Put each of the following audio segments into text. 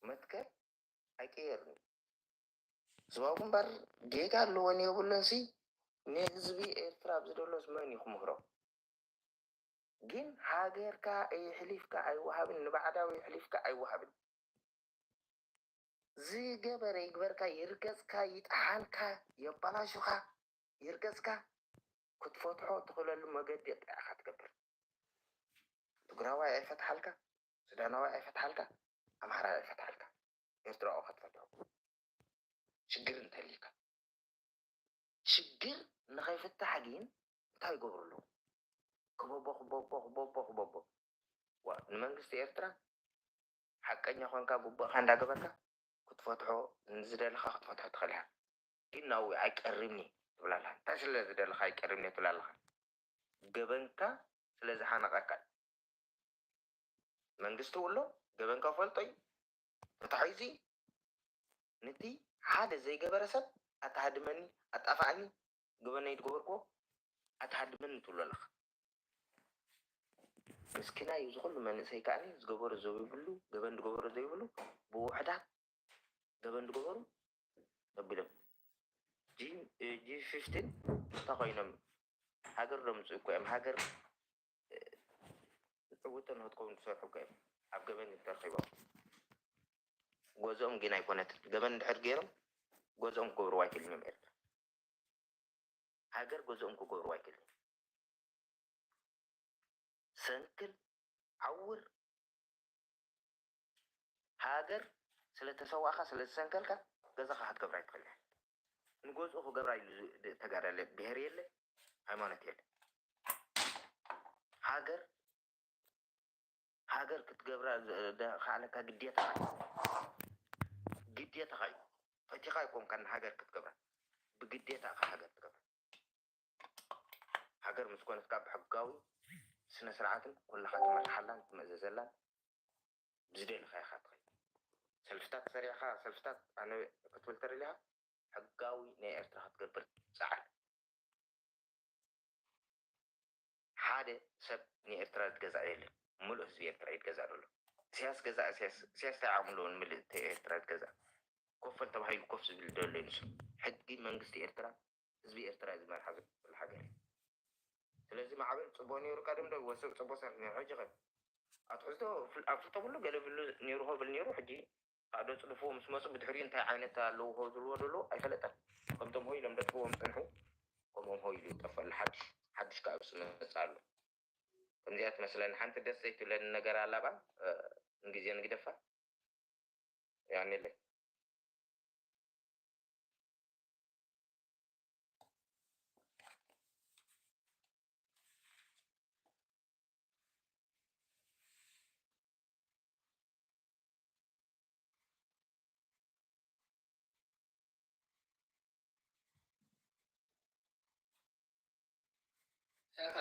መትከል ኣይቀየርን እዩ። ህዝባዊ ግንባር ጌጋ ኣለዎን የብሉን ሲ ንህዝቢ ኤርትራ ኣብዚ ደሎስ መን እዩ ክምህሮ? ግን ሃገርካ የሕሊፍካ ኣይወሃብን፣ ንባዕዳዊ የሕሊፍካ ኣይወሃብን። ዝገበረ ይግበርካ፣ ይርገጽካ፣ ይጥሓልካ፣ የባላሹኻ፣ ይርገጽካ፣ ክትፈትሖ ትኽእለሉ መገዲ ጥራሕ ኢኻ ትገብር። ትግራዋይ ኣይፈትሓልካ፣ ሱዳናዋይ ኣይፈትሓልካ፣ ኣምሓራይ ኣይፈትሓልካ፣ ኤርትራዊ ኢኻ ትፈትሖ። ሽግር እንተልዩካ ሽግር ንኸይፍታሕ ግን እንታይ ይገብሩ ኣለዉ? ክበቦ ክበቦ ክበቦ ክበቦ። ዋ ንመንግስቲ ኤርትራ ሓቀኛ ኮንካ ግቡእካ እንዳገበርካ ክትፈትሖ ንዝደለኻ ክትፈትሖ ትኽእል ኢኻ። ግን ናብኡ ኣይቀርብኒ ትብላ ኣለኻ። እንታይ ስለ ዝደለኻ ኣይቀርብኒ ትብላ ኣለኻ? ገበንካ ስለ ዝሓነቐካ እዩ። መንግስቲ ውሎ ገበንካ ፈልጦ እዩ። ተታሒዙ እዩ። ነቲ ሓደ ዘይገበረ ሰብ ኣታ ሃድመኒ፣ ኣጣፍኣኒ፣ ገበነይ ዝገበርክዎ ኣታ ሃድመኒ ትብሎ ኣለኻ። ምስኪናይ እዩ ዝኹሉ መንእሰይ ከኣ ዝገበሮ ዘይብሉ፣ ገበን ዝገበሮ ዘይብሉ፣ ብውሑዳት ገበን ዝገበሩ ተቢሎም ጂ ፊፍቲን እንታይ ኮይኖም ሃገር ደምፅኡ እኮ እዮም። ሃገር ዝዕውቶ ንክትከውን ዝሰርሑ እኮ እዮም። ኣብ ገበን ተረኺቦም ገዝኦም ግን ኣይኮነትን። ገበን እንድሕር ገይሮም ገዝኦም ክገብርዋ ኣይክእልን እዮም። ኤርትራ ሃገር ገዝኦም ክገብርዋ ኣይክእልን። ሰንክል ዓውር ሃገር ስለ ተሰዋእካ ስለ ዝሰንከልካ ገዛኻ ክትገብራ ኣይትኽእልን። ንገዝኡ ክገብራ ኢሉ ዝ- ተጋዳለ ብሄር የለ ሃይማኖት የለ። ሃገር ሃገር ክትገብራ ዝ- ደ- ከኣለካ ግዴታኻ እዩ። ግዴታኻ እዩ። ፈቲኻ ኣይኮንካን ሃገር ክትገብራ ብግዴታ ኢኻ ሃገር ትገብራ። ሃገር ምስ ኮነትካ ብሕጋዊ ስነ ስርዓትን ኩላኻ ትመርሓላን ትምእዘዘላን ብዝደለኻ ኢኻ ትኸይድ። ሰልፍታት ሰሪዕኻ ሰልፍታት ኣነ ክትብል ተደሊኻ ሕጋዊ ናይ ኤርትራ ክትገብር ጸዓል። ሓደ ሰብ ንኤርትራ ዝገዛእ የለን። ሙሉእ ህዝቢ ኤርትራ ይትገዛእ ዘሎ። ኢሳያስ ገዛእ ኢሳያስ ኢሳያስ እንታይ ዓቕሚ ኣለዎ ንምልእቲ ኤርትራ ዝገዛእ? ኮፈል ተባሂሉ ኮፍ ዝብል ዘሎ ንሱ ሕጊ መንግስቲ ኤርትራ ህዝቢ ኤርትራ እዩ ዝመርሓ ዘሎ ሃገር እዩ። ስለዚ ማዕበል ጽቡቕ ነይሩ ቀደም ዶ ወሰብ ጽቡቕ ሰር ነይሩ ሕጂ ኸ ኣትሕዝቶ ኣፍልጦ ብሉ ገለ ብሉ ነይሩ ኸብል ነይሩ ሕጂ ኣዶ ጽድፍዎ ምስ መጹ ብድሕሪኡ እንታይ ዓይነት ኣለዎ ኸ ዝብልዎ ዘሎ ኣይፈለጠን። ከምቶም ሆይ ኢሎም ደጥፍዎም ጽንሑ ከምኦም ሆይ ኢሉ ይጠፈሉ ሓድሽ ሓድሽ ከኣ ብስ መጽእ ኣሎ። ከምዚኣ ትመስለኒ ሓንቲ ደስ ዘይትብለኒ ነገር ኣላ ባ ንግዜ ንግደፋ። ያኔለይ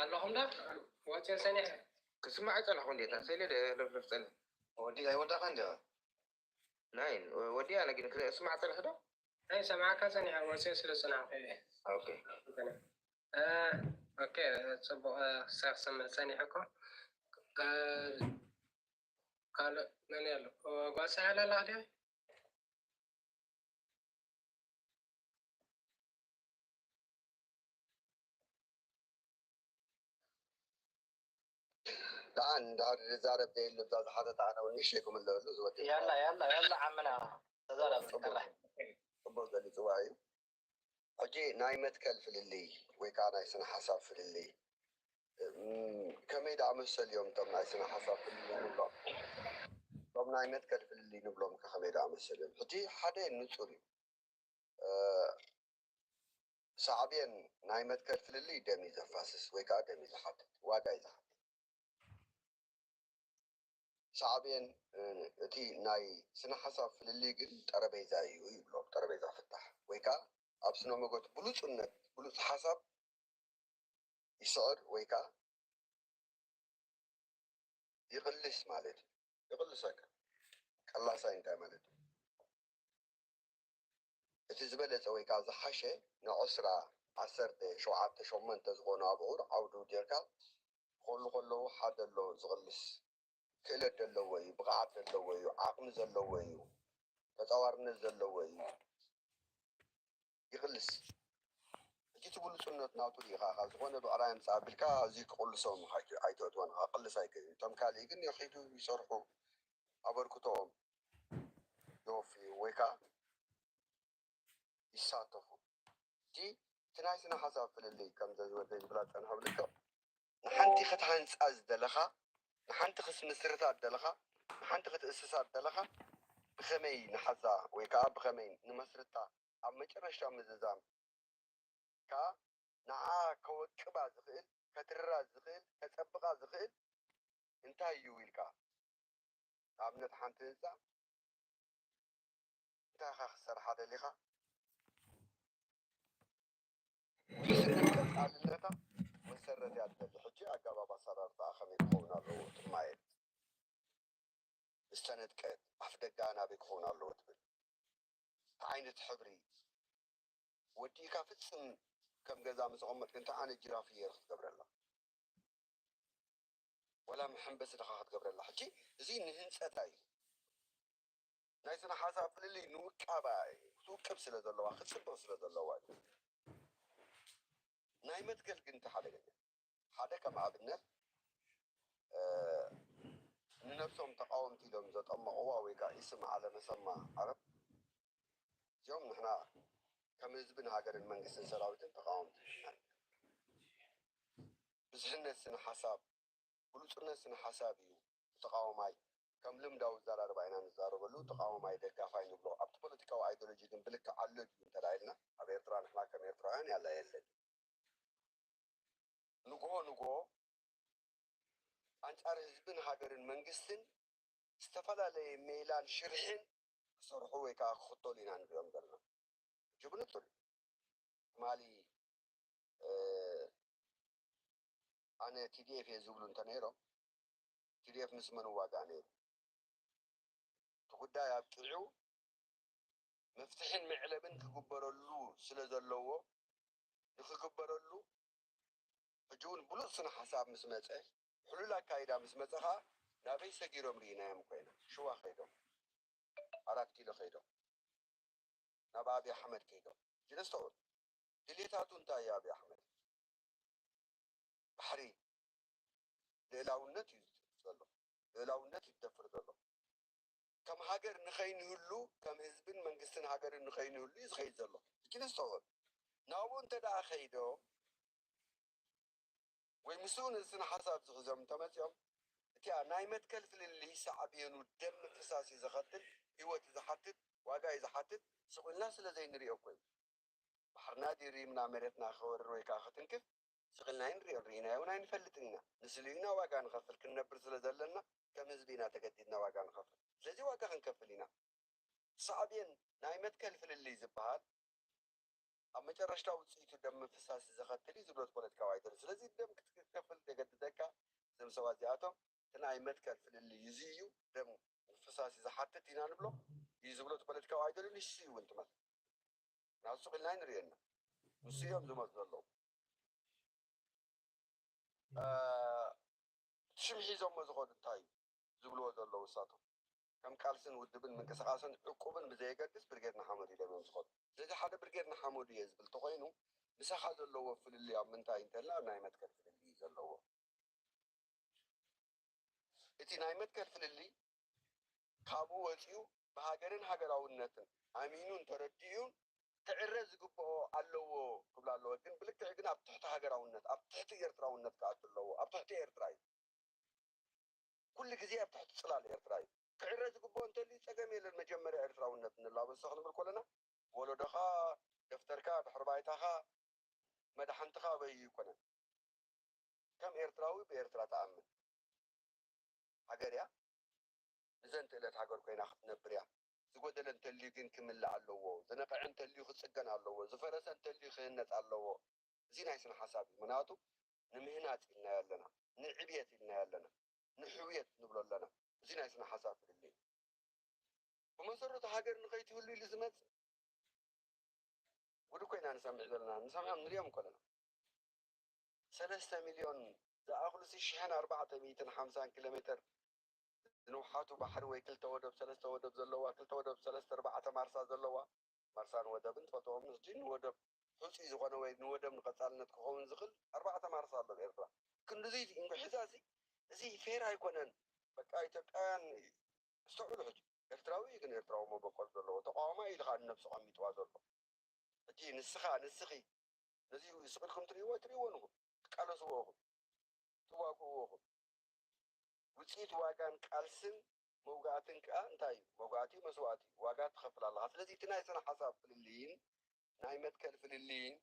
ኣለኹም ዶ? ወፂኦ ሰኒሐ ክስማዕ ይፀናኹ እንዴታ ሰይለ ለፍለፍ ፀኒ ወዲ ኣይወዳኻ እንዲ ናይ ወዲ ኣነ ግን ክስማዕ ፀንሕ ዶ ናይ ሰማዕካ ፀኒሐ ወፂኦ ስለ ፅናዕኩ ኦኬ ኦኬ ፅቡቅ ክሳብ ክሰምዕ ፀኒሐ እኮ ካልእ መን ኣሎ ጓሳ ያለ ኣላ ድያ ደኣ እንድሕር ዝዛረብ ዘየሉ እዛ ዝሓተት ኣነ እውን ንእሽተይ ክምለሰሉ ዝወድ ያላ ያላ ያላ ዓምና ተዛረብ ቅራሕ ጽቡቅ ገሊጽዋ እዩ። ሕጂ ናይ መትከል ፍልልይ ወይ ከዓ ናይ ስነ ሓሳብ ፍልልይ ከመይ ደኣ መሰል እዮም እቶም ናይ ስነ ሓሳብ ፍልልይ ንብሎም እቶም ናይ መትከል ፍልልይ ንብሎም ከ ከመይ ደኣ መሰል እዮም? ሕጂ ሓደ ንጹር እዩ። ሳዕቤን ናይ መትከል ፍልልይ ደም እዩ ዘፋስስ ወይ ከዓ ደም እዩ ዝሓትት፣ ዋጋ እዩ ዝሓትት። ሳዕቤን እቲ ናይ ስነ ሓሳብ ፍልልይ ግን ጠረቤዛ እዩ ይብሎ። ጠረቤዛ ፍታሕ ወይ ከዓ ኣብ ስነ መጎት ብሉፅነት ብሉፅ ሓሳብ ይስዕር ወይ ከዓ ይቕልስ ማለት እዩ። ይቕልሰካ። ቀላሳይ እንታይ ማለት እዩ? እቲ ዝበለፀ ወይ ከዓ ዝሓሸ ንዕስራ ዓሰርተ ሸውዓተ ሸሞንተ ዝኾኑ ኣብዑር ዓውዱ ጌርካ ክኾሉ ከለዉ ሓደ ኣሎ ዝቕልስ ክእለት ዘለዎ እዩ፣ ብቕዓት ዘለዎ እዩ፣ ዓቕሚ ዘለዎ እዩ፣ ተጻዋርነት ዘለዎ እዩ። ይቕልስ። ሕጂ እቲ ብሉጽነት ናቱ ዲኻ ካብ ዝኾነ ብዕራይ ኣምጽእ ኣቢልካ ኣብዚ ክቕልሶም ኣይት- ኣይተእትወን ኢኻ፣ ክቕልስ ኣይክእልን። እቶም ካልእ ግን ይኺዱ ይሰርሑ፣ ኣበርክቶኦም የወፍዩ ወይ ከዓ ይሳተፉ። እቲ እቲ ናይ ስነ ሓሳብ ፍልልይ ከም ዘዝወደይ ዝብላ ዝጸንሐ ብልክዕ ንሓንቲ ክትሃንጻ ዝደለኻ፣ ንሓንቲ ክትምስርታ ዝደለኻ፣ ንሓንቲ ክትእስሳ ዝደለኻ ብኸመይ ንሓዛ ወይ ከዓ ብኸመይ ንመስርታ ኣብ መጨረሽታ ምዝዛም ከኣ ንዓ ከወቅባ ዝኽእል፣ ከትርራ ዝኽእል፣ ከጸብቓ ዝኽእል እንታይ እዩ ኢልካ ንኣብነት ሓንቲ ህንጻ እንታይ ኢኻ ክትሰርሓ ደሊኻ? ውሕስነት ቀጻልነታ መሰረት እያ ትደሊ። ሕጂ ኣገባብ ኣሰራርታኣ ከመይ ክኸውን ኣለዎ? ትማየት ዝተነጥቀት ኣፍ ደጋ ናበይ ክኸውን ኣለዎ ትብል? እንታይ ዓይነት ሕብሪ ወዲእካ ፍጽም ከም ገዛ ምስ ኣቐመጥ ግን እንታይ ዓይነት ጅራፍ እየ ክትገብረላ? ወላ መሐንበሲ ድኻ ክትገብረላ? ሕጂ እዚ ንህንጸታ እዩ። ናይ ስነ ሓሳብ ፍልልይ ንውቃባ እዩ። ክትውቅብ ስለ ዘለዋ፣ ክትጽብቕ ስለ ዘለዋ እዩ። ናይ መትከል ግን እቲ ሓደገኛ ሓደ ከም ኣብነት ንነብሶም ተቃወምቲ ኢሎም ዘጠመቕዋ ወይ ከዓ ኢስም ዓለመሰማ ዓረብ እዚኦም ንሕና ከም ህዝብን ሃገርን መንግስትን ሰራዊትን ተቃወምቲ ኢና። ብዝሕነት ስነ ሓሳብ ብሉፅነት ስነ ሓሳብ እዩ ተቃዋማይ ከም ልምዳዊ ዘራርባ ኢና ንዛረበሉ ተቃዋማይ ደጋፋይ ንብሎ ኣብቲ ፖለቲካዊ ኣይዶሎጂ ግን ብልክዕ ኣሎ ድዩ እንተዳ ኢልና ኣብ ኤርትራ ንሕና ከም ኤርትራውያን ያላ የለን ንግሆ ንግሆ ኣንጻር ህዝብን ሃገርን መንግስትን ዝተፈላለየ ሜላን ሽርሕን ክሰርሑ ወይ ከዓ ክኽተሉ ኢና ንሪኦም ዘለና። ሕጂ ብንጹር ትማሊ ኣነ ቲዲኤፍ እየ ዝብሉ እንተነይሮም ቲዲኤፍ ምስ መን ዋጋ ነይሩ? እቲ ጉዳይ ኣብቂዑ መፍትሕን መዕለብን ክግበረሉ ስለ ዘለዎ ንክግበረሉ ሕጂ እውን ብሉፅ ስነ ሓሳብ ምስ መፀ ሕሉል ኣካይዳ ምስ መፀ ከዓ ናበይ ሰጊሮም ርኢናዮም ኮይና ሽዋ ከይዶም ኣራት ኪሎ ከይዶም ናብ ኣብይ ኣሕመድ ከይዶም ሕጂ ነስተውዕል ድሌታቱ እንታይ እዩ ኣብይ ኣሕመድ ባሕሪ ልእላውነት እዩ ዘሎ ልእላውነት ይደፍር ዘሎ ከም ሃገር ንኸይንህሉ ከም ህዝብን መንግስትን ሃገርን ንኸይንህሉ እዩ ዝኸይድ ዘሎ ሕጂ ነስተውዕል ናብኡ እንተ ደኣ ከይዶም ወይ ምስኡ ንስነ ሓሳብ ዝሕዞም እንተመፂኦም እቲኣ ናይ መትከል ፍልልይ ሳዕቤኑ ደም ምፍሳስ እዩ ዘኸትል ህይወት እዩ ዝሓትት ዋጋ እዩ ዝሓትት ስቕ ኢልና ስለ ዘይንሪኦ እኮ እዩ ባሕርና ዲሪምና መሬትና ክወርር ወይ ከዓ ክትንክፍ ስቕ ኢልና ኣይንሪኦን ርኢናዮ እውን ኣይንፈልጥን ኢና ንስሊ ኢና ዋጋ ንኸፍል ክንነብር ስለ ዘለና ከም ህዝቢ ኢና ተገዲድና ዋጋ ንኸፍል ስለዚ ዋጋ ክንከፍል ኢና ሳዕቤን ናይ መትከል ፍልልይ ዝበሃል ኣብ መጨረሽታ ውፅኢቱ ደም ምፍሳስ ዘኸትል እዩ ዝብሎ ፖለቲካዊ ኣይደል ስለዚ ደም ክትከፍል ዘገድደካ እዞም ሰባት እዚኣቶም እቲ ናይ መትከል ፍልልይ እዚ እዩ ደም ምፍሳስ ዝሓትት ኢና ንብሎ እዩ ዝብሎ ፖለቲካዊ ኣይደል ንሱ እዩ እውን ትመት ናብ ሱቕ ኢልና ንርእየና ንሱ እዮም ዝመፁ ዘለዉ ሽም ሒዞሞ ዝኸዱ እንታይ እዩ ዝብልዎ ዘለዉ እሳቶም ከም ቃልስን ውድብን ምንቅስቃስን ዕቁብን ብዘየገድስ ብርጌድ ንሓመዱ ኢሎም እዮም ዝኸዱ ስለዚ ሓደ ብርጌድ ንሓመዱ እየ ዝብል ተኮይኑ ምሳኻ ዘለዎ ፍልልይ ኣብ ምንታይ እንተልና ኣብ ናይ መትከል ፍልልይ ዘለዎ እቲ ናይ መትከል ፍልልይ ካብኡ ወፂኡ ብሃገርን ሃገራውነትን ኣሚኑን ተረዲኡን ክዕረ ዝግብኦ ኣለዎ ክብላ ኣለዎ ግን ብልክዕ ግን ኣብ ትሕቲ ሃገራውነት ኣብ ትሕቲ ኤርትራውነት ክኣቱ ኣለዎ ኣብ ትሕቲ ኤርትራ እዩ ኩሉ ግዜ ኣብ ትሕቲ ፅላል ኤርትራ እዩ ክዕረ ዝግብኦ እንተልዩ ፀገም የለን መጀመርያ ኤርትራውነት ንላበሶ ክንብል ከለና ወለዶኻ ደፍተርካ ድሕሪ ባይታኻ መድሓንትኻ ኣበይ ይኮነን ከም ኤርትራዊ ብኤርትራ ተኣምን ሃገር እያ ንዘንትእለት ሃገር ኮይና ክትነብር እያ ዝጎደለ እንተልዩ ግን ክምልእ ኣለዎ ዝነቀዐ እንተልዩ ክፅገን ኣለዎ ዝፈረሰ እንተልዩ ክህነፅ ኣለዎ እዚ ናይ ስነ ሓሳብ እዩ ምክንያቱ ንምህናፅ ኢልናዮ ኣለና ንዕብየት ኢልናዮ ኣለና ንሕውየት ንብሎ ኣለና እዚ ናይ ስነ ሓሳብ ፍልልይ ብመሰረቱ ሃገር ንኸይትህሉ ኢሉ ዝመፅእ ጉድ እኮ ኢና ንሰምዕ ዘለና ንሰምዖም ንሪኦም እኮ ኣለና ሰለስተ ሚልዮን ዝኣኽሉ ሲ ሽሕን ኣርባዕተ ሚእትን ሓምሳን ኪሎ ሜትር ብሓቱ ባሕሪ ወይ ክልተ ወደብ ሰለስተ ወደብ ዘለዋ፣ ክልተ ወደብ ሰለስተ ኣርባዕተ ማርሳ ዘለዋ፣ ማርሳን ወደብን ትፈልጥዎም፣ ሕጂ ንወደብ ሕፁይ ዝኾነ ወይ ንወደብ ንቐፃልነት ክኸውን ዝኽእል ኣርባዕተ ማርሳ ኣሎ ኣብ ኤርትራ። ክንድዚ እንጉ ሕዛሲ እዚ ፌር ኣይኮነን። በቃ ኢትዮጵያውያን እስተውዕሉ። ሕጂ ኤርትራዊ እዩ፣ ግን ኤርትራዊ መበቆል ዘለዎ ተቃዋማይ ኢልካ ንነብሱ ቀሚጥዋ ዘሎ። ሕጂ ንስኻ ንስኺ ነዚ ስቕ ኢልኩም ትርእይዎ ትርእይዎ ንኹም ትቃለስዎ ኢኹም ትዋግእዎ ኢኹም። ውፅኢት ዋጋን ቃልስን መውጋእትን ከኣ እንታይ እዩ? መውጋእቲ መስዋእቲ እዩ። ዋጋ ትኸፍል ኣለኻ። ስለዚ እቲ ናይ ስነ ሓሳብ ፍልልይን ናይ መትከል ፍልልይን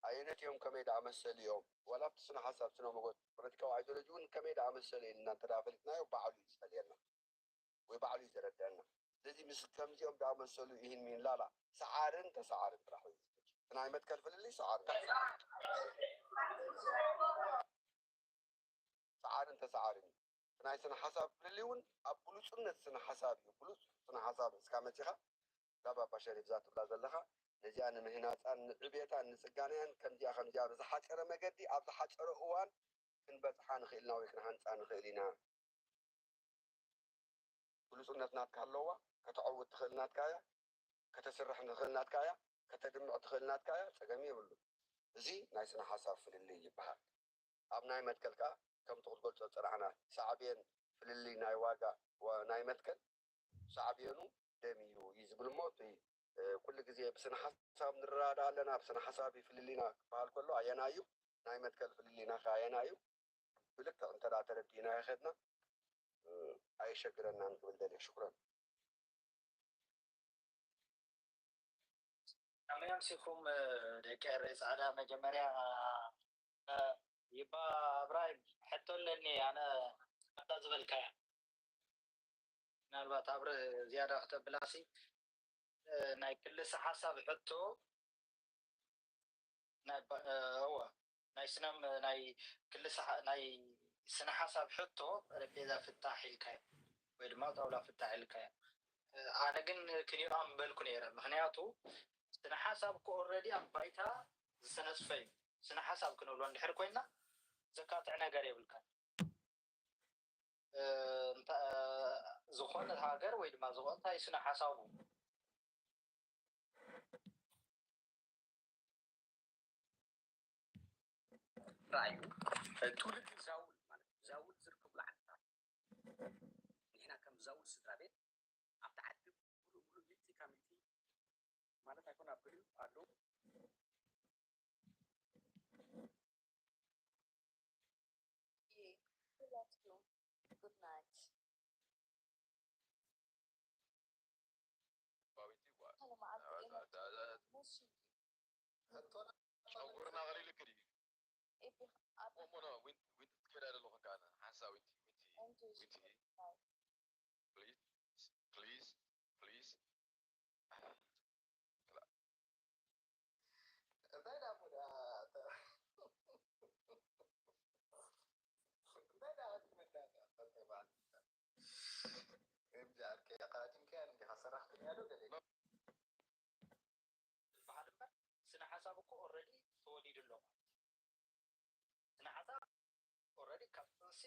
ኣየነት እዮም? ከመይ ደኣ መሰል እዮም? ዋላ ኣብቲ ስነ ሓሳብ ስነ መጎት ፖለቲካዊ ኣይዲዮሎጂ እውን ከመይ ደኣ መሰል እዩ ኢልና እንተ ደኣ ፈሊጥናዮ ባዕሉ እዩ ዝፈልየና ወይ ባዕሉ እዩ ዘረድአና። ስለዚ ምስ ከምዚኦም ደኣ መሰሉ ይህን ሚን ላላ ሰዓርን ተሰዓርን ጥራሕ እዩ። እቲ ናይ መትከል ፍልልይ ሰዓርን ተሰዓርን ሰዓርን ተሰዓርን እዩ። እቲ ናይ ስነ ሓሳብ ፍልልይ እውን ኣብ ብሉፅነት ስነ ሓሳብ እዩ። ብሉፅ ስነ ሓሳብ እስካ መፂኻ እዛ ባባ ሸሪፍ እዛ ትብላ ዘለኻ ነዚኣ ንምህናፃን ንዕቤታን ንፅጋናያን ከምዚኣ ከምዚኣ ብዝሓፀረ መገዲ ኣብ ዝሓፀረ እዋን ክንበፅሓ ንኽእል ኢና ወይ ክንሃንፃ ንኽእል ኢና። ግሉጽነት ናትካ ኣለዋ፣ ከተዐውት ትኽእል ናትካ እያ፣ ከተስርሕ ትኽእል ናትካ እያ፣ ከተድምዕ ትኽእል ናትካ እያ፣ ጸገም የብሉን። እዚ ናይ ስነ ሓሳብ ፍልልይ ይበሃል። ኣብ ናይ መትከል ከኣ ከምቲ ክትገልጾ ዝጸናሕና ሳዕቤን ፍልልይ ናይ ዋጋ ወ- ናይ መትከል ሳዕቤኑ ደም እዩ እዩ ዝብል እሞ እቲ እ፣ ኩሉ ግዜ ብስነ ሓሳብ ንረዳዳእ ኣለና፣ ብስነ ሓሳብ እዩ ፍልልይና ክበሃል ከሎ ኣየናይ እዩ? ናይ መትከል ፍልልይና ከ ኣየናይ እዩ? ብልክዕ እንተ ደኣ ተረዲእናዮ ከድና እ፣ ኣየሸግረናን ክብል ደልየ። ሽኩረን። ከመይ ኣምሲኹም ደቂ ኤረይ ጻዕዳ? መጀመርያ ይባ እብራሂም ሕቶ ኣለኒ ኣነ ኣታ ዝበልካያ ምናልባት ኣብረ ዝያዳ ክተብላሲ ናይ ክልሰ ሓሳብ ሕቶ ናይ እወ ናይ ስነ ናይ ክልሰ ናይ ስነ ሓሳብ ሕቶ ጠረጴዛ ፍታሕ ኢልካዮ ወይ ድማ ጣውላ ፍታሕ ኢልካዮ። ኣነ ግን ክኒኦ ምበልኩ ነይረ ምክንያቱ ስነ ሓሳብ እኮ ኦረዲ ኣብ ባይታ ዝተነፅፈ እዩ። ስነ ሓሳብ ክንብሎ እንድሕር ኮይና ዘካትዕ ነገር የብልካን። ዝኾነ ሃገር ወይ ድማ ዝኾነ እንታይ ስነ ሓሳቡ ራእዩ ትውልዲ ዛውል ማለት ዛውል ዝርከብሉ ዓድታት ንሕና ከም ዛውል ስድራ ቤት ኣብቲ ዓዲ ሙሉእ ሙሉእ ሚእቲ ካብ ሚእቲ ማለት ኣይኮን ኣብ ገሊኡ ኣሎ። Good night. ጨጉርና ቀሊልክ ድዩ? እሞ ኖ ዊንቲ ዊንቲ ትከይድ ኣይደለኹን ከኣ ሓንሳ ዊንቲ ዊንቲ ዊንቲ please please please እንታይ ደኣ እሞ ደኣ እንታይ ደኣ ክትመዳ ደኣ እንታይ በዓል ከምዚ ዓርከይ ኣቐዳዲምካያ እንዲኻ ሰራሕተኛ ዶ ገለ ዝበሃል እምበር ስነ ሓሳብ እኮ ኦረዲ ተወሊዱ ኣሎ ማለት እዩ። ስነ ሓሳብ ኦረዲ ካብ ጥንሲ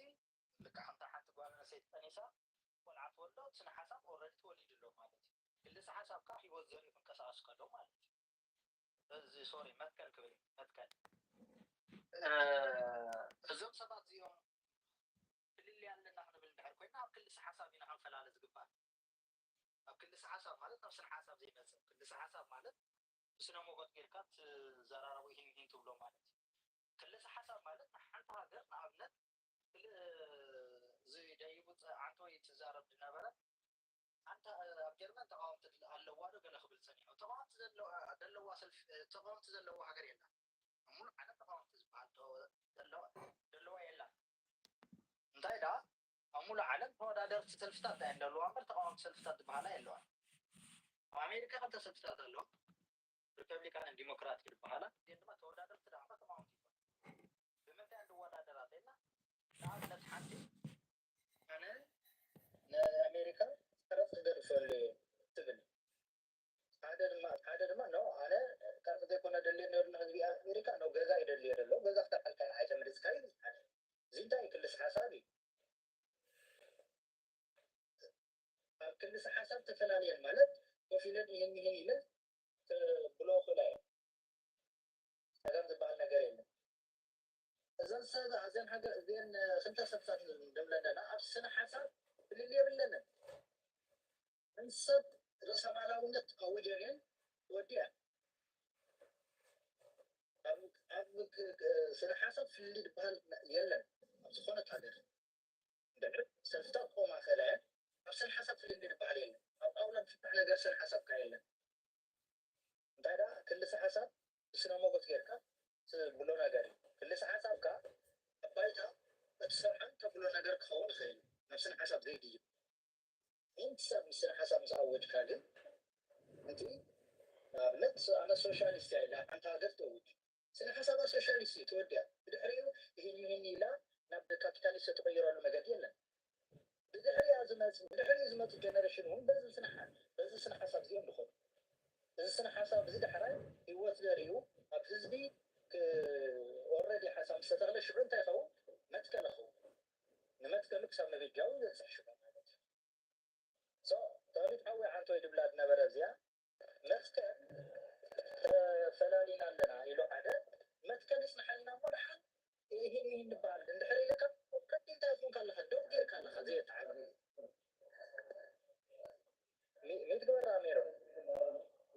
ልክዕ ከምታ ሓንቲ ጓል ኣንስተይቲ ጠኒሳ ቆልዓ ትወልዶ እቲ ስነ ሓሳብ ኦረዲ ተወሊዱ ኣሎ ማለት እዩ። ክልሰ ሓሳብ ከዓ ሂወት ዘርእዩ ክንቀሳቀስ ከሎ ማለት እዩ። እዚ ሶሪ መትከል ክብል እዩ መትከል እዞም ሰባት እዚኦም ፍልልይ ኣለና ክንብል እንድሕር ኮይና ኣብ ክልሰ ሓሳብ ኢና ክንፈላለ ዝግባእ። ኣብ ክልሰ ሓሳብ ማለት ኣብ ስነ ሓሳብ ዘይመፅእ ክልሰ ሓሳብ ማለት ብስነ ሞጎት ጌርካ ትዘራረቦ ሂን ሂን ትብሎ ማለት እዩ። ክልሰ ሓሳብ ማለት ንሓንቲ ሃገር ንኣብነት ክልእ ዝደይቡ ዓንተወይ ትዛረብ ዝነበረ ኣንታ ኣብ ጀርመን ተቃወምቲ ኣለዋ ዶ ገለ ክብል ፀኒሑ ተቃወምቲ ዘለዋ ሰልፊ ተቃወምቲ ዘለዋ ሃገር የላ ኣብ ሙሉእ ዓለም ተቃወምቲ ዝበሃል ዘለዋ የላ እንታይ ደኣ ኣብ ሙሉእ ዓለም ተወዳደርቲ ሰልፍታት እየን ዘለዋ እምበር ተቃወምቲ ሰልፍታት ዝበሃላ የለዋን ኣብ ኣሜሪካ ክልተ ሰልፍታት ኣለዋ ሪፐብሊካንን ዲሞክራትን ዝበሃላ እዚአን ድማ ተወዳደርቲ ደኣ እምበር ተቃወምቲ ይበሃሉ ብምንታይ እየን ዝወዳደራ ተይልና ንኣብነት ሓንቲ ኣነ ንኣሜሪካ ሰረፍ ክገድፈሉ እየ ትብል ሓደ ድማ ሓደ ድማ ኖ ኣነ ካልእ ዘይኮነ ደልየ ነሩ ንህዝቢ ኣሜሪካ ኖ ገዛ ይደልየ ደሎ ገዛ ክተርሐልካ ኣይተምርፅካ ይብል ሓደ እዚ እንታይ ክልስ ሓሳብ እዩ ክልሰ ሓሳብ ተፈላለየን ማለት ኮፍ ኢለን ይህን ይህን ኢለን ብሎ ክእላ እየ። ጸገም ዝበሃል ነገር የለን። እዘን ሰብ እዘን ሃገር እዘን ክልተ ሰብታት ንብለን ዘለና ኣብ ስነ ሓሳብ ፍልልይ የብለንን። እንሰብ ርእሰማላውነት ኣውጀን እየን ወዲኣን። ኣብ ኣብ ስነ ሓሳብ ፍልልይ ዝበሃል የለን ኣብ ዝኾነት ሃገር። እንድሕር ሰልፍታት ክቆማ ክእላ እየን። ኣብ ስነ ሓሳብ ፍልልይ ዝበሃል የለን። ኣብ ጣውላ ዝፍታሕ ነገር ስነ ሓሳብ ከኣ የለን። እንታይ ደኣ ክልሰ ሓሳብ ብስነ ሞጎት ጌርካ ትብሎ ነገር እዩ። ክልሰ ሓሳብ ከኣ ኣብ ባይታ እትሰርሖን ተብሎ ነገር ክኸውን ይኽእል እዩ። ናብ ስነ ሓሳብ ዘይድይብ። ምእንቲ ሰብ ምስ ስነ ሓሳብ ምስ ኣወጅካ ግን፣ እቲ ንኣብነት ኣነ ሶሻሊስት እያ ኢላ ሓንቲ ሃገር ተውጅ። ስነ ሓሳባ ሶሻሊስት እዩ፣ ተወዲኣ። ብድሕሪኡ ይህን ይህን ኢላ ናብ ካፒታሊስት እትቕይረሉ መገዲ የለን። ብድሕሪኣ ዝመጽእ፣ ብድሕሪኡ ዝመጽእ ጀነሬሽን እውን በዚ ስነ ሓ-፣ በዚ ስነ ሓሳብ እዚኦም ዝኸዱ። እዚ ስነ ሓሳብ እዚ ዳሕራይ ህይወት ዘርእዩ ኣብ ህዝቢ ክ-፣ ኦልሬዲ ሓሳብ ምስ ተተኽለ ሽዑ እንታይ ይኸውን? መትከል ይኸውን። ንመትከሉ ክሳብ ምብጃው ይበጽሕ ሽዑ ማለት እዩ። ሶ፣ ዳዊት ሓወይ ዓንቶይ ድብላ ዝነበረ እዚኣ መትከል ተፈላሊና ኣለና ኢሉ ሓደ መትከል ይጽንሓልና እሞ ደሓን ይህን ይህን ንበሃል እንድሕር ኢልካ ቀጢልካ ይኹንካ ኣለኻ፣ ደው ጌርካ ኣለኻ ዘየተዓብዩ። ሚ-፣ ሚት ግበራ ሜሮን።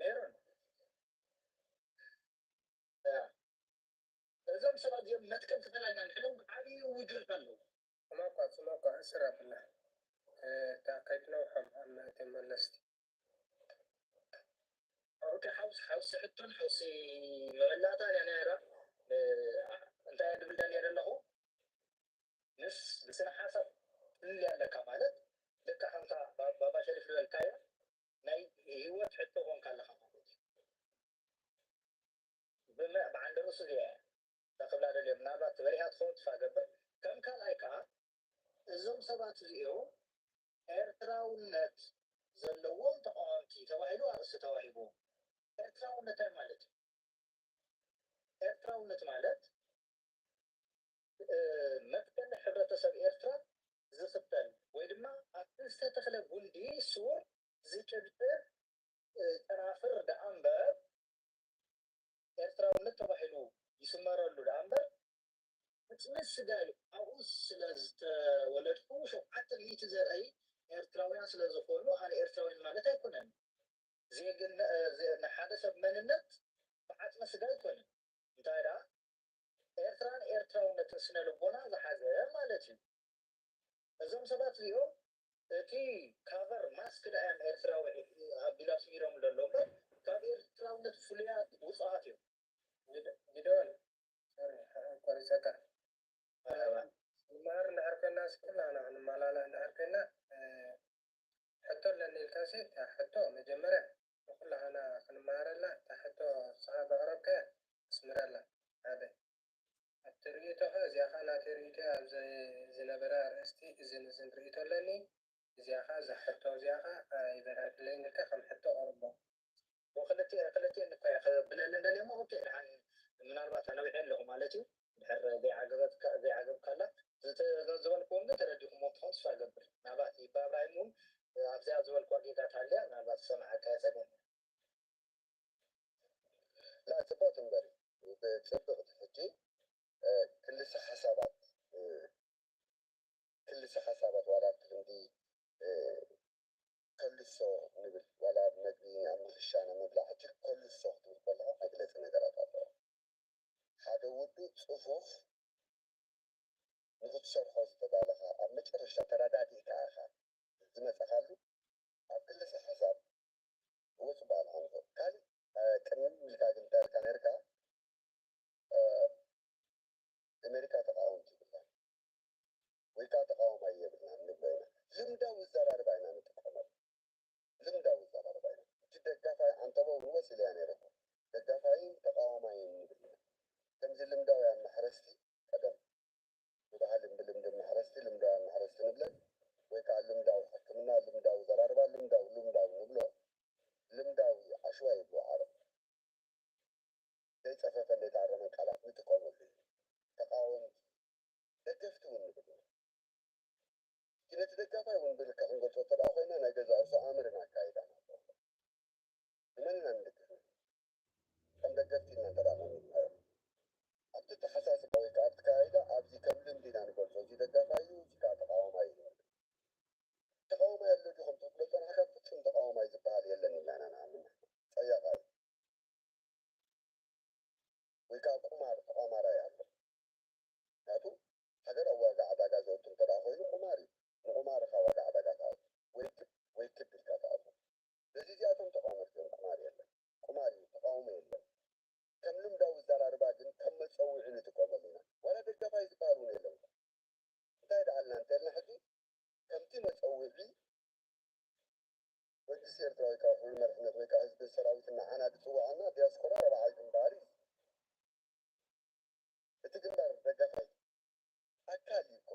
ሜሮን። ያ። እዞም ሰባት እዚኦም መትከል ተፈላሊና ንሕሎም ዓብዪ ውጁድ ኣለዉ። ጽማቋ፣ ጽማቋ፣ እስር ኣብላ። እ፣ እታ ከይትነውሖም ኣብ መእተዊ መለስቲ። ኦኬ፣ ሓውሲ፣ ሓውሲ ሕቶን ሓውሲ መመላእታን እያ ነይራ። እ፣ እንታይ እየ ዝብል ነይረ ኣለኹ? ምስ ብስነ ሓሳብ ፍልልይ ኣለካ ማለት፣ ልክዕ ከምታ ባ-፣ ባባ ሸሪፍ ዝበልካዮ ናይ ህይወት ሕቶ ኮንካ ኣለኻ ማለት እዩ። ብመ-፣ ብዓንዲ ርእሱ እዚኣ እያ። እዛ ክብላ ደልየ፣ ምናልባት ተበሪሃ ትኸውን ተስፋ እገብር። ከም ካልኣይ ከኣ፣ እዞም ሰባት እዚኦም ኤርትራውነት ዘለዎም ተቓወምቲ ተባሂሉ ኣርእስቲ ተዋሂብዎም። ኤርትራውነት እንታይ ማለት እዩ? ኤርትራውነት ማለት፣ እ፣ መትከል ሕብረተሰብ ኤርትራ ዝኽተል ወይ ድማ ኣብቲ ዝተተኽለ ጉንዲ ሱር ዝጭብጥብ፣ እ፣ ጨናፍር ደኣ እምበር፣ ኤርትራውነት ተባሂሉ ይስመረሉ ደኣ እምበር፣ ሕጽበት ስጋይ ኣብኡ ስለ ዝተወለድኩ፣ ሸውዓተ ሚእቲ ዘርኣይ ኤርትራውያን ስለ ዝኾኑ፣ ኣነ ኤርትራውያን ማለት ኣይኮነን። ዜግነ-፣ እ፣ ዜ-፣ ንሓደ ሰብ መንነት ብዓጽመ ስጋ ኣይኮነን። እንታይ ደኣ፣ ኤርትራን ኤርትራውነትን ስነ ልቦና ዝሓዘ ማለት እዩ። እዞም ሰባት እዚኦም እቲ ካቨር ማስክ ደኣ እዮም ኤርትራዊ ኣቢሉ ኣስሚሮም ዘሎ እምበር፣ ካብ ኤርትራውነት ፍሉያት ውጹኣት እዮም። ጊደ-፣ ጊደዎን፣ ሶሪ፣ ኣቋሪጸካ። መርሓባ። ንመሃር እንድሕር ኮይና፣ እስኪ ኩላህና ክንመላላእ እንድሕር ኮይና፣ እ፣ ሕቶ ኣለኒ ኢልካሲ፣ እታ ሕቶ መጀመርያ ንኩላህና ክንመሃረላ፣ እታ ሕቶ ንስኻ ዘቕረብካያ ኣስምረላ። ሓደ፣ ኣብቲ ርእይቶኻ፣ እዚኣ ኸኣ ናተይ ርእይቶ እያ፣ ኣብ ዘ-፣ ዝነበረ ኣርእስቲ እዝን እዝን ርእይቶ ኣለኒ። እዚኣ ኸኣ፣ እዛ ሕቶ እዚኣ ኸኣ ኣይበርሀትለይን ኢልካ ከም ሕቶ ኣቕርቦ። ወክልቲ-፣ ክልቲኤን እኮ እየ ክብለለን ደልየ እሞ፣ ኦኬ፣ ደሓን ምናልባት ኣነዊሐ ኣለኹ ማለት እዩ። ድሕር ዘይዓገበትካ-፣ ዘይዓገብካላ፣ ዝተ-፣ ዝበልክዎም ግን ተረዲእኩሞ ትኾን ተስፋ እገብር። ምናልባት ይባ እብራሂም እውን ኣብዚኣ ዝበልክዋ ጌጋ ተሃልያ፣ ምናልባት ዝሰምዓካ እየ ጸገም። ላ፣ ጽብቕቲ እምበር እዩ። ጽብቕቲ ሕጂ፣ እ፣ ክልሰ ሓሳባት፣ እ፣ ክልሰ ሓሳባት ዋላ እቲ ልምዲ፣ እ፣ ከልሶ ንብል፣ ዋላ ኣብ መግቢ፣ ኣብ ምሕሻ፣ ናብ ምብላዕ፣ ሕጂ ከልሶ ክትብል ከለኻ መግለጺ ነገራት ኣለዎ። ሓደ ውዱእ ጽፉፍ ንኽትሰርሖ ዝተዳለኻ፣ ኣብ መጨረሽታ ተረዳዲእካ ኢኻ ዝመጻኻሉ፣ ኣብ ክልሰ ሓሳብ እወ ጽቡቕ ኣልሓምዶ። ካልእ፣ እ፣ ቅድም ኢልካ ግን እንታይ ኢልካ ነርካ? እ፣ ኣሜሪካ ተቃወምቲ ይብላ ወይ ከዓ ተቃዋማይ የብልናን ንብሎ ኢና። ልምዳዊ ኣዘራርባ ኢና ንጥቀመሉ። ልምዳዊ ኣዘራርባ ኢና። እቲ ደጋፋይ ዓንተቦ እውን ወስ ኢለያ ነይረ። ደጋፋይን ተቃዋማይን ንብል ኢና። ከምዚ ልምዳውያን ማሕረስቲ ቀደም ብባህልን ብልምድን ማሕረስቲ ልምዳውያን ማሕረስቲ ንብለን፣ ወይ ከዓ ልምዳዊ ሕክምና፣ ልምዳዊ ዘራርባ፣ ልምዳዊ፣ ልምዳዊ ንብሎ። ልምዳዊ ኣሽዋ ይብሉ ዓረብ። ዘይጸፈፈን ዘይተኣረመን ቃላት ንጥቀመሉ እዩ። ተቃወምቲ፣ ደገፍቲ እውን ንብል ኢና። እቲ ነቲ ደጋፋይ እውን ብልክዕ ክንገልጾ እንተ ደኣ ኮይና፣ ናይ ገዛእ ርእሱ ከኣ ቁማር ተቋማራይ ኣሎ። ምክንያቱ ሃገር ኣብ ዋጋ ዕዳጋ ዘእቱ እንተ ደኣ ኮይኑ ቁማር እዩ። ንቁማር ኢኻ ዋጋ ዕዳጋ ትኣቱ። ወይ ክብ ወይ ክብ ኢልካ ትኣቱ። በዚ እዚኣቶም ተቃወምቲ እዮም። ቁማር የለን። ቁማር እዩ፣ ተቃውሞ የለን። ከም ልምዳዊ ኣዘራርባ ግን ከም መጸውዒ ንጥቀመሉ ኢና። ዋላ ደጋፋይ ዝበሃል እውን የለን። እንታይ ደኣልና እንተልና ሕጂ ከምቲ መጸውዒ መንግስቲ ኤርትራ ወይ ከዓ ፍሉይ መሪሕነት ወይ ከዓ ህዝብን ሰራዊትን ንዓና ዝጽውዓና ዲያስፖራ ራብዓይ ግንባር እዩ። እቲ ግንባር ደጋፋይ ኣካል እዩ እኮ።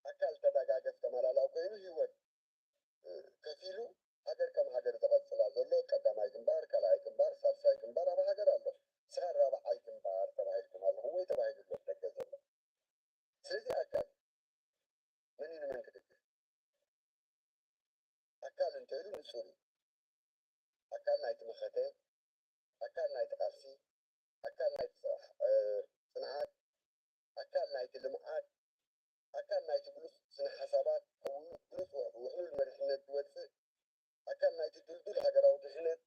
ኣካል ተደጋገፍ ተመላላእ ኮይኑ ህይወት ከፊሉ ሃገር ከም ሃገር ዘቐጽላ ዘሎ ቀዳማይ ግንባር፣ ካልኣይ ግንባር፣ ሳልሳይ ግንባር ኣብ ሃገር ኣሎ። ስኻ ራብዓይ ግንባር ተባሂልኩም ኣለኹም ወይ ተባሂሉ ኣሎ ደገ ዘሎ። ስለዚ ኣካል መን እዩ ንመን ክድግፍ? ኣካል እንተኢሉ ንጹር እዩ። ኣካል ናይቲ መኸተ፣ ኣካል ናይቲ ቃልሲ፣ ኣካል ናይቲ ጽንዓት፣ ኣካል ናይቲ ልምዓት፣ ኣካል ናይቲ ብሉጽ ስነ ሓሳባት፣ ብሉጽ ውሕሉል መሪሕነት ዝወጽእ ኣካል ናይቲ ድልዱል ሃገራዊ ድሕነት፣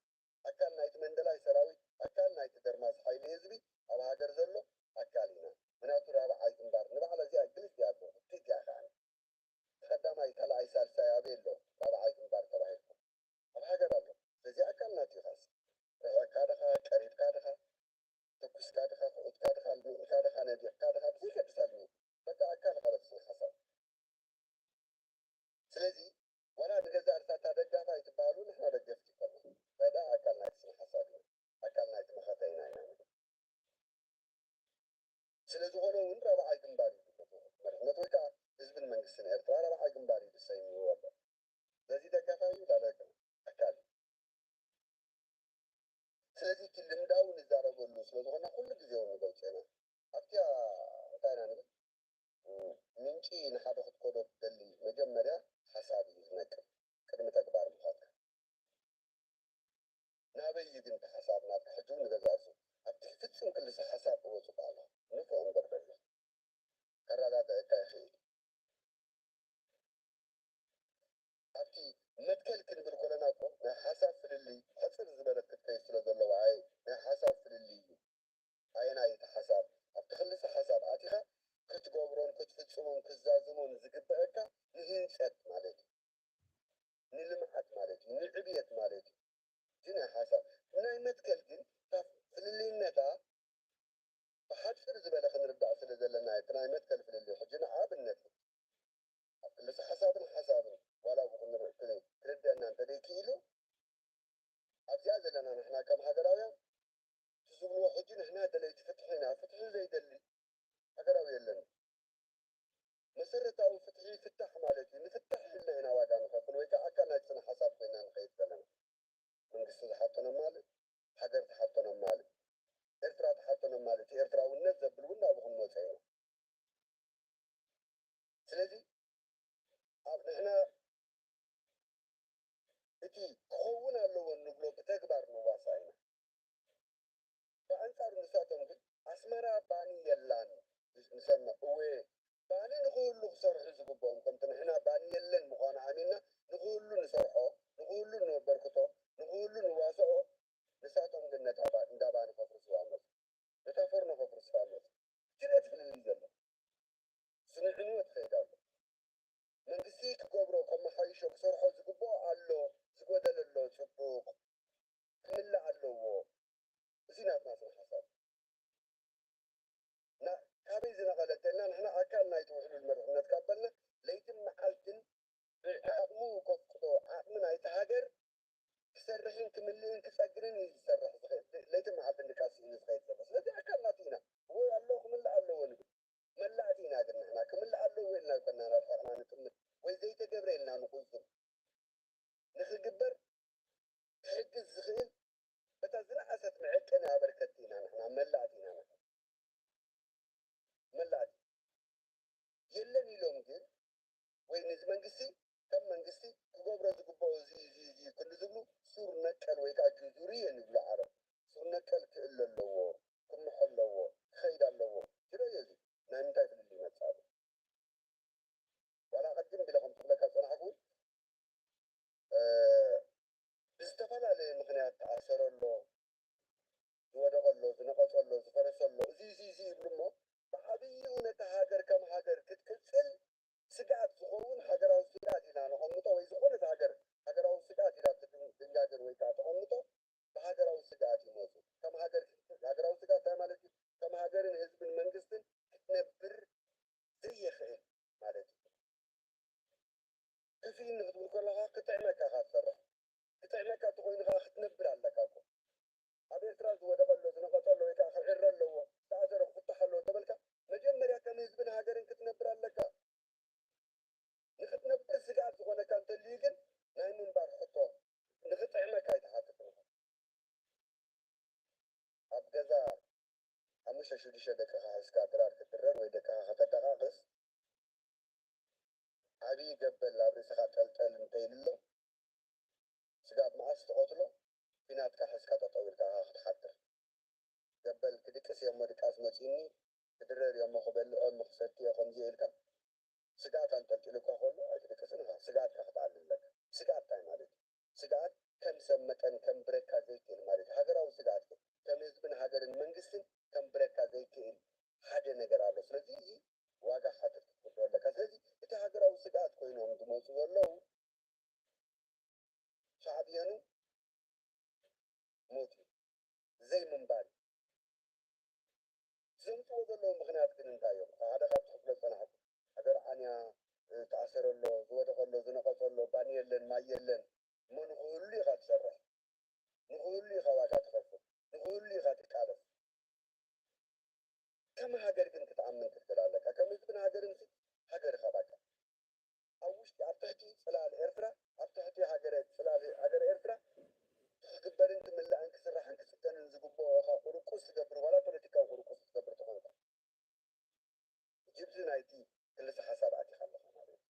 ኣካል ናይቲ መንደላይ ሰራዊት፣ ኣካል ናይቲ ደርማስ ሓይሊ ህዝቢ ኣብ ሃገር ዘሎ ኣካል ኢና። ምክንያቱ ራብዓይ ግንባር ንባዕላ እዚኣ ግልጽ እያ፣ ክፍቲት እያ ከኣ። ቀዳማይ፣ ካልኣይ፣ ሳልሳይ ኣበይ ኣሎ? ራብዓይ ግንባር ተባሂልኩም ኣብ ሃገር ኣሎ። ስለዚ ኣካል ናቱ ኢኻስ ርሕቕካ ድኻ፣ ቀሪብካ ድኻ፣ ተኩስካ ድኻ፣ ክዑትካ ድኻ፣ ኣልሚዕካ ድኻ፣ ነዲቕካ ድኻ፣ ብዘይገድስ ኣልሚ በቃ ኣካል ኢኻ በቲ ስነ ሓሳብ። ስለዚ ዋላ ንገዛእ ርእሳታ ደጋፋይ ትበሃሉ ንሕና ደገፍቲ ይኮና። በዳ ኣካል ናይቲ ስነ ሓሳብ ኢና፣ ኣካል ናይቲ መኸተ ኢና ኢና ንብል። ስለ ዝኾነ እውን ራብዓይ ግንባር እዩ ዝብሎ መሪሕነት ወይ ከዓ ህዝብን መንግስትን ኤርትራ ራብዓይ ግንባር እዩ ዝሰይምዎ ኣሎ። በዚ ደጋፋይ እዩ ላለ ኣካል እዩ። ስለዚ እቲ ልምዳዊ ንዛረበሉ ስለ ዝኾና ኩሉ ግዜ እውን ንገልጾ ኢና። ኣብቲኣ እንታይ ኢና ንብል? ምንጪ ንሓደ ክትከዶ ትደሊ መጀመርያ ሓሳብ እዩ ዝነቅል ቅድሚ ተግባር ምኻድካ። ናበይ እዩ ግን እቲ ሓሳብ ናትካ? ሕጂ እውን ንገዛእ ርእሱ ኣብቲ ፍጹም ክልሰ ሓሳብ እወጹ በኣላ ንፉዕ እምበር በሊሕ ከረዳድኣካ ይኽእል። ኣብቲ መትከል ክንብል ኮለና እኮ ናይ ሓሳብ ፍልልይ ሕጽር ዝበለት ክትከይድ ስለ ዘለዋ ኣየ ናይ ሓሳብ ፍልልይ እዩ። ኣየናይ እቲ ሓሳብ ኣብቲ ክልሰ ሓሳብ ኣቲኻ ክትገብሮን ክትፍጽሞን ክዛዝሞን ዝግበአካ ንህንጸት ማለት እዩ። ንልምዓት ማለት እዩ፣ ንዕብየት ማለት እዩ። እቲ ናይ ሓሳብ ናይ መትከል ግን እታ ፍልልይነታ ብሓፂር ዝበለ ክንርዳእ ስለ ዘለና እቲ ናይ መትከል ፍልልይ ሕጂ ንኣብነት ኣብ ክልሰ ሓሳብን ሓሳብን ዋላ ብኡ ክንርእ ክርደአና እንተደይክኢሉ ኣብዚኣ ዘለና ንሕና ከም ሃገራውያን እቲ ዝብልዎ ሕጂ ንሕና ደለይቲ ፍትሒ ኢና። ፍትሒ ዘይደሊ ሃገራዊ የለን። መሰረታዊ ፍትሒ ፍታሕ ማለት እዩ። ንፍታሕ ኢልና ኢና ዋጋ ንኸፍል ወይ ከዓ ኣካል ናይቲ ስነ ሓሳብ ኮይና ንኸይድ ዘለና። መንግስቲ ዝሓቶ ነማልእ፣ ሃገር ትሓቶ ነማልእ፣ ኤርትራ ትሓቶ ነማልእ፣ እቲ ኤርትራውነት ዘብል እውን ናብኡ ክንመጾ ኢና። ስለዚ ኣብ ንሕና እቲ ክኸውን ኣለዎ እንብሎ ብተግባር ንዋሳእ ኢና። ብኣንጻሩ ንሳቶም ግን ኣስመራ ባኒ የላን ንሰምዕ። እወ ባኒ ንኽህሉ ክሰርሑ ዝግብኦም ከምቲ ንሕና ባኒ የለን ምዃኑ ኣሚንና ንኽህሉ ንሰርሖ፣ ንኽህሉ ነበርክቶ፣ ንኽህሉ ንዋስኦ። ንሳቶም ግን ነታ ባ- እንዳ ባኒ ከፍርስዋ መጹ። ነታ ፎርኖ ከፍርስዋ መጹ። እቲ ርእየት ፍልልይ ዘሎ ስኒዕንዎ ትኸይድ ኣሎ። መንግስቲ ክገብሮ ከመሓይሾ ክሰርሖ ዝግብኦ ኣሎ፣ ዝጎደለ ኣሎ፣ ጽቡቕ ክምላእ ኣለዎ። እዚ ናትና ስነ ሓሳብ ና- ካበይ ዝነቐለ እንተልና ንሕና ኣካል ናይቲ ውሕሉል መሪሕነት ካብ በልና ለይትን መዓልትን ብዓቕሙ ከፍቅዶ ዓቕሚ ናይቲ ሃገር ክሰርሕን ክምልእን ክጸግንን እዩ ዝሰርሕ ዝኸ- ለይትን መዓልትን ድቃስ ኢሉ ዝኸይድ ዘሎ። ስለዚ ኣካል ናቱ ኢና። እወ ኣሎ ክምላእ ኣለዎ ንብል። መላእቲ ኢና ግን ንሕና ክምላእ ኣለዎ ኢልና ኣይኮና ናብ ሕቕና ንጥምት ወይ ዘይተገብረ ኢልና ንቁዝም። ንኽግበር ክሕግዝ ዝኽእል በታ ዝነኣሰት መዐቀኒ ኣበርከቲ ኢና ንሕና መላእቲ ኢና ንሕና መላእቲ የለን ኢሎም ግን ወይ ነዚ መንግስቲ ከም መንግስቲ ክገብሮ ዝግብኦ እዚ እዚ እዚ ክንዲ ዝብሉ ሱር ነቀል ወይ ከዓ ጅዙሪ እዮም ይብሉ ዓረብ። ሱር ነቀል ክእለ ኣለዎ፣ ክምሖ ኣለዎ፣ ክኸይድ ኣለዎ። ትርእዮ እዚ ናይ ምንታይ ፍልልይ ይመጽእ ኣሎ? ዋላ ቅድም ኢለ ከም ትብለካ ዝጸናሕኩ እውን ብዝተፈላለየ ምኽንያት ተኣሰረ ኣሎ፣ ዝወደቐ ኣሎ፣ ዝነቐጸ ኣሎ፣ ዝፈረሰ ኣሎ፣ እዚ እዚ እዚ ይብሉ እሞ ብዓብይኡ ነታ ሃገር ከም ሃገር ክትቅጽል ስግኣት ዝኸውን ሃገራዊ ስግኣት ኢና ነቐምጦ፣ ወይ ዝኾነት ሃገር ሃገራዊ ስግኣት ኢላ ትድንጋገር ወይ ከዓ ተቐምጦ ብሃገራዊ ስግኣት ይመፁ። ከም ሃገር ሃገራዊ ስግኣት እንታይ ማለት እዩ? ከም ሃገርን ህዝብን መንግስትን ክትነብር ዘይኽእል ማለት እዩ። ከፊእኒ ክትብል ከለኻ ክጥዕመካ ኢኻ ትሰርሕ። ክጥዕመካ እንተኾይኑ ከዓ ክትነብር ኣለካ እኮ። ኣብ ኤርትራ ዝወደቐ ኣሎ፣ ዝነቐጸ ኣሎ፣ ወይ ከዓ ክዕረ ኣለዎ፣ ዝተኣሰረ ክፍታሕ ኣለዎ እንተበልካ መጀመርያ ከም ህዝብን ሃገርን ክትነብር ኣለካ። ንኽትነብር ስግኣት ዝኾነካ እንተልዩ ግን ናይ ምንባር ሕቶ ንኽጥዕመካ ኣይትሓትት ኢኻ። ኣብ ገዛ ሓሙሽተ ሽዱሽተ ደቅኻ ሒዝካ ድራር ክትድረር ወይ ደቅኻ ከተደቓቕስ ዓብዪ ገበል ኣብ ርእስኻ ጠልጠል እንተይልሎ ስጋብ መዓስ ትቐትሎ ኲናትካ ሒዝካ ጠጠው ኢልካ ኢኻ ክትሓድር። ገበል ክድቅስ እየ እሞ ድቃስ መፂኡኒ ክድረር እየ እሞ ክበልዕ እየ እሞ ክሰቲ እየ ከምዚ እየ ኢልካ ስግኣት ኣንጠልጢሉካ ከሎ ኣይትድቅስን ኢኻ። ስግኣትካ ክትኣሊ ኣለካ። ስግኣት እንታይ ማለት እዩ? ስግኣት ከም ሰብ መጠን ከንብረካ ዘይክእል ማለት እዩ። ሃገራዊ ስግኣት ግን ከም ህዝብን ሃገርን መንግስትን ከንብረካ ዘይክእል ሓደ ነገር ኣሎ። ስለዚ እዚ ዋጋ ሓትት ክትክፍሎ ኣለካ። ስለዚ እቲ ሃገራዊ ስግኣት ኮይኖም ዝመፁ ዘለዉ ሻዕብየኑ ሞት እዩ። ዘይምንባር እዩ። ዘምፅዎ ዘለዉ ምኽንያት ግን እንታይ እዮም? ሓደ ካብ ትኽፍሎ ዝፀናሕኩ ሃገር ዓንያ፣ ዝተኣሰረ ኣሎ፣ ዝወደቐ ኣሎ፣ ዝነቐፀ ኣሎ፣ ባኒ የለን፣ ማይ የለን። እሞ ንክህሉ ኢኻ ትሰርሕ፣ ንክህሉ ኢኻ ዋጋ ትኸፍል፣ ንክህሉ ኢኻ ትቃለስ። ከም ሃገር ግን ክትኣምን ክትክእል ኣለካ። ከም ህዝብን ሃገርን ሲ ሃገር ኢኻ ባካ። ኣብ ውሽጢ ኣብ ትሕቲ ፅላል ኤርትራ ኣብ ትሕቲ ሃገረ ፅላል ሃገረ ኤርትራ ክግበርን ክምላእን ክስራሕን ክፅገንን ዝግብኦ ኢኻ ቁርቁስ ትገብር ዋላ ፖለቲካዊ ቁርቁስ ትገብር ተኾንካ ጅብዚ ናይቲ ክልሰ ሓሳብ ኣቲኻ ኣለኻ ማለት እዩ።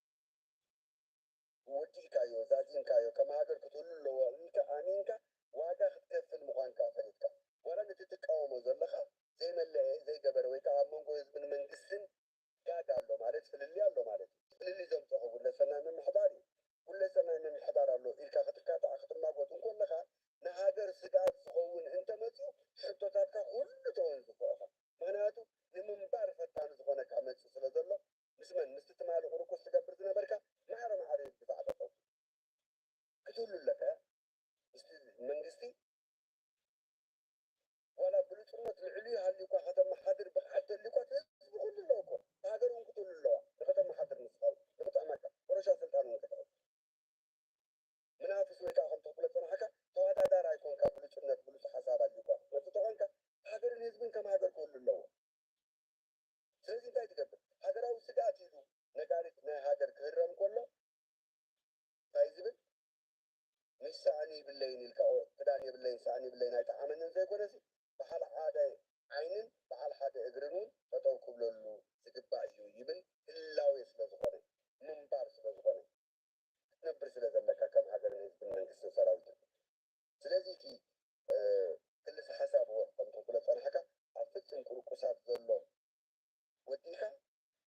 ወዲእካዮ ዛዚምካዮ ከም ሃገር ክትህሉ ኣለዎ ኢልካ ኣሚንካ ዋጋ ክትከፍል ምዃንካ ፈሊጥካ ዋላ ነቲ ትቃወሞ ዘለኻ ዘይመለአ ዘይገበረ ወይ ከዓ ኣብ መንጎ ህዝብን መንግስትን ጋግ ኣሎ ማለት ፍልልይ ኣሎ ማለት እዩ። ፍልልይ ዘምፀኦ ጉድለት ሰናይ ምምሕዳር እዩ። ጉድለት ሰናይ ምምሕዳር ኣሎ ኢልካ ክትካታዕ ክትማጎት እንከለኻ ንሃገር ስግኣት ዝኸውን እንተመፅኡ ሕቶታትካ ኩሉ ተወንዝፎ ኢኻ። ምኽንያቱ ንምንባር ፈታኒ ዝኾነካ መፅእ ስለ ዘሎ ምስ መን ምስቲ ትማሊ ቁርቁስ ትገብር ዝነበርካ ማዕረ ማዕረ እዩ ድፋዕ ጠጠው ክትህሉ ኣለካ። ምስቲ መንግስቲ ዋላ ብሉፅነት ልዕሊኡ ሃልዩኳ ከተመሓድር ብቕዓት ተልዩኳ እቲ ህዝቢ ኩሉ ኣለዎ እኮ ሃገር እውን ክትህሉ ኣለዋ ንከተመሓድር ንስኻ እውን ንክጥዕመካ ወረሻ ስልጣን እውን ክትሕዝ ምናፍስ ወይ ከዓ ከምቲ ክፍለጥ ዝፀናሕካ ተወዳዳሪ ኣይኮንካ ብሉፅነት ብሉፅ ሓሳብ ኣልዩኳ ክትመፅእ ተኾንካ ሃገርን ህዝብን ከም ሃገር ክህሉ ኣለዎ። ስለዚ እንታይ ትገብር? ሃገራዊ ስግኣት ኢሉ ነጋሪት ናይ ሃገር ክህረም ከሎ እንታይ ዝብል? ምስ ሳእኒ ይብለይን ኢልካ ክዳን የብለይን ሳእኒ ይብለይን ኣይጠዓመንን ዘይኮነሲ በዓል ሓደ ዓይንን በዓል ሓደ እግርን እውን ጠጠው ክብለሉ ዝግባእ እዩ ይብል ህላዌ ስለዝኾነ ምንባር ስለዝኾነ ክትነብር ስለ ዘለካ ከም ሃገርን ህዝብን መንግስትን ሰራዊትን ስለዚ እቲ ክልተ ሓሳብ ከምቲ ክብሎ ዝፀናሕካ ኣብ ፍፅም ቁርቁሳት ዘሎ ወዲእካ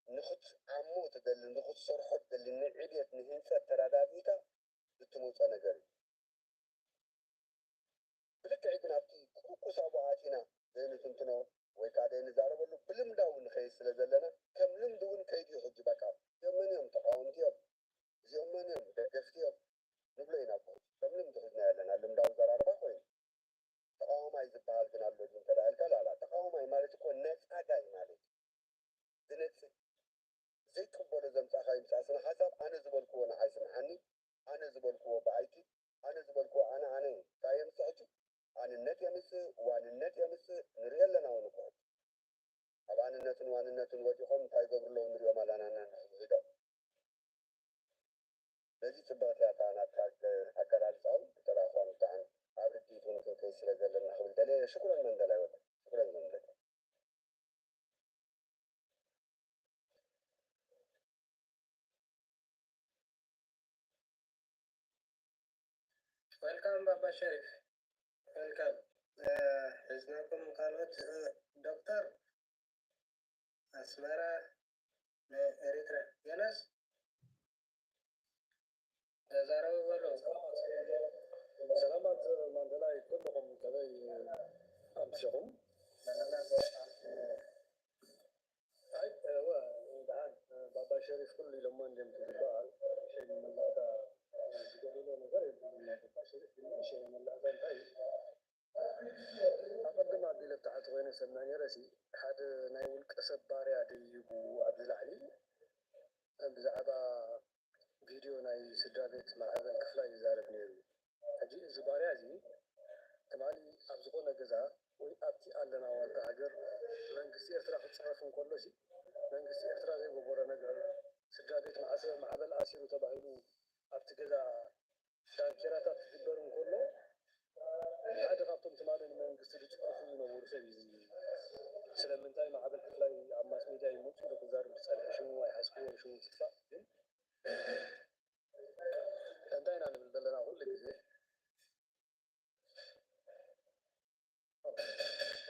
ንክትዓሞ ትደሊ ንክትሰርሖ ትደሊ ንዕብየት ንህንፀት ተረዳዲእካ እትመፆ ነገር እዩ። ብልክዕ ግን ኣብቲ ቁርቁስ ኣብኡ ኣቲና ዘይንትንትኖ ወይ ከዓ ዘይንዛረበሉ ብልምዳዊ ንኸይድ ስለ ዘለና ከም ልምዲ እውን ከይድ እዩ ሕጂ በቃ እዚኦም መን እዮም ተቃወምቲ እዮም እዚኦም መን እዮም ደገፍቲ እዮም ንብሎ ኢና እኮ ከም ልምዲ ሒዝናዮ ኣለና ልምዳዊ ዘራርባ ኮይኑ ተቃዋማይ ዝበሃል ግን ኣሎ ድዩ እንተ ኢልካ ላላ ተቃዋማይ ማለት እኮ ነፃጋይ ማለት እዩ ዝነፅግ ዘይቅበሎ ዘምፃእካዮ ምፃእ ስነ ሓሳብ ኣነ ዝበልክዎ ንዓይ ስምዓኒ ኣነ ዝበልክዎ ብኣይቲ ኣነ ዝበልክዎ ኣነ ኣነ እንታይ የምፅእ ሕጂ ኣንነት የምፅእ ዋንነት የምፅእ ንሪኦ ኣለና እውን እኮ ሕጂ ኣብ ኣንነትን ዋንነትን ወዲቖም እንታይ ይገብሩ ኣለዉ ንሪኦም ኣለና ነንሕድሕዶም በዚ ፅብቕቲ እያ እታ ናትካ ኣገላልፃ እውን ብተራ እኳ ንብዛዕን ኣብ ርድኢት እውን ክንከይድ ስለ ዘለና ክብል ደልየ እየ ሽኩረን መንደላይ ወለ ሽኩረን መንደላይ Welcome ባባ ሸሪፍ Welcome ሒዝናኩም ካልኦት ዶክተር ኣስመራ ናይ ኤሪትራ ዮናስ ተዛረቡ በሉ ሰላማት ማንደላይ ኩልኹም ከመይ ኣምሲኹም። ኣይ፣ እወ፣ ደሓን፣ ባባ ሸሪፍ ኩሉ ኢሎሞ እንድዮም ዝበሃል። ሸይ መላእታ ዝጎደሎ ነገር የብሉን። ባባ ሸሪፍ ግን ሸይ መላእታ እንታይ እዩ? ኣቐድም ኣቢለ ብታሕቲ ኮይነ ሰምዕ ነይረ ሲ፣ ሓደ ናይ ውልቀ ሰብ ባርያ ደይቡ ኣብዚ ላዕሊ ብዛዕባ ቪድዮ ናይ ስድራ ቤት ማዕበል ክፍላይ ይዛረብ ነይሩ። ሕጂ እዚ ባርያ እዚ ትማሊ ኣብ ዝኾነ ገዛ ወይ ኣብቲ ኣለና ዋልታ ሃገር መንግስቲ ኤርትራ ክጽረፍ እንከሎ ሲ፣ መንግስቲ ኤርትራ ዘይገበሮ ነገር፣ ስድራ ቤት ማዕሰ-፣ ማዕበል ኣሲሩ ተባሂሉ ኣብቲ ገዛ ዳንኬራታት ክግበር እንከሎ፣ ሓደ ካብቶም ትማሊ ንመንግስቲ ዝጽረፉ ዝነበሩ ሰብ እዩ። ስለምንታይ ማዕበል ክፍላይ ኣብ ማስ ሜድያ ይመጹ ዶ ክዛረብ ዝጸንሐ ሽሙ ኣይሓዝክዎን፣ ሽሙ ትጥፋእ። ግን እንታይ ኢና ንብል ዘለና ኩሉ ግዜ?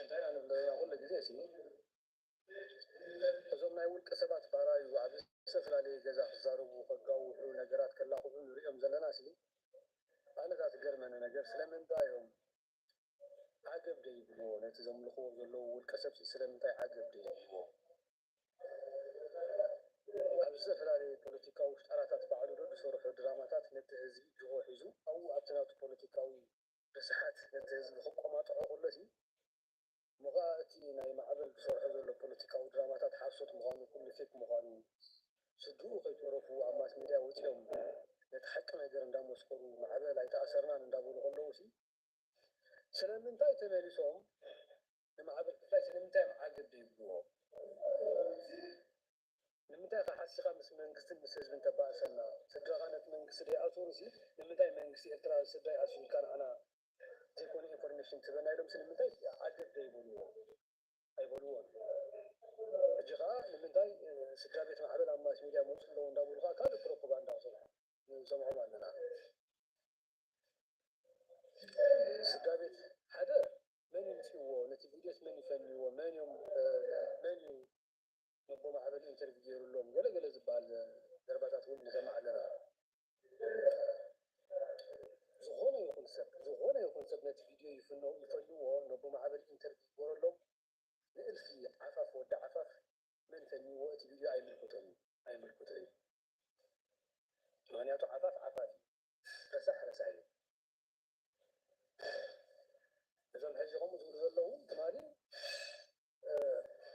እንታይ ኢና ንብል ዘለና ኩሉ ግዜ? እሲ እዞም ናይ ውልቀ ሰባት ባራዩ ኣብ ዝተፈላለየ ገዛ ክዛረቡ፣ ከጋውሑ፣ ነገራት ከላኽዑ ንሪኦም ዘለና ሲ፣ ኣነ እታ ትገርመኒ ነገር ስለምንታይ እዮም ዓገብ ደይብልዎ? ነቲ ዘምልኽዎ ዘለዉ ውልቀ ሰብ ሲ ስለምንታይ ዓገብ ደይብልዎ? ኣብ ዝተፈላለየ ፖለቲካዊ ሽጣራታት ባዕሉ ዶ ዝሰርሖ ድራማታት ነቲ ህዝቢ ጅሆ ሒዙ ኣብኡ ኣብቲ ናቱ ፖለቲካዊ ርስሓት ነቲ ህዝቢ ክቆማጥዖ ከሎ ሲ፣ እሞ ኸኣ እቲ ናይ ማዕበል ዝሰርሖ ዘሎ ፖለቲካዊ ድራማታት ሓሶት ምዃኑ፣ ኩሉ ፌክ ምዃኑ፣ ስድርኡ ከይተረፉ ኣብ ማስ ሜድያ ወጺኦም ነቲ ሓቂ ነገር እንዳመስከሩ፣ ማዕበል ኣይተኣሰርናን እንዳበሉ ከለዉ ሲ፣ ስለምንታይ ተመሊሶም ንማዕበል ክፍላይ ስለምንታይ እዮም ዓገብ ዘይብልዎ? ንምንታይ ኢኻ ሓሲኻ ምስ መንግስትን ምስ ህዝብን ተባእሰና? ስድራኻ ነቲ መንግስቲ ደይኣሰሩ ሲ፣ ንምንታይ መንግስቲ ኤርትራ ስድራይ ኣሲሩ ኢልካ ንዓና ዘይኮነ ኢንፎርሜሽን ትህበና ኢሎም ሲ፣ ንምንታይ ዓገብ ዘይበልዎ? ኣይበልዎን። ሕጂ ኸኣ ንምንታይ፣ እ፣ ስድራ ቤት ማዕበል ኣብ ማስ ሜድያ መጹ ኣለዉ እንዳበሉ ኸኣ ካልእ ፕሮፓጋንዳ ክሰርሑ ንሰምዖም ኣለና። ስድራ ቤት ሓደ መን ይምጽእዎ? ነቲ ቪድዮስ መን ይፈንይዎ? መን እዮም፣ እ፣ መን እዩ ነቦ ማዕበል ኢንተርቪው ገይሩሎም? ገለ ገለ ዝበሃል ዘረባታት እውን ንሰምዕ ኣለና። ዝኾነ ይኹን ሰብ፣ ዝኾነ ይኹን ሰብ ነቲ ቪድዮ ይፍኖ-፣ ይፈልዎ፣ ነቦ ማዕበል ኢንተርቪው ይገበረሎም። ንእልፊ ዓፋፍ ወዲ ዓፋፍ መን ፈንይዎ እቲ ቪድዮ ኣይምልከቶን እዩ፣ ኣይምልከቶን እዩ። ምኽንያቱ ዓፋፍ ዓፋፍ እዩ፣ ረሳሕ ረሳሕ እዩ። እዞም ሕጂ ከምኡ ዝብሉ ዘለዉ ትማሊ፣ እ፣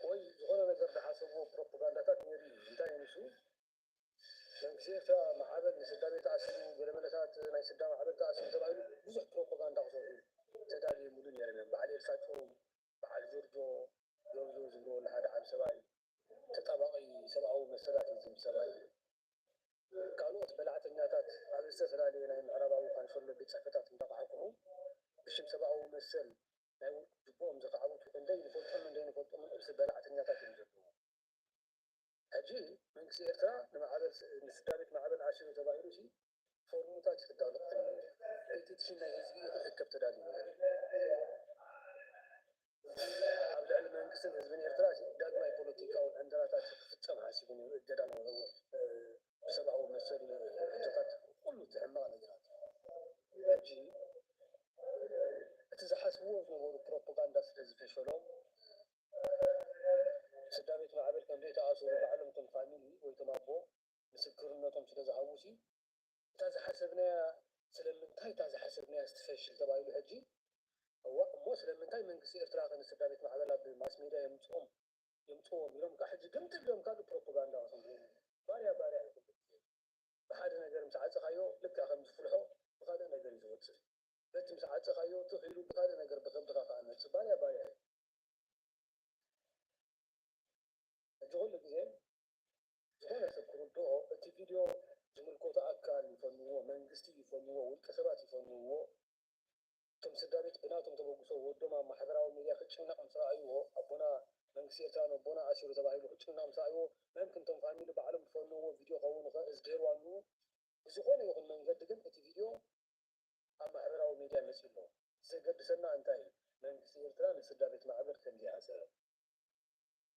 ወይ ዝኾነ ነገር ዝሓሰብዎ ፕሮፓጋንዳታት ነይሩ እዩ። እንታይ እዩ ንሱ? መንግስቲ ኤርትራ ማዕበል ንስድራ ቤት ተኣሲሩ፣ ገለመለታት ናይ ስድራ ማዕበል ተኣሲሩ ተባሂሉ ብዙሕ ፕሮፓጋንዳ ክሰርሑ ተዳልዮምሉ ነይሮም እዮም። በዓል ኤልሳ ጭሩም፣ በዓል ጆርጆ፣ ጆርጆ ዝብልዎ ንሓደ ዓቢ ሰብኣይ፣ ተጣባቒ ሰብኣዊ መሰላት እዩ ዝብል ሰብኣይ እዩ። ካልኦት በላዕተኛታት ኣብ ዝተፈላለየ ናይ ምዕራባዊ ካንሸሎ ቤት ጽሕፈታት እንዳኳሕኩሑ ብሽም ሰብኣዊ መሰል ናይ ውልቂ ጅቦኦም ዘኻዕብቱ ክንደይ ንፈልጦምን ዘይንፈልጦምን እልፊ በላዕተኛታት እዮም ዘለዉ። ሕጂ መንግስቲ ኤርትራ ንማዕበል ስ-፣ ንስድራ ቤት ማዕበል ኣሲሩ ተባሂሉ ሲ ፎርሙታት እዩ ክዳሎ ቀኒዩ። ፔቲሽን ናይ ህዝቢ እዩ ክእከብ ተዳልዩ ነይሩ። ኣብ ልዕሊ መንግስትን ህዝብን ኤርትራ ሲ ዳግማይ ፖለቲካዊ ዕንደራታት ክፍጸም ሓሲቡ ነይሩ። እገዳ፣ እ፣ ብሰብኣዊ መሰል ሕቶታት፣ ኩሉ እቲ ሕማቕ ነገራት። ሕጂ እቲ ዝሓስብዎ ዝነበሩ ፕሮፓጋንዳ ስለ ዝፈሸሎም፣ ስድራ ቤት ማዕበል ከም ዘይተኣሰሩ ባዕሎም እቶም ፋሚሊ ወይ እቶም ኣቦ ምስክርነቶም ስለ ዝሃቡ ሲ፣ እታ ዝሓሰብናያ፣ ስለምንታይ እታ ዝሓሰብናያ ትፈሽል ተባሂሉ ሕጂ፣ እዋ እሞ ስለምንታይ መንግስቲ ኤርትራ ከ ንስድራ ቤት ማዕበል ኣብ ማስ ሜድያ የምጽኦም፣ የምጽዎም ኢሎም ከ ሕጂ ግምጥል ኢሎም ካልእ ፕሮፓጋንዳ ክሰርሑ። ባርያ ባርያ እዩ ኩሉ ግዜ። ብሓደ ነገር ምስ ዓጸኻዮ ልክዕ ከም ዝፍልሖ ብኻልእ ነገር እዩ ዝወጽእ። በቲ ምስ ዓጸኻዮ ትኽ ኢሉ ብኻልእ ነገር ብኸብድኻ ከኣ መጽእ። ባርያ ባርያ እዩ። ሕጂ ኩሉ ግዜ ዝኾነ ሰብ ክርድኦ፣ እቲ ቪድዮ ዝምልከቶ ኣካል ይፈንዎ፣ መንግስቲ ይፈንዎ፣ ውልቀ ሰባት ይፈንዎ፣ እቶም ስድራ ቤት ብናቶም ተበግሶ ወዶም ኣብ ማሕበራዊ ሚድያ ክጭነቕ ምስ ረኣይዎ፣ ኣቦና መንግስቲ ኤርትራ ነቦና ኣሲሩ ተባሂሉ ክጭነቕ ምስ ረኣይዎ፣ መምክን እቶም ፋሚሊ ባዕሎም ዝፈንዎ ቪድዮ ከውን ይኽእል፣ ዝገይርዋ ኣለዉ። ብዝኾነ ይኹን መንገዲ ግን እቲ ቪድዮ ኣብ ማሕበራዊ ሚድያ መጺኡ ኣሎ። ዘገድሰና እንታይ እዩ? መንግስቲ ኤርትራ ንስድራ ቤት ማዕበል ከም ዘይኣሰረ።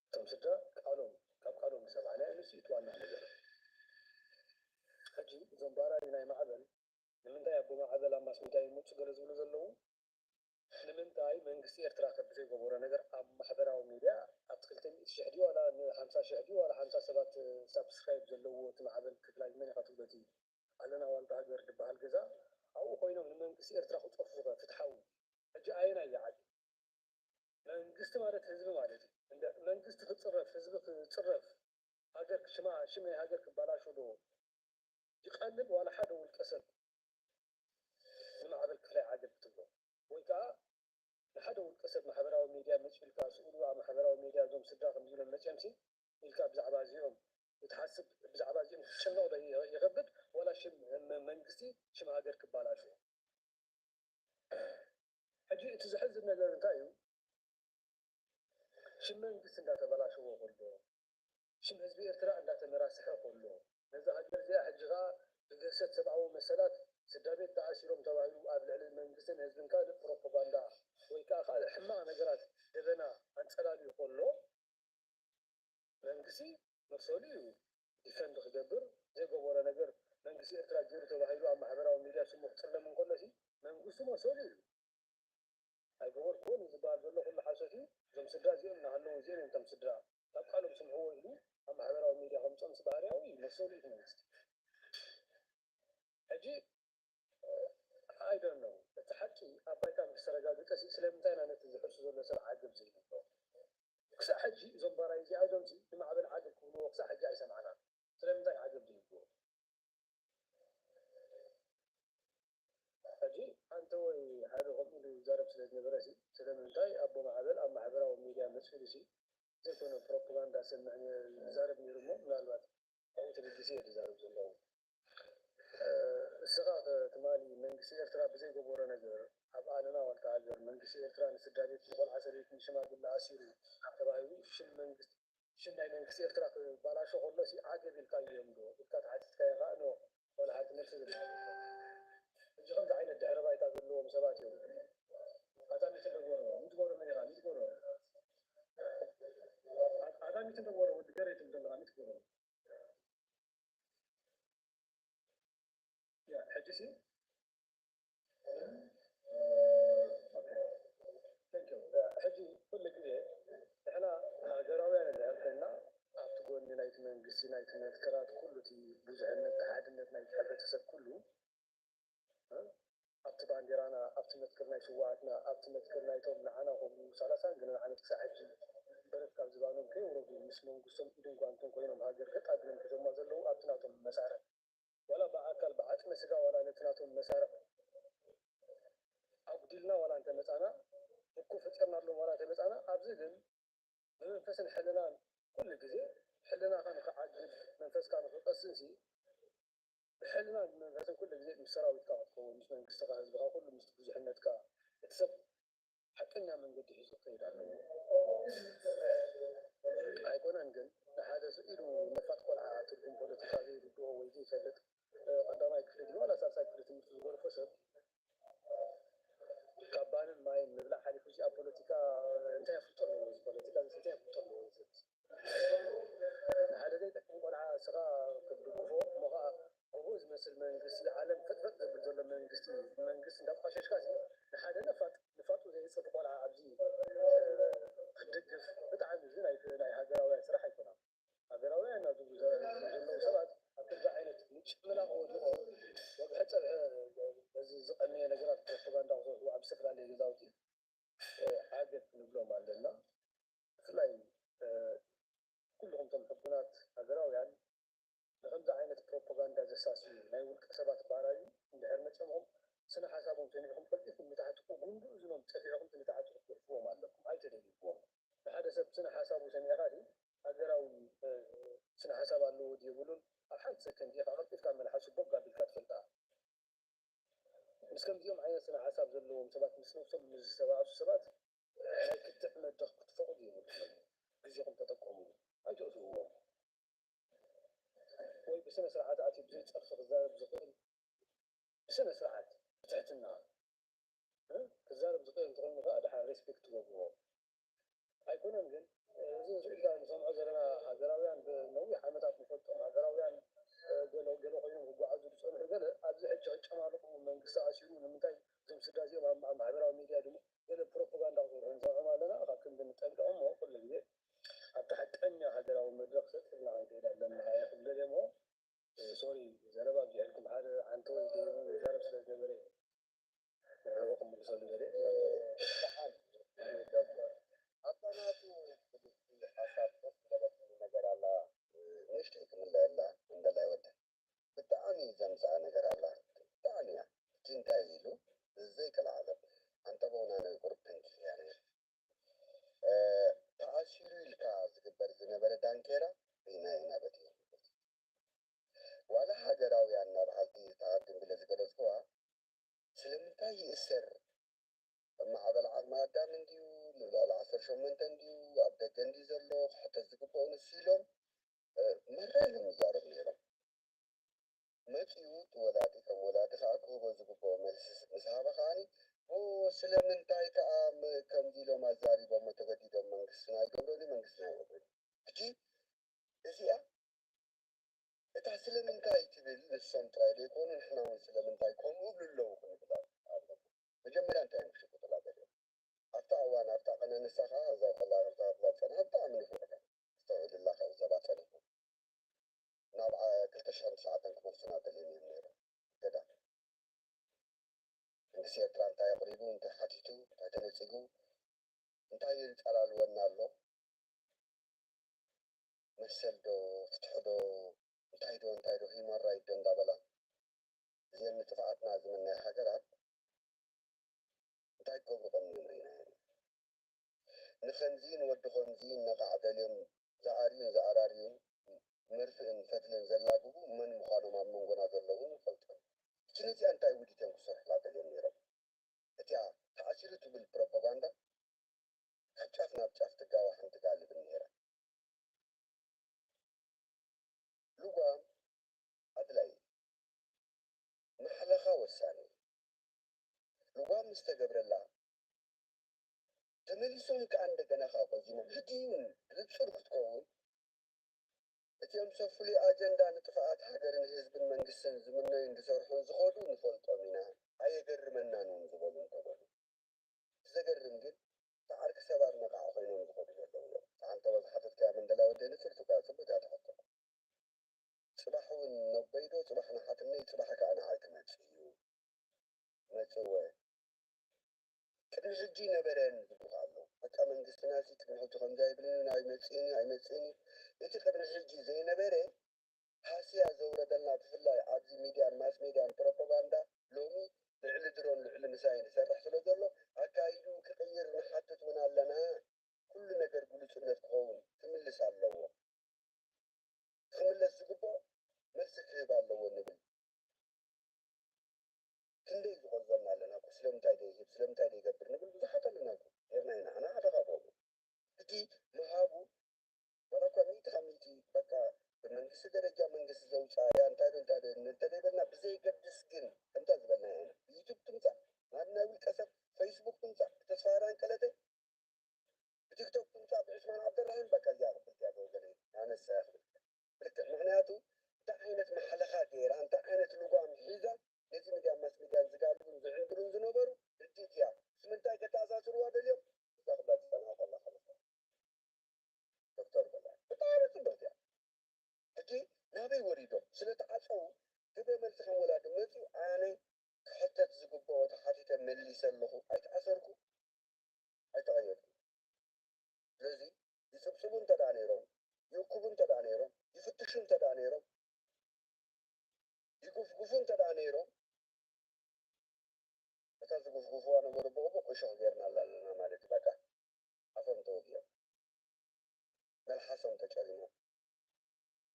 እቶም ስድራ ቃሎም፣ ካብ ቃሎም ዝሰማዕናዮ ንሱ እዩ እቲ ዋና ነገር። ሕጂ እዞም ባራዩ ናይ ማዕበል ንምንታይ ኣቦ ማዕበል ኣብ ማስ ሚድያ ይመጹ ገለ ዝብሉ ዘለዉ? ንምንታይ መንግስቲ ኤርትራ ከ ብዘይገበሮ ነገር ኣብ ማሕበራዊ ሚድያ ኣብቲ ክልተ ሚእቲ ሽሕ ድዩ ዋላ ንሓምሳ ሽሕ ድዩ ዋላ ሓምሳ ሰባት ሳብስክራይብ ዘለዎ እቲ ማዕበል ክፍላይ መን ኢኻ ትብሎ እቲ ኣለና ዋልታ ሃገር ዝበሃል ገዛ ኣብኡ ኮይኖም ንመንግስቲ ኤርትራ ክጸርፉ ከ ፍትሓዊ? ሕጂ ኣየናይ ይዓቢ? መንግስቲ ማለት ህዝቢ ማለት እዩ። እንደ መንግስቲ ክጽረፍ፣ ህዝቢ ክጽረፍ፣ ሃገር ሽማ ሽም ናይ ሃገር ክባላሾ ዶ ይቐልል ዋላ ሓደ ውልቀ ሰብ ንማዕበል ክፍላይ ዓገብ ክትብሎ ወይ ከዓ ንሓደ ውልቀ ሰብ ማሕበራዊ ሚድያ መፂኡ ኢልካ ስእሉ ኣብ ማሕበራዊ ሚድያ እዞም ስድራ ከምዚ ኢሎም መፅኦምሲ ኢልካ ብዛዕባ እዚኦም ክትሓስብ ብዛዕባ እዚኦም ክትጨነቕ ዶ ይኸብድ ዋላ ሽም መንግስቲ ሽም ሃገር ክባላሹ? ሕጂ እቲ ዘሕዝን ነገር እንታይ እዩ? ሽም መንግስቲ እንዳተበላሸወ ከሎ ሽም ህዝቢ ኤርትራ እንዳተመራስሐ ከሎ ነዛ ሃገር እዚኣ ሕጂ ኸዓ ብግህሰት ሰብኣዊ መሰላት ስድራ ቤት ተኣሲሮም ተባሂሉ ኣብ ልዕሊ መንግስትን ህዝብን ካልእ ፕሮፓጋንዳ ወይ ከዓ ካልእ ሕማቕ ነገራት ደበና ኣንጸላልዩ ከሎ መንግስቲ መሰሉ እዩ ዲፈንድ ክገብር ዘይገበሮ ነገር መንግስቲ ኤርትራ ገይሩ ተባሂሉ ኣብ ማሕበራዊ ሚድያ ስሙ ክጽለም እንከሎ ሲ መንግስቱ መሰሉ እዩ። ኣይገበርክዎን እዩ ዝበሃል ዘሎ ኩሉ ሓሶት እዩ። እዞም ስድራ እዚኦም እናሃለዉ እዚኦም እዮም እቶም ስድራ ካብ ቃሎም ስምዕዎ ኢሉ ኣብ ማሕበራዊ ሚድያ ከምፅኦም ሲ ባህርያዊ እዩ መሰሉ እዩ እቲ መንግስቲ። ሕጂ I don't know እቲ ሓቂ ኣብ ባይታ ምስ ተረጋገፀ ሲ ስለምንታይ ኢና ነቲ ዝሕሱ ዘሎ ሰብ ዓገብ ዘይንብሎ? ክሳዕ ሕጂ እዞም ባራዩ እዚኣዞም ሲ ንማዕበል ዓገብ ክብልዎ ክሳዕ ሕጂ ኣይሰማዕናን። ስለምንታይ ዓገብ ዘይብልዎ? ሕጂ ኣንተ ወይ ሓደ ከምኡ ኢሉ ይዛረብ ስለ ዝነበረ ሲ ስለምንታይ ኣቦ ማዕበል ኣብ ማሕበራዊ ሚድያ መፂኡ ኢሉ ሲ ዘይኮነ ፕሮፓጋንዳ ሰምዕ ይዛረብ ነይሩ እሞ ምናልባት ኣብኡ ተበጊሰ እየ ዝዛረብ ዘለኹ። እስኻ ከ ትማሊ መንግስቲ ኤርትራ ብዘይገበሮ ነገር ኣብ ኣለና ዋልታ ሃገር መንግስቲ ኤርትራ ንስድራ ቤት ንቆልዓ ሰበይቲ ንሽማግለ ኣሲሩ ተባሂሉ ሽም መንግስቲ ሽም ናይ መንግስቲ ኤርትራ ክባላሾ ከሎ ሲ ዓገብ ኢልካዮም ዶ ኢልካ ተሓቲትካዮ ከኣ ኖ ወላ ሓንቲ መልሲ ዝብሃል የለን። ሕጂ ከምዚ ዓይነት ድሕረ ባይታ ዘለዎም ሰባት እዮም ኣታ ሚት እንዶ ጎሮ ሚት ጎሮ መን ኢኻ ሚት ጎሮ ኣታ ሚት እንዶ ጎሮ ወዲ ገሬ ትብል ዘለኻ ሚት ጎሮ ሕጂ ሲ ሕጂ ኩሉ ግዜ ንሕና ሃገራውያን እንድሕር ኮይና ኣብቲ ጎኒ ናይቲ መንግስቲ ናይቲ መትከላት ኩሉ እቲ ብዙሕነት ሓድነት ናይቲ ሕብረተሰብ ኩሉ ኣብቲ ባንዴራና ኣብቲ መትከል ናይ ስውኣትና ኣብቲ መትከል ናይቶም ንዓና ክብሉ ሰላሳን ገለን ዓመት ክሳብ ሕጂ በረድ ካብ ዝባኖም ከይውረዱ ምስ መንግስቶም ኢድን ጓንትን ኮይኖም ሃገር ገጥ ኣቢሎም ሒዞማ ዘለዉ ኣብቲ ናቶም መሳርዕ ዋላ ብኣካል ብዓፅመ ስጋ ዋላ ነቲ ናቶም መሳርዕ ኣጉዲልና ዋላ እንተመፃና እኮ ፈጢርናሎም ዋላ እንተመፃና ኣብዚ ግን ብመንፈስን ሕልናን ኩሉ ግዜ ሕልናኻ ንክዓግብ መንፈስካ ንክቀስን ሲ ብሕልናን ብመንፈስን ኩሉ ግዜ ምስ ሰራዊትካ ክትከውን ምስ መንግስትኻ ህዝብኻ ኩሉ ምስ ብዙሕነትካ እቲ ሰብ ሓቀኛ መንገዲ ሒዙ ክኸይድ ኣለዎ። ኣይኮነን ግን ንሓደ ስኢሉ ነፋጥ ቆልዓ ትርጉም ፖለቲካ ዘይርድኦ ወይ ዘይፈልጥ ቀዳማይ ክፍሊ ድዩ ዋላ ሳልሳይ ክፍሊ ትምህርቲ ዝገደፎ ሰብ ካብ ባንን ማይን ምብላዕ ሓሊፉ እዚ ኣብ ፖለቲካ እንታይ ኣፍልጦ ኣለዎ እዚ ፖለቲካ እዚ እንታይ ኣፍልጦ ኣለዎ እዚ ንሓደ ዘይጠቅም ቆልዓ እስኻ ክትድግፎ እሞ ኸዓ ጎቦ ዝመስል መንግስቲ ዓለም ፈጥፈጥ ዘብል ዘሎ መንግስቲ መንግስቲ እንዳቋሸሽካ እዚ ንሓደ ነፋጥ ንፋጡ ዘየፅብ ቆልዓ ኣብዚ ክትድግፍ ብጣዕሚ እዚ ናይ ናይ ሃገራውያን ስራሕ ኣይኮናን። ሃገራውያን ኢና ዝብሉ ዘለዉ ሰባት ኣብ ከምዚ ዓይነት ምጭምላቕ ወዲቖም ወግሐ ፀብሐ በዚ ዝቐነየ ነገራት ፕሮፓጋንዳ ክሰርሑ ኣብ ዝተፈላለየ ገዛውቲ ዓገብ ንብሎም ኣለና። ብፍላይ ኩልኹም እቶም ሕቡናት ሃገራውያን ንከምዚ ዓይነት ፕሮፓጋንዳ ዘሳስዩ ናይ ውልቀ ሰባት ባራዩ እንድሕር መፂኦምኹም ስነ ሓሳቦም ሰሚዕኹም ቀልጢፍኩም ንታሕቲ ጉንዲ እዝኖም ፀፊዕኹም እቲ ንታሕቲ ክትጉሕፍዎም ኣለኩም። ኣይተደይብዎም። ንሓደ ሰብ ስነ ሓሳቡ ሰሚዕኻ ድዩ ሃገራዊ ስነ ሓሳብ ኣለዎ ድዩ የብሉን ኣብ ሓንቲ ሰከንድ ኢኻ ቀልጢፍካ መልሓሱ ቦግ ኣቢልካ ትፈልጣ። ምስ ከምዚኦም ዓይነት ስነ ሓሳብ ዘለዎም ሰባት ምስ ነብሶም ምስ ዝተባእሱ ሰባት ናይ ክትዕ መድረኽ ክትፈቕዱ የብልኩም። ግዜኹም ተጠቀምሉ። ኣይተእትውዎም። ወይ ብስነ ስርዓት ኣትዩ ብዘይ ፀርፊ ክዛረብ ዝኽእል ብስነ ስርዓት ብትሕትና ክዛረብ ዝኽእል እንተኾይኑ ከዓ ድሓር ሬስፔክት ትገብርዎ። ኣይኮነን ግን እዚ ኢልካ ንሰምዖ ዘለና ሃገራውያን ብነዊሕ ዓመታት ንፈልጦም ሃገራውያን ገለ ገለ ኮይኖም ክጓዓዙ ዝፀንሑ ገለ ኣብዚ ሕጂ ክጨማልቑ መንግስቲ ኣሲሩ ንምንታይ እዞም ስድራ እዚኦም ኣብ ኣብ ማሕበራዊ ሚድያ ድም ገለ ፕሮፓጋንዳ ክሰርሑ ንሰምዖም ኣለና። ካብ ክንዲ ንጠንቀቕ እሞ ኩሉ ግዜ ኣብቲ ሓቀኛ ሃገራዊ መድረኽ ሰጥ ኢልና ክንከይድ ኣለና። ይኽእል ገለ እሞ ሶሪ፣ ዘረባ ኣብዚሕልኩም ሓደ ዓንተ ወይ ደይቡ ይዛረብ ስለ ዝነበረ ንዕኡ ክምልሰሉ ገለ ኣባናቱ ሓሳብ ኮፍ ዝበለት ነገር ኣላ። ንእሽተይ ክምለየላ እንደላይ ወደ ብጣዕሚ ዘምፅኣ ነገር ኣላ። ብጣዕሚ እያ። እቲ እንታይ ኢሉ ብዘይቀልዓለም ኣንተ በውና ናይ ቁርብ ክንኪ እያ ነይሩ። ተኣሲሩ ኢልካ ዝግበር ዝነበረ ዳንኬራ ርኢናዮ ኢና በቲ ዋላ ሃገራውያን እናበሃልቲ እታ ቅድም ኢለ ዝገለፅክዋ ስለምንታይ ይእሰር? ኣብ ማዕበል ዓቕሚ ኣዳም እንድዩ፣ ልዕሊ ዓሰርተ ሸሞንተ እንድዩ፣ ኣብ ደገ እንድዩ ዘሎ፣ ክሕተት ዝግብኦ ንሱ ኢሎም መራ ኢሎም ይዛረቡ ነይሮም። መፂኡ እቲ ወላዲ ከም ወላዲ ከዓ ክህቦ ዝግብኦ መልሲ ምስ ሃበ ከዓኒ ስለምንታይ ከዓ ከምዚ ኢሎም ኣዛሪቦሞ ተገዲዶም መንግስትና ይገብረሉ መንግስትና ይገብረሉ ሕጂ እዚኣ እታ ስለምንታይ ትብል ንሶም ጥራይ ዘይኮኑ ንሕና እውን ስለምንታይ ከምኡ ይብሉ ኣለዉ ክንብል ኣለና። መጀመርያ እንታይ እዮም ክሽቅጡላ ገሊኦም ኣብታ እዋን ኣብታ ቀነንሳ ከዓ እዛ ከላ ክብላ ዝፀንሐ ብጣዕሚ ንፉዕ እያ ክስተውዕልላ ክዕዘባ ፀኒሑ ናብ ክልተ ሽሕን ትሽዓተን ክመልሱና ደልዮም እዮም ነይሮም ገዳ መንግስቲ ኤርትራ እንታይ ኣቕሪቡ እንታይ ሓቲቱ እንታይ ተነፂጉ እንታይ ይንፀላልወና ኣሎ መሰል ዶ ፍትሒ ዶ እንታይ ዶ እንታይ ዶ ሂማን ራይት ዶ እንዳበላ እዚአን ንጥፍኣትና ዝምነያ ሃገራት እንታይ ክገብሩ ቀኒዮም ርኢናዮም ንኸምዚ ንወዲ ከምዚ ነቓዕ ደልዮም ዝኣርዩን ዝኣራርዩን መርፍእን ፈትልን ዘላግቡ መን ምዃኖም ኣብ መንጎና ዘለውን ንፈልጦም እቺ ነዚኣ እንታይ ውዲት እዮም ክሰርሑላ ደልዮም ነይሮም እቲኣ ተኣሲሩ ትብል ፕሮፓጋንዳ ካብ ጫፍ ናብ ጫፍ ትጋዋሕን ትጋልብን ነይራ። ልጓም ኣድላይ ማሕለኻ ወሳኒ እዩ። ልጓም ምስ ተገብረላ ተመሊሶም ከዓ እንደገና ከዓ ቆዚሞም ሕጂ እውን ብንፁር ክትከውን እቲኦም ሰብ ፍሉይ ኣጀንዳ ንጥፍኣት ሃገርን ህዝብን መንግስትን ዝምነዩን ዝሰርሑን ዝኸዱ ንፈልጦም ኢና ኣየገርመናን እውን ዝበሉ እንተበሉ እቲ ዘገርም ግን እቲ ዓርኪ ሰባር ነቓዕ ኮይኖም ዝኸዱ ዘለዉ እዮም። እታ ሓንተቦ ዝሓተትካያ መንደላ ወደይ ንፅርቲ እኳ ፅቡቅ እያ ትሕቶ። ፅባሕ እውን ነቦይ ዶ ፅባሕ ንሓትነይ ፅባሕ ከዓ ንዓይ ክመፅእ እዩ መፅወ ቅድሚ ሕጂ ነበረን ዝብሉ ኣሎ በቃ መንግስትና ሲ ቅድሚ ሕጂ ከምዚ ኣይብልን እዩ ኣይመፅእን እዩ ኣይመፅእን እዩ እቲ ቅድሚ ሕጂ ዘይነበረ ሃስያ ዘውረደልና ብፍላይ ኣብዚ ሚድያን ማስ ሚድያን ፕሮፓጋንዳ ሎሚ ልዕሊ ድሮን ልዕሊ ምሳይን ይሰርሕ ስለ ዘሎ ኣካይድኡ ክቕይር ንሓትት እውን ኣለና ኩሉ ነገር ግሉፅነት ክኸውን ክምልስ ኣለዎ ክምለስ ዝግብኦ መልሲ ክህብ ኣለዎ ንብል ክንደይ ዝቆዘምና ኣለና እኮ ስለምንታይ ዘይህብ ስለምንታይ ዘይገብር ንብል ብዙሓት ኣለና እኮ ጌርና ኢና ኣነ ሓደ ካብኦም እቲ ምሃቡ ዋላ እኳ ሚእቲ ካብ ሚእቲ በቃ ብመንግስቲ ደረጃ መንግስቲ ዘውፅኣያ እንታይ ዶ እንታይ ዶ እንተዘይበልና ብዘይገድስ ግን ከምታ ዝበልናያ ኢና ብዩቱብ ትምፃእ ናብ ናይ ውልቀ ሰብ ፌስቡክ ትምፃእ ብተስፋ ራንቀለተ ብቲክቶክ ትምፃእ ብዕስማን ዓብደራሂም በቃ እዚኣ ክብል እያ ዶ ገለ ኣነሳ ክብል ብልክዕ ምክንያቱ እንታይ ዓይነት ማሕለኻ ገይራ እንታይ ዓይነት ልጓም ሒዛ ነዚ ሚድያ ማስ ሚድያን ዝጋልቡን ዝዕንድሩን ዝነበሩ ርድኢት እያ ምስ ምንታይ ከተኣሳስርዋ ደልዮም እዛ ክብላ ዝፀንሐ ከላ ከለካ ዶክተር በላ ብጣዕሚ ፅብቕቲ እያ ሕጂ ናበይ ወሪዶም ስለተዓፀዉ ግብረ መልሲ ከም ወላዲ መፅዩ ኣነ ክሕተት ዝግብኦ ተሓቲተ መሊሰ ኣለኹ ኣይተኣሰርኩ ኣይተቐየድኩ ስለዚ ይፅብፅቡ እንተ ደኣ ነይሮም ይእክቡ እንተ ደኣ ነይሮም ይፍትሹ እንተ ደኣ ነይሮም ይጉፍጉፉ እንተ ደኣ ነይሮም እታ ዝጉፍጉፍዋ ነበሩ ብቑቡቕ እሾኽ ጌርናላ ኣለና ማለት እዩ በቃ ኣፎም ተወጊኦም መልሓሶም ተጨሪሞም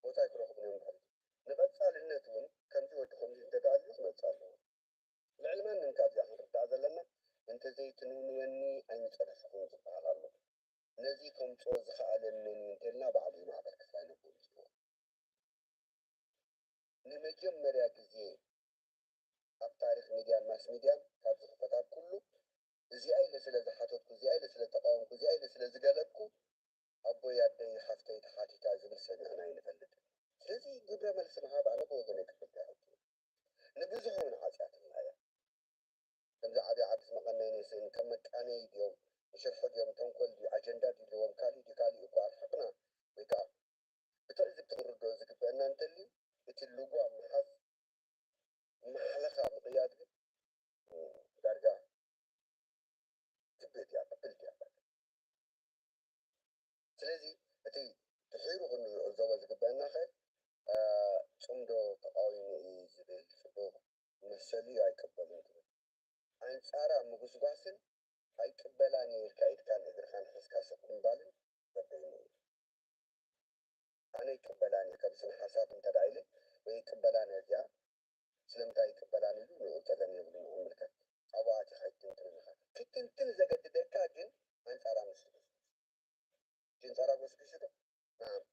ቦታ ኣይክረኽቡን እዮም ድሕሪ ንቐፃልነት እውን ከምዚ ወዲ ከምዚ እንተደኣልዩ ክመፅእ ኣለዎ ልዕሊ ማንም ካብዚኣ ክንርዳእ ዘለና እንተዘይትንውንወኒ ኣይምፀንሕኹን ዝበሃል ኣሎ ነዚ ከምፅኦ ዝኸኣለ መን እዩ እንተልና ባዕሉ እዩ ማሕበር ክፍላይ ነቦ ምፅዎ ንመጀመርያ ግዜ ኣብ ታሪክ ሚድያን ማስ ሚድያን ካብ ዝኽፈት ኣብ ኩሉ እዚኣ ኢለ ስለ ዝሓተትኩ እዚኣ ኢለ ስለ ተቃወምኩ እዚኣ ኢለ ስለ ዝገለብኩ ኣቦይ ኣደይ ሓፍተይ ተሓቲታ ዝብል ሰሚዕና ኣይንፈልጥን ስለዚ ግብረ መልሲ ምሃብ ኣነ ብወገነይ ክፍልጥ ኣይሕቱ ንብዙሕ እውን ዓፅያትና እያ ከም ዓብዪ ዓድስ መቐነይን የስእን፣ ከም መቃነዪ ድዮም፣ ንሽርሒ ድዮም፣ ተንኮል ድዩ፣ ኣጀንዳ ድልዎም፣ ካሊእ ድዩ፣ ካሊእ እኳ ኣርሕቕና ወይ ከዓ ብትዕዝብቲ ክንርድኦ ዝግበአና እንተልዩ፣ እቲ ልጓም ምሓዝ፣ ማሕለኻ ምቕያድ ግን ዳርጋ ትብት እያ፣ ቅብልቲ እያ። ስለዚ እቲ ድሒሩ ክንዕዘቦ ዝግበአና ኸ፣ ጽምዶ ተቃዊሙ እዩ ዝብል ጽቡቕ መሰሉ እዩ፣ ኣይቅበልን ትብል። ኣንጻራ ምጉስጓስን ኣይቅበላን እየ ኢልካ ኢድካን እግርኻን ሒዝካ ስቕ ምባልን በበይኑ እዩ። ኣነ ይቅበላን እየ ከም ስነ ሓሳብ እንተ ደኣ ኢለ፣ ወይ ይቅበላን እየ እዚኣ፣ ስለምንታይ ይቅበላን ኢሉ ንኡ ጸገም የብሉን። ይምልከት ኣብኡ ኣቲኻ ይትንትን ኢኻ። ክትንትን ዘገድደካ ግን ኣንጻራ ንሱ እዩ። ጅንጸራ ጎስጒሱ ዶ? ነዓም።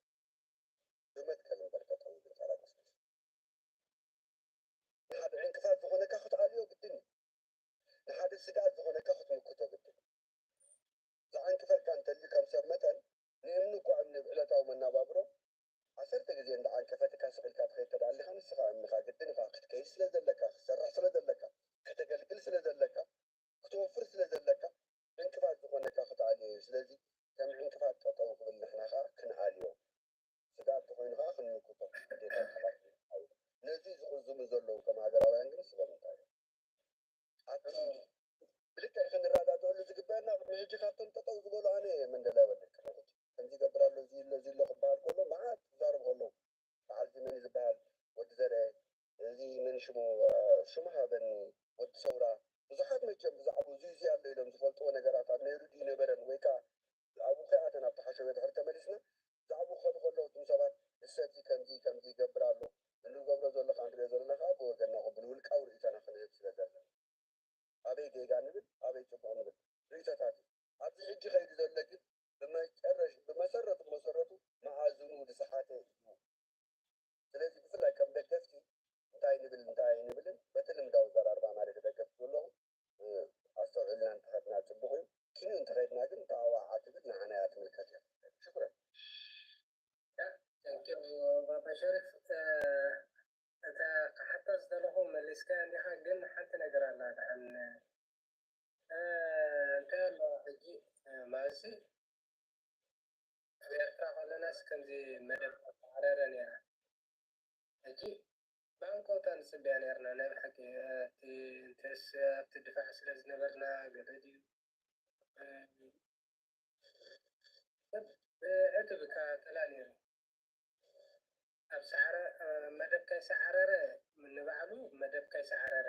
ብመትከል እምበር ጠጠው ጅንጸራ ጎስጒሱ። ንሓደ ዕንቅፋት ዝኾነካ ክትኣልዮ ግድን እዩ። ንሓደ ስግኣት ዝኾነካ ክትምክቶ ግድን እዩ። ዝዓንቅፈካ እንተልዩ ከም ሰብ መጠን ንእምኒ እኳ እምኒ ብዕለታዊ መናባብሮ ዓሰርተ ግዜ እንዳዓንቀፈትካ ስቕ ኢልካ ትኸይድ ተደኣ ኣለኻ፣ ንስኻ እምንኻ ግድን ኢኻ ክትከይድ ስለ ዘለካ፣ ክትሰርሕ ስለ ዘለካ፣ ከተገልግል ስለ ዘለካ፣ ክትወፍር ስለ ዘለካ ዕንቅፋት ዝኾነካ ክትኣልዮ እዩ። ስለዚ ከም ዕንቅፋት ጠጠው ክብል ንሕና ኸኣ ክንኣልዮ፣ ስግኣት ተኾይኑ ኸኣ ክንምክቶ ግዴታ ሓላፍነት እዩ። ነዚ ዝቕዝሙ ዘለዉ ከም ሃገራውያን ግን ስለምንታይ እዮም? ኣብቲ ብልክዕ ክንረዳድኣሉ ዝግበአና ቅድሚ ሕጂ ካብቶም ጠጠው ዝበሉ ኣነ እየ መንደላይ ወደይ ቅድሚ ሕጂ ከምዚ ይገብር ኣሎ፣ እዚ ኣሎ፣ እዚ ኣሎ ክበሃል ከሎ መዓት ክዛረቡ ከለዉ በዓል እዚ መን እዩ ዝበሃል ወዲ ዘርአ፣ እዚ መን ሽሙ፣ ሽሙ ሃበኒ፣ ወዲ ሰውራ፣ ብዙሓት መቸም ብዛዕባኡ እዚ እዚ ኣሎ ኢሎም ዝፈልጥዎ ነገራት ኣብ ነይሩ ድዩ ነበረን ወይ ከኣ ኣብኡ ከይኣተና ኣብቲ ሓሸውየ ድሕሪ ተመሊስና ብዛዕባኡ ክኸዱ ከለዉ እቶም ሰባት እሰቲ ከምዚ ከምዚ ይገብር ኣሎ፣ ንገብሮ ዘሎ ከኣ ንሪኦ ዘለና ከኣ ብወገንና ቅቡል ውልቃዊ ርእይቶና ክንህብ ስለ ዘለና ኣበይ ጌጋ ንብል ኣበይ ጽቡቕ ንብል ርእይቶታት እዩ። ኣብዚ ሕጂ ከይዱ ዘሎ ግን ብመጨረሽ ብመሰረቱ መሰረቱ መኣዝኑ ዝሰሓተ እዩ። ስለዚ ብፍላይ ከም ደገፍቲ እንታይ ንብል እንታይ ኣይንብልን በቲ ልምዳዊ ኣዘራርባ ማለት ደገፍቲ ዘለኹ ኣስተውዒልና እንተኸድና ጽቡቕ እዩ። ኪኑ እንተኸድና ግን ተኣዋዓ ትብል ንዓና እያ ትምልከት እያ። ሽኩረን። ባባ ሸሪፍ እታ ክሓታ ዝደለኹ መሊስካ እንዲኻ ግን ሓንቲ ነገር ኣላ ደሓን እንታይ ኣሎ ሕጂ ማለትሲ ኣብ ኤርትራ ከለናስ ከምዚ መደብ ተዓረረ ነይራ ሕጂ ብሃንቀውታ ንጽበያ ነይርና ናይ ብሓቂ እቲ እንተስ ኣብቲ ድፋዕ ስለ ዝነበርና ገለ ድዩ ሰብ ዕትብ ይከታተላ ነይሩ። ኣብ ሰዓረ መደብ ከይሰዓረረ ንባዕሉ መደብ ከይሰዓረረ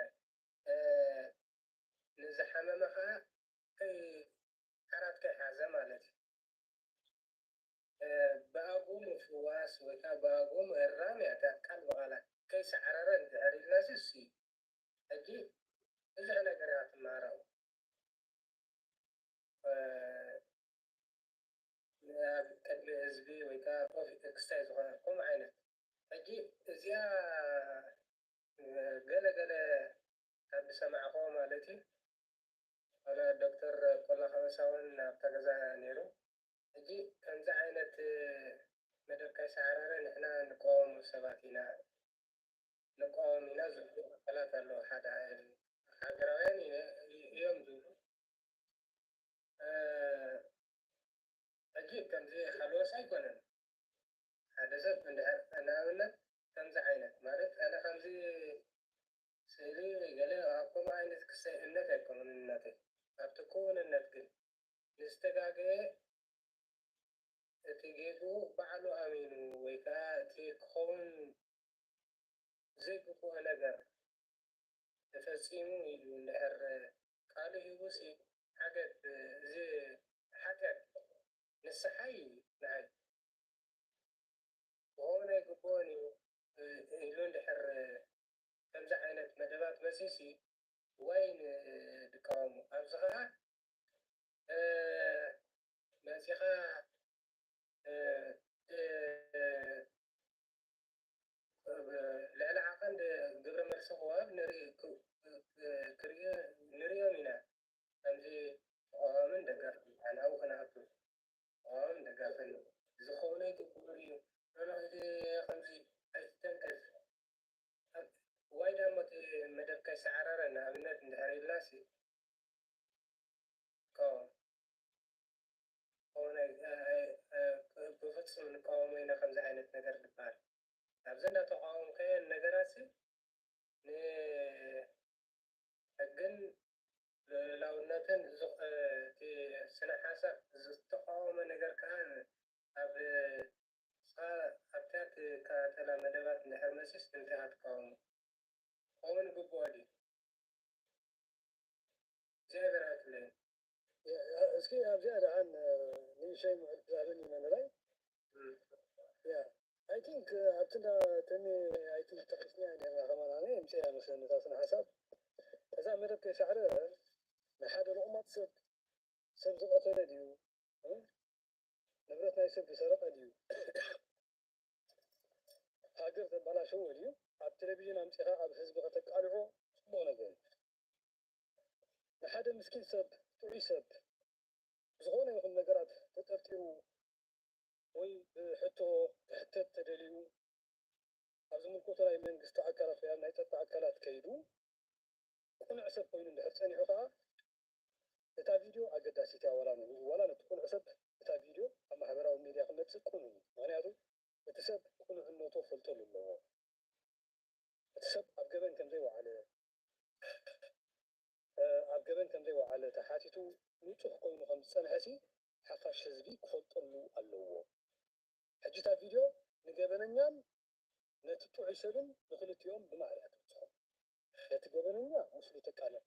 ንዝሓመመ ከዓ ከይ ዓራት ከይሓዘ ማለት እዩ። ብኣግኡ ምፍዋስ ወይ ከዓ ብኣግኡ ምእራም እያ እታ ቃል ብቓላት ከይሰዓረረ እንድሕር ኢልናሲ እሱ እዩ። ሕጂ ብዙሕ ነገር እያ ትመሃረው ኣብ ቅድሚ ህዝቢ ወይ ከዓ ኮፍ ክስታይ ዝኾነ ከምኡ ዓይነት ሕጂ እዚኣ ገለ ገለ ካብ ዝሰማዕኮ ማለት እዩ ኣነ ዶክተር ቆላ ከበሳ እውን ኣብታ ገዛ ነይሩ ሕጂ ከምዚ ዓይነት መደብ ከይሰዓረረ ንሕና ንቃወሞ ሰባት ኢና ንቃወም ኢና ዝብሉ ኣካላት ኣለዉ ሓደ ሃገራውያን እዮም ዝብሉ ሕጂ ከምዚ ሃለወስ ኣይኮነን ሓደ ሰብ እንድሕር ንኣብነት ከምዚ ዓይነት ማለት ኣነ ከምዚ ስእሊ ገለ ኣብ ከምኡ ዓይነት ክሰይ እምነት ኣይኮነን እናተይ ኣብቲ ክውንነት ግን ንዝተጋገየ እቲ ጌግኡ ባዕሉ ኣሚኑ ወይ ከዓ እቲ ክኸውን ዘይግብኦ ነገር ተፈፂሙ ኢሉ እንድሕር ቃሉ ሂቡሲ ዓገብ እዚ ሓጢኣት ንስሓ እዩ ንዓይ ክኸውን ኣይግብኦን እዩ ኢሉ እንድሕር ከምዚ ዓይነት መደባት መፂሲ ዋይ ንቃወሙ ኣብዚ ከዓ መፂኻ ልዕሊ ዓቐን ግብረ መልሲ ክወሃብ ንሪኦም ኢና ከምዚ ተቃዋምን ደጋፍን ንዓናው ክነኣቱ ተቃዋምን ደጋፍን ዝኸውን ኣይግብኡን እዩ ኖኖ እዚ ከምዚ ኣይትተንክፍ ዋይ ዳሞ እቲ መደብ ከይሰዓረረ ንኣብነት እንድሕር ኢልናሲ ንቃወሞ ኢና ከምዚ ዓይነት ነገር ዝበሃል። ኣብዚ እንዳተቃወምካዮ ነገራት ሲ ንሕግን ልኡላውነትን ዝ- እቲ ስነ ሓሳብ ዝተቃወመ ነገር ከዓ ኣብ ንስኻ ኣብታ ትከታተላ መደባት እንድሕር መሲስ እንታይ ትቃወሞ? ክኸውን ግብኦ ድዩ? እግዚኣብሔር ኣይትለየና። እስኪ ኣብዚኣ ደሓን ንእሽተይ ምዕዳልን ይመንላይ I think ኣብቲ እንዳ ተሚ I think ጠቂስና ኔርና ከማን ኣነ ምፅያ መስለኒ እታ ስነ ሓሳብ እዛ መደብ ከይሳዕረ ናይ ሓደ ልቑማት ሰብ ሰብ ዝቐተለ ድዩ ንብረት ናይ ሰብ ዝሰረቐ ድዩ ሃገር ዘበላሸወ ድዩ ኣብ ቴሌቪዥን ኣምፂኻ ኣብ ህዝቢ ከተቃልዖ ፅቡቕ ነገር እዩ ንሓደ ምስኪን ሰብ ጥዑይ ሰብ ብዝኾነ ይኹን ነገራት ተጠርጢሩ ወይ ብሕቶ ክሕተት ተደልዩ ኣብ ዝምልከቶ ናይ መንግስቲ ኣካላት ወይ ኣብ ናይ ፀጥታ ኣካላት ከይዱ ቅኑዕ ሰብ ኮይኑ እንድሕር ፀኒሑ ከዓ እታ ቪድዮ ኣገዳሲት እያ ዋላ ንህዝቢ ዋላ ነቲ ቅኑዕ ሰብ እታ ቪድዮ ኣብ ማሕበራዊ ሚድያ ክመፅእ ቅኑዕ እዩ ምክንያቱ እቲ ሰብ ቅኑዕነቱ ክፈልጠሉ ኣለዎ እቲ ሰብ ኣብ ገበን ከም ዘይወዓለ ኣብ ገበን ከም ዘይወዓለ ተሓቲቱ ንፁህ ኮይኑ ከም ዝፀንሐ ሲ ሓፋሽ ህዝቢ ክፈልጠሉ ኣለዎ ሕጂ እታ ቪድዮ ንገበነኛን ነቲ ጥዑይ ሰብን ንክልቲኦም ብማዕረ እያ ትብፅሖም ነቲ ገበነኛ ምስሉ ተቃልዕ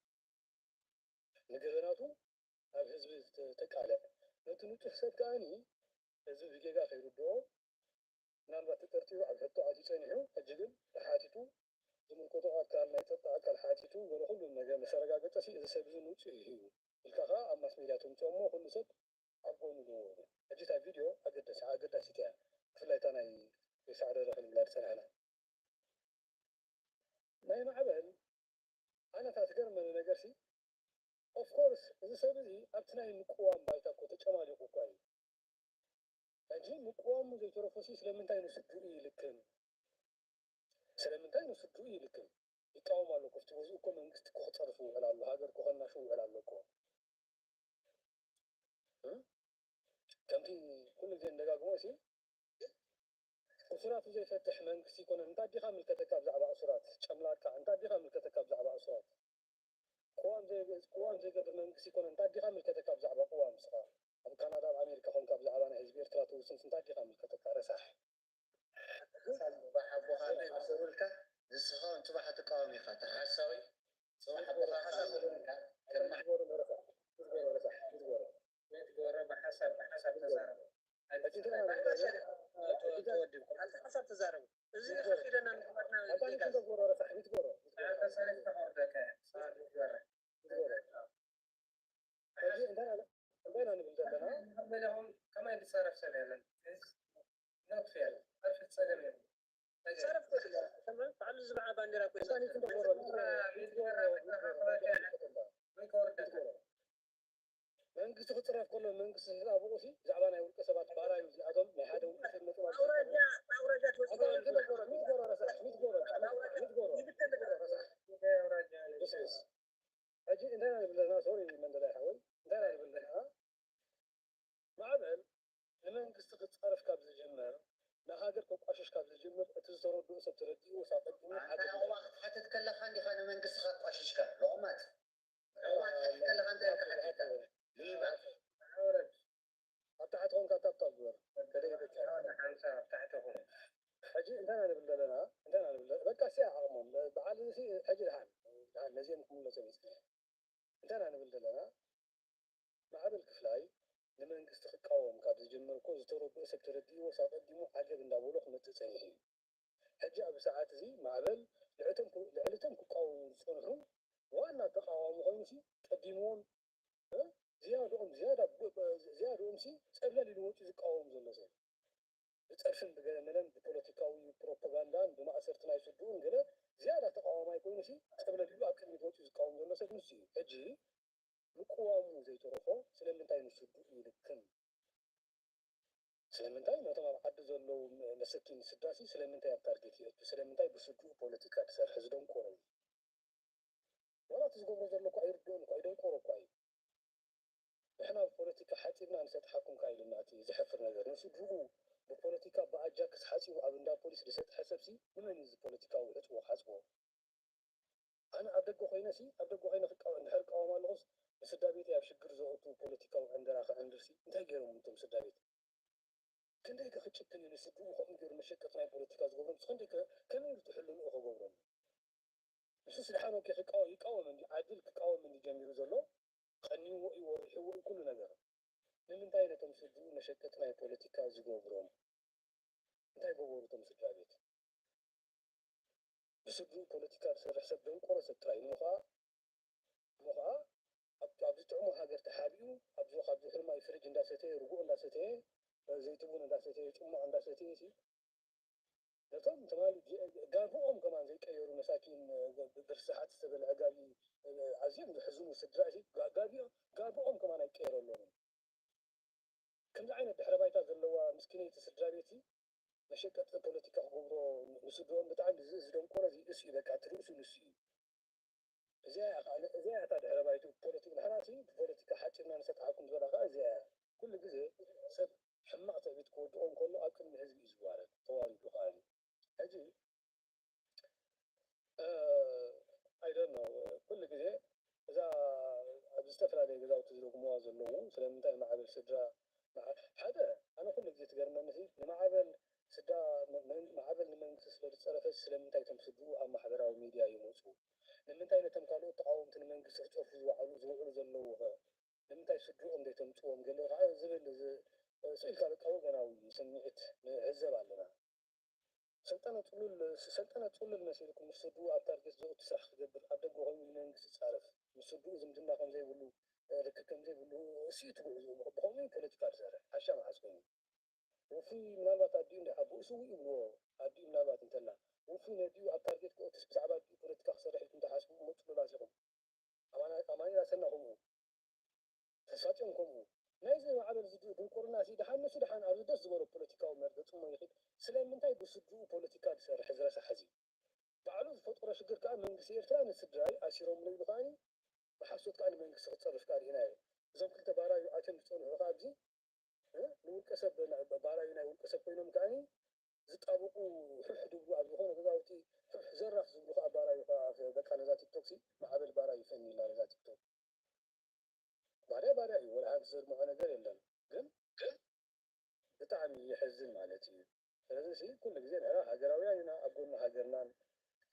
ንገበናቱ ኣብ ህዝቢ ተቃልዕ ነቲ ንፁህ ሰብ ከዓኒ ህዝቢ ብጌጋ ከይርድኦ ምናልባት ተጠርጢሩ ኣብ ሕቶ ኣትዩ ፀኒሑ ሕጂ ግን ተሓቲቱ ዝምልከቶ ኣካል ናይ ፀጥታ ኣካል ሓቲቱ ገለ ኩሉ ነገር ምስ ኣረጋገፀ ሲ እዚ ሰብ እዚ ንፁህ እዩ ኢልካ ከዓ ኣብ ማስ ሜድያ ተምፅኦ እሞ ኩሉ ሰብ ኣብ ጎኑ ኣለዎ ሕጂ እታ ቪድዮ ኣገዳሲ ኣገዳሲት እያ ብፍላይ እታ ናይ ሳዕረ ክንብላ ዝፀናሕና ናይ ማዕበል ኣነ እታ ትገርመኒ ነገር ሲ of course እዚ ሰብ እዚ ኣብቲ ናይ ምቅዋም ባይታ እኮ ተጨማሊቑ እኳ እዩ ሕጂ ምቅዋሙ ዘይተረፎ ሲ ስለምንታይ ንስድኡ ይልክም ስለምንታይ ንስድኡ ይልክም ይቃወም ኣሎ ኮፍቲ እዚ እኮ መንግስቲ እኮ ክፀርፍ ይውዕል ኣሎ ሃገር እኮ ከናሹ ይውዕል ኣሎ እኮ ከምቲ ኩሉ ግዜ እንደጋግሞ ሲ እሱራቱ ዘይፈትሕ መንግስቲ ይኮነ እንታይ ዲኻ ምልከተካ ብዛዕባ እሱራት ጨምላቃ እንታይ ዲኻ ምልከተካ ብዛዕባ እሱራት ቅዋም ዘይገብር መንግስቲ ይኮነ እንታይ ዲኻ ምልከተካ ብዛዕባ ቅዋም ንስኻ ኣብ ካናዳ ኣብ ኣሜሪካ ኮንካ ብዛዕባ ናይ ህዝቢ ኤርትራ ትውስንስ እንታይ ዲኻ ምልከተካ ረሳሕ ሓሳብ ባሓቦኻ እንዶ ይመሰሉልካ ንስኻ እውን ፅባሕ ትቃወም ኢኻ ተሓሳዊ ፅባሕ ኣቦኻ ሓሳብ ዘለካ ከማሕ ትጎረ ብሓሳብ ብሓሳብ ተዛረቡ ሓሳብ ተዛረቡ እዚ ኪደና ንግበርና ተሳሪፍ ተቆርደከ ትግበረ ሕጂ እንታይ ኢና ንብል ዘለና? ከመይ ዝፀረፍ ሰብ የለን። ነጥፍያ፣ ጸርፊ ጸገም የለን። ጸረፍ እኮ ትብላ፣ ሰምዕ፣ ባዕሉ ዝበዓ ባንዴራ እኮ እዩ እንታይ ዘጥፍእ። ንክንደጎሮ፣ ንክንደጎሮ፣ ወይ ከወርደካ። መንግስቲ ክፅረፍ ከሎ መንግስቲ ዝጣብቑ ሲ ብዛዕባ ናይ ውልቀ ሰባት ባራዩ እዚኣቶም ናይ ሓደ ውልቀ ሰብ መጥባብ ኣውራጃ ኣውራጃ ትወስድ ኣውራጃ ትወስድ ይብተን ነገር ኣውራጃ ሕጂ እንታይ ኢና ንብል ዘለና ሶሪ መንደላይ ሓወይ እንታይ ኢና ንብል ዘለና ማዕበል ንመንግስቲ ክፃረፍ ካብ ዝጅምር ንሃገር ከቋሽሽ ካብ ዝጅምር እቲ ዝተረድኡ ሰብ ተረዲኡ ሳቀድሙ ሓደ ክትሓትት ከለካ እንዲካ ንመንግስቲ ካቋሽሽካ ሎቅማት ሎቅማት ክትሓትት ከለካ እንታይ ኢልካ ሓቲትካ ሌባ ኣውረድ ኣብ ታሕቲ ኮንካ ታብታብ ግበር ተደይበካ ሓንሳ ኣብ ታሕቲ ኮን ሕጂ እንታይ ኢና ንብል ዘለና እንታይ ኢና ንብል በቃ ሲያ ዓቕሞም በዓል እዚ ሕጂ ድሓን ድሓን ነዚኦም ክምለሶም ይፅንሕ እንታይ ኢና ንብል ዘለና ማዕበል ክፍላይ ንመንግስቲ ክቃወም ካብ ዝጀመር እኮ ዝተረድኦ ሰብ ተረዲእዎስ ኣቐዲሙ ዓገብ እንዳበሎ ክመፅእ ፀኒሑ እዩ። ሕጂ ኣብዚ ሰዓት እዚ ማዕበል ልዕቶም ልዕልቶም ክቃወሙ ዝፀንሑ ዋና ተቃዋሚ ኮይኑሲ ቀዲምዎም ዝያድኦም ዝያዳ ዝያድኦም ሲ ፀብለል ኢሉ ወፂኡ ዝቃወም ዘሎ ሰብ ብፀርፍን ብገለመለን ብፖለቲካዊ ፕሮፓጋንዳን ብማእሰርቲ ናይ ስድኡን ገለ ዝያዳ ተቃዋማይ ኮይኑ ሲ ፀብለል ኢሉ ኣብ ቅድሚት ወፂኡ ዝቃወም ዘሎ ሰብ ንሱ እዩ። ሕጂ ምቅዋሙ ዘይተረፎ ስለምንታይ ንስድኡ ይልክም? ስለምንታይ ነቶም ኣብ ዓዲ ዘለዉ መሰኪን ስዳሲ ስለምንታይ ኣብ ታርጌት ይእቱ? ስለምንታይ ብስድኡ ፖለቲካ ትሰርሒ ዝደንቆሮ እዩ። ዋላ እቲ ዝገብሮ ዘሎ እኳ ኣይርድኦን እኳ እዩ ደንቆሮ እኳ እዩ። ንሕና ብፖለቲካ ሓፂብና ንሰጥሓኩም ከ ኢሉና እቲ ዘሕፍር ነገር ንስድኡ ብፖለቲካ ብኣጃክስ ሓፂቡ ኣብ እንዳ ፖሊስ ዝሰጥሐ ሰብሲ ንመን እዩ እዚ ፖለቲካዊ ዕፅዎ ክሓፅቦ? ኣነ ኣብ ደገ ኮይነ ሲ ኣብ ደገ ኮይነ ክቃወ- እንድሕር እቃወም ኣለኹስ ንስድራ ቤተይ ኣብ ሽግር ዘእቱ ፖለቲካዊ ዕንደራ ክዕንድር ሲ እንታይ ገይሮም እቶም ስድራ ቤት? ክንደይ ከ ክጭክን እዩ ንስድርኡ ከምኡ ገይሩ መሸቀጢ ናይ ፖለቲካ ዝገብሮም ሲ ክንደይ ከ ከመይ ኢሉ ትሕልንኡ ክገብሮም? ንሱስ ደሓን ኦኬ ክቃወ- ይቃወም እንዲ ዓድል ክቃወም እንዲ ጀሚሩ ዘሎ ቀኒዎ እዩ ወሪሕዎ እዩ ኩሉ ነገር። ንምንታይ ነቶም ስድርኡ መሸቀጢ ናይ ፖለቲካ ዝገብሮም? እንታይ ገበሩ እቶም ስድራ ቤት? ብስድርኡ ፖለቲካ ዝሰርሕ ሰብ ደንቆሮ ሰብ ጥራይ እሞ ኸዓ እሞ ኸዓ ኣብ- ኣብዚ ጥዕሙ ሃገር ተሓቢኡ ኣብዚ ካብዚ ሕርማይ ፍርጅ እንዳሰተየ ርጉእ እንዳሰተየ ዘይትቡን እንዳሰተየ ጭማቕ እንዳሰተየ ሲ ነቶም ትማሊ ዲ- ጋብኦም ከማን ዘይቀየሩ መሳኪን ብ- ብርስሓት ዝተበልዐ ጋቢ ኣዝዮም ዘሕዝኑ ስድራ ሲ ጋ- ጋቢኦም ጋብኦም ከማን ኣይቀየረሎምን። ከምዚ ዓይነት ድሕረ ባይታ ዘለዋ ምስኪነይቲ ስድራ ቤት መሸቀጢ ፖለቲካ ክገብሮ ንስድርኦም ብጣዕሚ እዚ ዝደንቆረ እዚ እሱ እዩ በቃ እቲ ርእሱ ንሱ እዩ። እዚኣ እያ ከዓ- እዚኣ እያ እታ ድሕረ ባይትኡ ፖለቲክ ንሕና ሲ ብፖለቲካ ሓፂርና ንሰጥሓኩም ዝበላ ከዓ እዚኣ እያ። ኩሉ ግዜ ሰብ ሕማቕ ትዕቢት ክወድቆ እንከሎ ኣብ ቅድሚ ህዝቢ እዩ ዝዋረድ ተዋሪዱ ከዓ እዩ። ሕጂ I don't know ኩሉ ግዜ እዛ ኣብ ዝተፈላለዩ ገዛውቲ ዝደግምዋ ዘለዉ ስለምንታይ ማዕበል ስድራ መዓ- ሓደ ኣነ ኩሉ ግዜ ትገርመኒ ሲ ንማዕበል ስድራ መ- መን- ማዕበል ንመንግስቲ ስለ ዝፀረፈ ስለምንታይ እቶም ስድርኡ ኣብ ማሕበራዊ ሚድያ ይመፁ? ንምንታይ ነቶም ካልኦት ተቃወምቲ ንመንግስቲ ክፀርፉ ዝውዕሉ ዝውዕሉ ዘለዉ ኸ ንምንታይ ስድርኦም ዘይተምፅዎም ገለ ከዓ ዝብል እዚ ስኢልካ በቃ ወገናዊ ስምዒት ንዕዘብ ኣለና። ሰልጠነ ፅሉል ሰልጠነ ፅሉል መሲልኩም ምስ ስድኡ ኣብ ታርጌት ዘእቱ ስራሕ ክገብር ኣብ ደገ ኮይኑ ንመንግስቲ ይፃረፍ ምስ ስድኡ ዝምድና ከምዘይብሉ ርክብ ከምዘይብሉ እሱ እዩ ትጉዕዝኡ ብከምኡ እዩ ፖለቲካ ዝሰርሕ ሓሻ መዓስ ኮይኑ ውፉይ ምናልባት ኣዲኡ እንድሕር ብኡ ስውእ ይብልዎ ኣዲኡ ምናልባት እንተላ ውፉይ ነዲኡ ኣብ ታርጌት ክእቱስ ብዛዕባ ኣዲኡ ፖለቲካ ክሰርሕ ኢልኩም ተሓስቡ እሞ ፅሉላት ኢኹም ኣማኑኤል ኣሰና ከምኡ ተሳጭም ከምኡ ናይዚ ማዕበል ዝድኡ ድንቁርና ሲ ደሓን ንሱ ደሓን ኣብዚ ደስ ዝበሎ ፖለቲካዊ መርገፂ እሞ ይኽድ ስለምንታይ ብስድኡ ፖለቲካ ዝሰርሕ ዝረሳሕ እዚ ባዕሉ ዝፈጠሮ ሽግር ከዓ መንግስቲ ኤርትራ ንስድራይ ኣሲሮምሉ ኢሉ ከዓ ብሓሶት ከዓ ንመንግስቲ ክፀርፍ ከዓ ርኢናዮ እዞም ክልተ ባራዩ ኣትዮም ዝፀንሑ ከዓ ኣብዚ ንውልቀ ሰብ ባራዩ ናይ ውልቀ ሰብ ኮይኖም ከዓ ዝጣበቁ ሑሕ ድብሉ ኣብ ዝኾነ ገዛውቲ ሑሕ ዘራፍ ዝብሉ ከዓ ባራዩ ከዓ በቃ ነዛ ቲክቶክ ሲ ማዕበል ባራዩ ፈኒላ ነዛ ቲክቶክ ባርያ ባርያ እዩ ወላ ሓንቲ ዘድምዖ ነገር የለን ግን ግን ብጣዕሚ የሕዝን ማለት እዩ ስለዚ ሲ ኩሉ ግዜ ንሕና ሃገራውያን ኢና ኣብ ጎኒ ሃገርናን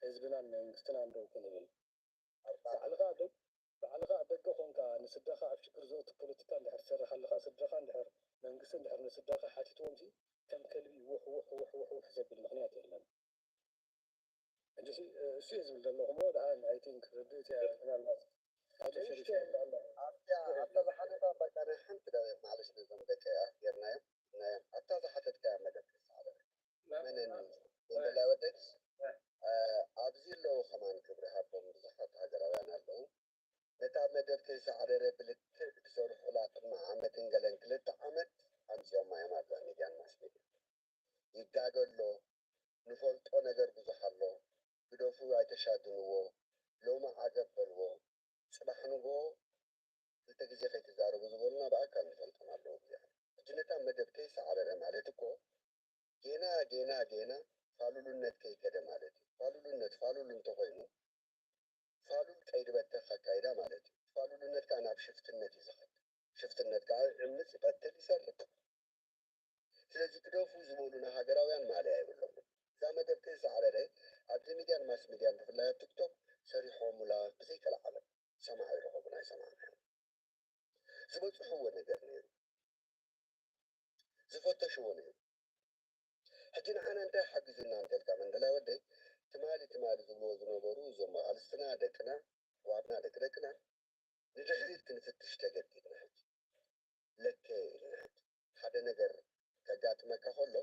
ህዝብናን መንግስትናን ደው ክንብል ባዕልኻ ኣብ ደገ ባዕልኻ ኣብ ደገ ኮንካ ንስድራኻ ኣብ ሽግር ዘእቱ ፖለቲካ እንድሕር ትሰርሕ ኣለኻ ስድራኻ እንድሕር መንግስቲ እንድሕር ንስድራኻ ሓቲትዎም ሲ ከም ከልቢ ውሕ ውሕ ውሕ ውሕ ውሕ ዘብል ምኽንያት የለን ሕጂ እሱ እየ ዝብል ዘለኹ እሞ ደሓን I think ርድእቲ ምናልባት ኣቶ ሸሪፍ ኣብታ ዝሓለፋ በቃ ናይ ሓንቲ ደቂቕ ማዕለሽ ነዞም ደቂ ኣኽቢርናዮም ናዮም ኣብታ ዝሓተትካያ መደብ ክሳዕረ መነኒ ወንደላይ ወደድ ኣብዚ ኣለዉ ከማን ክብሪ ሃቦም ብዙሓት ሃገራውያን ኣለዉ ነታ መደብ ከይሳዕረረ ብልክዕ ዝሰርሑላ ቅድሚ ዓመትን ገለን ክልተ ዓመት ኣምፅኦማ እዮም ኣብዛ ሚድያን ማስ ሚድያ ይጋገ ኣሎ ንፈልጦ ነገር ብዙሕ ኣሎ ግደፉ ኣይተሻድንዎ ሎሚ ዓገብ በልዎ ፅባሕ ንግሆ ክልተ ግዜ ከይትዛረቡ ዝበሉና ብኣካል ንፈልጦም ኣለዉ እግዚኣብሔር ሕጂ ነታ መደብ ከይሰዓረረ ማለት እኮ ጌና ጌና ጌና ፋሉልነት ከይከደ ማለት እዩ ፋሉልነት ፋሉል እንተኾይኑ ፋሉል ቀይዲ በተኽ ኣካይዳ ማለት እዩ ፋሉልነት ከዓ ናብ ሽፍትነት እዩ ዝኸድ ሽፍትነት ከዓ ይዕምፅ ይቐትል ይሰርቅ ስለዚ ግደፉ ዝበሉና ሃገራውያን ማእለያ የብሎምን። እዛ መደብ ከይሰዓረረ ኣብዚ ሚድያን ማስ ሚድያን ብፍላይ ኣብ ቲክቶክ ሰሪሖሙላ ብዘይከልዓለም ሰማዒ ረኸቡን ኣይሰማዕናዮን። ዝበፅሕዎ ነገር ነይሩ። ዝፈተሽዎ ነይሩ። ሕጂ ንዓና እንታይ ሓጊዙና እንተልካ መንደላይ ወደይ ትማሊ ትማሊ ዝብልዎ ዝነበሩ እዞም ኣልስትና ደቅና ዋብና ደቂ ደቅና ንድሕሪት ክንፍትሽ ተገዲድና ሕጂ ለከ ኢልና ሕጂ ሓደ ነገር ከጋጥመካ ከሎ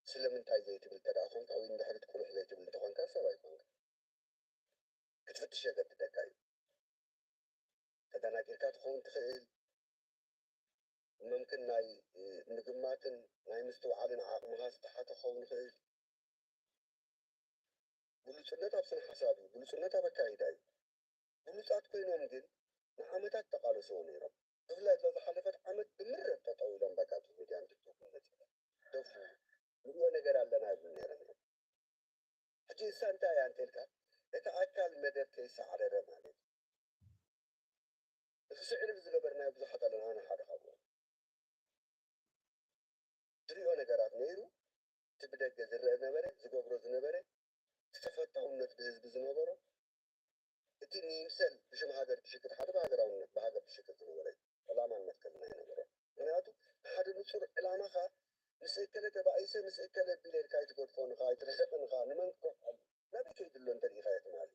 ስለምንታይ ዘይትብል እንተ ደኣ ኾንካ ወይ ንድሕሪት ቁልሕ ዘይትብል እንተኾንካ ሰብ ኣይኮንካ ክትፍትሽ የገድደካ እዩ ተደናጊርካ ትኸውን ትኽእል መምክን ናይ ምግማትን ናይ ምስትውዓልን ዓቕምኻ ዝተሓተ ክኸውን ይኽእል ብሉፅነት ኣብ ስነ ሓሳብ እዩ ብሉፅነት ኣብ ኣካይዳ እዩ ብሉፃት ኮይኖም ግን ንዓመታት ተቓለስዎ ነይሮም ብፍላይ እዛ ዝሓለፈት ዓመት ብምረት ጠጠው ኢሎም በቃ እቲ ሚድያን ቲክቶክን መፂኦም ደፉ ንሪኦ ነገር ኣለና ይብሉ ነይሮም እዮም። ሕጂ እሳ እንታይ እያ እንተልካ፣ እቲ ኣካል መደብ ከይሰዓረረ ማለት እዩ። እቲ ስዕሪ ዝገበርናዮ ብዙሓት ኣለና፣ ኣነ ሓደ ካብኡ። ዝሪኦ ነገራት ነይሩ፣ እቲ ብደገ ዝረአ ነበረ፣ ዝገብሮ ዝነበረ፣ እቲ ተፈታውነት ብህዝቢ ዝነበሮ፣ እቲ ንይምሰል ብሽም ሃገር ትሽቅጥ፣ ሓደ ብሃገራውነት፣ ብሃገር ትሽቅጥ ዝነበረ ዕላማን መትከልን ኣይነበሮ። ምክንያቱ ሓደ ንጹር ዕላማኻ ምስ እከለ ተባኢሰ፣ ምስ እከለ ቢለ ኢልካ ኣይትገድፎን ኢኻ፣ ኣይትርሕቕን ኢኻ፣ ንመን ክገፍዖ? ናበይ ከይዱ ኣሎ እንተሪኢኻዮ ትማሊ?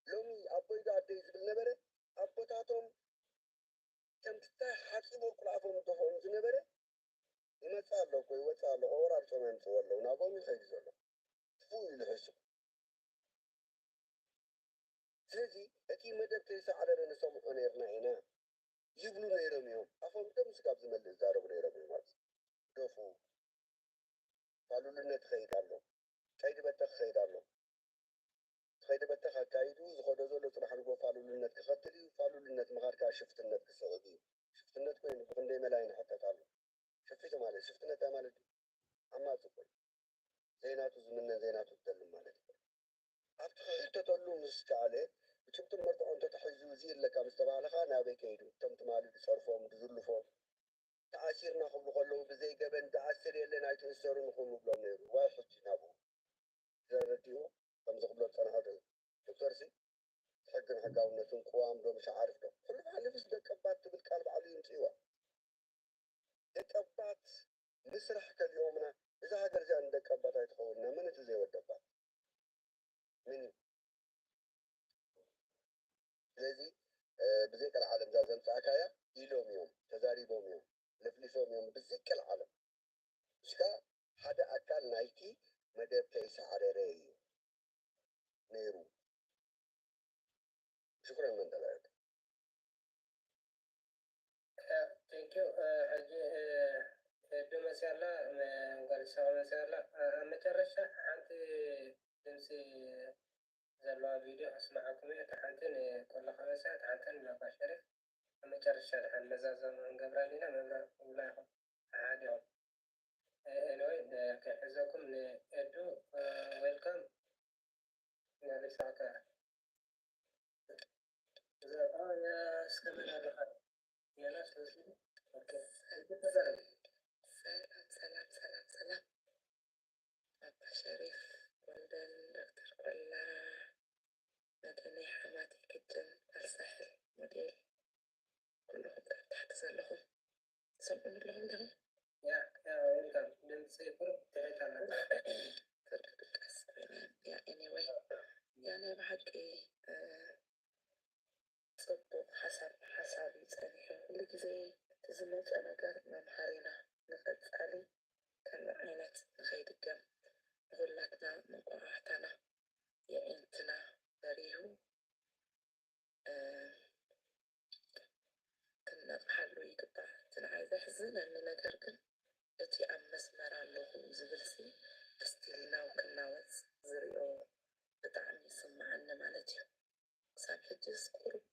ሎሚ ኣቦይ ዶ ኣደይ ዝብል ነበረ፣ ኣቦታቶም ከምቲ ሓፂቦ ቁልኣፎም ዝደፍኦም ዝነበረ ይመፅእ ኣሎ እኮ፣ ይወፅእ ኣሎ፣ ቆራርፆም የምፅዎ ኣለዉ፣ ናብኦም ይኸይዱ ዘሎ። ክፉእ ኢሉ ሕሱም። ስለዚ እቲ መደብ ከይሰዓረረ ንሰምዖ ነይርና ኢና ይብሉ ነይሮም እዮም። ኣፎም ደም ስጋብ ዝመልእ ይዛረቡ ነይሮም እዮም። ኣብዚ ደፉ፣ ፋሉልነት ይኸይድ ኣሎ፣ ቀይዲ በተኽ ይኸይድ ኣሎ። ትኸይዲ በተኽ ኣካይዱ ዝኸዶ ዘሎ ጽባሕ ንግሆ ፋሉልነት ክኸትል እዩ። ፋሉልነት ምኻድ ከኣ ሽፍትነት ክስዕብ እዩ። ሽፍትነት ኮይኑ ብኽንደይ መላ ይንሕተት ኣሎ። ሸፊቱ ማለት ሽፍትነት እንታይ ማለት እዩ? ዓማጺ ኮይኑ ዘይናቱ ዝምነ ዘይናቱ ዝደልም ማለት እዩ። ኣብቲ ክሕተተሉ ምስ ከኣለ ብጭብጥን መርትዖን ተታሒዙ እዚ ኣለካ ምስ ተባህለ ከኣ ናበይ ከይዱ? እቶም ትማሊ ዝጸርፎም ዝዝልፎም ተኣሲርና ክብሉ ከለዉ ብዘይ ገበን ዝኣስር የለን ኣይትእሰሩ ንኹን ንብሎም ነይሩ። ዋይ ሕጂ ናብኡ ዘረዲኡ ከምዚ ክብሎ ዝጸንሐ ዶ ዶክተርሲ ሕግን ሕጋውነትን ቅዋም ዶ ምሽ ዓርፍ ዶ? ሕሉፍ ሓሊፍስ ደቀባት ትብል ቃል ባዕሉ ይምጽእዋ። ደቀባት ምስራሕ ከሊኦምና እዛ ሃገር እዚኣ ንደቀባት ኣይትኸውንና። መን እቲ ዘይወደባት? ምን እዩ? ስለዚ ብዘይ ቀልዓለም እዛ ዘምፃእካያ ኢሎም እዮም፣ ተዛሪቦም እዮም፣ ለፍሊፎም እዮም ብዘይ ቀልዓለም። እስካ ሓደ ኣካል ናይቲ መደብ ከይሰዓረረ እዩ ነይሩ። ሽኩረን መንደላዮት። Thank you። ሕጂ ዶ መፅያ ኣላ፣ ጓል ሰባ መፅያ ኣላ። ኣብ መጨረሻ ሓንቲ ድምፂ ዘለዋ ቪድዮ ኣስማዓኩም እየ። እታ ሓንቲ ንኮሎ ከበሳ፣ እታ ሓንቲ ንባባ ሸሪፍ። ኣብ መጨረሻ ድሓን መዛዘሚ ክንገብራ ዲና መብራር ክብላ ኢኹም። ሓሓዲኦም ኤኒወይ ክሕዘኩም ንኤዱ። ዌልካም። ሰላም ሰላም ሰላም ሰላም። ኣባ ሸሪፍ፣ ጎልደን፣ ዶክተር ቆላ፣ መደነይ ሓማቲ፣ ግድን፣ ኣልሳሕል፣ ሞዴል፣ ኩልኹም ካብ ታሕቲ ዘለኹም ትሰምዑኒ ኣለኹም ዲኹም? ድምፂ ቁሩብ ትሕት ኣላ። ፍርዲ ድቃስ ኮይነ። ያ ኤኒወይ፣ ያ ናይ ብሓቂ ፅቡቕ ሓሳብ ሓሳብ እዩ ጸኒሑ። ኩሉ ግዜ እቲ ዝመጸ ነገር መምሃሪና ንቐጻሊ ከምዚ ዓይነት ንኸይድገም ንኹላትና መቋሕታና የዒንትና በሪሁ ክንነቕሓሉ ይግባእ። እቲ ንዓይ ዘሕዝነኒ ነገር ግን እቲ ኣብ መስመር ኣለኹ ዝብልሲ እስቲል ናው ክናወጽ ዝሪኦ ብጣዕሚ ይስምዓኒ ማለት እዩ። ክሳብ ሕጅስ ቁሩብ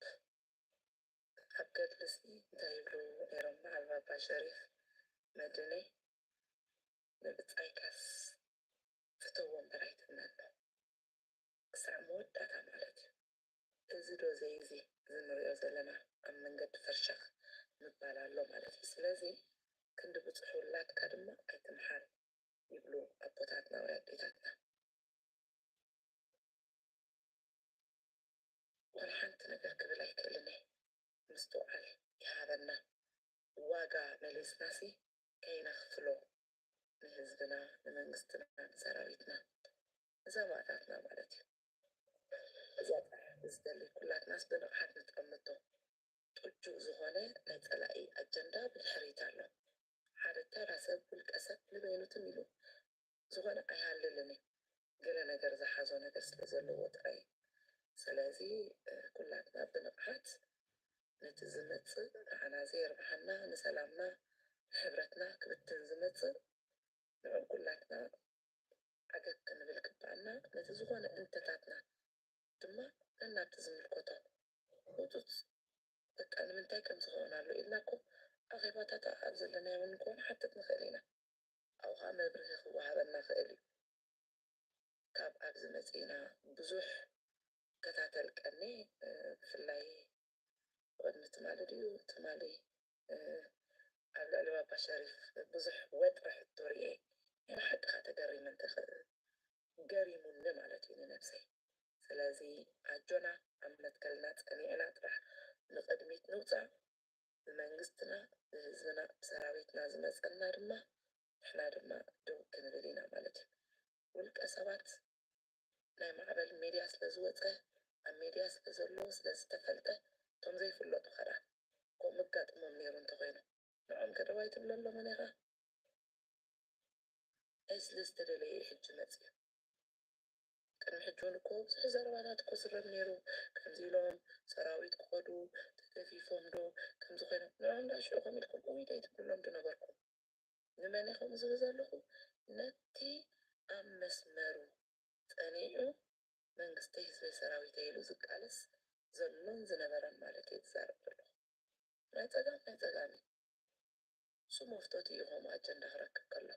ኣብ ገድልሲ እንታይ ይብሉ ነይሮም በዓል ባባ ሸሪፍ መድነይ ንብጻይካስ ፍተዎ እምበር ኣይትእመኖ ክሳዕ መወዳእታ ማለት እዩ። እዚ ዶ ዘይዚ እዚ ንሪኦ ዘለና ኣብ መንገዲ ፈርሸኽ ምባል ኣሎ ማለት እዩ። ስለዚ ክንዲ ብፅሑ ውላድካ ድማ ኣይትምሓል ይብሉ ኣቦታትና ወይ ኣዴታትና። ዋላ ሓንቲ ነገር ክብል ኣይክእልን እየ። ምስትውዓል ይሃበና። ዋጋ መሊስናሲ ከይነኽፍሎ ንህዝብና፣ ንመንግስትና፣ ንሰራዊትና፣ ንሰማእታትና ማለት እዩ። እዚኣ ጥራሕ ዝደሊ ኩላትናስ ብንቕሓት ንጠምቶ። ጥጁእ ዝኾነ ናይ ጸላኢ ኣጀንዳ ብድሕሪት ኣሎ። ሓደ ተራ ሰብ ውልቀ ሰብ ንበይኑ ትም ኢሉ ዝኾነ ኣይሃልልን እዩ። ገለ ነገር ዝሓዞ ነገር ስለ ዘለዎ ጥራይ እዩ። ስለዚ ኩላትና ብንቕሓት ነቲ ዝመጽእ ንዓና ዘየርብሓና ንሰላምና ንሕብረትና ክብትን ዝመጽእ ንዑ ኩላትና ዓገግ ክንብል ግባኣና። ነቲ ዝኾነ እንተታትና ድማ ነናብቲ ዝምልከቶ ህጹጽ በቃ ንምንታይ ከምዚ ክኾን ኣሎ ኢልና እኮ ኣኼባታት ኣብ ዘለናዮ እውን እኮ ንሓትት ንኽእል ኢና። ኣውሃ መብርሂ ክወሃበና ክእል እዩ። ካብ ኣብዚ መጺእና ብዙሕ ከታተል ቀኒ ብፍላይ ቅድሚ ትማሊ ድዩ ትማሊ ኣብ ልዕሊ ባባ ሸሪፍ ብዙሕ ወጥሪ ሕቶ ርኤ ናይ ብሓቂ ከኣ ተገሪመ እንተ ገሪሙኒ ማለት እዩ ንነብሰይ። ስለዚ ኣጆና ኣብ መትከልና ጸኒዕና ጥራሕ ንቕድሚት ንውጻእ። ብመንግስትና ብህዝብና ብሰራዊትና ዝመጸና ድማ ንሕና ድማ ደው ክንብል ኢና ማለት እዩ። ውልቀ ሰባት ናይ ማዕበል ሚድያ ስለ ዝወጸ ኣብ ሚድያ ስለ ዘሎ ስለ ዝተፈልጠ እቶም ዘይፍለጡ ከዳ ከምኡ ኣጋጥሞም ነይሩ እንተኾይኑ ንዖም ከደዋይ ትብለሎምን ኢኻ። እንታይ ስለ ዝተደለየ እዩ ሕጂ መፅዩ? ቅድሚ ሕጂ እውን እኮ ብዙሕ ዘረባታት እኮ ዝረብ ነይሩ። ከምዚ ኢሎም ሰራዊት ክኸዱ ተገፊፎም ዶ ከምዚ ኮይኖም ንዖም ዳ ሽዑ ከም ኢልኩም እውይ ዶ ኣይትብልሎም ዶ ነበርኩም? ንመን ኢኹም ዝብል ዘለኹ? ነቲ ኣብ መስመሩ ጸኒዑ መንግስተይ ህዝበይ ሰራዊተይ ኢሉ ዝቃለስ ዘሎን ዝነበረን ማለት እየ ዝዛረብ ዘለኹ። ናይ ጸጋም ናይ ጸጋም እዩ። እሱ መፍቶት እዩ ከምኡ ኣጀንዳ ክረክብ ከሎ።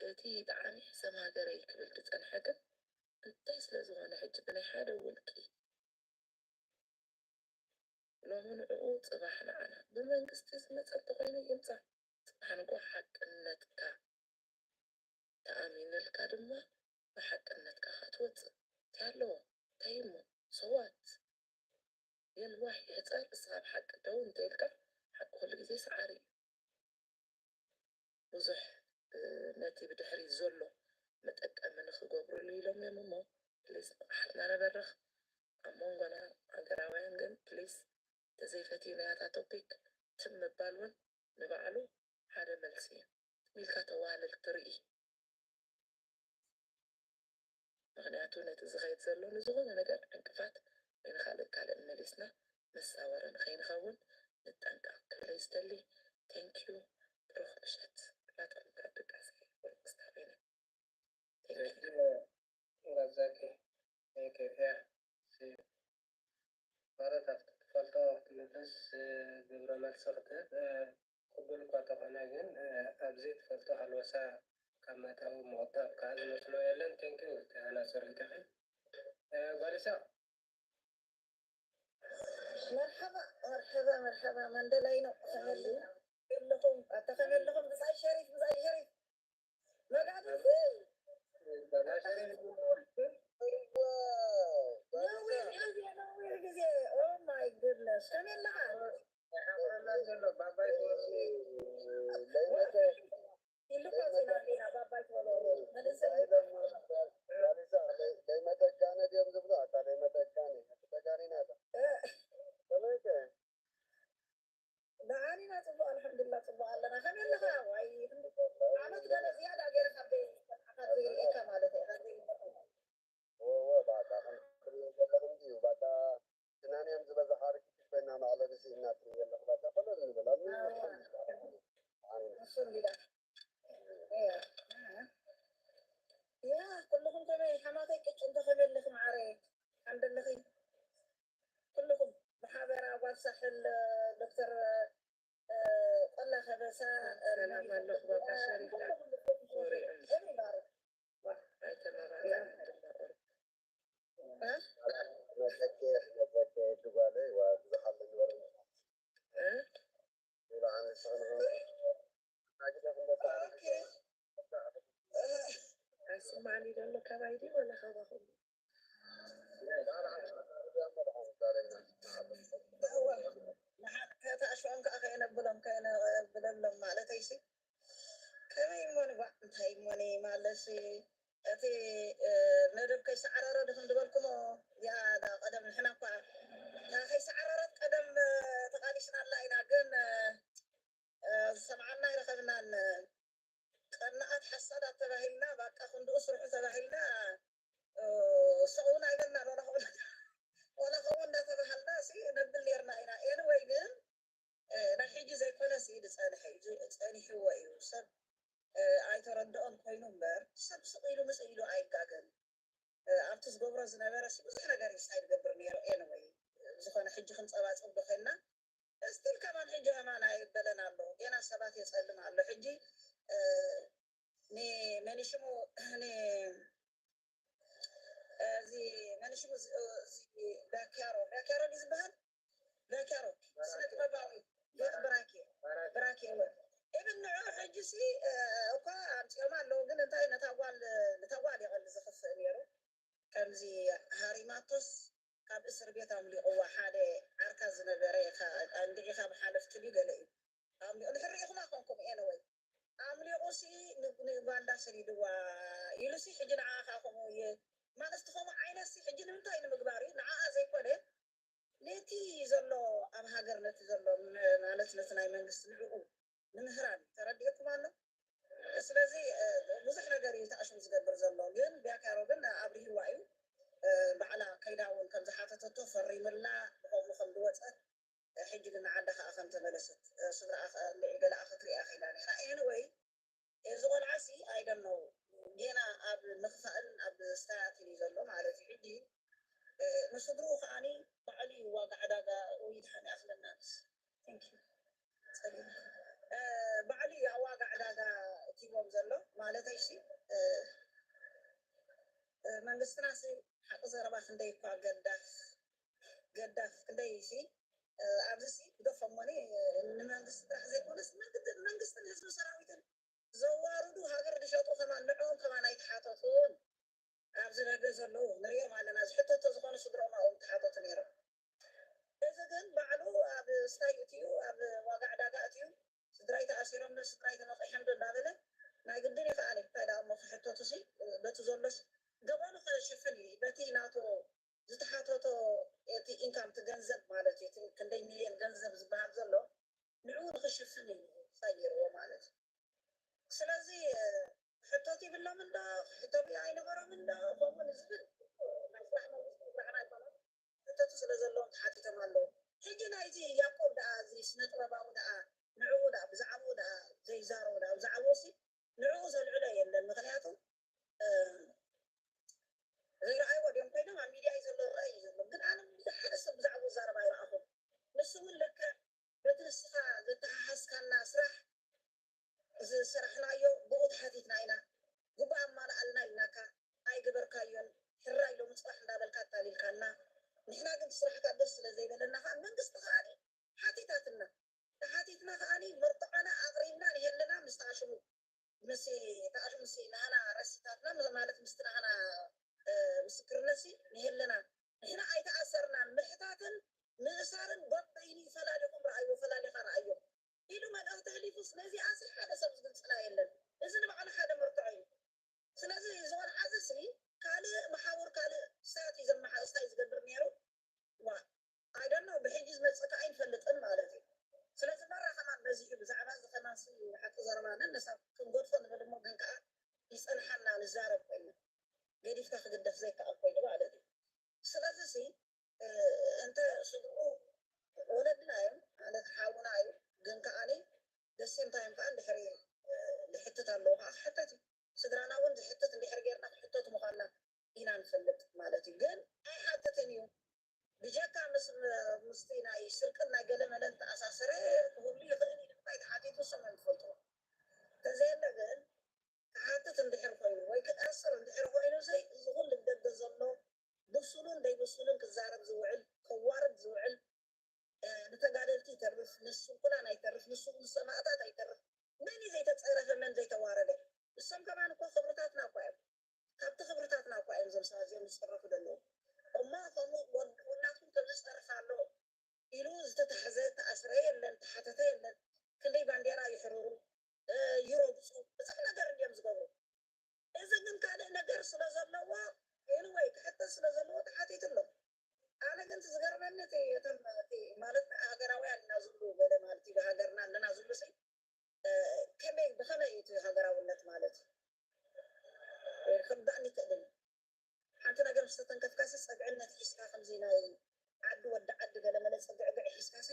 እቲ ጠዓሚ ሕሰም ሃገረይ ክብል ዝጸንሐ ግን እንታይ ስለ ዝኾነ ሕጂ ብናይ ሓደ ውልቂ ሎሚ ንዕኡ ጽባሕ ንዓና ብመንግስቲ ዝመጸ እንተኾይኑ ይምጻእ። ጽባሕ ንግሆ ሓቅነትካ ተኣሚንልካ ድማ ብሓቅነትካ ክትወጽእ እንታይ ኣለዎ? እንታይ እሞ ሰዋት የልዋሕ ይሕጸር እስኻ ብሓቂ ደው እንተኢልካ ሓቂ ኩሉ ግዜ ሰዓሪ እዩ። ብዙሕ ነቲ ብድሕሪት ዘሎ መጠቀሚ ንኽገብርሉ ኢሎም እዮም እሞ ፕሊስ ንቕሓትና ነበርኽ ኣብ መንጎና ሃገራውያን ግን ፕሊስ ተዘይፈትዩ ናያታ ቶፒክ ትም ምባል እውን ንባዕሉ ሓደ መልሲ እዩ። ትም ኢልካ ተዋህልል ትርኢ። ምኽንያቱ ነቲ ዝኸይድ ዘሎ ንዝኾነ ነገር ዕንቅፋት ወይ ንኻልእ ካልእ መሊስና መሳወሪ ንኸይንኸውን ንጠንቀቕ ክብለይ ዝደሊ። ቴንኪዩ። ብሩኽ ምሸት ኩላትኩም ካብ ድቃሰ ወርቅስታ ኮይነ። ራዛቂ ኬፍያ ማለት ኣብቲ ትፈልጦ ክትምልስ ግብረ መልሲ ክትህብ ቅቡል እኳ ተኾነ ግን ኣብዚ ትፈልጦ ሃልወሳ ካብ መእተዊ ምቑጣብ ከዓ ዝመስሎ የለን። ቴንኪው እቲ ኣናፅር ሪኢቶኺ ጓል ኢሳቕ። መርሓባ መርሓባ መርሓባ መንደላይ ነው ከመልኹም ኣታ ከመልኹም ብፃይ ሸሪፍ ብፃይ ሸሪፍ መጋድልቲ ነዊሕ ግዜ ነዊሕ ግዜ oh my goodness ከመይ ኣለኻ? ደሓን ኢና ፅቡቅ ኣልሓምዱላ ፅቡቅ ኣለና ከመይ ኣለካ ዋይ ዓመት ገለ ዝያዳ ገይረ ካብ ዘይርኢካ ማለት እየ ካብ ዘይርኢካ እወ ባታ ከም ትሪኦ ዘለኹም ድዩ ባታ ትናንዮም ዝበዝሓ ርክክሽ ኮይና መዕለቢ ስኢና ትሪኦ ኣለኹ ባታ ፈለል ንብል ኣብ ምንም ኣልሓምዱላ ኣልሓምዱላ ያ ኩልኹም ከመይ ሓማተይ ቅጭ እንተ ከመይ ኣለኺ መዓረየ ሓምደለኺ ኩልኹም ብሓበራ ጓል ሳሕል ዶክተር ቆላ ከበሳ ሰላም ኣለኹ ባባ ሸሪፍ ዞሪኦም ሕብሪ ባሩ ኣይተመራረዕን ድማ ቁሩብ መፀኬ መፀኬ ድጓለይ ዋ ብዙሓት ንበሩ እ ይበዓል ንስኽን ኦኬ ኣይስማዕኒ ዘሎ ካባይ ድዩ ወላ ካባኹም ንሓቀታ ኣሽዋም ከዓ ከየነብሎም ከየነብለሎም ማለተይሲ ከመይ እሞ ንጓዕ እንታይ እሞኒ ማለሲ እቲ መደብ ከይሰዓረረ ድኹም ዝበልኩሞ እዚኣ ዳ ቀደም ንሕና እኳ እታ ከይሰዓረረት ቀደም ተቃሊስናላ ኢና ግን ዝሰምዓና ኣይረኸብናን ቀናኣት ሓሳዳት ተባሂልና ባቃ ክንድኡ ስርሑ ተባሂልና ሰው እውን ኣይበልናን ዋላ ከምኡ ወላ ከምኡ እንዳተባሃልና ሲ ነብል ነርና ኢና ኤንወይ ግን ናይ ሕጂ ዘይኮነ ሲ ዝፀንሐ እዩ ጸኒሕዎ እዩ ሰብ ኣይተረድኦን ኮይኑ እምበር ሰብ ስቕ ኢሉ ምስ ኢሉ ኣይጋገን ኣብቲ ዝገብሮ ዝነበረ ሲ ብዙሕ ነገር እዩ ሳይ ዝገብር ነይሩ ኤንወይ ዝኾነ ሕጂ ክንፀባፅብ ዶ ኮይንና እስቲል ከማን ሕጂ ከማን ኣይበለን ኣሎ ጌና ሰባት የፀልም ኣሎ ሕጂ ንመንሽሙ ን እዚ መን ሽሙ እዚ ቢያኪያሮ ቢያኪያሮ ድዩ ዝበሃል? ቢያኪያሮ ስነ ጥበባዊ ብራኬ ብራኬ እወ። ኢብን ንዑ ሕጂ ሲ እኳ ኣምፅኦም ኣለዉ፣ ግን እንታይ ነታ ጓል ነታ ጓል ይቐል ዝኽፍእ ነይሩ። ከምዚ ሃሪማቶስ ካብ እስር ቤት ኣምሊቑዋ ሓደ ዓርካ ዝነበረ እንድዒ ካብ ሓለፍቲ ድዩ ገለ እዩ ኣምሊቑ። ንሕሪ ኢኹማ ኮንኩም ኤነወይ ኣምሊቑ ሲ ንጓንዳ ሰዲድዋ ኢሉ ሲ ሕጂ ንዓ ከዓ ከምኡ እየ ማለት እቲ ከምኡ ዓይነት ሲ ሕጂ ንምንታይ ንምግባር እዩ ንዓ ዘይኮነ ነቲ ዘሎ ኣብ ሃገር ነቲ ዘሎ ማለት ነቲ ናይ መንግስቲ ንዕኡ ንምህራን ተረዲእኩም ኣሎ። ስለዚ ብዙሕ ነገር እዩ ተኣሽሙ ዝገብር ዘሎ፣ ግን ቢያካሮ ግን ኣብሪህዋ እዩ። ባዕላ ከይዳ እውን ከም ዝሓተተቶ ፈሪምላ ብከምኡ ከም ዝወፀት ሕጂ ግን ንዓዳ ከዓ ከም ተመለሰት ስድራኣ ከዓ ልዒ ገለኣ ክትሪኣ ከይዳ ነይራ። ኤኒወይ እዚ ቆልዓ ሲ ኣይደነው ጌና ኣብ ምኽፋእን ኣብ ስታያትን እዩ ዘሎ ማለት እዩ። ሕጂ ንስድርኡ ከዓኒ ባዕሉ እዩ ዋጋ ዕዳጋ ወይ ድሓን ይኣኽለና ንስ ባዕሉ እዩ ኣብ ዋጋ ዕዳጋ እቲዎም ዘሎ ማለተይ ሲ መንግስትና ሲ ሓቂ ዘረባ ክንደይ እኳ ገዳፍ ገዳፍ ክንደይ ሲ ኣብዚ ሲ ግደፎሞኒ ንመንግስቲ ጥራሕ ዘይኮነስ መንግስትን ህዝቢ ሰራዊትን ዘዋርዱ ሃገር ዝሸጡ ከማን ንዕኦም ከማን ኣይተሓተቱን። ኣብዚ ነገ ዘለዉ ንሪኦም ኣለና። ዝሕተቶ ዝኾነ ስድሮም ኣብኦም ተሓተቱ ነይሮም። እዚ ግን ባዕሉ ኣብ ስታይ እትዩ ኣብ ዋጋ ዕዳጋ እትዩ ስድራይ ተኣሲሮም ዶ ስድራይ ተመቂሖም ዶ እንዳበለ ናይ ግድን እዩ ከዓኒ እንታይ ደኣ እሞ ክሕተቱ ሲ በቲ ዘሎስ ገበኑ ክሽፍን እዩ በቲ ናቱ ዝተሓተቶ እቲ ኢንካም እቲ ገንዘብ ማለት እዩ እቲ ክንደይ ሚልዮን ገንዘብ ዝበሃል ዘሎ ንዕኡ ንክሽፍን እዩ ሳይርዎ ማለት እዩ። ስለዚ ሕቶት ይብሎም እንዶ ሕቶት ኣይነበሮም እንዶ ከምኡ ንዝብል ናይ ስራሕ መንግስቲ ስራሕና ኣይኮነን። ሕቶት ስለ ዘለዎም ተሓቲቶም ኣለዉ። ሕጂ ናይዚ ያቆብ ደኣ እዚ ስነ ጥበባዊ ደኣ ንዕኡ ደኣ ብዛዕባኡ ደኣ ዘይዛረቡ ደኣ ብዛዕባኡ ሲ ንዕኡ ዘልዕሎ የለን። ምክንያቱ ዘይረኣይዎ ድዮም ኮይኖም ኣብ ሚድያ እዩ ዘሎ ረኣይ እዩ ዘሎ ግን ኣነ ሓደ ሰብ ብዛዕባኡ ዛረብ ኣይረኣኹን። ንሱ እውን ልክዕ በቲ ንስኻ ዘተሓሓዝካና ስራሕ ዝሰራሕናዮ ብኡ ተሓቲትና ኢና። ጉባእ ኣማልኣልና ኢልናካ ኣይገበርካዮን። ሕራይ ሎሚ ፅባሕ እንዳበልካ ኣታሊልካና። ንሕና ግን ስራሕካ ደስ ስለ ዘይበለና ከዓ መንግስቲ ከዓ ሓቲታትና። ተሓቲትና ከዓ መርትዖና ኣቕሪብና ንሄለና ምስ ተኣሽሙ ምስ ተኣሽሙ ምስ ናህና ረሲታትና ማለት ምስቲ ናህና ምስክርነት ንሄለና ንሕና ኣይተኣሰርናን ምሕታትን ምእሳርን በበይኑ ይፈላሊኹም ረኣይዎ ፈላሊኻ ረኣዮም ኢሉ መልእኽቲ ኣሕሊፉስ ነዚኣሲ ሓደ ሰብ ዝግልፅላ የለን። እዚ ንባዕሉ ሓደ መርትዖ እዩ። ስለዚ እዚ ቆልዓ እዚ ሲ ካልእ መሓውር ካልእ ሳያት እዩ ዘመሓ እስታይ ዝገብር ነይሩ ዋ ኣይደኖ ብሕጂ ዝመፅእ ከዓ ኣይንፈልጥን ማለት እዩ። ስለዚ መራ ከማን በዚሑ ብዛዕባ እዚ ከማን ሲ ሓቂ ዘረባ ነነሳ ክንገድፎ ንብል እሞ ግን ከዓ ይፀንሓና ንዛረብ ኮይኑ ገዲፍካ ክግደፍ ዘይከኣል ኮይኑ ማለት እዩ። ስለዚ ሲ እንተ ስድርኡ ወለድና እዮም ማለት ሓውና እዩ ግን ከዓኒ ደሴም ታይም ከዓ እንድሕሪ ዝሕትት ኣለዎ ከዓ ክሕተት እዩ። ስድራና እውን ዝሕትት እንድሕሪ ጌርና ክሕተት ምዃንና ኢና ንፈልጥ ማለት እዩ። ግን ኣይሓትትን እዩ ብጀካ ምስ ምስቲ ናይ ስርቅን ናይ ገለመለን ተኣሳሰረ ክህሉ ይኽእል እዩ። እንታይ ተሓቲቱ እሶም እዮም ዝፈልጥዎ። ተዘየለ ግን ክሓትት እንድሕር ኮይኑ ወይ ክኣስር እንድሕር ኮይኑ እዚ ኩሉ ደገ ዘሎ ብሱሉን ዘይብሱሉን ክዛረብ ዝውዕል ከዋርድ ዝውዕል ንተጋደልቲ ይተርፍ ንስንኩላን ኣይተርፍ ንስንኩል ሰማእታት ኣይተርፍ መን እዩ ዘይተፀረፈ መን ዘይተዋረደ እሶም ከማን እኮ ክብርታትና እኳ እዮም ካብቲ ክብርታትና እኳ እዮም እዞም ሰባት እዚኦም ዝፀረፉ ዘለዉ እሞ ከምኡ ወላድኩም ከምዚ ዝፀርፍ ኣሎ ኢሉ ዝተታሕዘ ተኣስረ የለን ተሓተተ የለን ክንደይ ባንዴራ ይሕርሩ ይረግፁ ብዙሕ ነገር እንዲዮም ዝገብሩ እዚ ግን ካልእ ነገር ስለ ዘለዎ ኤኒወይ ክሕተት ስለ ዘለዎ ተሓቲቱ ኣሎ ኣነ ግን ዝገርመኒ እቲ እቶም እቲ ማለት ሃገራውያን ኢና ዝብሉ ገለ ማለት እዩ ሃገርና ኣለና ዝብሉ ሲ ከመይ ብኸመይ እዩ እቲ ሃገራውነት ማለት ክርዳእኒ ይክእልን ሓንቲ ነገር ምስ ተተንከፍካሲ ፀግዕነት ሒዝካ ከምዚ ናይ ዓዲ ወዲ ዓዲ ገለ መለ ፀግዕግዕ ሒዝካሲ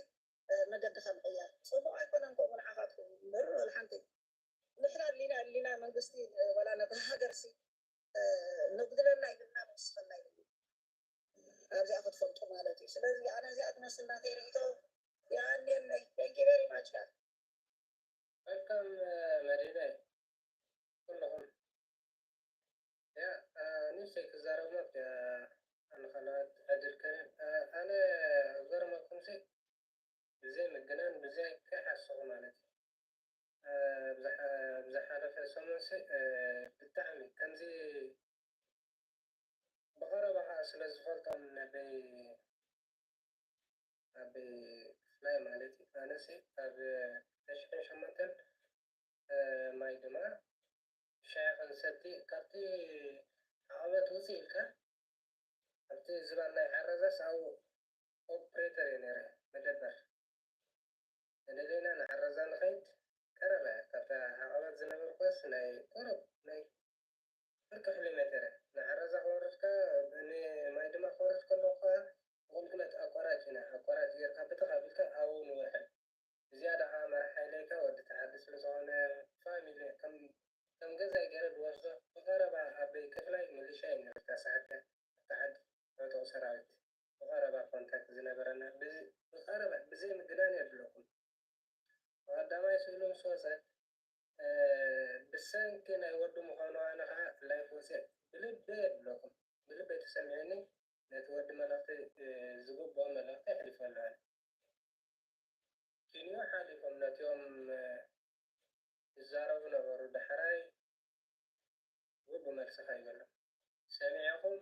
መገዲ ከምቅያር ፅቡቅ ኣይኮነን ከምኡ ንዓኻትኩም እምበር ወላ ሓንቲ ንሕና ኣድሊና ኣድሊና መንግስቲ ዋላ ነታ ሃገር ሲ ነጉድለላ ይብልና ንወስኸላ ይብሉ ኣብዚኣ ክትፈልጡ ማለት እዩ ስለዚ ኣነ እዚኣ ትመስል ናተይ ርእቶ የኣንየለይ thank you very much ጋር Welcome መሪበ ኩሉ ኣበይ ኣበይ ክፍላይ ማለት እዩ። ኣነሲ ኣብ ክልተ ሽሕን ሸሞንተን ማይ ድማ ሻሂ ክንሰቲ ካብቲ ዓቐበት ውፅእ ኢልካ ኣብቲ ዝባን ናይ ዓረዛስ ኣብኡ ኦፕሬተር እየ ነይረ፣ መደበር። ተደለና ንዓረዛ ንኸይድ ቀረባ እያ። ካብታ ዓቐበት ዝነበርኳስ ናይ ቁሩብ ናይ ፍርቂ ኪሎ ሜተር እያ። ንዓረዛ ክወርድካ፣ ንማይ ድማ ክወርድ ከለኹ ከዓ ብቁልቁለት ኣቋራጭ ኢና። ኣቋራጭ ጌርካ ብትኽ ኣቢልካ ኣብኡ ንውዕል። ብዝያዳ ከዓ መራሕ ሓይለይ ከዓ ወዲ ተሓዲ ስለ ዝኾነ ፋሚሊ ከም ከም ገዛይ ገይረ ዝወስዶ ብቐረባ ኣበይ ክፍላይ ሚሊሻ እዩ ነይሩ። እታ ሰዓት እያ እታ ዓዲ ዕጡቕ ሰራዊት ብቐረባ ኮንታክት ዝነበረና ብዚ- ብቐረባ ብዘይ ምግናን የብለኩም። ብቐዳማይ ስእሉ ምስ ወፀ እ፣ ብሰንኪ ናይ ወዲ ምዃኑ ኣነ ከዓ ላይፍ ወፅየ ብልበይ የብለኩም። ብልበይ ተሰሚዕኒ ነቲ ወዲ መልእኽቲ እ፣ ዝግብኦ መልእኽቲ ኣሕሊፈ ኣለኹ። ኪንዮ ሓሊፎም ነቲኦም እ፣ ይዛረቡ ነበሩ። ዳሕራይ ግቡእ መልሲ ከይበሎም ሰሚዕኹም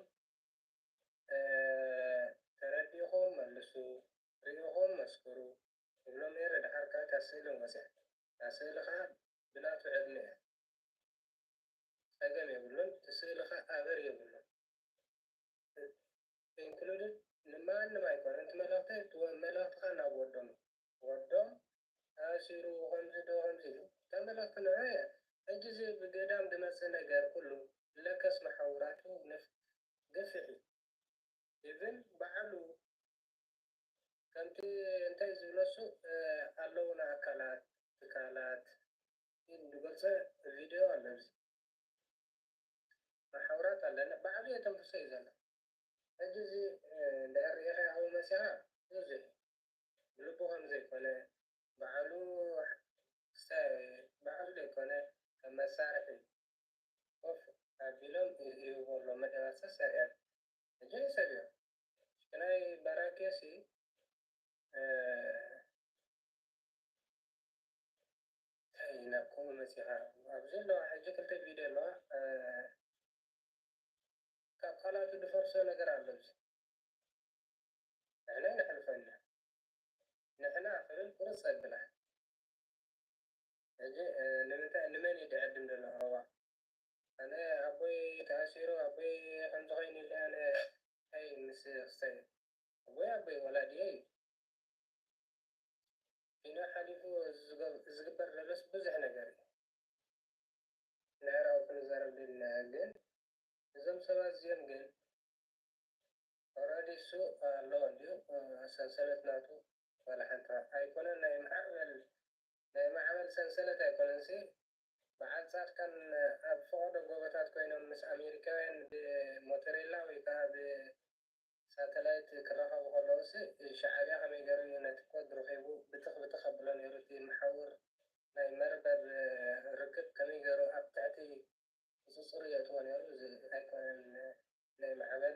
እ፣ ተረዲእኹም መልሱ፣ ርኢኹም መስክሩ ይብሎም ነይረ። ድሓር ከኣ እታ ስእሊ ወፅያ። እታ ስእሊ ከኣ ብናቱ ዕድመ እያ። ጸገም የብሉን። እቲ ስእሊ ከኣ ኣበር የብሉን። ኢንክሉድድ ንማንም ኣይኮነን። እቲ መልእኽቲ፣ እቲ ወ- መልእኽትኻ ናብ ወዶም እዩ። ወዶም ኣሲሩ ከምዚ ዶ ከምዚ ኢሉ። እታ መልእኽቲ ንዑ እያ። ሕጂ እዚ ብገዳም ዝመጽእ ነገር ኩሉ ለከስ መሓውራቱ ነፍ- ገፊሕ እዩ። ኢቭን ባዕሉ ከምቲ እንታይ ዝብለሱ ኣለውና ኣካላት ትካላት ኢሉ ዝገልጸ ቪድዮ ኣሎ። ኣብዚ መሓውራት ኣለና ባዕሉ የተንፍሶ እዩ ዘሎ። ሕጂ እዚ እንድሕር ርኢኻ ኣብኡ መጺኻ ብዙሕ እዩ። ብልቡ ከም ዘይኮነ ባዕሉ ባዕሉ ዘይኮነ ከም መሳርሒ ኮፍ ኣቢሎም ይህብዎ ኣለዉ መደባትሰ ሰሪዐን። ሕጂ ሰብ እዮም ናይ በራኬሲ እንታይ ናብ ከምኡ መፂኻ ኣብዚ ኣለዋ ሕጂ ክልተ ቪድዮ ኣለዋ ካብ ቃላቱ ድፈርሶ ነገር ኣሎ እዚ ንሕና ነሕልፈና ንሕና ክብል ቁርፅ ኣብላ ሕጂ ንምንታይ ንመን እዩ ድዕድም ዘሎ ሮባ ኣነ ኣቦይ ተኣሲሩ ኣቦይ ከምዚ ኮይኑ ኢለ ኣነ እንታይ ምስ ክሰይ ኣቦይ ኣቦይ ወላዲየ እዩ ኪኖ ሓሊፉ ዝግበር ዘሎስ ብዙሕ ነገር እዩ ምዕራብ ክንዛረብ ደልና ግን እዞም ሰባት እዚኦም ግን ኦረዲ እሱ ኣለዎ እንድዩ ሰንሰለት ናቱ ዋላ ሓንቲ ኣይኮነን ናይ ማዕበል ናይ ማዕበል ሰንሰለት ኣይኮነን ሲ በዓል ፃድቃን ኣብ ፈቐዶ ጎቦታት ኮይኖም ምስ ኣሜሪካውያን ብሞተሬላ ወይ ከዓ ብሳተላይት ክራኸቡ ከለውስ ሻዕብያ ከመይ ገይሩ እዩ ነቲ ኮድ ረኺቡ ብትኽ ብትኽ ኣብሎ ነይሩ እቲ መሓውር ናይ መርበብ ርክብ ከመይ ገይሩ ኣብ ትሕቲ ቁፅፅር የእትዎ ነይሩ እዚ ኣይኮነን ናይ ማዕበል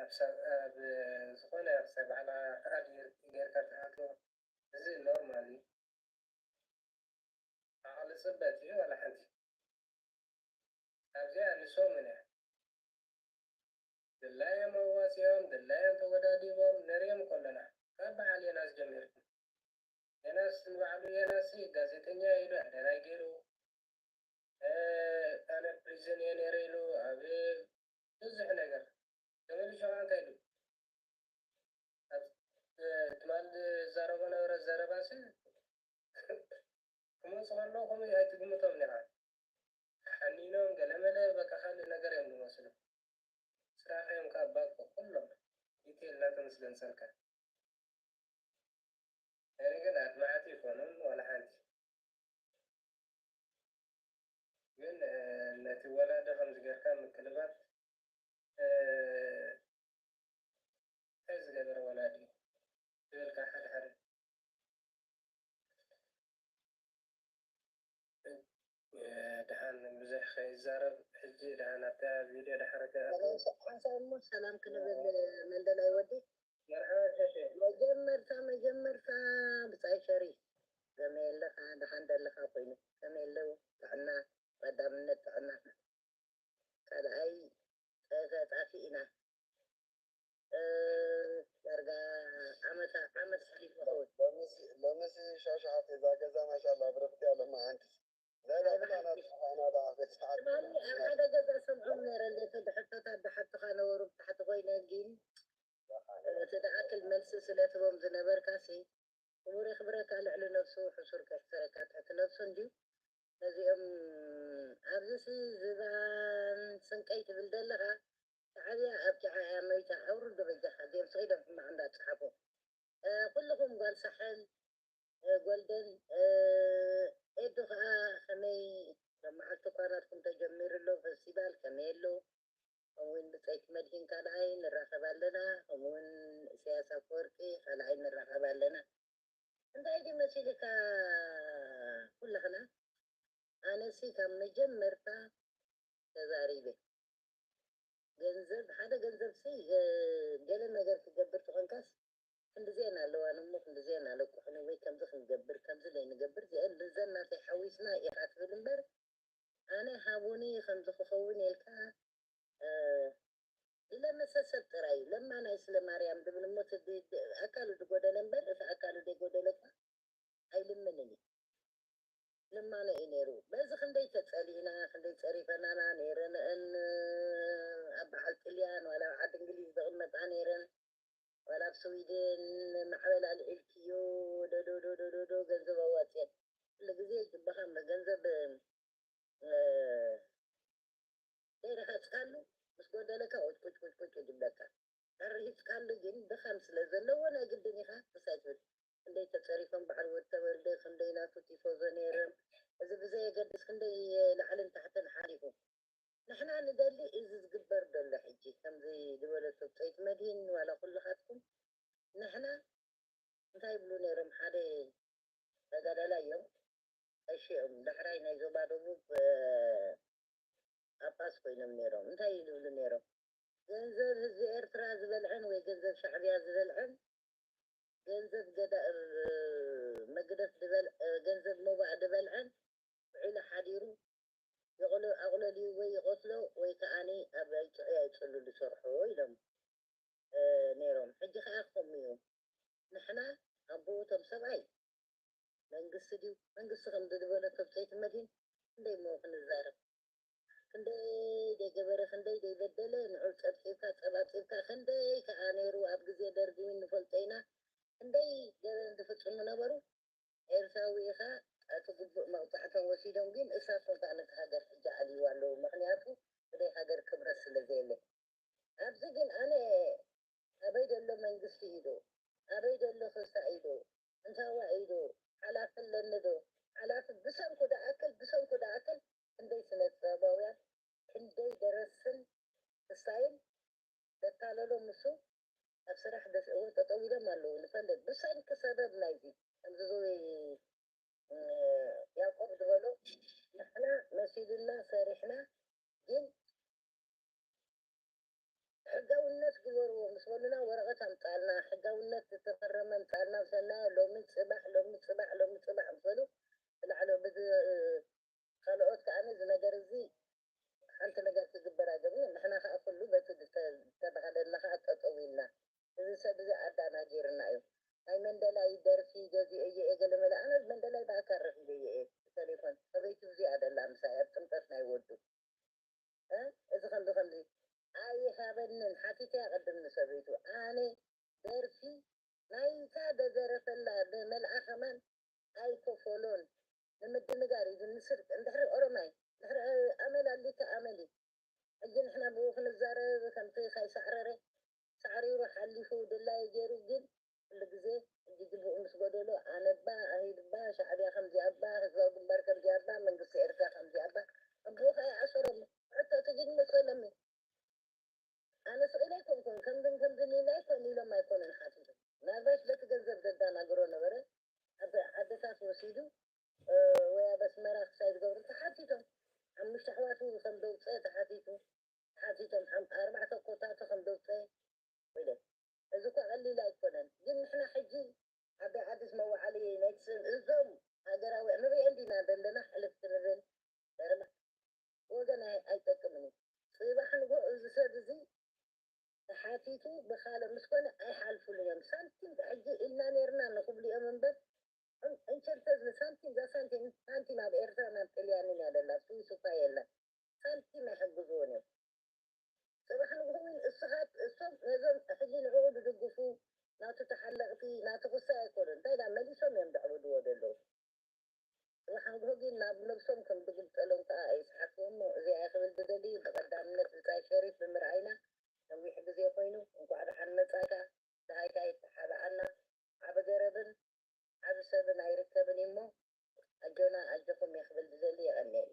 ኣብ ዝኾነ ክሳብ ባዕላ ኣድ ጌርካ ትኣትዎ እዚ ኖርማል እዩ ዓቕሊ ፅበት እዩ ዋላ ሓንቲ ኣብዚኣ ንሶምን እያ ድላዮም ኣዋፂኦም ድላዮም ተወዳዲቦም ንሪኦም ከለና ካብ በዓል የናስ ጀሚርኩም የናስ ንባዕሉ የናስ ጋዜጠኛ ኢሉ ኣደራይ ገይሩ ኣነ ፕሪዝን እየ ነይረ ኢሉ ኣብ ብዙሕ ነገር ተመሊሱ ከዓ እንታይ ኢሉ ትማል ዝዛረቦ ነበረ ዘረባሲ ክመፁ ከለዉ ከምኡ ኣይትግምቶም ኒኻ ሓኒኖም ገለመለ በቃ ካልእ ነገር እዮም ዝመስሉ ስራሕዮም ካብ ባኮ ኩሎም ዲቴል እናተመስገን ሰልካ እኔ ግን ኣድማዕቲ ይኮኑን ዋላ ሓንቲ ግን ነቲ ወላዲ ከምዚ ጌርካ ምክልባት እንታይ ዝገበረ ወላዲ ትብልካ ሓደ ሓደ ድሓን ብዙሕ ከይዛረብ ሕጂ ድሓን ኣብታ ቪድዮ ድሓር ሓንሳብ እሞ ሰላም ክንብል መንደላይ ወዲ መርሓባ ሸሸ መጀመርታ መጀመርታ ብፃይ ሸሪ ከመይ ኣለኻ ደሓን ደለኻ ኮይኑ ከመይ ኣለዉ ጥዕና ቀዳምነት ጥዕናኻ ካልኣይ ተጣፊእና ሎምስ ሻሻ ሓፍቲ እዛ ገዛ ማሻላ ብርኽቲ ኣለማ ኣንቲ ዘላብላ ናትሓና ዳ ቤት ሰዓት ትማሊ ኣብ ሓደ ገዛ ሰምዖም ነረ እንደ ተድሕቶታት ብሓትኻ ነበሩ ብታሕቲ ኮይነ ግን እቲ ደኣክል መልሲ ስለ ትቦም ዝነበርካ ሲ ክቡር የኽብረካ ልዕሊ ነብሱ ሕሱር ከሕስረካ ትሕቲ ነብሱ እንድዩ ነዚኦም ኣብዚ ሲ ዝባን ስንቀይ ትብል ዘለኻ ሻዕብያ ኣብቂዓ እያ መይታ ኣውርዶ በጃኻ እዚኦም ስኺዶም ሕማቕ እንዳፀሓፉ ኩልኹም ጓል ሳሕል ጎልደን ኤዱ ከዓ ከመይ መዓልቲ እኳ ናትኩም ተጀሚሩ ኣሎ ፈስቲቫል ከመይ ኣሎ ከምኡውን ብፀይቲ መድሂን ካልኣይ ንራኸብ ኣለና ከምኡውን እሰያስ ኣፈወርቂ ካልኣይ ንራኸብ ኣለና እንታይ ዲ መሲልካ ኩላኽና ኣነሲ ካብ መጀመርታ ተዛሪበ ገንዘብ ሓደ ገንዘብ ሲ ገለ ነገር ክገብር ተኾንካስ ክንድዜን ኣለዋን እሞ ክንድዜን ኣለኩሕኒ ወይ ከምዚ ክንገብር ከምዚ ዘይንገብር ዚአን ብዘን ናተይ ሓዊስና ኢኻ ትብል እምበር ኣነ ሃቡኒ ከምዚ ክኸውን ኢልካ ድለመሰ ሰብ ጥራይ እዩ ለማናይ ስለ ማርያም ድብል እሞ ኣካሉ ድጎደለ እምበር እቲ ኣካሉ ደይጎደለ እኳ ኣይልምንን እዩ ልማኖ እዩ ነይሩ። በዚ ክንደይ ተፀሊእና ክንደይ ፀሪፈናና ነይረንአን ኣብ በዓል ጥልያን ዋላ ኣብ ዓዲ እንግሊዝ ዝቕመጣ ነይረን ዋላ ኣብ ስዊድን ማዕበል ኣልዒልክዮ ዶዶዶዶዶ ገንዘብ ኣዋፅየን ኩሉ ግዜ ይግባኻ ገንዘብ ዘይረሃፅካሉ ምስ ጎደለካ ቁጭ ቁጭ ቁጭ ቁጭ ይብለካ ኣርሂፅካሉ ግን ድኻም ስለ ዘለዎ ናይ ግድን ኢኻ ክሳይ ትብል ክንደይ ተፀሪፎም በዓል ወድ ተወልደ ክንደይ ናቱ ቲፎዞ ነይሮም እዚ ብዘየገድስ ክንደይ ላዕልን ታሕትን ሓሊፉ ንሕና ንደሊ እዚ ዝግበር ዘሎ ሕጂ ከምዚ ዝበለቶ ብፀይቲ መድሂን ዋላ ኩልኻትኩም ንሕና እንታይ ይብሉ ነይሮም ሓደ ተጋዳላይ እዮም ቀሺ እዮም ዳሕራይ ናይ ዞባ ደቡብ ጳጳስ ኮይኖም ነይሮም እንታይ ይብሉ ነይሮም ገንዘብ ህዝቢ ኤርትራ ዝበልዐን ወይ ገንዘብ ሻዕብያ ዝበልዐን ገንዘብ ገዳ መግደፍ ዝበል ገንዘብ ሞባእ ዝበልዐን ውዒሉ ሓዲሩ ኣቑለልዩ ወይ ይቐትሎ ወይ ከዓኒ ኣብ ጭቕያ ይፅሉ ዝሰርሑ ኢሎም ነይሮም። ሕጂ ከዓ ከምኡ እዩ። ንሕና ኣቦ እቶም ሰብኣይ መንግስቲ ድዩ መንግስቲ ከም ዝበለቶ ብፀይቲ መድሂን ክንደይ እሞ ክንዛረብ ክንደይ ደይገበረ ክንደይ ደይበደለ ንዑ ፀብፂብካ ፀባፂብካ ክንደይ ከዓ ነይሩ ኣብ ግዜ ደርጊ እውን ንፈልጦ ኢና ክንደይ ገበን ዝፍፅሙ ነበሩ ኤርትራዊ ኢኻ እቲ ግቡእ መቕፃዕቶም ወሲዶም ግን እሳቶም ከዓ ነቲ ሃገር ሕጂ ኣልይዋ ኣለዉ ምኽንያቱ ብደይ ሃገር ክብረት ስለ ዘየለ ኣብዚ ግን ኣነ ኣበይ ደሎ መንግስቲ ኢዶ ኣበይ ደሎ ክስታ ኢዶ እንታዋ ኢዶ ሓላፊ ኣለኒ ዶ ሓላፊ ብሰንኩ ደኣክል ብሰንኩ ደኣክል ክንደይ ስነ ጥበባውያን ክንደይ ደረስን ክስታይን ዘታለሎም ንሱ ኣብ ስራሕ ደስ እውን ጠጠው ኢሎም ኣለዉ ንፈልጥ ብሰንኪ ሰበብ ናይዚ ከምዚ ያዕቆብ ዝበሎ ንሕና መሲሉና ሰሪሕና ግን ሕጋውነት ግበርዎ ምስ በሉና ወረቐት ኣምፃልና ሕጋውነት ዝተፈረመ ኣምፃልና ምሰልና ሎሚ ፅባሕ ሎሚ ፅባሕ ሎሚ ፅባሕ ምስ በሉ ብላዕሎ ብዚ ካልኦት ከዓ እዚ ነገር እዚ ሓንቲ ነገር ክግበር ኣይገብን ንሕና ከዓ ኩሉ በቲ ዝተባሃለልና ከዓ ጠጠው ኢልና እዚ ሰብ እዚ ኣዳናጊርና እዩ ናይ መንደላይ ደርፊ ገዚኦ እየ ገለመለ ኣነ መንደላይ ብኣካል ረኪበ እየ ብቴሌፎን ሰበይቱ እዚኣ ደላ ምሳይ ኣብ ጥምቀት ናይ ወዱ እዚ ከምዚ ከምዚ ኣይሃበንን ሓቲተ ኣቐድም ንሰበይቱ ኣነ ደርፊ ናይታ ደዘረፈላ ብመልኣ ከማን ኣይከፈሎን ንምድንጋር እዩ ዝምስል እንድሕሪ ኦሮማይ ድሕሪ ኣመል ኣሊካ ኣመል እዩ ሕጂ ንሕና ብኡ ክንዛረብ ከምቲ ካይሳዕረረ ሳዕሪሩ ሓሊፉ ድላዩ ገይሩ ግን ኩሉ ግዜ ሕጂ ግቡእ ምስ ጎደሎ ኣነባ ኣሂድባ ሻዕብያ ከምዚኣባ ህዝባዊ ግንባር ከምዚኣባ መንግስቲ ኤርትራ ከምዚኣባ ኣቦኡ ከይኣሰሮም ሕቶ እቲ ግን መሰሎም እዩ ኣነ ስኢለ ኣይኮንኩን ከምዝን ከምዝን ኢለ ኣይኮን ኢሎም ኣይኮኑን ሓቲቶም ምናልባሽ በቲ ገንዘብ ዘዳናግሮ ነበረ ኣብ ዓድታት ወሲዱ ወይ ኣብ ኣስመራ ክሳይ ዝገብሩ ተሓቲቶም ሓሙሽተ ኣሕዋቱ ከም ዘውፀ ተሓቲቱ ተሓቲቶም ኣርባዕተ ኮታቱ ከም ዘውፀ ኢለ እዚ እኮ ቀሊል ኣይኮነን ግን ንሕና ሕጂ ዓባይ ዓድስ መዋዓሊ ናይ እዞም ሃገራዊ ንሪኦ እንዲና ዘለና ሕልፍ ክንብል ደረባ ወገን ኣይጠቅምን እዩ። ፅባሕ ንጎ እዚ ሰብ እዚ ሓቲቱ ብኻልእ ምስ ኮነ ኣይሓልፉሉን እዮም። ሳንቲም ሕጂ ኢልና ነይርና ንኽብሉ እዮም እምበር፣ እንቸርተዝ ንሳንቲም፣ እዛ ሳንቲም፣ ሳንቲም ኣብ ኤርትራ ናብ ጥልያንን እያ ደላ፣ ስዊስ እኳ የለን። ሳንቲም ኣይሕግዝዎን እዮም። ጽባሕ ንግሆ እውን እሱኻት፣ እሶም ነዞም ሕጂ ንዕኡ ዝድግፉ፣ ናቱ ተሓለቕቲ፣ ናቱ ክሳይ ኣይኮኑን። እንታይ ደኣ መሊሶም እዮም ዘዕብድዎ ዘለዉ። ጽባሕ ንግሆ ግን ናብ ነብሶም ከም ዝግልጸሎም ከኣ ኣይስሓትዎ እሞ፣ እዚኣ ክብል ዝደሊ፣ ብቐዳምነት ብጻይ ሸሪፍ ብምርኣይና ነዊሕ ግዜ ኮይኑ። እንቋዕ ደሓን መጻእካ። ደሃይካ ይተሓባኣና። ዓቢ ገረብን ዓቢ ሰብን ኣይርከብን እሞ፣ ኣጆና ኣጆኹም እየ ክብል ዝደሊ። የቐንየኒ።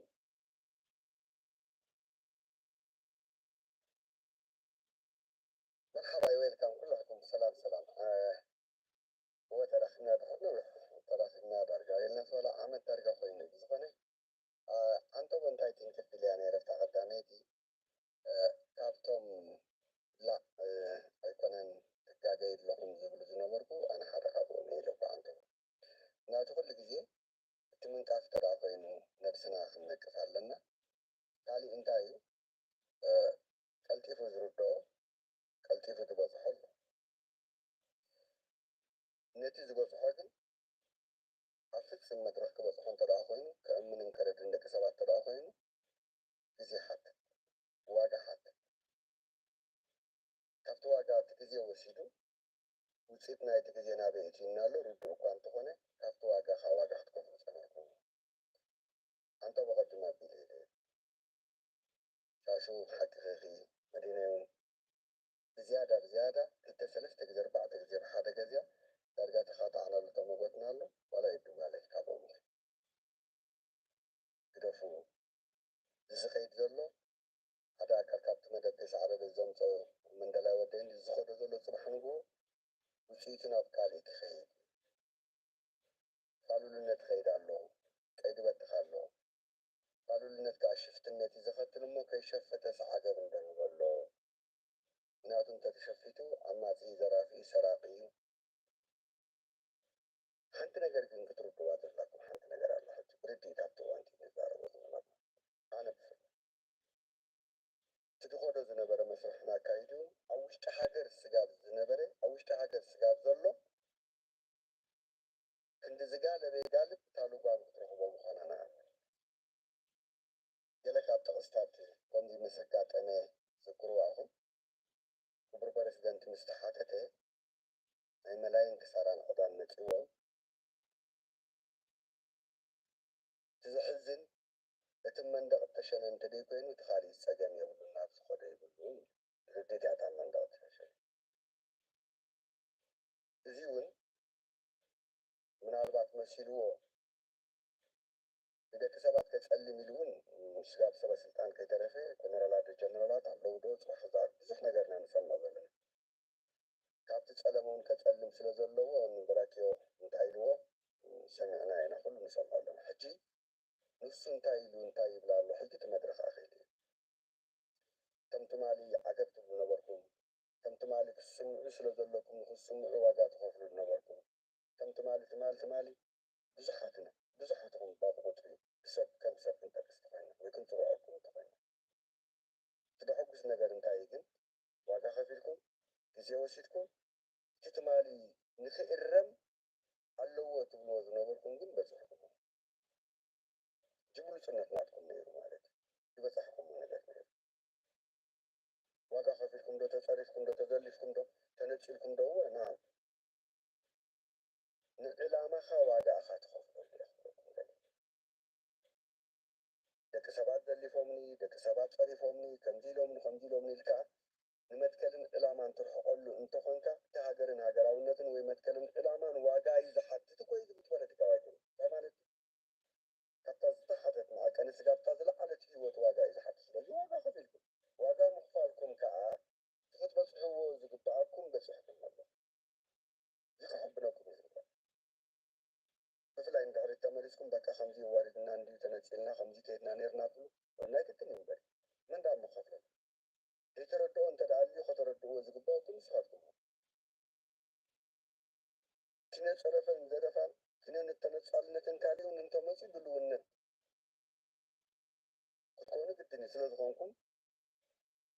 መርሓባ፣ ዌልካም ኩላትኩም። ሰላም ሰላም። እወ፣ ተራኺብና ድሕር ነዊሕ፣ ተራኺብና ዳርጋ የልናስ ዋላ ዓመት ዳርጋ ኮይኑ እዩ። ብዝኾነ፣ ኣንቶቦ እንታይ ትንክፍ ኢለያ ነይረ ኣብታ ቀዳመይቲ፣ ካብቶም ላእ ኣይኮነን ትጋገዩ ኣለኹም ዝብሉ ዝነበርኩ ኣነ ሓደ ካብኦም እየ ኢለ እኳ ኣንቶቦ። ምክንያቱ ኩሉ ግዜ እቲ ምንቃፍ እንተ ደኣ ኮይኑ ነብስና ክንነቅፍ ኣለና። ካሊእ እንታይ እዩ፣ ቀልጢፉ ዝርድኦ ቀልጢፉ ዝበጽሖ ኣሎ። ነቲ ዝበጽሖ ግን ኣብ ፍጽም መድረኽ ክበጽሖ እንተ ደኣ ኮይኑ፣ ከእምንን ከረድን ደቂ ሰባት እንተ ደኣ ኮይኑ፣ ግዜ ሓትት፣ ዋጋ ሓትት። ካብቲ ዋጋ እቲ ግዜ ወሲዱ፣ ውጽኢት ናይቲ ግዜ ናበይ እትዩና ኣሎ ርዱእ እኳ እንተኾነ፣ ካብቲ ዋጋ ከኣ ዋጋ ክትከፍሉ ጸኒሕኩም። ኣንታ ብቐድም ኣቢለ ኢለ። ሻሹ ብሓቂ ኺኺ መዲነዩ ብዝያዳ ብዝያዳ ክልተ ሰለስተ ግዜ ኣርባዕተ ግዜ ብሓደ ገዝያ ዳርጋ ተኻታዕናሉ ተመጎትናሉ። ዋላ ይድዋለ ካብኦም ግደፍዎ። እዚ ዝኸይድ ዘሎ ሓደ ኣካል ካብቲ መደብ ከይሰዓበ በዞም ጸ-፣ መንደላይ ወደይን ዝኸዶ ዘሎ ጽባሕ ንግሆ ውጽኢቱ ናብ ካልእ ክኸይድ እዩ። ፋሉልነት ይኸይድ ኣሎ፣ ቀይዲ በትኽ ኣሎ። ፋሉልነት ከኣ ሽፍትነት እዩ ዘኸትል እሞ ከይሸፈተ ሰዓገብ እንዶ ንበሎ። ምክንያቱ እንተተሸፊቱ ዓማጺ፣ ዘራፊ፣ ሰራቂ እዩ። ሓንቲ ነገር ግን ክትርድዋ ዘለኩም ሓንቲ ነገር ኣላ። ሕጂ ብርድኢት ኣብቲ እዋን እቲ ንዛረቦ ዝነበርና ኣነ ብፍላይ እቲ ዝኸዶ ዝነበረ መስርሕን ኣካይድኡን ኣብ ውሽጢ ሃገር ስጋብ ዝነበረ፣ ኣብ ውሽጢ ሃገር ስጋብ ዘሎ ክንዲ ዝጋለበ ይጋልብ እታ ልጓም ክትረኽቦ ምዃና ንኣምን። ገለ ካብ ጥቕስታት ከምዚ ምስ ኣጋጠመ ዝዝክርዋ ኢኹም። ክቡር ፕረሲደንት ምስ ተሓተተ ናይ መላይን ክሳራን ዕዳን መጺዎም። እቲ ዘሕዝን እቲ መንደቕ እተሸነ እንተደይኮይኑ እቲ ካልእ ጸገም የብሉን ናብ ዝኸዶ ይብሉን። ርድኢት እያ እታ መንደቕ እተሸነ። እዚ እውን ምናልባት መሲልዎ ንደቂ ሰባት ከጸልም ኢሉ እውን ስጋብ ሰበ ስልጣን ከይተረፈ ጀነራላት ጀነራላት ኣለዉ ዶ ጽባሕ እዛ ብዙሕ ነገር ኢና ንሰምዕ ዘለና። ካብቲ ጸለመ እውን ከጸልም ስለ ዘለዎ ንብራክዮ እንታይ ኢልዎ ሰሚዕና ኢና፣ ኩሉ ንሰምዖ ኣለና። ሕጂ ንሱ እንታይ ኢሉ እንታይ ይብል ኣሎ ሕጂ እቲ መድረኽ ኣኺሉ እዩ። ከም ትማሊ ዓገብ ትብሉ ነበርኩም። ከም ትማሊ ክትስምዑ ስለ ዘለኩም ንክትስምዑ ዋጋ ትኸፍሉ ነበርኩም። ከም ትማሊ ትማሊ ትማሊ ብዙሓትና ብዙሓት ኢኹም ባብ ቁጽሪ ብሰብ ከም ሰብ ክንጠቅስ ተኾይና ወይ ክንጽውዐኩም ተኾይና። እቲ ደሐጉስ ነገር እንታይ እዩ ግን ዋጋ ከፊልኩም ግዜ ወሲድኩም እቲ ትማሊ ንክእረም ኣለዎ ትብልዎ ዝነበርኩም ግን በጺሕኩም። እቲ ብሉጽነት ናትኩም ነይሩ ማለት እዩ። ዝበጻሕኩምዎ ነገር ነይሩ። ዋጋ ከፊልኩም ዶ፣ ተጸሪፍኩም ዶ፣ ተዘሊፍኩም ዶ፣ ተነጺልኩም ዶ፣ እወ፣ ናም። ንዕላማኻ ዋጋ ኢኻ ትኸፍለሉ ኢለ ክብለኩም ደልየ። ደቂ ሰባት ዘሊፎምኒ፣ ደቂ ሰባት ጸሪፎምኒ፣ ከምዚ ኢሎምኒ፣ ከምዚ ኢሎምኒ ኢልካ ንመትከልን ዕላማን ትርሕቐሉ እንተኾንካ፣ እቲ ሃገርን ሃገራውነትን ወይ መትከልን ዕላማን ዋጋ እዩ ዝሓትት እኮ እዩ ዝብል ፖለቲካዊ ኣይኮነን። እንታይ ማለት እዩ? ካብታ ዝተሓተት መዓቀኒ ስጋብ እታ ዝለዓለት ህይወት ዋጋ እዩ ዝሓትት። ስለዚ ዋጋ ከፊልኩም፣ ዋጋ ምኽፋልኩም ከኣ እቲ ክትበጽሕዎ ዝግብኣኩም በጺሕኩም ኣለኹም። እዚ ከሐብነኩም እዩ ዝግባእ። ብፍላይ ንድሕሪት ተመሊስኩም በቃ ከምዚ ኣዋሪድና እንድዩ ተነጺልና ከምዚ ከይድና ነይርና ትብሉ ናይ ግድን እዩ እምበር መን ደኣ እሞ ክኸፍለኩም? ዘይተረድኦ እንተ ደኣ ኣልዩ ከተረድእዎ ዝግብኣኩም ንስኻትኩም ኢኹም። ኪነ ጸረፈን ዘረፋን ኪነ ንተነጻልነትን ካልእን እንተመጽዩ ድልውነት ክትኮኑ ግድን እዩ። ስለ ዝኾንኩም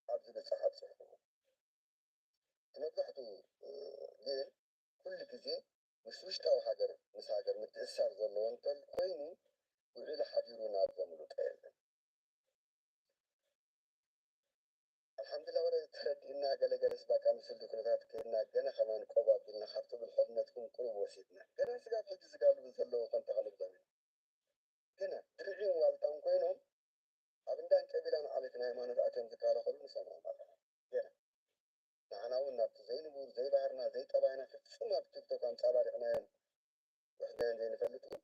ኣብዚ ብጻሕ ኣብጺሕኩም። መብዛሕትኡ ግን ኩሉ ግዜ ምስ ውሽጣዊ ሃገር ምስ ሃገር ምትእስሳር ዘለዎ እንተል ኮይኑ ውዒሉ ሓዲሩ ናብ ዘምልጦ የለን። ኣልሓምዱላ ወረ ተረዲእና ገለገለስ ባቃ ምስሉ ኩነታት ከይድና ገና ከማን ቆብ ኣቢልና ካብቲ ብልሕነትኩም ቁሩብ ወሲድና ገና ስጋብ ሕጂ ዝጋልቡ ዘለዉ ከንታ ክንብሎም ኢና። ገና ድርዒን ዋልታን ኮይኖም ኣብ እንዳን ቀቢላን ዓሌትን ሃይማኖት ኣትዮም ዝከላኸሉ ንሰምዖም ኣለና። ገና ንዓና እውን ናብቲ ዘይንቡር ዘይባህርና ዘይጠባይና ፍጹም ኣብ ቲክቶክ ኣንጻባሪቕናዮን ውሕድናዮን ዘይንፈልጥ እውን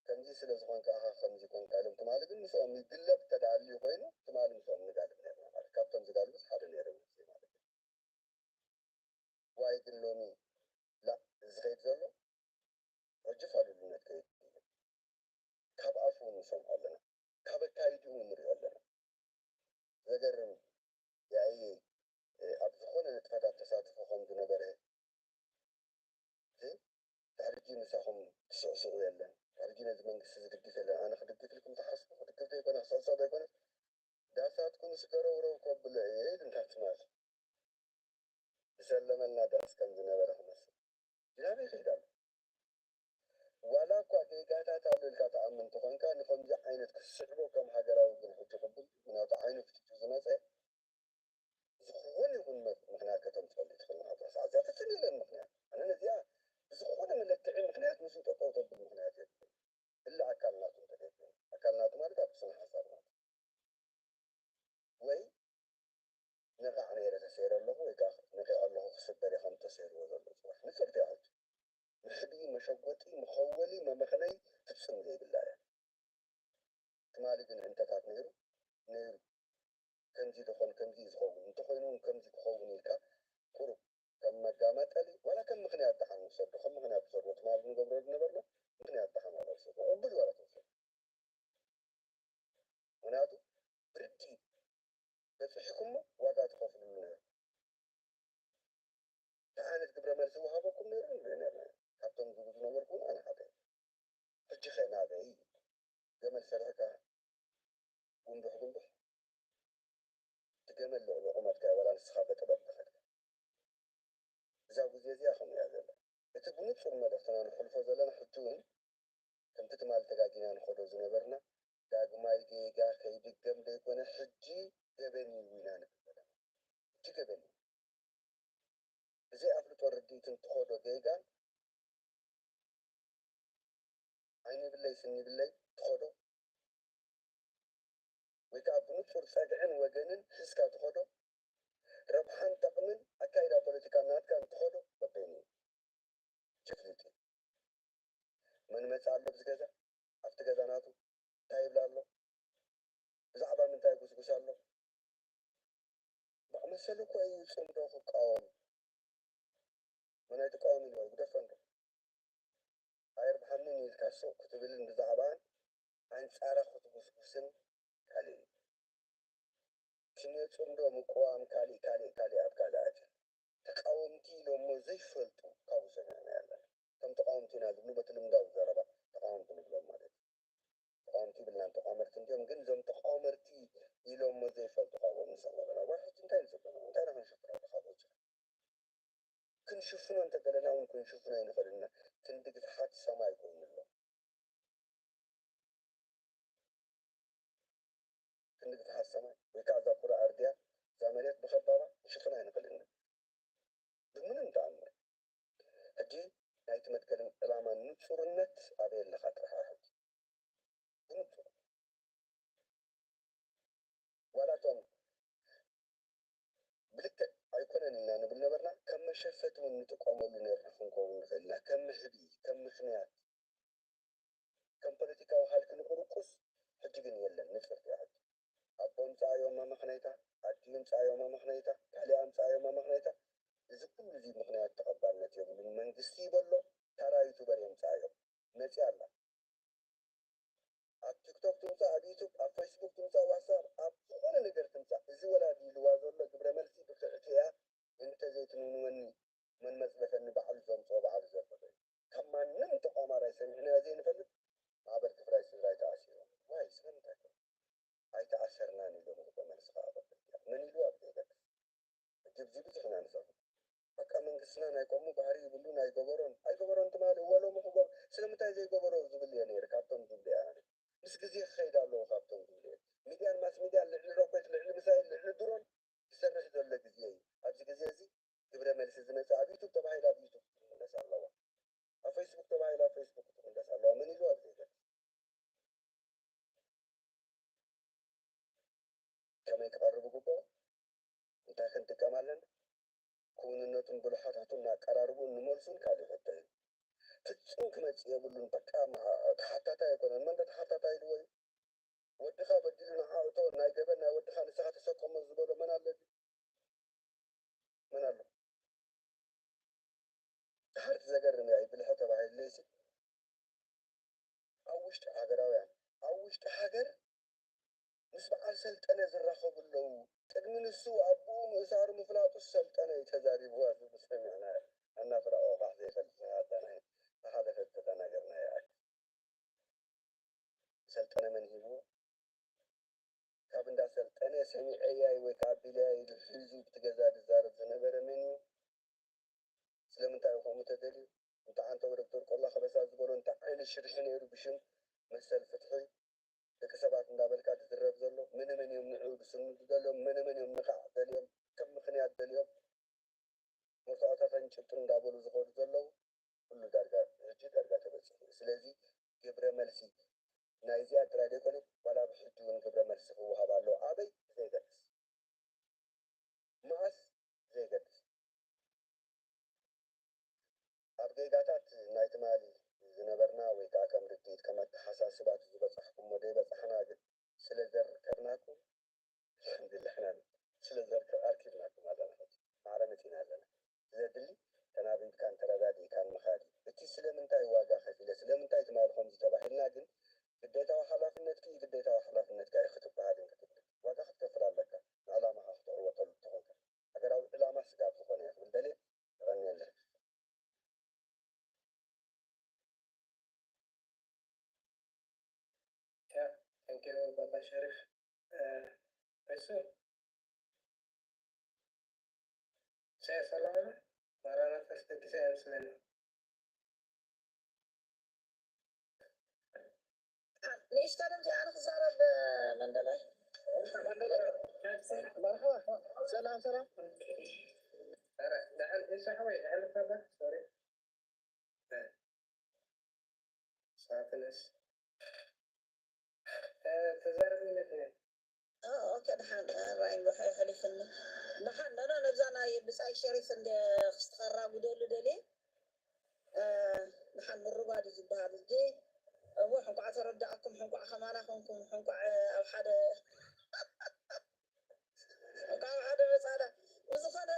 ከምዚ ስለ ዝኾንካ ኢኻ ከምዚ ኮንካ ኢሎም ትማሊ ግን ምስኦም ይግለብ ተዳልዩ ኮይኑ ትማሊ ምስኦም ንጋልብ ነርና ማለት ካብቶም ዝጋልቡስ ሓደ ነይረ ማለት እዩ። ዋይ ግን ሎሚ ላእ ዝኸይድ ዘሎ ሕጂ ፋሉልነት ከይድ እዩ። ካብ ኣፉ ንሰምዖ ኣለና፣ ካብ ኣካይድኡ ንሪኦ ኣለና። ዘገርም ያእየ ኣብ ዝኾነ ንጥፈታት ተሳትፎ ከም ዝነበረ ድሕሪ ሕጂ ምሳኹም ትስዕስዑ የለን። ድሕሪ ሕጂ ነዚ መንግስቲ ዝድግፍ የለን። ኣነ ክድግፍ ኢልኩም ትሓስቡ ክድግፍ ዘይኮነ ክስዕስዕ ዘይኮነ ዳሳትኩም ስገረውረው ከብሎ እየ ኢሉ እንዳትማል ዝሰለመልና ዳስ ከም ዝነበረ ክመስል ናበይ ይኸይድ ኣሎ። ዋላ እኳ ጌጋታት ኣሎ ኢልካ ትኣምን እንተኾንካ ንከምዚ ዓይነት ክስዕቦ ከም ሃገራዊ ግን ሕጂ ቅቡል እዩ። ምክንያቱ ዓይኑ ፍጥጡ ዝመፀ ዝኾነ ይኹን ምኽንያት ከተምፀሉ ትኽእል ንሃገር ሰዓት እዚኣ ፍፅም የለን ምክንያት ኣነ ነዚኣ ብዝኾነ መለክዒ ምክንያት ምስኡ ጠጠው ተብል ምክንያት የለን። እላ ኣካል ናቱ እንተደይኮነ ኣካል ናቱ ማለት ኣብ ስነ ሓሳብ ናቱ ወይ ነቓዕ ነይረ ተሰይረ ኣለኹ ወይ ከዓ ነቒዐ ኣለኹ ክስበር እየ ከም ተሰይርዎ ዘሎ ፅባሕ ንፅርቲ እያ ሕጂ። መሕብኢ መሸጎጢ መኸወሊ መመኽነይ ፍፁም ዘይብላ እያ። ትማሊ ግን እንተታት ነይሩ ነይሩ ከምዚ ዶ ኮን ከምዚ እዩ ዝኸውን እንተኾይኑ እውን ከምዚ ክኸውን ኢልካ ቁሩብ ከም መጋመጠሊ ዋላ ከም ምኽንያት ደሓን ንውሰዶ ከም ምኽንያት ንውሰዶ ትማሊ ንገብሮ ዝነበርና ምኽንያት ደሓን ዋላ ንውሰዶ ቅቡል ዋላ ተውሰዶ ምኽንያቱ ብርዲ በፂሕኩሞ ዋጋ ትኸፍልሉ ነይሩ እንታይ ዓይነት ግብረ መልሲ ዝወሃበኩም ነይሩ ንርኢ ነርና ካብቶም ዝብሉ ዝነበርኩ እውን ኣነ ሓደ ሕጂ ኸ ናበይ ገመል ሰሪሕካ ጉንብሕ ጉንብሕ እቲ ገመል ልዕሊ ቁመትካ ዋላ ንስኻ በጥበጥ ተኸድካ እዛ ግዜ እዚኣ ከምኡ እያ ዘላ እቲ ብንፁር መልእኽትና ንሕልፎ ዘለና ሕጂ እውን ከምቲ ትማሊ ተጋጊና ንኸዶ ዝነበርና ዳግማይ ጌጋ ከይድገም ዘይኮነ ሕጂ ገበን እዩ ኢና ንብል ዘለና ሕጂ ገበን እዩ ብዘይ ኣፍልጦ ርድኢትን ትኸዶ ጌጋን ዓይኒ ይብለይ ስኒ ይብለይ ትኸዶ ወይ ከዓ ብንፁር ፀግዕን ወገንን ሒዝካ ትኸዶ ረብሓን ጠቕምን ኣካይዳ ፖለቲካ ናትካ እንትኸዶ በበይኑ እዩ። ሕጂ ፍሊጥ እዩ። መን መፃ ኣሎ ኣብዚ ገዛ ኣብቲ ገዛ ናቱ እንታይ ይብላ ኣሎ ብዛዕባ ምንታይ ይጉስጉስ ኣሎ መሰሉ እኮ እዩ ፅምዶ ክቃወም መን ኣይትቃወምን ኢልዋ ይግደፎ እንዶ ኣይርብሓንን ኢልካ ሱቕ ክትብልን ብዛዕባኣን ኣንፃራ ክትጉስጉስን ካልእ እዩ። ክንዮ ፅምዶ ምቅዋም ካሊእ ካሊእ ካሊእ ኣብ ካልእ ኣትዩ ተቃወምቲ ኢሎሞ ዘይፈልጡ ካብኡ ሰሚዕናዮ ኣለና። ከም ተቃወምቲ ኢና ዝብሉ በቲ ልምዳዊ ዘረባ ተቃወምቲ ንብሎም ማለት እዩ። ተቃወምቲ ይብልናን ተቃወመርቲ እንድዮም ግን እዞም ተቃወመርቲ ኢሎሞ ዘይፈልጡ ካብኦም ንሰምዕ ኣለና። እዋይ ሕጂ እንታይ ንፅበ ኣለና እንታይ ኢና ክንሽፍኖ ኣለና ካብኡ ጅራ ክንሽፍኖ እንተደለና እውን ክንሽፍኖ ኣይንኽእልን ኢና። ክንዲ ግፍሓት ሰማይ ኮይኑ ኣሎ። ክንዲ ግፍሓት ሰማይ ወይ ከዓ እዛ ኩራ ኣርድያ እዛ መሬት ብኸባባ ክንሽፍና ኣይንኽእልን ኢና። ብምንም ተኣምር። ሕጂ ናይቲ መትከልን ዕላማን ንፁርነት ኣበይ ኣለኻ ጥራሕ ሕጂ ብንፁር ዋላ እቶም ብልክዕ ኣይኮነን ኢልና ንብል ነበርና ከም መሸፈቲ እውን ንጥቀመሉ ነርና ክንከውን ንኽእል ኢና ከም መሕብኢ ከም ምኽንያት ከም ፖለቲካዊ ሃልኪ ንቁርቁስ ሕጂ ግን የለን ንፅርቲ ሕጂ ኣቦ ምፃኣዮ መመኽነይታ ኣዲኡ ምፃኣዮ መመኽነይታ ካሊእ ኣምፃኣዮ መመኽነይታ እዚ ኩሉ እዚ ምኽንያት ተቐባልነት የብሉን መንግስቲ ይበሎ ታራ ዩቱበር የምፃኣዮ መፅያ ኣላ ኣብ ቲክቶክ ትምፃእ ኣብ ዩቱብ ኣብ ፌስቡክ ትምፃእ ዋትሳፕ ኣብ ዝኾነ ነገር ትምፃእ እዚ ወላዲ ኢልዋ ዘሎ ግብረ መልሲ ብክዕቲ እያ እንተዘይትንውንወኒ መን መፅለፈኒ ባዕሉ ዘምፅኦ ባዕሉ ዘበሎ እዩ ካብ ማንም ተቋማራይ ሰሚዕናዮ ዘይንፈልጥ ማዕበል ክፍላይ ትግራይ ተኣሲሮም ዋይ ስለምንታይ ኣይተኣሰርናን ኢሎም ግብረ መልሲ ከዓ መን ኢልዋ ብዘይገድስ ሕጂ ብዙሕ ኢና ንሰምዕ ንስና ናይ ከምኡ ባህሪ ይብሉን ኣይገበሮን ኣይገበሮን ትማሊ እወ ሎሚ ክገብ ስለምንታይ ዘይገበሮ ዝብል እየ ነይረ ካብቶም ዝብሉ እየ ኣነ። ምስ ግዜ ክኸይድ ኣለዎ ካብቶም ዝብሉ እየ። ሚድያን ማስ ሚድያን ልዕሊ ሮኬት ልዕሊ ምሳይል ልዕሊ ድሮን ዝሰርሕ ዘሎ ግዜ እዩ። ኣብዚ ግዜ እዚ ግብረ መልሲ ዝመፅእ ኣብ ዩቱብ ተባሂሉ ኣብ ዩቱብ ክትምለስ ኣለዋ። ኣብ ፌስቡክ ተባሂሉ ኣብ ፌስቡክ ክትምለስ ኣለዋ። መን ኢሉ ኣብ ዘይገ ከመይ ክቐርብ ይግብኦ? እንታይ ክንጥቀም ኣለና? ክውንነቱን ብልሓታቱን ኣቀራርብኡን ንመልሱን ካልእ ሕቶ እዩ። ፍጹም ክመጽእ የብሉን። በቃ ተሓታታይ ኣይኮነን። መን ተሓታታይ ኢልዎ እዩ? ወድኻ በዲሉ ንዓ እቶ ናይ ገበን ናይ ወድኻ ንስኻ ተሰከሞ ዝበሎ መን ኣሎ? መን ኣሎ? ድሓር እቲ ዘገርም እያ ብልሒ ተባሂሉለይሲ ኣብ ውሽጢ ሃገራውያን ኣብ ውሽጢ ሃገር ምስ በዓል ሰልጠነ ዝራኸቡ ኣለዉ። ቅድሚ ንሱ ኣቦኡ ምእሳሩ ምፍላጡ ሰልጠነ እዩ ተዛሪብዋ ዝብል ሰሚዕና ኣናፍራ ኦቓሕ ዘይፈልጥ ዝሃዳና ዝሓለፈ ተተናገርና ይኣክል። ሰልጠነ መን ሂብዎ? ካብ እንዳ ሰልጠነ ሰሚዐያይ ወይ ከዓ ኣቢለያይ ኢሉ ሒዙ ብቲ ገዛ ዝዛረብ ዝነበረ መን እዩ? ስለምንታይ እዩ ከምኡ ተደልዩ? እንተ ዓንተወ ዶክተር ቆላ ከበሳ ዝበሎ እንታይ ዓይነት ሽርሒ ነይሩ ብሽም መሰል ፍትሒ ደቂ ሰባት እንዳበልካ ዝዝረብ ዘሎ? መነመን እዮም ንዑ ዝስንዱ ደልዮም? መነመን እዮም ንኻዕ ደልዮም? ከም ምኽንያት ደልዮም? መርትዖታትን ጭብጥን እንዳበሉ ዝኸዱ ዘለዉ ኩሉ ዳርጋ ሕጂ ዳርጋ ተበፂሑ እዩ። ስለዚ ግብረ መልሲ ናይ እዚኣ ጥራይ ዘይኮነ ዋላ ኣብ ሕጂ እውን ግብረ መልሲ ክወሃብ ኣለዎ። ኣበይ ዘይገድስ መኣስ ዘይገድስ ኣብ ጌጋታት ናይ ትማሊ ዝነበርና ወይ ከዓ ከም ርድኢት ከም ኣተሓሳስባት ዝበፃሕኩሞ ዘይበፃሕና ግን ስለ ዘርከብናኩም ኣልሓምዱሊላህ ኢና ስለ ዘርከብ ኣርኪብናኩም ኣለና። ማዕረ መፂና ኣለና። ዘድሊ ተናቢብካን ተረዳዲእካን ምኻድ እዩ። እቲ ስለምንታይ ዋጋ ከፊለ ስለምንታይ ትማሊ ከምዚ ተባሂልና ግን ግዴታዊ ሓላፍነትኪ እዩ ግዴታዊ ሓላፍነትካ እዩ ክትበሃልን ክትብልን ዋጋ ክትከፍል ኣለካ። ንዕላማኻ ክተዕወተሉ እንተኾንካ ሃገራዊ ዕላማ ስጋብ ዝኾነ እየ ክብል ደልየ። የቐንየለይ። ያ ተንኪሮ ባባ ሸሪፍ እሱ ሰላም ማራናታ ስተጊሰ ኣይመስለኒ። ንእሽቶ ድምፂ ኣነ ክዛረብ መንደላይ መርሓባ ሰላም ሰላም ደሓን ኢሳሕ ወይ ደሓን ካባ ሶሪ ሳትነስ ተዛረብ ይመስለኝ ኦኬ ደሓን ራይን ብሕይ ሕሊፍኒ ደሓን ነኖ ነብዛ ናይ ብፃይ ሸሪፍ እንደ ክስተኸራጉደሉ ደልየ ደሓን ምርጓድ እዩ ዝበሃል እጂ እሞ ሕንቋዕ ተረዳእኩም ሕንቋዕ ከማና ኮንኩም ሕንቋዕ ኣብ ሓደ ሕንቋዕ ኣብ ሓደ መፃዳ ብዝኾነ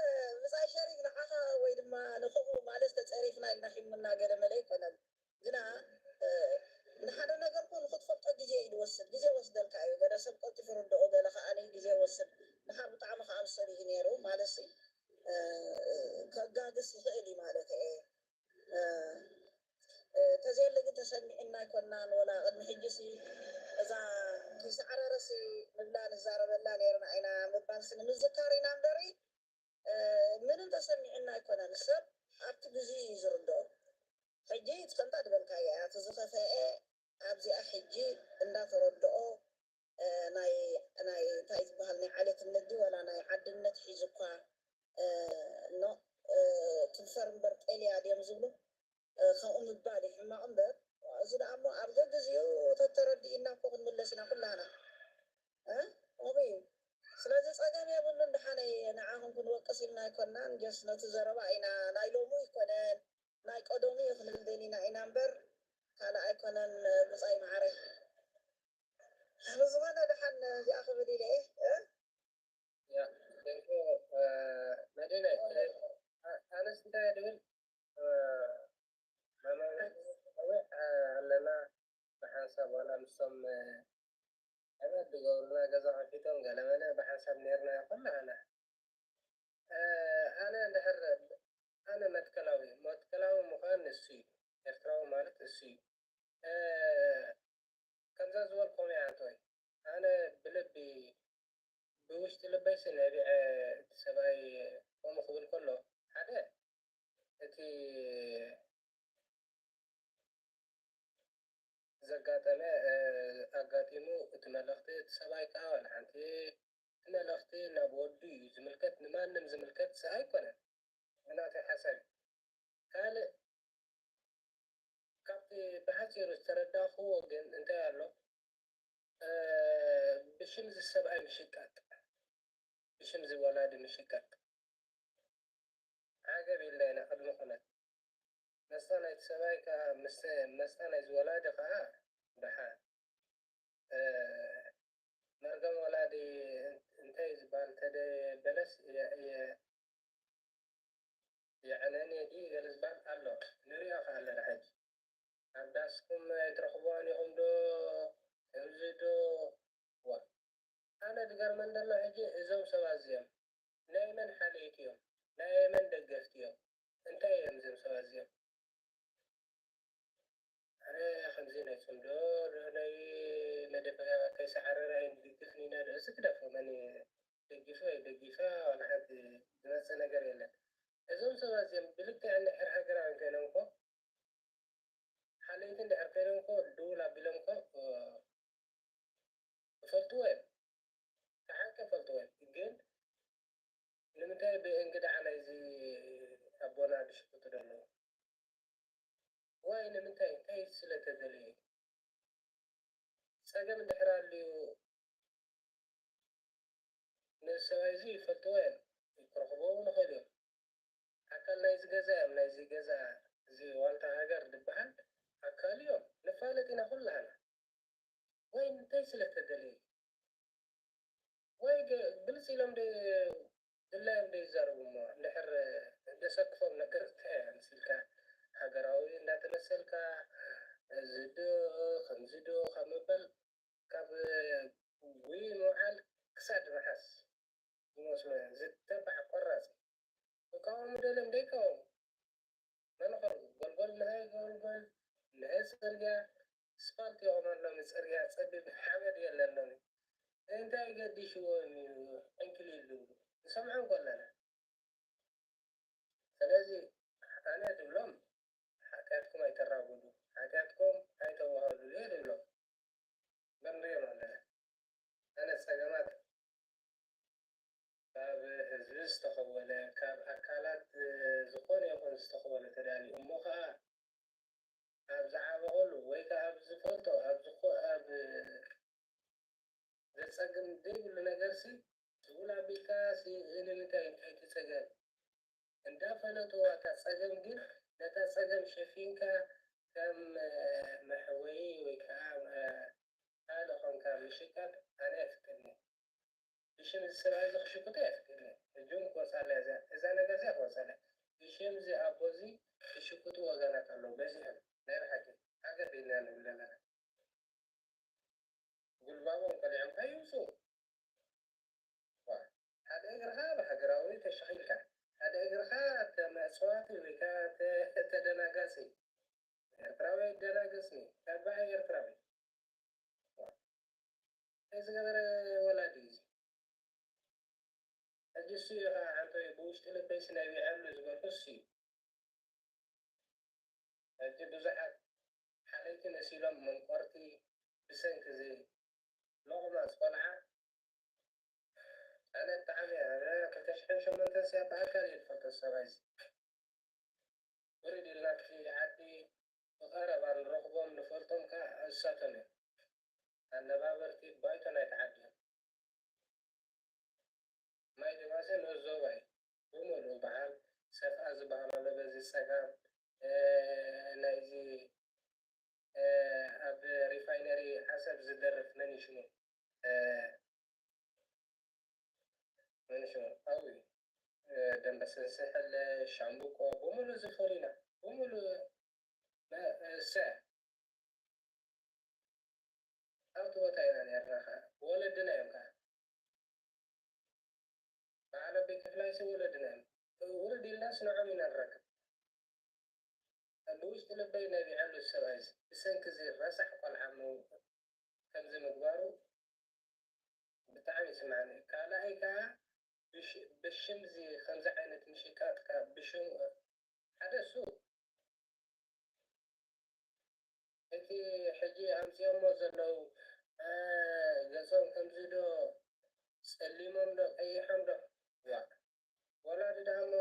ብፃይ ሸሪፍ ንዓኻ ወይ ድማ ንኽኡ ማለት ተፀሪፍና ኢልና ሒሙና ገለ መለ ኣይኮነን ግና ንሓደ ነገር ኮ ንክትፈልጦ ግዜ እዩ ዝወስድ ግዜ ወስደልካ እዩ ገለ ሰብ ቀልጢፉ ርድኦ ገለ ከዓ ግዜ ወስድ ድሓር ብጣዕሚ ከዓ ምሰሉ እዩ ነይሩ ማለት ከጋግስ ይኽእል እዩ ማለት እየ ተዘየለ ግን ተሰሚዕና ኣይኮናን ወላ ቅድሚ ሕጂ ሲ እዛ ከይሰዕረረ ሲ ንብላ ንዛረበላ ነርና ኢና ምባል ሲ ንምዝካር ኢና እምበሪ ምንም ተሰሚዕና ኣይኮነን ሰብ ኣብቲ ግዜ እዩ ዝርድኦ ሕጂ ትፈልጣ ዝበልካያ እያ እቲ ዝኸፈአ ኣብዚኣ ሕጂ እንዳተረድኦ ናይ ናይ እንታይ ዝበሃል ናይ ዓሌትነት ድዩ ዋላ ናይ ዓድነት ሒዙ እኳ ኖ ትንፈር እምበር ጤልያ ድዮም ዝብሉ ከምኡ ምባል እዩ ሕማቕ እምበር እዚ ደኣ እሞ ኣብ ገግዚኡ ተተረዲእና እኮ ክንምለስ ኢና ኩላና ከምኡ እዩ ስለዚ ጸገም የብሉን ደሓነይ ንዓኹም ክንወቅስ ኢልና ኣይኮናን ጀስ ነቲ ዘረባ ኢና ናይ ሎሙ ይኮነን ናይ ቀደሙ እዩ ክንብል ደሊና ኢና እምበር ካልእ ኣይኮነን ብጻይ መዓረ ብዝኾነ ደሓን እዚኣ ክብል ኢለ እየ ያ ደንቆ መደነ ኣነስ እንታይ ድብል መማዊ ኣለና ብሓንሳብ ዋላ ምስቶም ዕበት ዝገብሩና ገዛ ከፊቶም ገለመለ ብሓንሳብ ነርና ኩላህና ኣነ እንድሕር ኣነ መትከላዊ መትከላዊ ምዃን እሱ እዩ ኤርትራዊ ማለት እሱ እዩ ከምዛ ዝበልኩም እያ ኣንቶይ ኣነ ብልቢ ብውሽጢ ልበይሲ ነቢዐ እቲ ሰብኣይ ከምኡ ክብል ከሎ ሓደ ኣጋጠመ፣ እ፣ ኣጋጢሙ እቲ መልእኽቲ፣ እቲ ሰብኣይ ከኣ ዋላ ሓንቲ እቲ መልእኽቲ ናብ ወዱ እዩ ዝምልከት፣ ንማንም ዝምልከት ሰ-፣ ኣይኮነን። ብናተይ ሓሳብ እዩ። ካልእ ካብቲ ብሓጺሩ ዝተረዳእክዎ ግን እንታይ ኣሎ? እ፣ ብሽም እዚ ሰብኣይ ምሽቃጥ፣ ብሽም እዚ ወላዲ ምሽቃጥ። ዓገብ ኢልና ኢና ቅድሚ ኩነት። መስጣ ናይቲ ሰብኣይ ከኣ፣ ምስ-፣ መስጣ ናይዚ ወላዲ ከኣ ደሓን። እ፣ መርገም ወላዲ እንታይ እዩ ዝበሃል? ተደ-፣ በለስ የ-፣ የ-፣ የዕነኒ ድዩ ገለ ዝበሃል ኣሎ። ንሪኦ ከኣ ኣለና ሕጂ። ኣብ ዳስኩም ኣይትረኽብዋን ኢኹም ዶ? ከምዚ ዶ? ዋ። ኣነ ዝገርመን ዘሎ ሕጂ እዞም ሰባት እዚኦም ናይ መን ሓለይቲ እዮም? ናይ መን ደገፍቲ እዮም? እንታይ እዮም እዞም ሰባት እዚኦም? ኣነ ከምዚ ናይ ጽምዶ ዶ ናይ መደብ ከይሰዓረረ ኣይንድግፍን ኢና ዶ? እዚ ግደፎ፣ መን ደጊፉ ኣይደጊፈ ዋላ ሓንቲ ዝመጽእ ነገር የለን። እዞም ሰባት እዚኦም ብልክዕ እንድሕር ሃገራውያን ኮይኖም እኮ ሓለይቲ እንድሕር ኮይኖም እኮ ድውል ኣቢሎም እኮ፣ እ፣ ይፈልጥዎ እዮም። ብሓቂ ይፈልጥዎ እዮም። ግን ንምንታይ ብእንግድዓ ናይዚ ኣቦና ዝሽቅጡ ዘለዉ? ዋይ ንምንታይ? እንታይ ስለ ተደለየ? ጸገም እንድሕር ኣልዩ ነዚ ሰብኣይ እዚ ይፈልጥዎ እዮም። ክረኽብዎ እውን ይኽእሉ እዮም። ኣካል ናይዚ ገዛ እዮም። ናይዚ ገዛ እዚ ዋልታ ሃገር ዝበሃል ኣካል እዮም። ንፋለጥ ኢና ኩላህና። ወይ እንታይ ስለ ተደለየ? ወይ ገ-፣ ግልጽ ኢሎም ደ-፣ ድላዮም ዶ ይዛረቡ እሞ፣ እንድሕር ዘሰክፎም ነገር እንታይ ኣምሲልካ፣ ሃገራዊ እንዳተመሰልካ፣ እዚ ዶ፣ ከምዚ ዶ ካብ ምባል፣ ካብ ውይ ምውዓል ክሳድ ምሓዝ ዝመስሎ ዝተባዕ ቆራጽ። ክቃወሙ ደልዮም ደይቃወሙ። መን ኾን ጎልጎል ንሀይ ጎልጎል ንሀይ ጽርግያ ስፓልት ይኾመሎም ጽርግያ ጸቢብ ሓመድ የለን ሎሚ። እንታይ ገዲሽዎም እዩ ዕንክሊል ዝብሉ? ንሰምዖም ከለና። ስለዚ ኣነ ዝብሎም ሓጢኣትኩም ኣይተራጉዱ፣ ሓጢኣትኩም ኣይተዋህዱ እየ ዝብሎም። ንሪኦም ኣለና። ኣነ ጸገማት ካብ ህዝቢ ዝተኸወለ፣ ካብ ኣካላት፣ እ፣ ዝኾነ ይኹን ዝተኸወለ ተዳልዩ እሞ ኸኣ ኣብ ዝዓበቐሉ ወይ ከኣ ኣብ ዝፈልጦ፣ ኣብ ዝኮ-፣ ኣብ ዘጸግም ዘይብሉ ነገርሲ ትውል ኣቢልካ ሲ-፣ ንምንታይ እንታይ እቲ ጸገም? እንዳፈለጥዎ እታ ጸገም ግን ነታ ጸገም ሸፊንካ ከም፣ እ፣ መሕወዪ ወይ ከኣ፣ እ፣ ካልእ ኾንካ ምሽቃጥ ኣነ ኣየፍቅድን እየ። ብሽም እዚ ሰብኣይ እዚ ክሽቅጦ ኣየፍቅድን እየ። ሕጂ እውን ክወጽኣላ እያ እዛ፣ እዛ ነገር እዚኣ ክወጽኣላ እያ። ብሽም እዚ ኣቦ እዚ ዝሽቅጡ ወገናት ኣለዉ፣ በዚሖም። ናይ ብሓቂ ዓገብ ኢልና ንብል ዘለና። ጉልባቦም ቀሊዖም ከይውጹ። ዋ፣ ሓደ እግርኻ ብሃገራዊ ተሸኺልካ፣ ሓደ እግርኻ ተመጽዋቲ ወይ ከኣ ተ-፣ ተደናጋጺ። ኤርትራዊ ኣይደናገጽን እዩ። ተባዕ ኤርትራዊ። ዋ፣ እንታይ ዝገበረ ወላዲ እዩ እዚ? ሕጂ እሱ እዩ ኸዓ ዓንቶይ ብውሽጢ ልበይሲ ነቢዐሉ ዝበልኩ እሱ እዩ። ሕጂ ብዙሓት ሓለይቲ መሲሎም መንቆርቲ ብሰንኪ እዚ ሎቕማጽ ቆልዓ ኣነ ብጣዕሚ እየ፣ ኣነ ክልተ ሽሕን ሸሞንተን ሲ ብኣካል እየ ዝፈልጦ ሰብኣይ እዚ። ውርድ ኢልና ኣብቲ ዓዲ ብቐረባ ንረኽቦም ንፈልጦም ከኣ እሳቶም እዮም። ኣነባበርቲ ባይቶ ናይቲ ዓዲ እዮም። ማይ ደባሴ ንኡስ ዞባ እዩ ብምሉኡ። በዓል ሰፍኣ ዝበሃል ኣሎ በዚ ጸጋም፣ እ፣ ናይዚ፣ እ፣ ኣብ ሪፋይነሪ ዓሰብ ዝደርፍ መን እዩ ሽሙ? እ፣ መን እዩ ሽሙ? ኣብኡ እዩ። እ፣ ደንበስንስሕ ኣለ፣ ሻምብቆ፣ ብምሉኡ ዝፈልዩና። ብምሉኡ መ-፣ እሰ ኣብቲ ቦታ ኢና ነርና ኸዓ። ወለድና እዮም ከኣ። በዓል ኣቦይ ክፍላይ ሰብ ወለድና እዮም። ውርድ ኢልናስ ንዖም ኢና ንረክብ። ብውሽጢ ልበይ ነቢዐሉ ሰብኣይ እዚ ብሰንኪ እዚ ረሳሕ ቆልዓ ም-፣ ከምዚ ምግባሩ ብጣዕሚ ይስምዓኒ። ካልኣይ ከኣ ብሽ-፣ ብሽም እዚ ከምዚ ዓይነት ምሽቃጥካ ብሽም ሓደ እሱ እቲ ሕጂ ኣምፅኦሞ ዘለዉ፣ እ፣ ገፆም ከምዚ ዶ ጸሊሞም ዶ ቀይሖም ዶ? ዋእ፣ ወላዲ ደኣ እሞ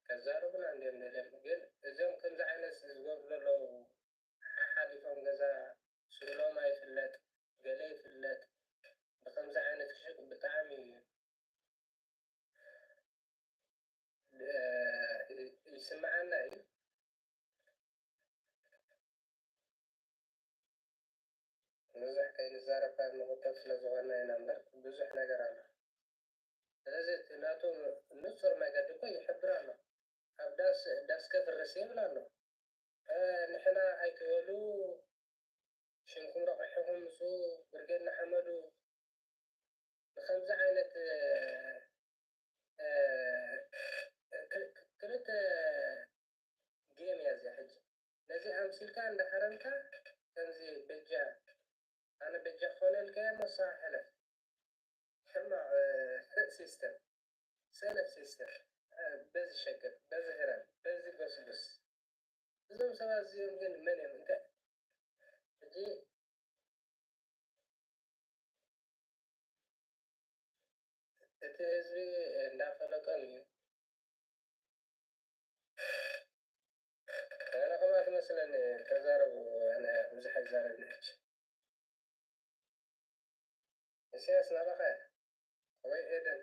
ከዛርቡና እንድዮም ደልዮም። ግን እዞም ከምዚ ዓይነት ዝገብሩ ዘለዉ፣ ሓሓሊፎም ገዛ ስእሎም ኣይፍለጥ፣ ገለ ይፍለጥ፣ ብከምዚ ዓይነት ክሽቁ ብጣዕሚ እዩ፣ እ፣ ይስምዓና እዩ። ብዙሕ ከይንዛረብ ካብ ንቑጠብ ስለ ዝኾንና ኢና እምበር ብዙሕ ነገር ኣሎ። ስለዚ እቲ ናቱ ንጹር መገዲ እኮ ይሕብር ኣሎ። ኣብ ዳስ፣ ዳስ ከፍርስ ይብል ኣሎ። እ፣ ንሕና ኣይትበሉ፣ ሽምኩም ረቑሑ ክምጹ፣ ብርጌድ ንሓመዱ፣ ንከምዚ ዓይነት፣ እ፣ እ፣ ክ-፣ ክ-፣ ክልተ ጌም እያ እዚኣ ሕጂ። ነዚ ኣምሲልካ እንዳሃረምካ ከምዚ በጃ፣ ኣነ በጃ ክኾነልካ እየ፣ ሞሳ ሕለፍ። ሕማቕ፣ እ፣ ሲስተም፣ ሰነፍ ሲስተም። እ፣ በዚ ሸግር፣ በዚ ህረም፣ በዚ ጎስጉስ። እዞም ሰባት እዚኦም ግን መን እዮም? እንታይ? ሕጂ እቲ ህዝቢ እንዳፈለጦም እዩ። ኣነ ከምኣ ትመስለኒ፣ ተዛረቡ። ኣነ ብዙሕ ኣይዛረብን ሕጂ። ኢሳያስ ናባኻ ወይ ኤደን?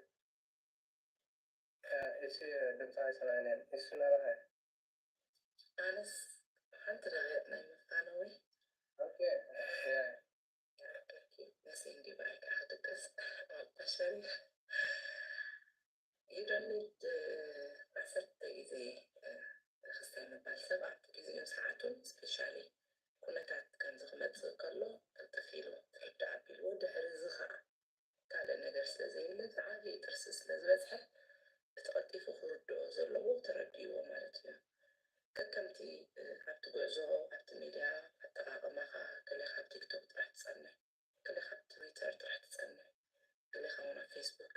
እ፣ እሱ ድምፂ ኣይሰማዕን እየ። እሱ ናባኻ። ኣነስ ሓንቲ ነገር ናይ ምፋነዊ ኦኬ፣ ያ። ይኣክለኪ፣ መሲ እንዲ ብኣይካ ክድቅስ ኣባሻሪ። You don't need, እ፣ ዓሰርተ ግዜ፣ እ፣ ክስታይ ምባል። ሰብ ኣብቲ ግዜኡን ሰዓቱን፣ ስፔሻሊ ኩነታት ከምዚ ክመጽእ ከሎ፣ ቅልጥፍ ኢሉ ፍርዲ ኣቢልዎ፣ ድሕሪ እዚ ኸዓ ካልእ ነገር ስለ ዘየለ፣ ዝዓበየ ጥርሲ ስለ ዝበዝሐ፣ እቲ ቀልጢፉ ክርድኦ ዘለዎ ተረዲእዎ ማለት እዩ። ከከምቲ፣ እ፣ ኣብቲ ጉዕዞ፣ ኣብቲ ሚድያ ኣጠቓቕማኻ፣ ገለ ካብ ቲክቶክ ጥራሕ ትጸንሕ፣ ገለ ካብ ትዊተር ጥራሕ ትጸንሕ፣ ገለ ካብ ናብ ፌስቡክ፣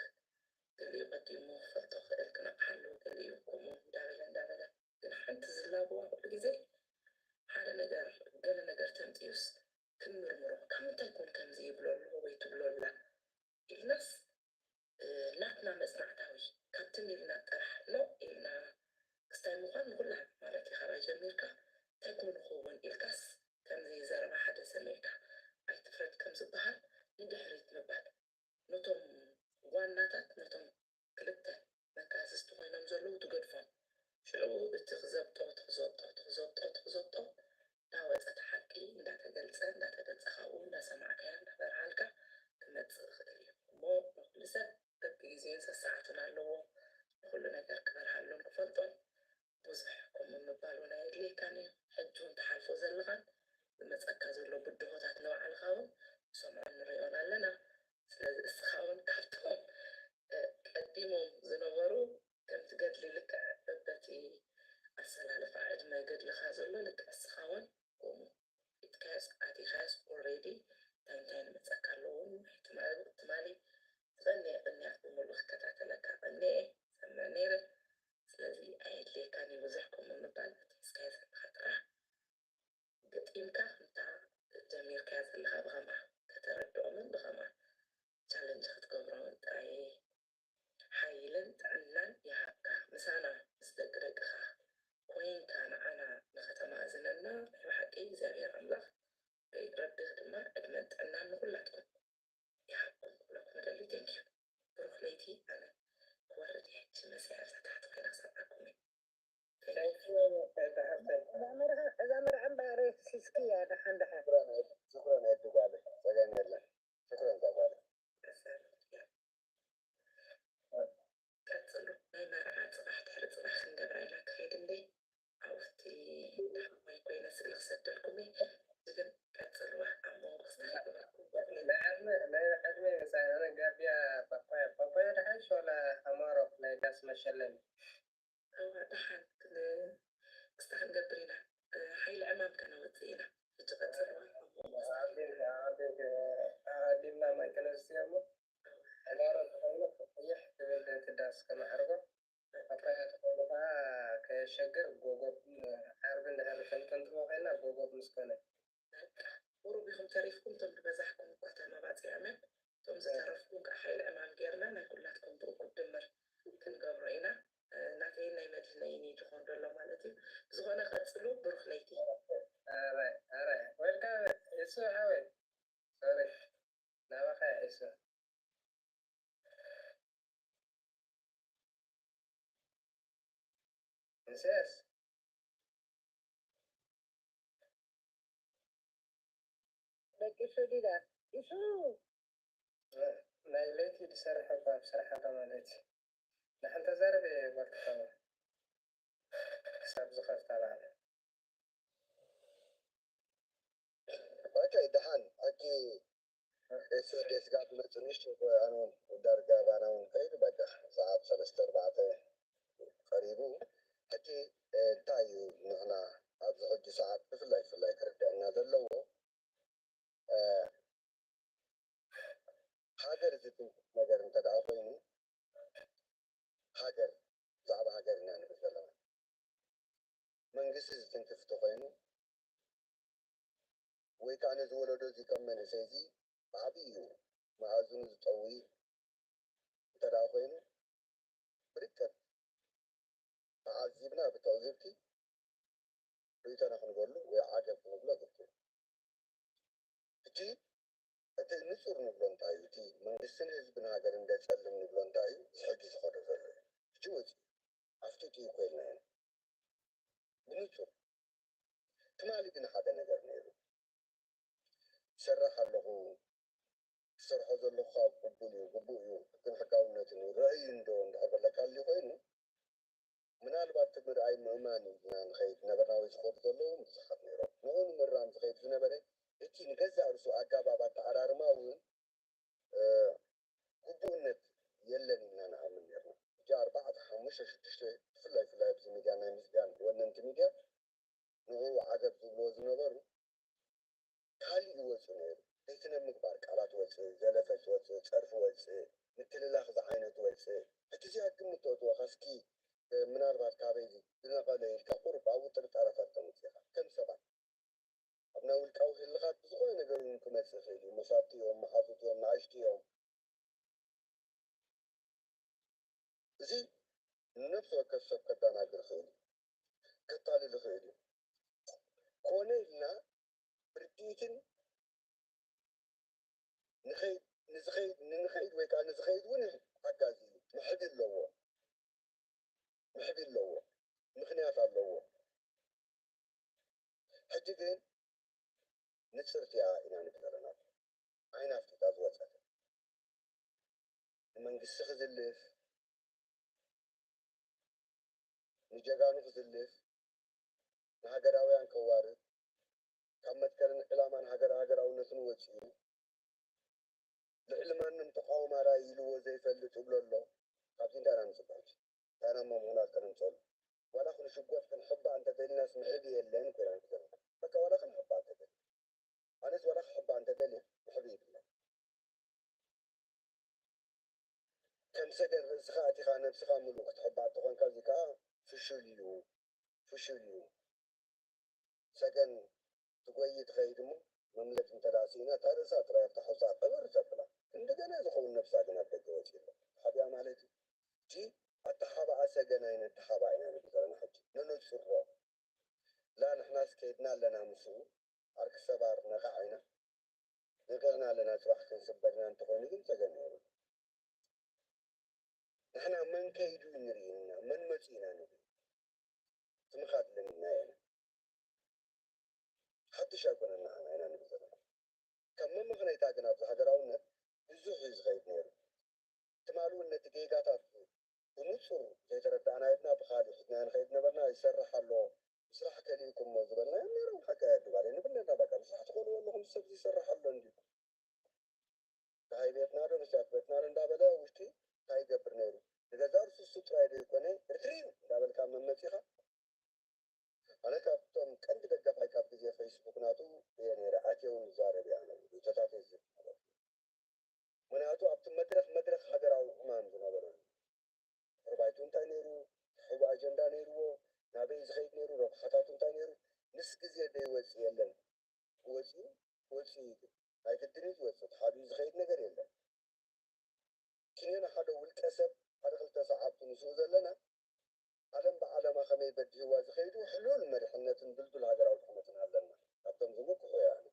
ገሊኡ ቀዲሙ ክፈልጦ ክእል ክነቕሓሉ፣ ገሊኡ ከምኡ እንዳበለ እንዳበለ። ግን ሓንቲ ዝላበዋ ኩሉ ግዜ ሓደ ነገር፣ ገለ ነገር ተምፅኡስ ክንምርምሮ፣ ካብ ምንታይ ኮን ከምዚ ይብሎ ኣሎ ወይ ትብሎ ኣላ ኢልናስ፣ እ፣ ናትና መጽናዕታዊ ካብ ትም ኢልና ጥራሕ ኖ ኢልና ክስታይ ምዃን ንኹላ ማለት እዩ። ካባይ ጀሚርካ እንታይ ኮን ንኸውን ኢልካስ ከምዚ ዘረባ ሓደ ሰሚዕካ ኣይትፍረድ ከም ዝበሃል ንድሕሪት ምባል። ነቶም ዋናታት፣ ነቶም ክልተ መካሰስቲ ኮይኖም ዘለዉ ትገድፎም። ሽዑ እቲ ክዘብጦ፣ እቲ ክዘብጦ፣ እቲ ክዘብጦ፣ እቲ ክዘብጦ፣ እንዳወጸ እቲ ሓቂ እንዳተገልጸ፣ እንዳተገልጸ ካብኡ እንዳሰማዕካዮ፣ እንዳበርሃልካ ክመጽእ ይኽእል እዩ። እሞ ንኹሉ ሰብ በብግዜኡን ሰሰዓቱን ኣለዎ። ንኹሉ ነገር ክበርሃሉን ክፈልጦን ብዙሕ ከምኡ ምባል እውን ኣየድልየካን እዩ። ሕጂ እውን ትሓልፎ ዘለኻን ዝመጸካ ዘሎ ብድሆታት ንባዕልኻ እውን ንሰምዖን ንሪኦን ኣለና። ስለዚ እስኻ እውን ካብቶም፣ እ፣ ቀዲሞም ዝነበሩ ከምቲ ገድሊ ልክዕ በበቲ ኣሰላልፋ ዕድመ ገድልኻ ዘሎ ልክዕ እስኻ እውን ከምኡ ኢድካዮስ ኣቲኻዮስ ኦልሬዲ እንታይ እንታይ ንመጸካ ኣለዎ ናይ ትማሊ ትማሊ ዝቐንየ ቅንያት ብምሉእ ክከታተለካ ቀንየ ሰምዕ ነይረ። ስለዚ ኣየድልየካን እዩ ብዙሕ ከምኡ ምባል፣ እቲ ሒዝካዮ ዘለኻ ጥራሕ ገጢምካ ከምታ ጀሚርካያ ዘለኻ ብኸምኣ ከተረድኦምን ብኸምኣ ቻለንጅ ክትገብሮምን ጥራይ ሓይልን ጥዕናን ይሃብካ። ምሳና ምስ ደቂ ደቅኻ ኮይንካ ንዓና ንኸተማእዝነና ናይ ብሓቂ እግዚኣብሔር ኣምላኽ ረቢኽ ድማ ዕድመን ጥዕናን ንኹላትኩም ይሃብኩም ክብለኩም እደሊ። ቴንኪዩ። ብሩኽ ለይቲ። ኣነ ክወርድ እየ ሕጂ መሲያ ኣብዛ ታሕቲ ኮይና ክሰምዓኩም እየ። እዛ መርዓ፣ እዛ መርዓ እምበኣር ሲስኪ እያ። ደሓን ደሓን። ሽክረን ኣየዲ ጓለይ፣ ጸገም የለን። ሽክረን እዛ ጓለይ። ቀጽሉ። ናይ መርዓ ጽባሕ ድሕሪ ጽባሕ ክንገብራ ኢና ክኸይድ እንዴ? ኣብቲ ዳሕዋይ ኮይነ ስእሊ ክሰደልኩም እየ። ግን ቀጽልዋ ኣብ መንጎ ናይ ዕድመ፣ ናይ ዕድመ ምሳይ ኣነ ጋቢያ ፓፓያ፣ ፓፓያ ደሓን ሾላ ኣማሮ ናይ ዳስ መሸለሚ። እዋ ደሓን ክስታ ክንገብር ኢና። ሓይሊ ዕማም ከነውፅእ ኢና። ሕጂ ቀፅልዋ። ኣዲምና ማይ ከነስትዮ እሞ ዕላሮ ተኾይኑ ቀይሕ ትብል እቲ ዳስ ከነዕርጎ። ኣጥራያ ተኾይኑ ከዓ ከየሸግር ጎጎብ ዓርቢ እንድሕር ከንተንትቦ ኮይና ጎጎብ ምስ ኮነ ቁሩብ ኢኹም ተሪፍኩም፣ እቶም ዝበዛሕኩም እኳ ተመባፂዖም እዮም። እቶም ዝተረፍኩም ከዓ ሓይሊ ዕማም ጌርና ናይ ኩላትኩም ብእኩብ ድምር ክንገብሮ ኢና። ናተይን ናይ መድህነይን እዩ ዝኾን ዘሎ ማለት እዩ። ብዝኾነ ቀፅሉ፣ ብሩኽ ለይቲ። ኣረ ኣረ ወልካ እሱ ሓወይ ሶሪ ናባኻ እሱ ምስያስ ደቂሱ ዲዳ ኢሱ ናይ ለይቲ ዝሰርሕ እኳ ኣብ ስራሕ ኣሎ ማለት እዩ። ንሓንቲ ተዛረብ እየ ጓል ክሳብ ዝኸፍታ በዓል ኦኬ ደሓን ሕጂ ኤስኤስጋ ትመፅእ ንእሽቶ ኣነ እውን ዳርጋ ባና እውን ከይድ በቃ ሰዓት ሰለስተ ኣርባዕተ ቀሪቡ ሕጂ እንታይ እዩ ንሕና ኣብዚ ሕጂ ሰዓት ብፍላይ ብፍላይ ክርደአና ዘለዎ ሃገር ዝትንክፍ ነገር እንተ ደኣ ኮይኑ ሃገር ብዛዕባ ሃገር ኢና ንብል ዘለና መንግስቲ ዝትንክፍ ተኮይኑ ወይ ከዓ ነዚ ወለዶ እዚ ከም መንእሰይ እዚ ብዓብዩ መኣዝኑ ዝጠዊ እንተ ደኣ ኮይኑ ብርቀት ተዓዚብና ብትዕዝብቲ ርእይቶና ክንበሉ ወይ ዓገብ ክንብሎ ግድን ሕጂ እቲ ንፁር ንብሎ እንታይ እዩ እቲ መንግስትን ህዝብን ሃገርን ደፀልም ንብሎ እንታይ እዩ እዚ ሕጂ ዝኸዶ ዘሎ እዩ ሕጂ ወፂኡ ኣፍጢጡ እዩ ኮይልና ኢና ብንፁር ትማሊ ግን ሓደ ነገር ነይሩ ዝሰርሕ ኣለኹ ዝሰርሖ ዘለኹ ካብ ቅቡል እዩ ግቡእ እዩ ግን ሕጋውነትን እዩ ርእይ እንዶ እንድሕር በለካ ኣልዩ ኮይኑ ምናልባት እቲ ምርኣይ ምእማን እዩ ኢና ንኸይድ ነበርና ወይ ዝኸዱ ዘለዉ ብዙሓት ነይሮም ንኡ ንምእራም ዝኸይድ ዝነበረ እቲ ንገዛእ ርእሱ ኣጋባብ ኣተኣራርማ እውን ግቡእነት የለን ኢልና ንኣምን ነርና። ሕጂ ኣርባዕተ ሓሙሽተ ሽዱሽተ ብፍላይ ብፍላይ ኣብዚ ሚድያ ናይ ምስጋን ወነንቲ ሚድያ ንኡ ዓገብ ዝብልዎ ዝነበሩ ካሊእ ይወፁ ነይሩ። ዘይትነ ምግባር ቃላት ወፅእ፣ ዘለፈ ዝወፅእ፣ ፀርፊ ወፅእ፣ ምትልላኽ ዝዓይነቱ ወፅእ። ሕጂ እዚኣ ግምት ተእትወኻ እስኪ ምናልባት ካበይ ዝነቐለ ኢልካ ቁሩብ ኣብኡ ጥርጣረታት ተምፅእ ኢኻ ከም ሰባት ኣብ ናይ ውልቃዊ ህልኻት ብዝኾነ ነገር እውን ክመፅእ ይኽእል እዩ። መሳድቲ እዮም፣ መሓዙት እዮም፣ ንኣሽቱ እዮም። እዚ ንነፍሲ ወከፍ ሰብ ከዳናግር ይኽእል እዩ፣ ከታልል ይኽእል እዩ። ኮነ ኢልና ብርድኢትን ንኸይድ ንዝኸይድ ንንኸይድ ወይ ከዓ ንዝኸይድ እውን ሓጋዚ እዩ። ምሕቢ ኣለዎ፣ ምሕቢ ኣለዎ፣ ምኽንያት ኣለዎ። ሕጂ ግን ንፅርቲያ ኢና ንብል ዘለና። ዓይና ኣፍጢጣ ዝወፀት ንመንግስቲ ክዝልፍ ንጀጋኑ ክዝልፍ ንሃገራውያን ከዋርድ ካብ መትከልን ዕላማን ሃገር ሃገራውነትን ወፂኡ ልዕሊ ማንም ተቃውሞ ኣራይ ኢልዎ ዘይፈልጥ ይብሎ ኣሎ። ካብዚ እንታይ ኢና ንፅበ ሕጂ? እንታይ ኢና እሞ ምኽንያት ከነምፀሉ? ዋላ ክንሽጎጥ ክንሕባእ እንተደሊናስ ምሕቢ የለን እኮ ኢና ንብል ዘለና። በቃ ዋላ ክንሕባእ እንተደሊና ኣነስ ዋላ ክሕባእ እንተደልየ ምሕቢ ይብለኒ። ከም ሰገን ርእስኻ ኣእቲኻ ነብስኻ ምሉእ ክትሕባእ ተኾንካ እዚ ከዓ ፍሹል እዩ ፍሹል እዩ። ሰገን ትጎይ ትኸይድ እሞ መምለጥ እንተ ደኣ ስኢና እታ ርእሳ ጥራይ ኣብታ ሓውሳ ቅብር ተብላ። ክንዲ ገለ ዝኸውን ነብሳ ግን ኣብ ደገ ወፂኡ ኣሎ። ተሓቢኣ ማለት እዩ። ሕጂ ኣተሓባኣ ሰገን ኣይነተሓባእ ኢና ንብል ዘለና ሕጂ። ነነፅሮ። ላ ንሕናስ ከይድና ኣለና ምስኡ። ዓርኪ ሰባር ነቓዕ ኢና። ነቒቕና ኣለና። ፅባሕ ክንስበር ኢና እንተኾይኑ ግን ፀገም የብሉን። ንሕና መን ከይዱ ንርኢ ኢና፣ መን መፂኡ ኢና ንርኢ። እቲ ምኻድ ለሚድናዮ ኢና። ሓድሽ ኣይኮነን ንዓና ኢና ንብል ዘለና። ከም መመኽነይታ ግን ኣብዚ ሃገራውነት ብዙሕ እዩ ዝኸይድ ነይሩ። ትማሊ እውን ነቲ ጌጋታት ብንጹር ዘይተረዳእናዮ ድና ብኻልእ ሒዝናዮ ንኸይድ ነበርና። ይሰርሕ ኣሎ፣ ምስራሕ ከሊእኩሞ ዝበልናዮም ነይሮም። ሓቂ ኣየድባለይ ንብል ነርና። በቃ ምስራሕ ትኸልዎ ኣለኹም፣ ሰብ ይሰርሕ ኣሎ እንድዩ። ደሃይ ቤትና ዶ ንስያት ቤትና ዶ እንዳበለ ውሽጢ እንታይ ይገብር ነይሩ? ንገዛእ ርእሱ እሱ ጥራይ ዶ ይኮነ ርትሪም እንዳበልካ መመጺኻ ኣነ ካብቶም ቀንዲ ደጋፋይ ካብ ግዜ ፌስቡክ ናቱ እየ ነይረ ኣትየ እውን ዝዛረብ እየ ኣነ ርእይቶታተይ ዝህብ ነበርኩ ምክንያቱ ኣብቲ መድረኽ መድረኽ ሃገራዊ ዕማም ዝነበረሉ ድሕሪ ባይቱ እንታይ ነይሩ፣ ሕቡ ኣጀንዳ ነይርዎ፣ ናበይ ዝኸይድ ነይሩ፣ ረብሓታቱ እንታይ ነይሩ፣ ምስ ግዜ ደይወፅእ የለን። ክወፅእ እዩ፣ ክወፅእ እዩ፣ ግን ናይ ግድን እዩ ዝወፅእ፣ ተሓቢኡ ዝኸይድ ነገር የለን። ክንዮ ንሓደ ውልቀ ሰብ ሓደ ክልተ ሰዓብቲ ምስኡ ዘለና፣ ዓለም ብዓለማ ከመይ በዲህዋ ዝኸይዱ ሕሉል መሪሕነትን ድልዱል ሃገራዊ ድኽነትን ኣለና። ካብቶም ዝምክሑ እየ ኣነ።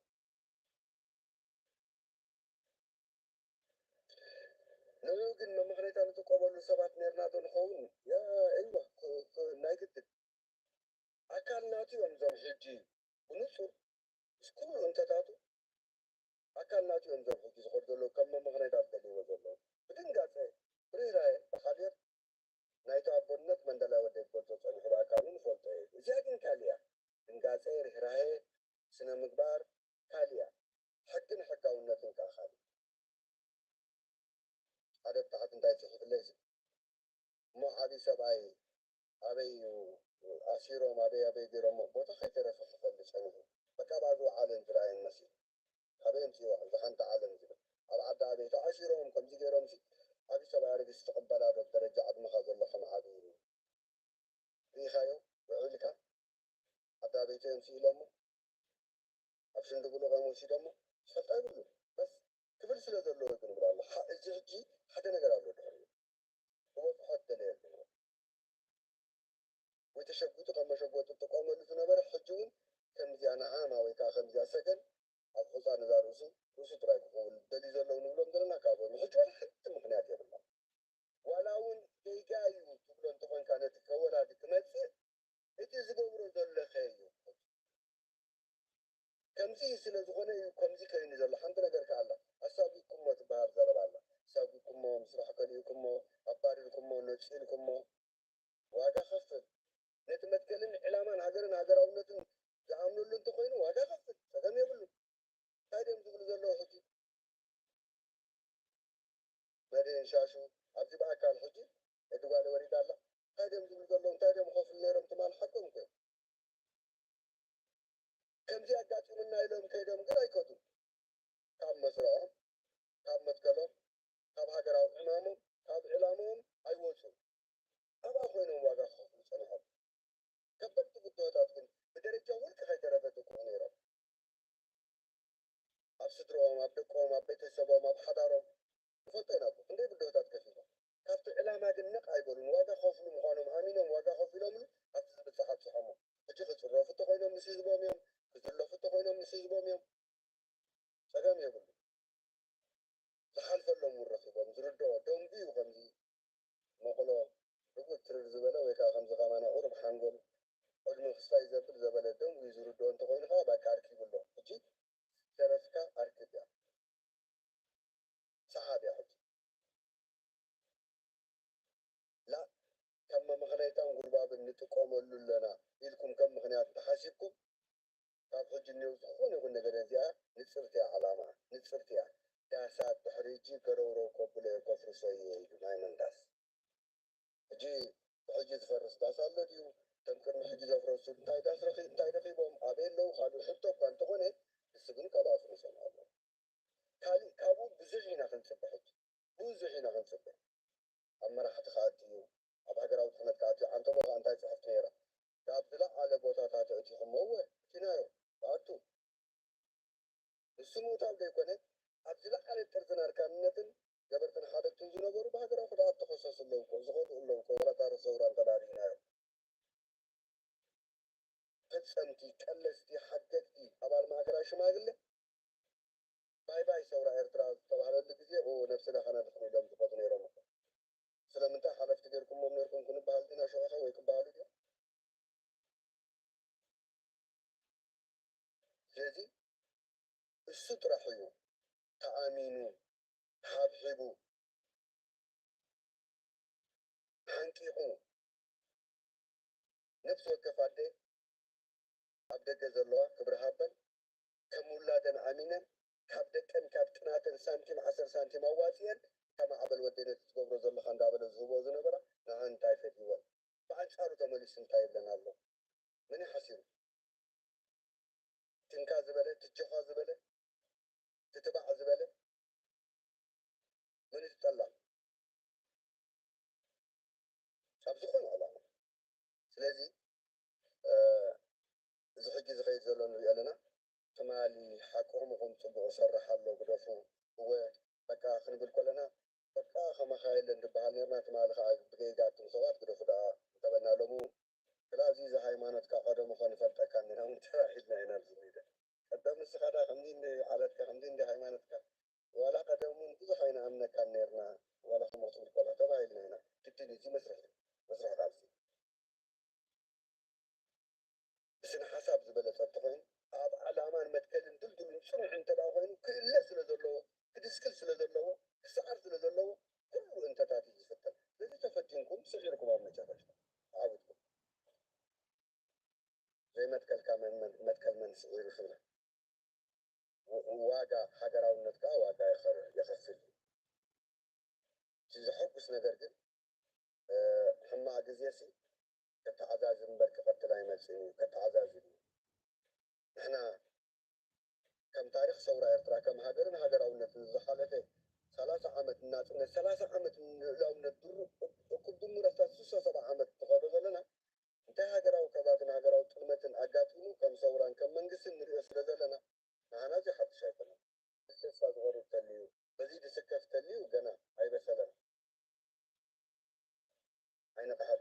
ንዕኡ ግን መመኽነይታ ንጥቀመሉ ሰባት ኔርና ዶ ንኸውን? ያ፣ እይዋ፣ ክ-፣ ክ-፣ ናይ ግድን። ኣካል ናቱ እዮም እዞም ሕጂ ብንጹር ምስ ኩሉ እንተታቱ ኣካል ናቱ እዮም እዞም ሕጂ ዝኸዱ ዘለዉ ከም መመኽነይታ ዝደልይዎ ዘለዉ። ብድንጋጸ፣ ብርህራሄ፣ ብሓልዮት ናይቲ ኣቦነት መንደላይ ወደይ ክገልጾ ጸኒሑ ብኣካል እውን እፈልጦ እየ። እዚኣ ግን ካልእ እያ። ድንጋጸ፣ ርህራሄ፣ ስነ ምግባር ካልእ እያ። ሕግን ሕጋውነትን ከኣ ካልእ። ሓደ ብታሕቲ እንታይ ጽሒፍለይ እሞ ዓቢ ሰብኣይ ኣበይ እዩ ኣሲሮም ኣበይ ኣበይ ገይሮሞ ቦታ ከይተረፈ ክፈልጥ ጸኒሑ። በቃ ባዶ ዓለም ዝረኣየን መሲሉ። ኣበይ ኣምጺእዋ እዛ ሓንቲ ዓለም ዝብል ኣብ ዓዲ ኣበይ ተኣሲሮም ከምዚ ገይሮም ሲ ዓቢ ሰብኣይ ኣረጊት ትቕበላ ዶ ደረጃ ዕድመኻ ዘሎ ከም ዓቢ ርኢኻዮ ውዒልካ ዓዲ ኣበይ ተዮም ስኢሎሞ ኣብ ሽንዲ ብሉቕ እዮም ወሲዶሞ ዝፈልጣ ይብሉ በስ ክብል ስለ ዘለዎ ግን ይብል ኣሎ። ሓ- እዚ ሕጂ ሓደ ነገር ኣሎ ድሕሪኡ ክበጽሖ ዝደለየ ኣለዎ ወይ ተሸጉጡ ከም መሸጎጢ ዝጥቀመሉ ዝነበረ ሕጂ እውን ከምዚኣ ንዓማ ወይ ከዓ ከምዚኣ ሰገን ኣብ ሑፃ ነዛ ርእሱ ርእሱ ጥራይ ክኸውን ደልዩ ዘለዉ ንብሎም ዘለና ካብኦም ሕጂ ዋላ ሓንቲ ምክንያት የብልና። ዋላ እውን ጌጋ እዩ ትብሎ እንተኾንካ ነቲ ከወላዲ ክመፅእ እቲ ዝገብሮ ዘሎ ከ እዩ ከምዚ ስለ ዝኾነ እዩ ከምዚ ከይኑ ዘሎ ሓንቲ ነገር ከ ኣላ ኣሳጒኩሞ ትበሃል ዘረባ ኣላ ኣሳጒኩሞ ምስራሕ ከሊእኩሞ ኣባሪርኩሞ ነፂልኩሞ ዋጋ ከፍል ነቲ መትከልን ዕላማን ሃገርን ሃገራውነትን ዝኣምነሉ እንተኾይኑ ዋጋ ከፍል ጸገም የብሉ እንታይ ድዮም ዝብሉ ዘለዉ ሕጂ መድህን ሻሹ ኣብዚ ብኣካል ሕጂ ኤዱ ጓለ ወሪዳ ኣላ እንታይ ድዮም ዝብሉ ዘለዉ እንታይ ድዮም ከፍሉ ነይሮም ትማል ሓቆም እኮ ከምዚ ኣጋጢሙና ኢሎም ከይዶም ግን ኣይከዱን ካብ መስርዖም ካብ መትከሎም ካብ ሃገራዊ ዕማሞም ካብ ዕላምኦም ኣይወፁን ኣብኣ ኮይኖም ዋጋ ክኸፍሉ ፀኒሖም ከበድቲ ብድሆታት ግን ብደረጃ ውልቂ ከይተረፈ ጥቁዑ ነይሮም ኣብ ስድርኦም ኣብ ደቆም ኣብ ቤተሰቦም ኣብ ሓዳሮም ንፈልጦ ኢና እኮ ክንደይ ብድሆታት ከፊሎም ካብቲ ዕላማ ግን ነቕ ኣይበሉን ዋጋ ከፍሉ ምዃኖም ኣሚኖም ዋጋ ከፊሎምሉ ኣብቲ ዝብጻሕ ኣብጺሖሞ ሕጂ ክጽረፉ እንተኾይኖም ምስ ህዝቦም እዮም ክዝለፉ እንተኾይኖም ምስ ህዝቦም እዮም ጸገም የብሉ ዝሓልፈሎም እውን ረኺቦም ዝርድኦ ደንጉዩ ከምዚ መቕሎ ርጉድ ትርር ዝበለ ወይ ከዓ ከምዚ ከማና ቁሩብ ሓንጎል ዕድመ ክስታይ ዘብል ዘበለ ደንጉዩ ዝርድኦ እንተኾይኑ ከዓ ባቃ ኣርኪቡ ኣሎ ሕጂ ተረፍካ ኣርክብ እያ ሰሓብ እያ ሕጂ ላ ከም መመኽነይታን ጉልባብን ንጥቀመሉ ኣለና ኢልኩም ከም ምኽንያት እንተሓሲብኩም ካብ ሕጂ እኒኦ ዝኾነ ይኹን ነገር እዚኣ ንፅርቲ እያ ዓላማ ንፅርቲ እያ ዳሳት ድሕሪ ሕጂ ገረውረው ከብሎ እየ ከፍርሶ እየ ኢሉ ናይ መንዳስ ሕጂ ብሕጂ ዝፈርስ ዳስ ኣሎ ድዩ? እቶም ቅድሚ ሕጂ ዘፍረሱ እንታይ ዳስ ረኺ እንታይ ረኺቦም ኣበይ ኣለዉ? ካልእ ሕቶ እኳ እንተኾነ ንሱ ግን ካብ ኣፍርሶም ኣሎ። ካሊእ ካብኡ ብዙሕ ኢና ክንጽበ ሕጂ ብዙሕ ኢና ክንጽበ ኣብ መራሕቲ ክኣቱ እዩ ኣብ ሃገራዊ ድሕነት ክኣቱ እዩ ዓንተቦ ከኣ እንታይ ጽሕፍ ነይራ ካብ ዝለዓለ ቦታታት ኣእቲኹሞ እወ እቲናዮ ክኣቱ ንሱ ምእታው ዘይኮነ ኣብ ዝለዓለ ጥርዝን ኣርካንነትን ገበርትን ሓለፍትን ዝነበሩ ብሃገራዊ ክድኣት ተኸሰሱ ኣለዉ እኮ ዝኸዱ ኣለዉ እኮ ዋላ ታሪኽ ሰውራ እንተዳ ርኢናዮ ፈጸምቲ ቀለስቲ ሓገግቲ ኣባል ማእከላይ ሽማግለ ባይ ባይ ሰውራ ኤርትራ ዝተባህለሉ ግዜ ኡ ነብስና ከነድሕን ኢሎም ዝኸዱ ነይሮም እኮ ስለምንታይ ሓለፍቲ ገይርኩሞም ነይርኩም ክንበሃል ዲና ሽዑኸ ወይ ክበሃሉ ድዮም ስለዚ እሱ ጥራሕ እዩ ተኣሚኑ ሓብሒቡ ሓንቂቑ ነፍሲ ወከፍ ኣደ ኣብ ደገ ዘለዋ ክብሪ ሃበን ከም ውላደን ኣሚነን ካብ ደቀን ካብ ቅናተን ሳንቲም ዓሰርተ ሳንቲም ኣዋፂአን እታ ማዕበል ወደይ ነቲ ትገብሮ ዘለኻ እንዳበለ ዝህቦ ዝነበራ ንዓ እንታይ ፈዲወን ብኣንፃሩ ተመሊሱ እንታይ ይብለን ኣሎ መን ሓሲሩ ትንካ ዝበለ ትጆኻ ዝበለ ትትባዕ ዝበለ መን እዩ ዝጠላም ኣብ ዝኾነ ዕላማ። ስለዚ እዚ ሕጂ ዝኸይድ ዘሎ ንሪኦ ኣለና። ትማሊ ሓቅኹም ኢኹም፣ ጽቡቕ ይሰርሕ ኣሎ፣ ግደፉ። እወ በቃ ክንብል ከለና በቃ ከማኻ የለን ዝበሃል ነርና። ትማሊ ከኣ ብጌጋ ኣቱም ሰባት ግደፉ ደኣ እንተበልና ሎሚ ክላእ እዚ ሃይማኖትካ ቀደሙ ከ ንፈልጠካ እንዲና እውን ተባሂልና ኢና ኣብዚ ሜዳ። ቀደም ንስኻ ደኣ ከምዚ እንዲ ዓለትካ ከምዚ እንዲ ሃይማኖትካ ዋላ ቀደም እውን ብዙሕ ኣይንኣምነካን ነርና። ዋላ ከምኡ ክትብል ከሎ ተባሂልና ኢና። ግድን እዩ፣ እዚ መስርሕ እዩ፣ መስርሕ ቃልሲ። ብስነ ሓሳብ ዝበለጸ እንተኾይኑ ኣብ ዕላማን መትከልን ድልዱልን ጽኑዕን እንተ ደኣ ኮይኑ ክእለ ስለ ዘለዎ ክድስክል ስለ ዘለዎ ክሰዓር ስለ ዘለዎ ኩሉ እንተታት እዩ ዝፍተን። ስለዚ ተፈቲንኩም ስዒርኩም ኣብ መጨረሻ ዓውትኩም ዘይመትከልካ መን መን መትከል መን ስዒሩ ትብላ። ዋጋ ሃገራውነት ከዓ ዋጋ የኸፍል እዩ። እቲ ዘሐጉስ ነገር ግን ሕማቕ ግዜ ሲ ከተዓዛዚ እምበር ክቐትል ኣይመፅእን እዩ። ከተዓዛዚ እዩ። ንሕና ከም ታሪኽ ሰውራ ኤርትራ ከም ሃገርን ሃገራውነትን ዝሓለፈ ሰላሳ ዓመት ናፅነት ሰላሳ ዓመት ልእላውነት ድሩ እኩብ ድምር ኣስታት ስሳ ሰባ ዓመት ትኸዶ ዘለና እንታይ ሃገራዊ ከባትን ሃገራዊ ጥልመትን ኣጋጢሙ ከም ሰውራን ከም መንግስትን ንሪኦ ስለ ዘለና ንዓና እዚ ሓድሽ ኣይኮነን። ተስፋ ዝቆርብ ተልዩ በዚ ዝስከፍ ተልዩ ገና ኣይበሰለን። ኣይነቕሐን።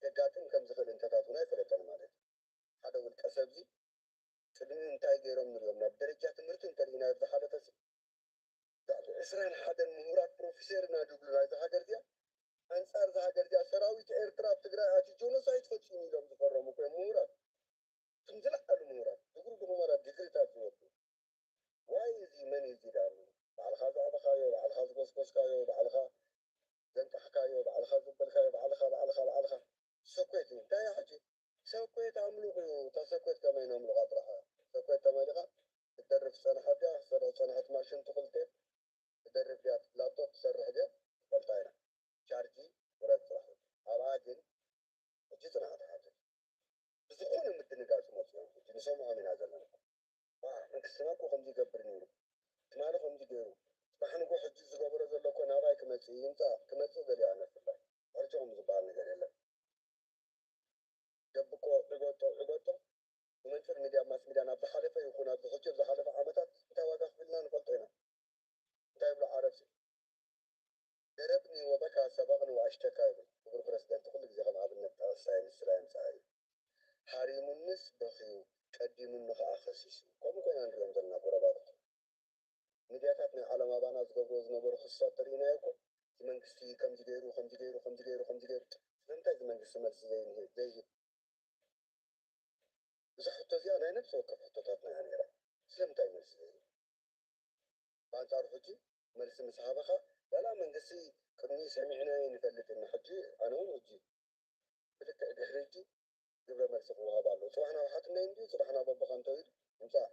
ከጋጥም ከም ዝኽእል እንተታት እውን ኣይፈለጠን ማለት እዩ። ሓደ ውልቀ ሰብዚ ቅድሚ እንታይ ገይሮም ንሪኦም ናብ ደረጃ ትምህርቲ እንተሪኢናዮ ብዝሓለፈ ዕስራን ሓደን ምሁራት ፕሮፌሰር እና ድብሉ ናይዛ ሃገር እዚኣ ኣንፃር እዛ ሃገር እዚኣ ሰራዊት ኤርትራ ኣብ ትግራይ ኣትዩ ጆኖሳይድ ፈፂሙ ኢሎም ዝፈረሙ እኮ እዮም ምሁራት። እቶም ዝለዓሉ ምሁራት ድግሪ ብኹመራ ዲግሪታት ዝወዱ ዋይ እዚ መን እዩ እዚ ደኣ ባዕልኻ ዘዕበኻዮ ባዕልኻ ዝጎስጎስካዮ ባዕልኻ ዘንቃሕካዮ ባዕልኻ ዘበልካዮ ባዕልኻ ባዕልኻ ባዕልኻ ሰኮት እዩ እንታይ እዩ ሕጂ ሰኮት ኣምልቑ እዩ እታ ሰኮት ከመይ ነምልቓ ጥራሕ ሰኮት ተመሊኻ ክትደርፍ ዝፀንሐት ድያ ክትሰርሕ ዝፀንሐት ማሽን ትኽልቴ ትደርፍ ድያ ላፕቶፕ ትሰርሕ ድያ ንፈልጣ ኢና ቻርጂ ውረድ ጥራሕ ኣብኣ ግን ሕጂ ፅንዓት ሓትት ብዝኾነ ምድንጋፅ ይመፁ እዮም ሕጂ ንሰምዖም ኢና ዘለና መንግስትና እኮ ከምዚ ይገብር ነይሩ ትማሊ ከምዚ ገይሩ ፅባሕ ንጎ ሕጂ ዝገበሮ ዘሎ እኮ ናባይ ክመፅእ ይምፃእ ክመፅእ ገሊኡ ኣነ ብፍላይ ሕርጅኹም ዝበሃል ነገር የለን ደብቆ ዕገጦ ዕገጦ ብመንፅር ሚድያ ማስ ሚድያ ናብ ዝሓለፈ ይኹን ኣብዚ ሕጂ ኣብ ዝሓለፈ ዓመታት እንታይ ዋጋ ክፍልና ንፈልጦ ኢና እንታይ ይብሉ ዓረብ ገረብኒ ወበካ ሰበቕኒ ወኣሽተካ ይብል ክቡር ፕረዚደንት ኩሉ ግዜ ከም ኣብነት ጠቐሳ የምስላ የምፅኣ እዩ ሃሪሙንስ በኽዩ ቀዲሙኒ ከዓ ከሲሱ ከምኡ ኮይና ንሪኦም ዘለና ጎረባብቲ ሚድያታት ናይ ዓለም ኣባና ዝገብርዎ ዝነበሩ ክስታት ተሪኢናዮ እኮ እቲ መንግስቲ ከምዚ ገይሩ ከምዚ ገይሩ ከምዚ ገይሩ ከምዚ ገይሩ ስለምንታይ እዚ መንግስቲ መልሲ ዘይህብ እዚ ሕቶ እዚኣ ናይ ነብሲ ወከፍ ሕቶታትና እያ ነይራ ስለምንታይ መልሲ ዘይህብ ብኣንፃሩ ሕጂ መልሲ ምስ ሃበኻ ዋላ መንግስቲ ቅድሚኡ ሰሚዕናዮ ንፈልጥ ኢና ሕጂ ኣነ እውን ሕጂ ብልክዕ ድሕሪ ሕጂ ግብረ መልሲ ክወሃብ ኣለዎ ፅባሕ ናብ ሓትነይ እንድዩ ፅባሕ ናብ ኣቦኻ እንተኢሉ ይምፃእ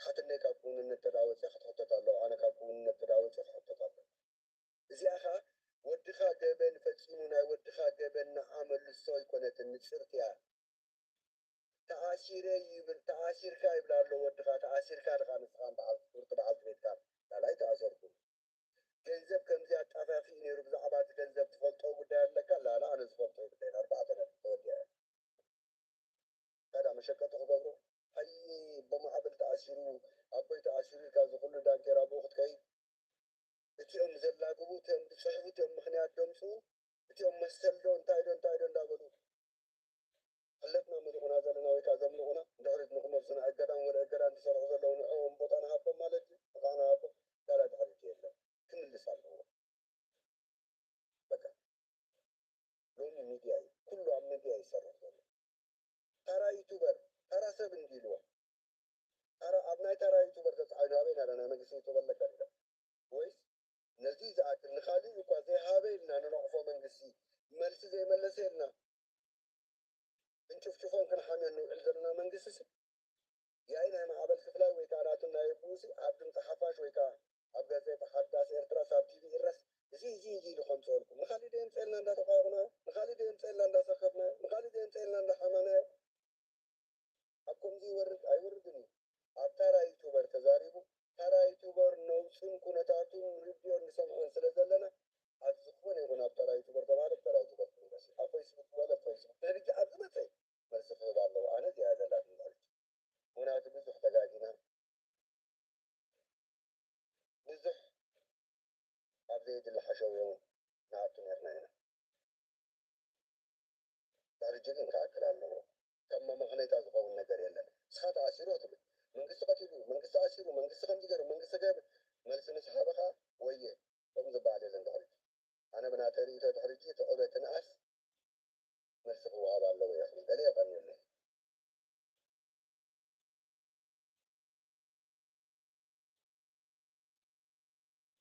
ሓትነይ ካብ ክውንነት ተዳወፂ ክትሕተት ኣለዎ ኣነ ካብ ክውንነት ተዳወፂ ክሕተት ኣለዎ እዚኣ ከዓ ወድኻ ገበን ፈፂሙ ናይ ወድኻ ገበን ንዓ መልሶ ኣይኮነትን ንፅርትያ ተኣሲረ ይብል ተኣሲርካ ይብል ኣሎ ወድኻ ተኣሲርካ ድኻ ንስኻን በዓል ፍርቂ በዓልቲ ቤትካን ላላ ኣይተኣሰርኩን ገንዘብ ከምዚ ኣጣፋፊኡ ነይሩ ብዛዕባ እቲ ገንዘብ ትፈልጦ ጉዳይ ኣለካ ላላ ኣነ ዝፈልጦ የብለይን ኣርባዕተ ነጥቢ ተወዲኣ እያ ታዲያ መሸቀጢ ክገብሮ ሃይ ኣቦ ማዕበል ተኣሲሩ ኣቦይ ተኣሲሩ ኢልካ እዚ ኩሉ ዳንኬራ ብኡ ክትከይድ እቲኦም ዘላግቡ እቲኦም ዝፅሕፉ እቲኦም ምኽንያት ዘምፅኡ እቲኦም መሰል ዶ እንታይ ዶ እንታይ ዶ እንዳበሉ ሕለፍና ምልቑና ዘለና ወይ ከዓ ዘምልቑና ንድሕሪት ንክመልሱና እገዳን ወረ እገዳን ዝሰርሑ ዘለዉ ንዕኦም ቦታ ንሃቦም ማለት እዩ ንዓ ንሃቦም ላላ ድሕሪት የለን ክምልስ ኣለዎ በቃ ሎሚ ሚድያ እዩ ኩሉ ኣብ ሚድያ ይሰርሕ ዘሎ ታራ ዩቱበር ታራ ሰብ እንዲ ኢልዎ ታራ ኣብ ናይ ታራ ዩቱበር ተፃዒኑ ኣበይ ናዳ ናይ መንግስቲ ዩቱብ ኣለካ ዲዳ ወይስ ነዚ ዝኣክል ንካሊእ እኳ ዘይሃበ ኢልና ንነቕፎ መንግስቲ መልሲ ዘይመለሰ ኢልና ክንጭፍጭፎን ክንሓምዮን ንውዕል ዘለና መንግስቲ ሲ ያኢ ናይ ማዕበል ክፍላይ ወይ ከዓ ናቱ ናይ ኣቡኡ ሲ ኣብ ድምፂ ሓፋሽ ወይ ከዓ ኣብ ጋዜጣ ሓዳስ ኤርትራ ሳብ ቲቪ ኢረስ እዚ እዚ እዚ ኢሉ ከምፅኦልኩም ንካሊእ ደየምፀልና እንዳተቋየቑና ንካሊእ ደየምፀልና እንዳሰከፍና ንካሊእ ደየምፀልና እንዳሓማና ኣብ ከምዚ ይወርድ ኣይወርድን እዩ ኣብ ታራ ዩቱበር ተዛሪቡ ታራ ዩቱበር ነውፅን ኩነታቱን ንርድኦን ንሰምዖን ስለ ዘለና ኣሸው ንኣቱ ነርና ኢና። ድሕሪ ሕጂ ግን ክኣክል ኣለዎ። ከም መመኽነይታ ዝኸውን ነገር የለን። ንስኻ ተኣሲሩ ትብል፣ መንግስቲ ቀቲሉ፣ መንግስቲ ኣሲሩ፣ መንግስቲ ከምዚ ገይሩ፣ መንግስቲ ገይሩ፣ መልሲ ምስ ሃበኻ ወየ፣ ከም ዝበሃል የለን ድሕሪ ሕጂ። ኣነ ብናተይ ርእይቶ ድሕሪ ሕጂ እቲ ዕቤት ትንኣስ መልሲ ክወሃብ ኣለዎ ኢኹም። ገለ የቐንየለይ።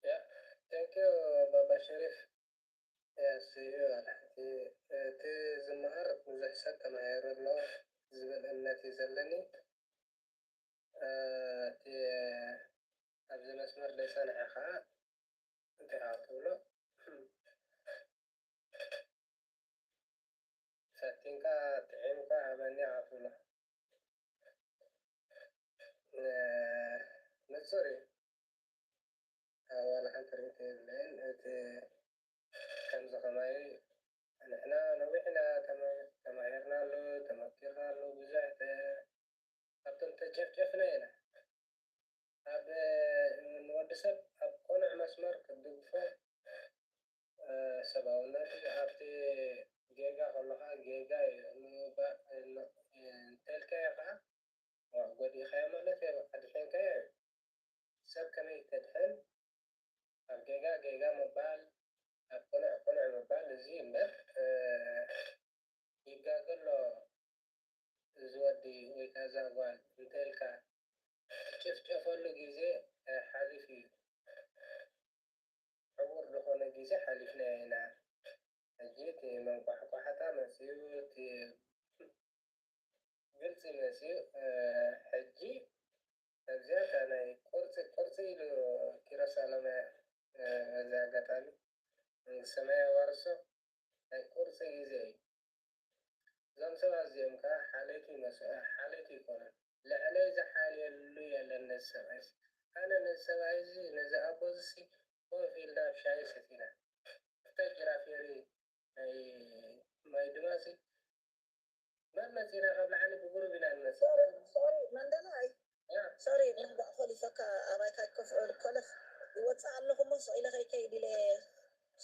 Yeah, thank you, ባባ ሸሪፍ። Yes, እዩ። እቲ ዝመሃር ብዙሕ ሰብ ተማሂሩ ኣሎ ዝብል እምነት እዩ ዘለኒ። እቲ ኣብዚ መስመር ዘይጸንሐ ከዓ እንታይ ትብሎ? ፈቲንካ ጥዒምካ ሃበኒ ኣትብሎ። ንጹር እዩ። ዋላ ሓንቲ ርእይቶ የብለይን። እቲ ከምዚ ከማይ ንሕና ነዊሕ ኢና ተማሂርናሉ፣ ተመኪርናሉ፣ ብዙሕ ኣብቶም ተጨፍጨፍና ኢና። ኣብ ንወዲ ሰብ ኣብ ቅኑዕ መስመር ክትድግፎ ሰብኣውነት እዩ። ኣብቲ ጌጋ ከሎ ከዓ ጌጋ እዩ ንምባል እንተልካዮ ከዓ ጎዲእካዮ ማለት እዩ፣ ኣድሒንካዮ እዩ። ሰብ ከመይ ተድሕን ኣብ ጌጋ ጌጋ ምባል፣ ኣብ ቅኑዕ ቅኑዕ ምባል እዚ እምበር ይጋገ ኣሎ እዚ ወዲ ወይ ከዓ እዛ ጓል እንተልካ ትጭፍጨፈሉ ግዜ ሓሊፉ እዩ። ዕዉር ዝኾነ ግዜ ሓሊፍናዮ ኢና። ሕጂ እቲ መንቋሕቋሕታ መፂኡ፣ እቲ ግልፂ መፂኡ። ሕጂ ኣብዚኣ እታ ናይ ቁርፂ ቁርፂ ኢሉ ኪሮስ ኣለማየ በዚ ኣጋጣሚ መንግስተ ሰማይ ኣዋርሶ ናይ ቁርፂ ግዜ እዩ። እዞም ሰባት እዚኦም ከዓ ሓለይቲ ይመስሉ፣ ሓለይቲ ይኮኑን። ልዕለይ ዝሓልየሉ የለን ነዚ ሰብኣይ እዚ። ኣነ ነዚ ሰብኣይ እዚ ነዚ ኣቦ እዚ ሲ ኮፍ ኢልና ሻሂ ሰቲና ክልተ ጅራፌሪ ናይ ማይ ድማ ሲ መን መፂና ካብ ላዕሊ ብጉሩብ ኢና ንመፅእ። ሶሪ ሶሪ መንደላይ ያ ሶሪ መንደእ ኮሊፈካ ኣባይካ ኮፍ ኮለፍ ይወፅእ ኣለኹ እሞ ስቕ ኢለ ከይከይድ ኢለ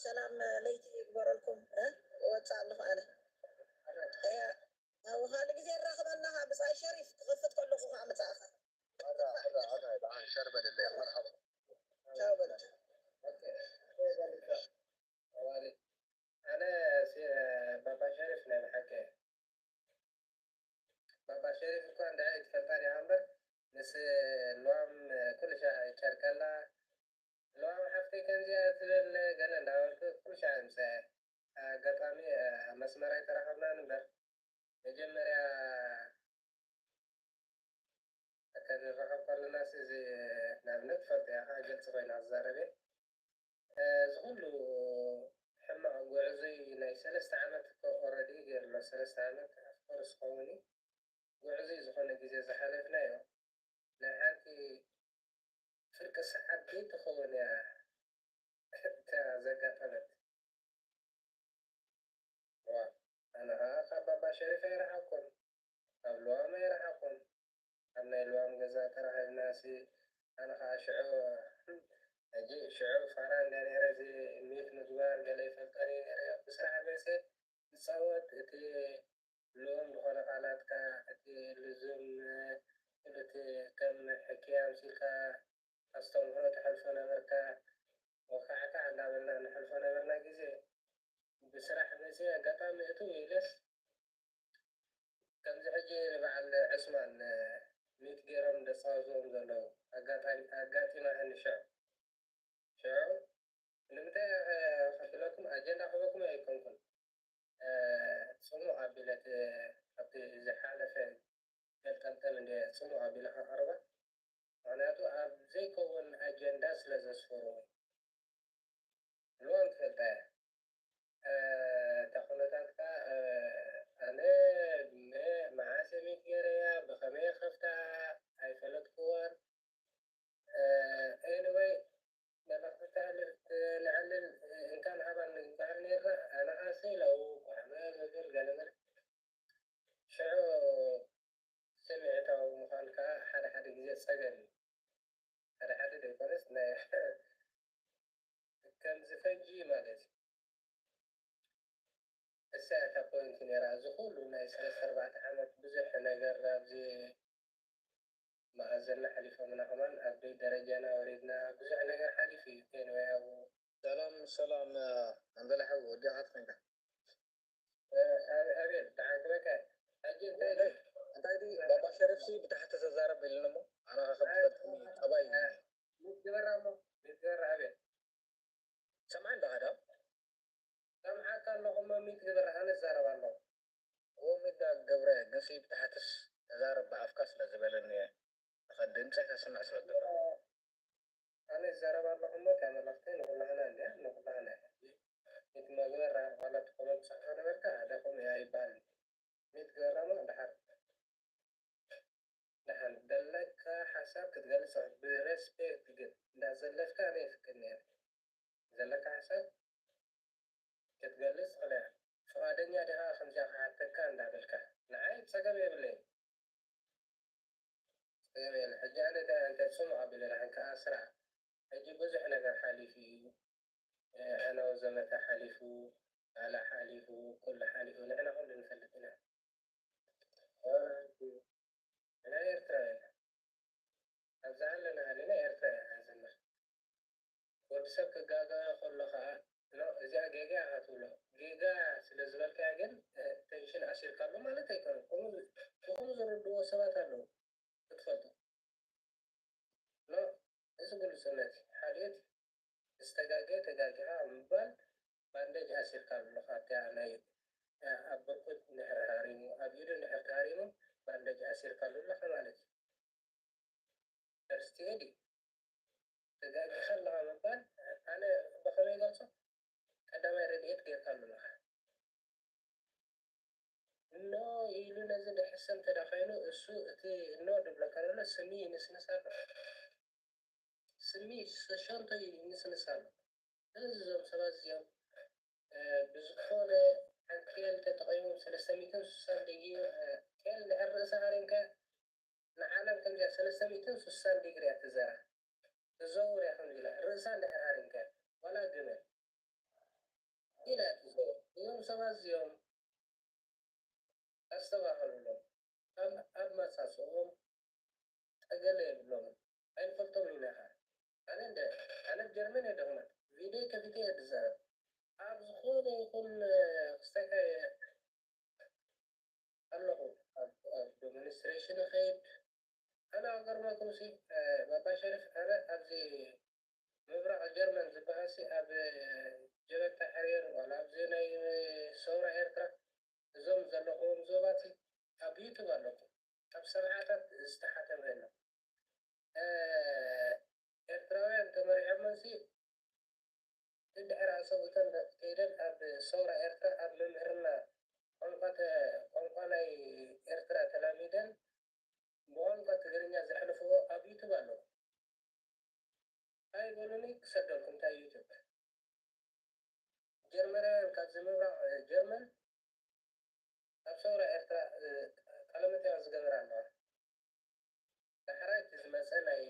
ሰላም ለይቲ ይግበረልኩም እ ይወፅእ ኣለኹ ኣነ እያ ኣብ ካልእ ግዜ ይራኽበና ብፃይ ሸሪፍ ክኸፍት ከለኹ ከዓ ምፃእኻ ሸር በልለይ መርሓባ ቻው በለች ኣነ ባባ ሸሪፍ ናይ ብሓቂ ባባ ሸሪፍ እኳ እንድዒ ትፈልጣ ዲኻ እምበር ምስ ልዋም ኩሉ ሻዕ ይጨርቀላ ልዋም ሓፍተይ ከምዚኣ ትብል ገለ እንዳበልኩ ኩሉ ሻዕ ይምፀ ኣጋጣሚ መስመር ኣይተራኸብናን እምበር መጀመርያ ክንራኸብ ከለናስ እዚ ንኣብነት ትፈልጦ ኢኻ ግልፂ ኮይና ክዛረብ እየ እዚ ኩሉ ሕማቕ ጉዕዙይ ናይ ሰለስተ ዓመት እኮ ኦረዲ ገይሩ ኣሎ ሰለስተ ዓመት ኣፍኮርስ ክኸውን እዩ ጉዕዙይ ዝኾነ ግዜ ዝሓለፍናዮ ናይ ሓንቲ ፍርቂ ሰዓት ዘይትኸውን እያ እታ ዘጋጠመት ዋ ኣነ ኸዓ ካብ ባባ ሸሪፍ ኣይረሓቕኩን ካብ ልዋም ኣይረሓቕኩን ኣብ ናይ ልዋም ገዛ ተራኺብናሲ ኣነ ኸዓ ሽዑ ሕጂ ሽዑ ፋራ እንዳ ነይረ እዚ ሚት ምግባር ገለ ይፈልጠን እዩ ነይረ ብስራሕ መፅየ ዝፃወት እቲ ልኡም ዝኾነ ቃላትካ እቲ ልዙም እቲ ከም ሕክያ ኣምሲልካ ኣስተምህሮ ተሕልፎ ነበርካ ወካዕካዕ እንዳበልና ንሕልፎ ነበርና ግዜ ብስራሕ መፅየ ኣጋጣሚ እትው ኢለስ ከምዚ ሕጂ ንበዓል ዕስማን ሚት ገይሮም ደፃወትዎም ዘለዉ ኣጋጣሚ ኣጋጢማትኒ ሽዑ ሽዑ ንምንታይ ከፊለኩም ኣጀንዳ ክህበኩም ኣይኮንኩን ፅሙቕ ኣቢለ ኣብቲ ዝሓለፈ ገልጠምጠም እንደ ፅሙቕ ኣቢለ ከቕርባ ምኽንያቱ ኣብ ዘይከውን ኣጀንዳ ስለ ዘስፈሩ ንዋን ትፈልጣ እያ እታ ኩነታትካ ኣነ መዓሰ ሚት ገይረያ ብኸመይ ከፍታ ኣይፈለጥክዋን anyway መልእኽቲ ተሕልፍ ንዕልል እንካን ሃባን ንግባር ነርና ኣነ ኣሰይ ለው ጓዕመ ዝብል ገለመለ ሽዑ ስምዒታዊ ምዃን ከዓ ሓደ ሓደ ግዜ ፀገም እዩ ሓደ ሓደ ዘይኮነስ ናይ እሳ እታ ፖይንት ነይራ። እዚ ኩሉ ናይ ሰለስተ ኣርባዕተ ዓመት ብዙሕ ነገር ኣብዚ መኣዘና ሓሊፎምና፣ ከማን ኣብ ደረጃና ወሪድና፣ ብዙሕ ነገር ሓሊፉ እዩ። ኤንወይ ኣብኡ ሰላም ሰላም። ኣንበላ ሓው ወዲ ኣሓት ኮይንካ ኣቤል ደሓን ክበካ። ሕጂ እንታይ እንታይ ዲ ባባ ሸሪፍሲ ብታሕቲ ተዛረብ ኢልኒ እሞ ኣነ ከከም ትፈልጥኒ ጠባይ እዩ። ሚት ግበራ እሞ፣ ሚት ግበራ ኣቤል። ሰምዓ እንዳኻ ዶ ሰምዓካ ኣለኹ እሞ ሚት ግበራ፣ ኣነ እዛረብ ኣለኹ። እዎ ሚት ዳ ገብረ ግንሲ ብታሕትስ ተዛረብ ብኣፍካ ስለ ዝበለኒ እየ። ድምፅህ ከስምዕ ስለ ዝደለኹ። ኣነ እዛረብ ኣለኹ እሞ እታ መልእኽተይ ንኹላህና እንድያ፣ ንኹላህና እያ። ሕጂ ሚት መግበራ ዋላ እቲ ኮመንት ትፅሕፎ ነበርካ፣ ሓደ ከምኡ እያ ኣይበሃልን። ሚት ግበራ እሞ ድሓር ደሓን ዘለካ ሓሳብ ክትገልፅ ብሬስፔክት ግን እንዳ ዘለፍካ ኣነ የፍቅድ ነይረ ዘለካ ሓሳብ ክትገልፅ ትኽእል እያ። ፍቓደኛ ዲኻ ከምዚኣ ክሓተካ እንዳበልካ ንዓይ ፀገም የብለይን። ፀገም የለ። ሕጂ ኣነ እንታይ እንተ ፅሙቕ ኣቢለ ደሓን ከኣ ስራሕ ሕጂ ብዙሕ ነገር ሓሊፉ እዩ። ኣናዊ ዘመተ ሓሊፉ፣ ቃላ ሓሊፉ፣ ኩሉ ሓሊፉ፣ ንሕና ኩሉ ንፈልጥ ኢና። ንሕና ኤርትራውያን ኢና። ኣብዛ ኣለና ሃሊና ኤርትራ ኢና ንዘምር። ወዲ ሰብ ክጋገ ከሎ ኸዓ፣ ኖ፣ እዚኣ ጌጋ ኢኻ ትብሎ። ጌጋ ስለ ዝበልካያ ግን፣ እ፣ ቴንሽን ኣሲርካሉ ማለት ኣይኮነን። ከምኡ ዝ-፣ ብኸምኡ ዝርድዎ ሰባት ኣለዉ፣ ክትፈልጦ። ኖ፣ እዚ ግሉጽነት እዩ። ሓልዮት ዝተጋገየ ተጋጊኻ ምባል ባንደጅ ኣሲርካሉ ኣለኻ። ኣብታ ናይ፣ እ፣ ኣብ ብርኩት እንድሕር ሃሪሙ፣ ኣብ ኢዱ እንድሕር ተሃሪሙ ባንደጅ ኣሲርካሉ ኣለኻ ማለት እዩ። ፈርስት ኤድ እዩ። ተጋጊኻ ኣለኻ ምባል ኣነ ብኸመይ ይገልጾ? ቀዳማይ ረድኤት ጌርካሉ ኣለኻ። ኖ ኢሉ ነዚ ድሕሰ እንተ ደኣ ኾይኑ፣ እሱ እቲ ኖ ድብለካ ዘሎ ስሚ ይንስንስ ኣሎ። ስሚ ሸንቶ ይንስንስ ኣሎ። ስለዚ እዞም ሰባት እዚኦም፣ እ፣ ብዝኾነ ሓንቲ ኬል ተጠቒሞም ሰለስተ ሚእትን ስሳን ዲግሪ፣ እ፣ ኬል እንድሕር ርእሳ ሃሪምካ ንዓለም ከምዚኣ ሰለስተ ሚእትን ስሳን ዲግሪ እያ ትዘራ። ትዘውር እያ ከምዚ ኢላ። ርእሳ እንድሕር ሃሪምካ ዋላ ግመል ኢላ እያ ትዘውር። እዞም ሰባት እዚኦም ኣስተባህሉሎም። ኣብ፣ ኣብ መጻጽኦም ጠገለ የብሎምን። ኣይንፈልጦምን ኢና ኸዓ። ኣነ እንደ፣ ኣነ ኣብ ጀርመን እየ ደኽመት። ቪድዮ ከፊተ እየ ዝዛረብ። ኣብ ዝኾነ ይኹን ክስተካ እየ ኣለኹ። ኣብ፣ ኣብ ዴሞንስትሬሽን እኸይድ። ኣነ ኣገርመኩም ሲ፣ እ፣ ባባ ሸሪፍ፣ ኣነ ኣብዚ ምብራቕ ጀርመን ዝበሃል ሲ፣ ኣብ ጀበታ ሕርየር ዋላ ኣብዚ ናይ ሰውራ ኤርትራ እዞም ዘለኹዎም ዞባቲ ኣብ ዩቱብ ኣለኩም። ኣብ ሰብዓታት ዝተሓተመ ኣሎ። እ፣ ኤርትራውያን ተመሪዖመን ሲ፣ ድሕሪ ኣሰብኡተን ከይደን ኣብ ሰውራ ኤርትራ ኣብ ምምህርና ቋንቋ ተ-፣ ቋንቋ ናይ ኤርትራ ተላሚደን ብቋንቋ ትግርኛ ዘሕልፍዎ ኣብ ዩቱብ ኣሎ። ኣይበሉኒ ክሰደልኩም እንታይ ዩቱብ። ጀርመናውያን ካብዚ ምብራቕ፣ እ፣ ጀርመን ኣብ ሰውራ ኤርትራ፣ እ፣ ቃለመጠይቕ ዝገበራ ኣለዋ። ዳሕራይ እቲ ዝመጸ ናይ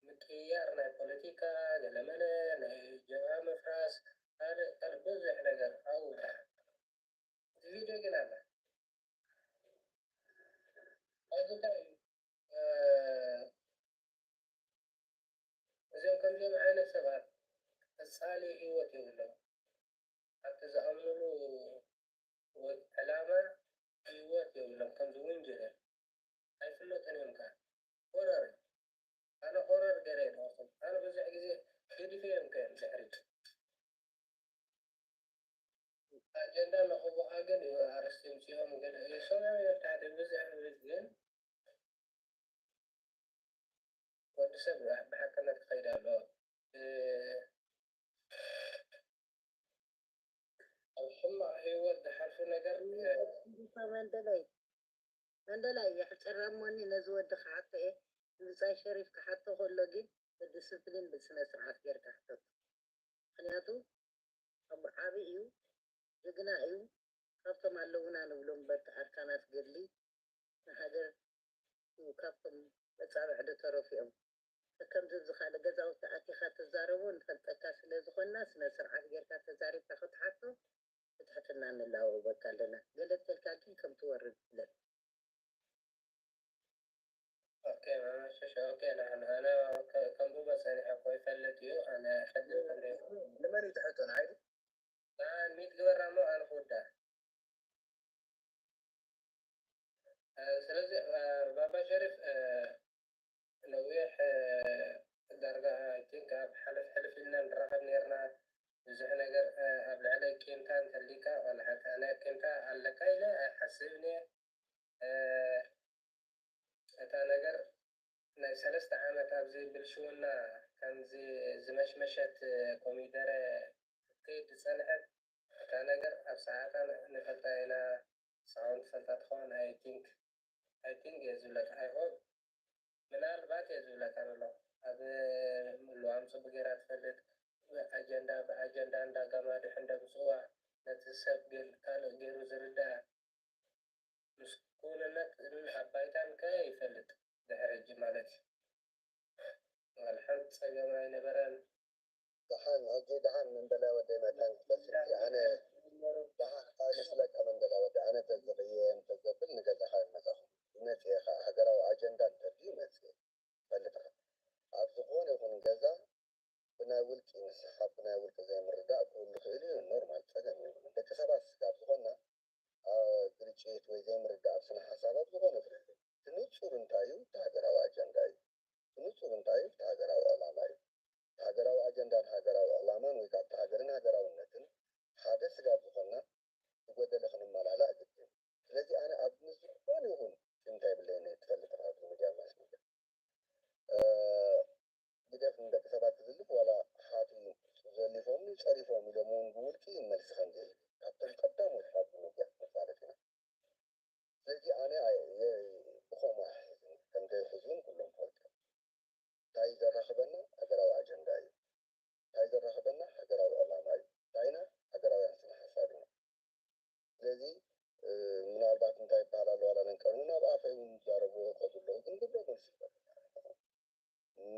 ምቅይያር ናይ ፖለቲካ ገለመለ፣ ናይ ጀብሃ ምፍራስ፣ ካልእ፣ ካልእ ብዙሕ ነገር ኣብኡ ደሓን። እቲ ቪድዮ ግን ኣላ። ኣብዚ እንታይ እዩ? እ፣ እዚኦም ከምዚኦም ዓይነት ሰባት ቀጻሊ ህይወት የብሎም። ኣብቲ ዝኣምኑሉ ወይ ዕላማ ህይወት የብሎም። ከምዚ ውንጀለል ኣይፍለጡን እዮም ከኣ። ሆረር እዩ። ኣነ ሆረር ገይረ እየ ዝወስዶም። ኣነ ብዙሕ ግዜ ገዲፈዮም ከ እዮም ድሕሪት። ኣጀንዳ ንኽቡኻ ግን እዩ ኣርእስቲ የምፅኦም ገለ እዮም። ሰብኣዊ መብት ሓደ ብዙሕ ንብል ግን ወዲ ሰብ ብሓቅነት ክኸይድ ኣለዎ። እ፣ ኣብ ሕማቕ ህይወት ዝሓልፉ ነገር፣ እ፣ መንደላይ መንደላይ የሕፅራ እሞኒ ነዚ ወዲ ክሓቶ እየ። ብፃይ ሸሪፍ ክሓቶ ከሎ ግን ብዲስፕሊን ብስነ ስርዓት ጌርካ ሕተቶ። ምክንያቱ ኣቦ ዓቢ እዩ፣ ጅግና እዩ። ካብቶም ኣለውና ንብሎም በቃ ኣርካናት ገድሊ ንሃገር እዩ። ካብቶም መጻብዕ ዝተረፉ እዮም። ከምዚ ኣብዚ ካልእ ገዛውቲ ኣቲኻ ትዛረቦ ንፈልጠካ ስለ ዝኾንና ስነ ስርዓት ጌርካ ተዛሪብካ ክትሓቶ ብትሕትና ንላበወካ። ትሕቶ ንዓይ ድዩ? ንዓን ሚት ግበራ እሞ ኣነ ክውዳእ። እ፣ ስለዚ፣ እ፣ ባባ ሸሪፍ፣ እ፣ ነዊሕ፣ እ፣ ዳርጋ፣ I think፣ ኣብ ሓለፍ ሕልፍ ኢልና ንራኸብ ነርና። ብዙሕ ነገር፣ እ፣ ኣብ ልዕለይ ቂምታ እንተሊካ፣ ዋላ ሓንቲ ኣነ ቂምታ ኣለካ ኢለ ኣይሓስብን እየ። እ፣ እታ ነገር ናይ ሰለስተ ዓመት ኣብዚ ብልሽውና ከምዚ ዝመሽመሸት ኮሚደረ ክትከይድ ዝጸንሐት እታ ነገር ኣብ ሰዓታ ን-፣ ንፈልጣ ኢና። ንስኻ እውን ትፈልጣ ትኸውን። I think፣ I think እየ ዝብለካ። I hope፣ ምናልባት እየ ዝብለካ ዘሎ። ኣብ ምሉኣም ጽቡቅ ጌራ ትፈልጥ። ኣጀንዳ ብኣጀንዳ እንዳጋማድሑ እንደምጽዋ ነቲ ሰብ ገል-፣ ካልእ ገይሩ ዝርዳእ ምስ ክውንነትን ኣብ ባይታን ከ ይፈልጥ ድሕሪ ሕጂ ማለት እዩ። ዋላ ሓንቲ ጸገም ኣይነበረን። ደሓን፣ ሕጂ ደሓን መንደላይ ወደይ መታን ክትመጽእ፣ ኣነ ደሓን እንታይ መስለካ መንደላይ ወደይ፣ ኣነ ተዝቕየም ተዘብል ንገዛኻ ይመጻኹ። ይመጽእ እየ ኸኣ፣ ሃገራዊ ኣጀንዳ እንተልዩ ይመጽእ እየ። ፈልጥኻ። ኣብ ዝኾነ ይኹን ገዛ ብናይ ውልቂ ንስሓብ፣ ብናይ ውልቂ ዘይምርዳእ ክህሉ ይኽእል እዩ፣ ኖርማል፣ ጸገም የብሉን። ደቂ ሰባት ስጋብ ዝኾንና፣ ኣ፣ ግርጭት ወይ ዘይምርዳእ ኣብ ስነ ሓሳብ ኣብ ዝኾነ ይኹን። እቲ ንጹር እንታይ እዩ? እቲ ሃገራዊ ኣጀንዳ እዩ። እቲ ንጹር እንታይ እዩ? እቲ ሃገራዊ ዕላማ እዩ። እቲ ሃገራዊ ኣጀንዳን ሃገራዊ ዕላማን ወይ ከዓ እቲ ሃገርን ሃገራውነትን ሓደ ስጋብ ዝኾንና ዝጎደለ ክንመላላእ ግድን። ስለዚ ኣነ ኣብ ዝኾነ ይኹን ቂምታ የብለይን እየ፣ ትፈልጥ ኢኻ፣ ኣብዚ ሚድያ ማስ ሚድያ። እ፣ ግደፍ ንደቂ ሰባት ክዝልፍ ዋላ ሓቲ ዘሊፎምኒ ጸሪፎም ኢሎም እውን ብውልቂ መልሲ ከም ዘይህብ ካብቶም ቀዳሞት ኣብዚ ሚድያ መፋለጢ ኢና። ስለዚ ኣነ ኣየ-፣ የ-፣ ብኸምኡ ኣይሕዝን፣ ከም ዘይሕዝን ኩሎም ፈልጡ። እንታይ ዘራኽበና ሃገራዊ ኣጀንዳ እዩ። እንታይ ዘራኽበና ሃገራዊ ዕላማ እዩ። እንታይ ኢና? ሃገራውያን ስነ ሓሳብ ኢና። ስለዚ፣ እ፣ ምናልባት እንታይ ይበሃል ኣሎ ዋላ ነንቀኑ ናብ ኣፈይ እውን ዝዛረብዎ ይኸዱ ኣለዉ፣ ግን ግብረ መልሲ ይፈልጥ።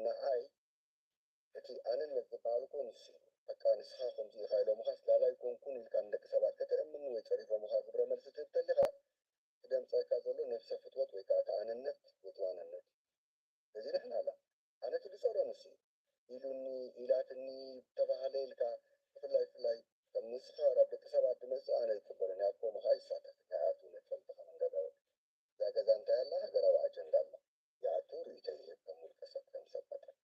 ንዓይ እቲ ኣነነት ዝበሃል እኮ ንሱ እዩ። በቃ ንስኻ ከምዚ ኢኻ ኢሎምኻስ ላላ ኣይኮንኩን ኢልካ ንደቂ ሰባት ከተእምን ወይ ጸሪፎምኻ ግብረ መልሲ ትህብ ተሊኻ፣ እቲ ደምጸካ ዘሎ ነፍሰ ፍትወት ወይ ከዓ እቲ ኣነነት ወይ እቲ ዋንነት እዩ። እዚ ንሕና ኣላ። ኣነ እቲ ዝጸሮ ንሱ እዩ። ኢሉኒ፣ ኢላትኒ፣ ተባህለ ኢልካ፣ ብፍላይ፣ ብፍላይ ከም ንስኻ ኣብ ደቂ ሰባት ዝመጽእ ኣነ ኣይቅበሎን እየ። ኣብ ከምኡ ኸኣ ይሳተፍ እየ። ኣይኣትውን እየ፣ ትፈልጥኻ መንደላይ ወደይ። እዛ ገዛ እንታይ ኣላ? ሃገራዊ ኣጀንዳ ኣላ። ይኣቱ፣ ርእይቶ ይህብ ከም ውልቀ ሰብ፣ ከም ሰብ መጠን።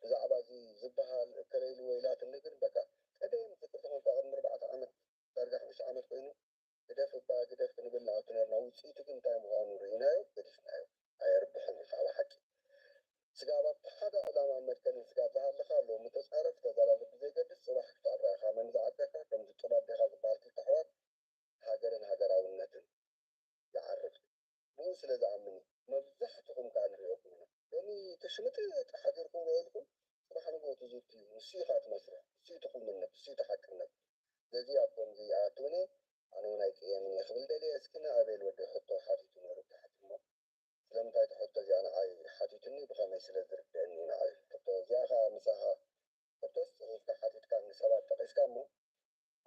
ብዛዕባ እዚ ዝበሃል እከለ ኢልዎ ኢላትኒ ግን በቃ ቀደም ዝዝክር ተኾንካ ቅድሚ ኣርባዕተ ዓመት ዳርጋ ሓሙሽተ ዓመት ኮይኑ ግደፍ እባ ግደፍ ክንብል ንኣቱ ነርና። ውጽኢቱ ግን እንታይ ምዃኑ ርኢናዮ፣ ገዲፍናዮ። ኣየርብሕን እዩ ከዓ ብሓቂ። ስጋብ ኣብቲ ሓደ ዕላማን መትከልን ስጋብ ዝሃለኻ ሎሚ ተጻረፍ ተዛላልፍ ብዘይገድስ ጽባሕ ክትዕረ ኢኻ። መን ዝዓደካ ከምዚ ጡብ ኣዴኻ ዝበሃል ክልተ ኣሕዋት ሃገርን ሃገራውነትን ይዓርፍ። ብኡ ስለ ዝኣምን እዩ። መብዛሕትኹም ከኣ ንሪኦኩም ኢና። ሎሚ ተሽምጥጥ ሓዲርኩም ውዒልኩም፣ ጽባሕ ንግሆ ትዝትዩ። ንሱ እዩ ከኣ እቲ መስርሕ፣ ንሱ እዩ እቲ ክውንነት፣ ንሱ እዩ እቲ ሓቅነት። ስለዚ ኣብ ከምዚ ይኣትውኒ፣ ኣነ እውን ኣይቅየምን እየ ክብል ደልየ። እስኪ ንኣቤል ወዲ ሕቶ ሓቲቱ ነይሩ ብታሕቲ እሞ፣ ስለምንታይ እቲ ሕቶ እዚኣ ንዓይ ሓቲቱኒ፣ ብኸመይ ስለ ዝርድአኒ እዩ ንዓይ ሕቶ እዚኣ ከኣ ምሳኻ ሕቶስ ጽሒፍካ ሓቲትካ ንሰባት ጠቒስካ እሞ፣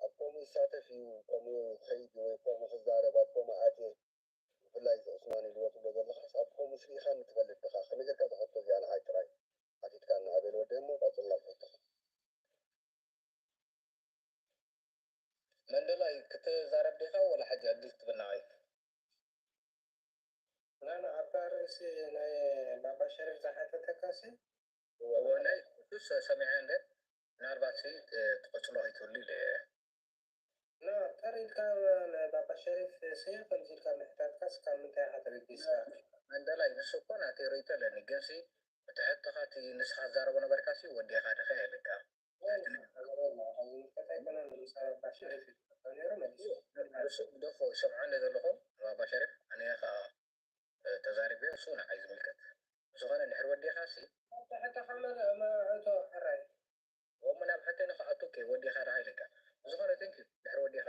ኣብ ከምኡ ይሳተፍ እዩ፣ ከምኡ ይኸይድ እዩ፣ ወይ ከምኡ ክዛረብ፣ ኣብ ከምኡ ኣትየ፣ ብፍላይ እዚ ዑስማን ኢልዎ ትብሎ ዘለኻስ፣ ኣብ ከምኡ ስሪእኻኒ ትፈልጥ ዲኻ? ከመይ ጌርካ እዛ ሕቶ እዚኣ ንዓይ ጥራይ ሓቲትካኒ? ኣቤል ወደይ እሞ ቀጽል ናብ ሕቶኻ። መንደላይ፣ ክትዛረብ ዲኻ ወላ ሕጂ ዕድል ትብና እዩ? ናና፣ ኣብታ ርእሲ ናይ ባባ ሸሪፍ ዝሓተተካሲ? እወ፣ ናይ እሱስ ሰሚዐ እንደ ምናልባት ሲ፣ እ፣ ትቐጽሎ ከይትህሉ ኢለ እየ። ና፣ ጠር ኢልካ ንባባ ሸሪፍ ሲ ከምዚ ኢልካ ምሕታትካስ ካብ ምንታይ ኢኻ ተበጊስካ? መንደላይ፣ ንሱ እኮ ናተይ ርእይቶ ኣለኒ፣ ግን ሲ እቲ ሕቶኻ እቲ ንስኻ ትዛረቦ ነበርካ ሲ ወዲኻ ዲኻ ኢልካ። ናይ ንስኻ ዘረባ፣ ካብ ዝምልከት ኣይኮነን፣ ንምሳሌ ባባ ሸሪፍ እዩ ዝሕቶ ነይሩ፣ መሊሱ። ንሱ ግደፎ፣ ይሰምዖ እንደ ዘለኹ፣ ባባ ሸሪፍ፣ ኣነ ኸኣ እ፣ ተዛሪበ፣ እሱ ንዓይ ዝምልከት። ብዝኾነ፣ እንድሕር ወዲኻሲ። ኣብ ትሕቲ ሓመድ፣ ማ-፣ እቶ፣ ሕራይ። እሞ ናብ ሕቶይ ንኽኣቱ፣ ኦኬ፣ ወዲኻ ዲኻ ኢለካ። ብዝኾነ፣ thank you፣ እንድሕር ወዲኻ።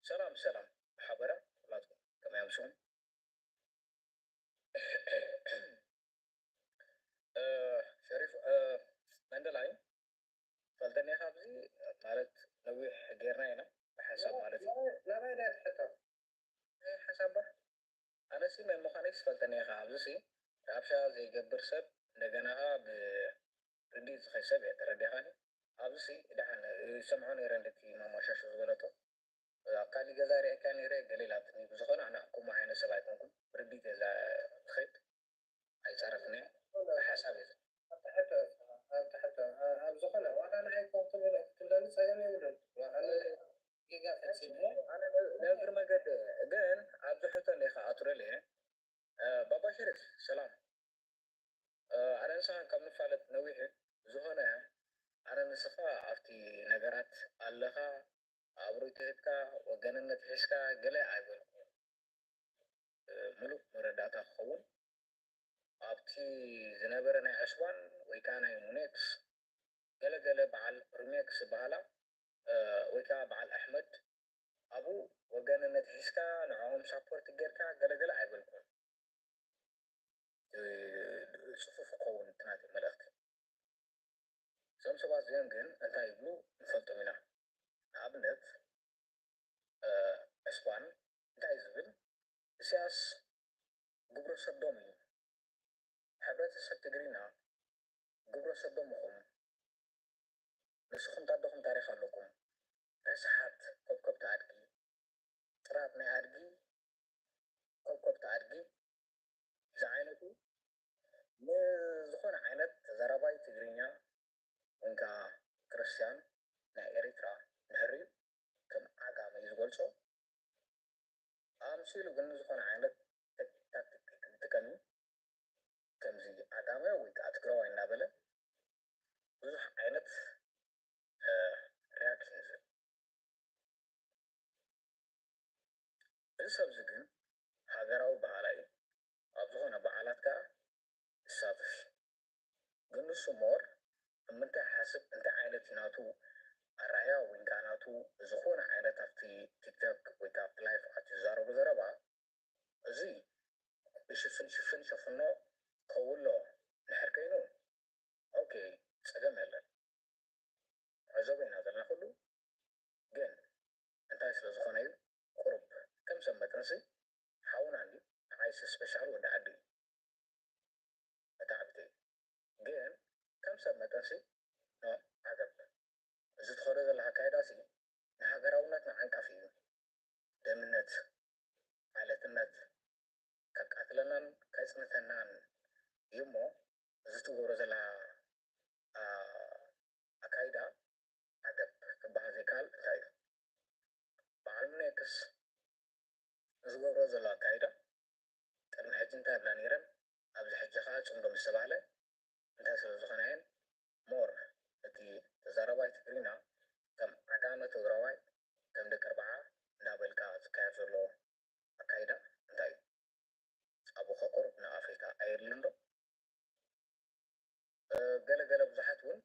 ሰላም፣ ሰላም፣ ሓበራ፣ ኩላትኩም፣ ከመይ ኣምስኹም? እ፣ ሸሪፍ፣ እ፣ መንደላይ፣ ፈልጠኒ ኢኻ ኣብዚ፣ ማለት፣ ነዊሕ ጌርና ኢና፣ ብሓንሳብ ማለት እዩ። ናባይ፣ ናባይ ድያ ትሕቶ? ናይ ሓንሳብ ባ? ኣነሲ መን ምዃነይ ትፈልጠኒ ኢኻ። ኣብዚሲ፣ ረብሻ ዘይገብር ሰብ፣ እንደገና ኸኣ ብርድኢት ዝኸይድ ሰብ እየ፣ ተረዲእኻኒ? ኣብዚሲ፣ ደሓን፣ ይሰምዖ ነይረ፣ እንደቲ ማማ ሻሹ ዝበለቶ። ኣብ ካሊእ ገዛ ርእየካ ነይረ፣ ገለ ኢላትኒ። ብዝኾነ ኣነ ከምኡ ዓይነት ሰብ ኣይኮንኩን። ብርዲት እየ እዛ ዝኸይድ፣ ኣይጻረፍን እየ። ብሓሳብ እየ። ኣብቲ ሕቶ፣ ኣብቲ ሕቶ፣ ኣብ ዝኾነ ዋላ ንዓይ ኮንኩን ክትብለኒ ጸገም የብሉን። ኣነ ጌጋ ፈጺመ። ኣነ ነ-፣ ንእግሪ መገዲ ግን ኣብዚ ሕቶ እንደ ከኣትረል እየ። እ፣ ባባ ሸሪፍ፣ ሰላም። እ፣ ኣነ ንስኻን ካብ ንፋለጥ ነዊሕ እዩ። ዝኾነ ኣነ ንስኻ ኣብቲ ነገራት ኣለኻ፣ ኣብሩይ ተሂብካ፣ ወገንነት ሒዝካ ገለ ኣይበልኩን። እ፣ ምሉእ መረዳእታ ክኸውን ኣብቲ ዝነበረ ናይ ዕስባን ወይ ከዓ ናይ ሙኔክስ ገለ ገለ በዓል ሪሜክስ ዝበሃላ፣ እ፣ ወይ ከዓ በዓል ኣሕመድ ኣብኡ ወገንነት ሒዝካ ንዕኦም ሳፖርት ጌርካ ገለ ገለ ኣይበልኩን። እ፣ ጽፉፍ ክኸውን እቲ ናተይ መልእኽቲ። እዞም ሰባት እዚኦም ግን እንታይ ይብሉ ንፈልጦም ኢና። ንኣብነት፣ እ፣ ዕስባን እንታይ ዝብል፣ ኢሳያስ ግብረ ሰዶም እዩ። ሕብረተሰብ ትግርኛ ግብረ ሰዶም ኢኹም። ንስኹም ታደኹም ታሪኽ ኣለኩም። ረሳሓት ከብከብቲ ኣድጊ፣ ጥራጥ ናይ ኣድጊ፣ ከብከብቲ ኣድጊ ዝዓይነቱ ንዝኾነ ዓይነት ተዛራባይ ትግርኛ ወይ ከዓ ክርስትያን ናይ ኤሪትራ ድሕሪኡ ከም ዓጋመ እዩ ዝገልጾ። ኣምሲሉ ግን ዝኾነ ዓይነት ታክቲክ ክጥቀም እዩ። ከምዚ ዓጋመ ወይ ከዓ ትግራዋይ እናበለ ብዙሕ ዓይነት፣ እ፣ ሪያክሽን ይህብ። እዚ ሰብዚ ግን ሃገራዊ በሃላይ እዩ። ኣብ ዝኾነ በዓላት ከዓ ይሳተፍ እዩ። ግን ንሱ ሞር ኣብ ምንታይ ሓስብ፣ እንታይ ዓይነት እዩ ናቱ ኣረኣያ ወይ ከዓ ናቱ ዝኾነ ዓይነት ኣብቲ ቲክቶክ ወይ ከዓ ኣብቲ ላይፍ ኣትዩ ዝዛረቦ ዘረባ፣ እዚ ብሽፍን ሽፍን ሸፍኖ ከውሎ ድሕር ከይኑ፣ ኦኬ፣ ጸገም የለን። ዕዘቦ ኢና ዘለና ኩሉ። ግን እንታይ ስለ ዝኾነ እዩ፣ ቁሩብ ከም ሰብ መጠንሲ ሓውና እንድዩ፣ ንዓይሲ ስፔሻል ወዲ ዓዲ እዩ። መታዕብቲ ግን ከም ሰብ መጠንሲ፣ ኖ፣ ዓገብ። እዚ ትኸዶ ዘለኻ ኣካይዳሲ ንሃገራውነትና ዓንቃፊ እዩ። ደምነት፣ ዓለትነት ከቃትለናን ከጽንተናን እዩ እሞ፣ እዚ ትገብሮ ዘለኻ፣ ኣ-፣ ኣካይዳ ዓገብ ክበሃል ዘይከኣል እንታይ እዩ? በዓል ሙኔክስ ዝገብሮ ዘሎ ኣካይዳ ቅድሚ ሕጂ እንታይ ይብላ ነይረን፣ ኣብዚ ሕጂ ኸዓ ጽምዶ ምስ ተባህለ እንታይ ስለ ዝኾነ እየን ሞር እቲ ተዛራባይ ትግርኛ ከም ዓጋመ ትግራዋይ ከም ደቂ ኣርብዓ እንዳበልካ ዝካየድ ዘሎ ኣካይዳ እንታይ እዩ? ኣብኡ ኸ ቁሩብ ንኣፍሪካ ኣየድልን ዶ? እ፣ ገለ ገለ ብዙሓት እውን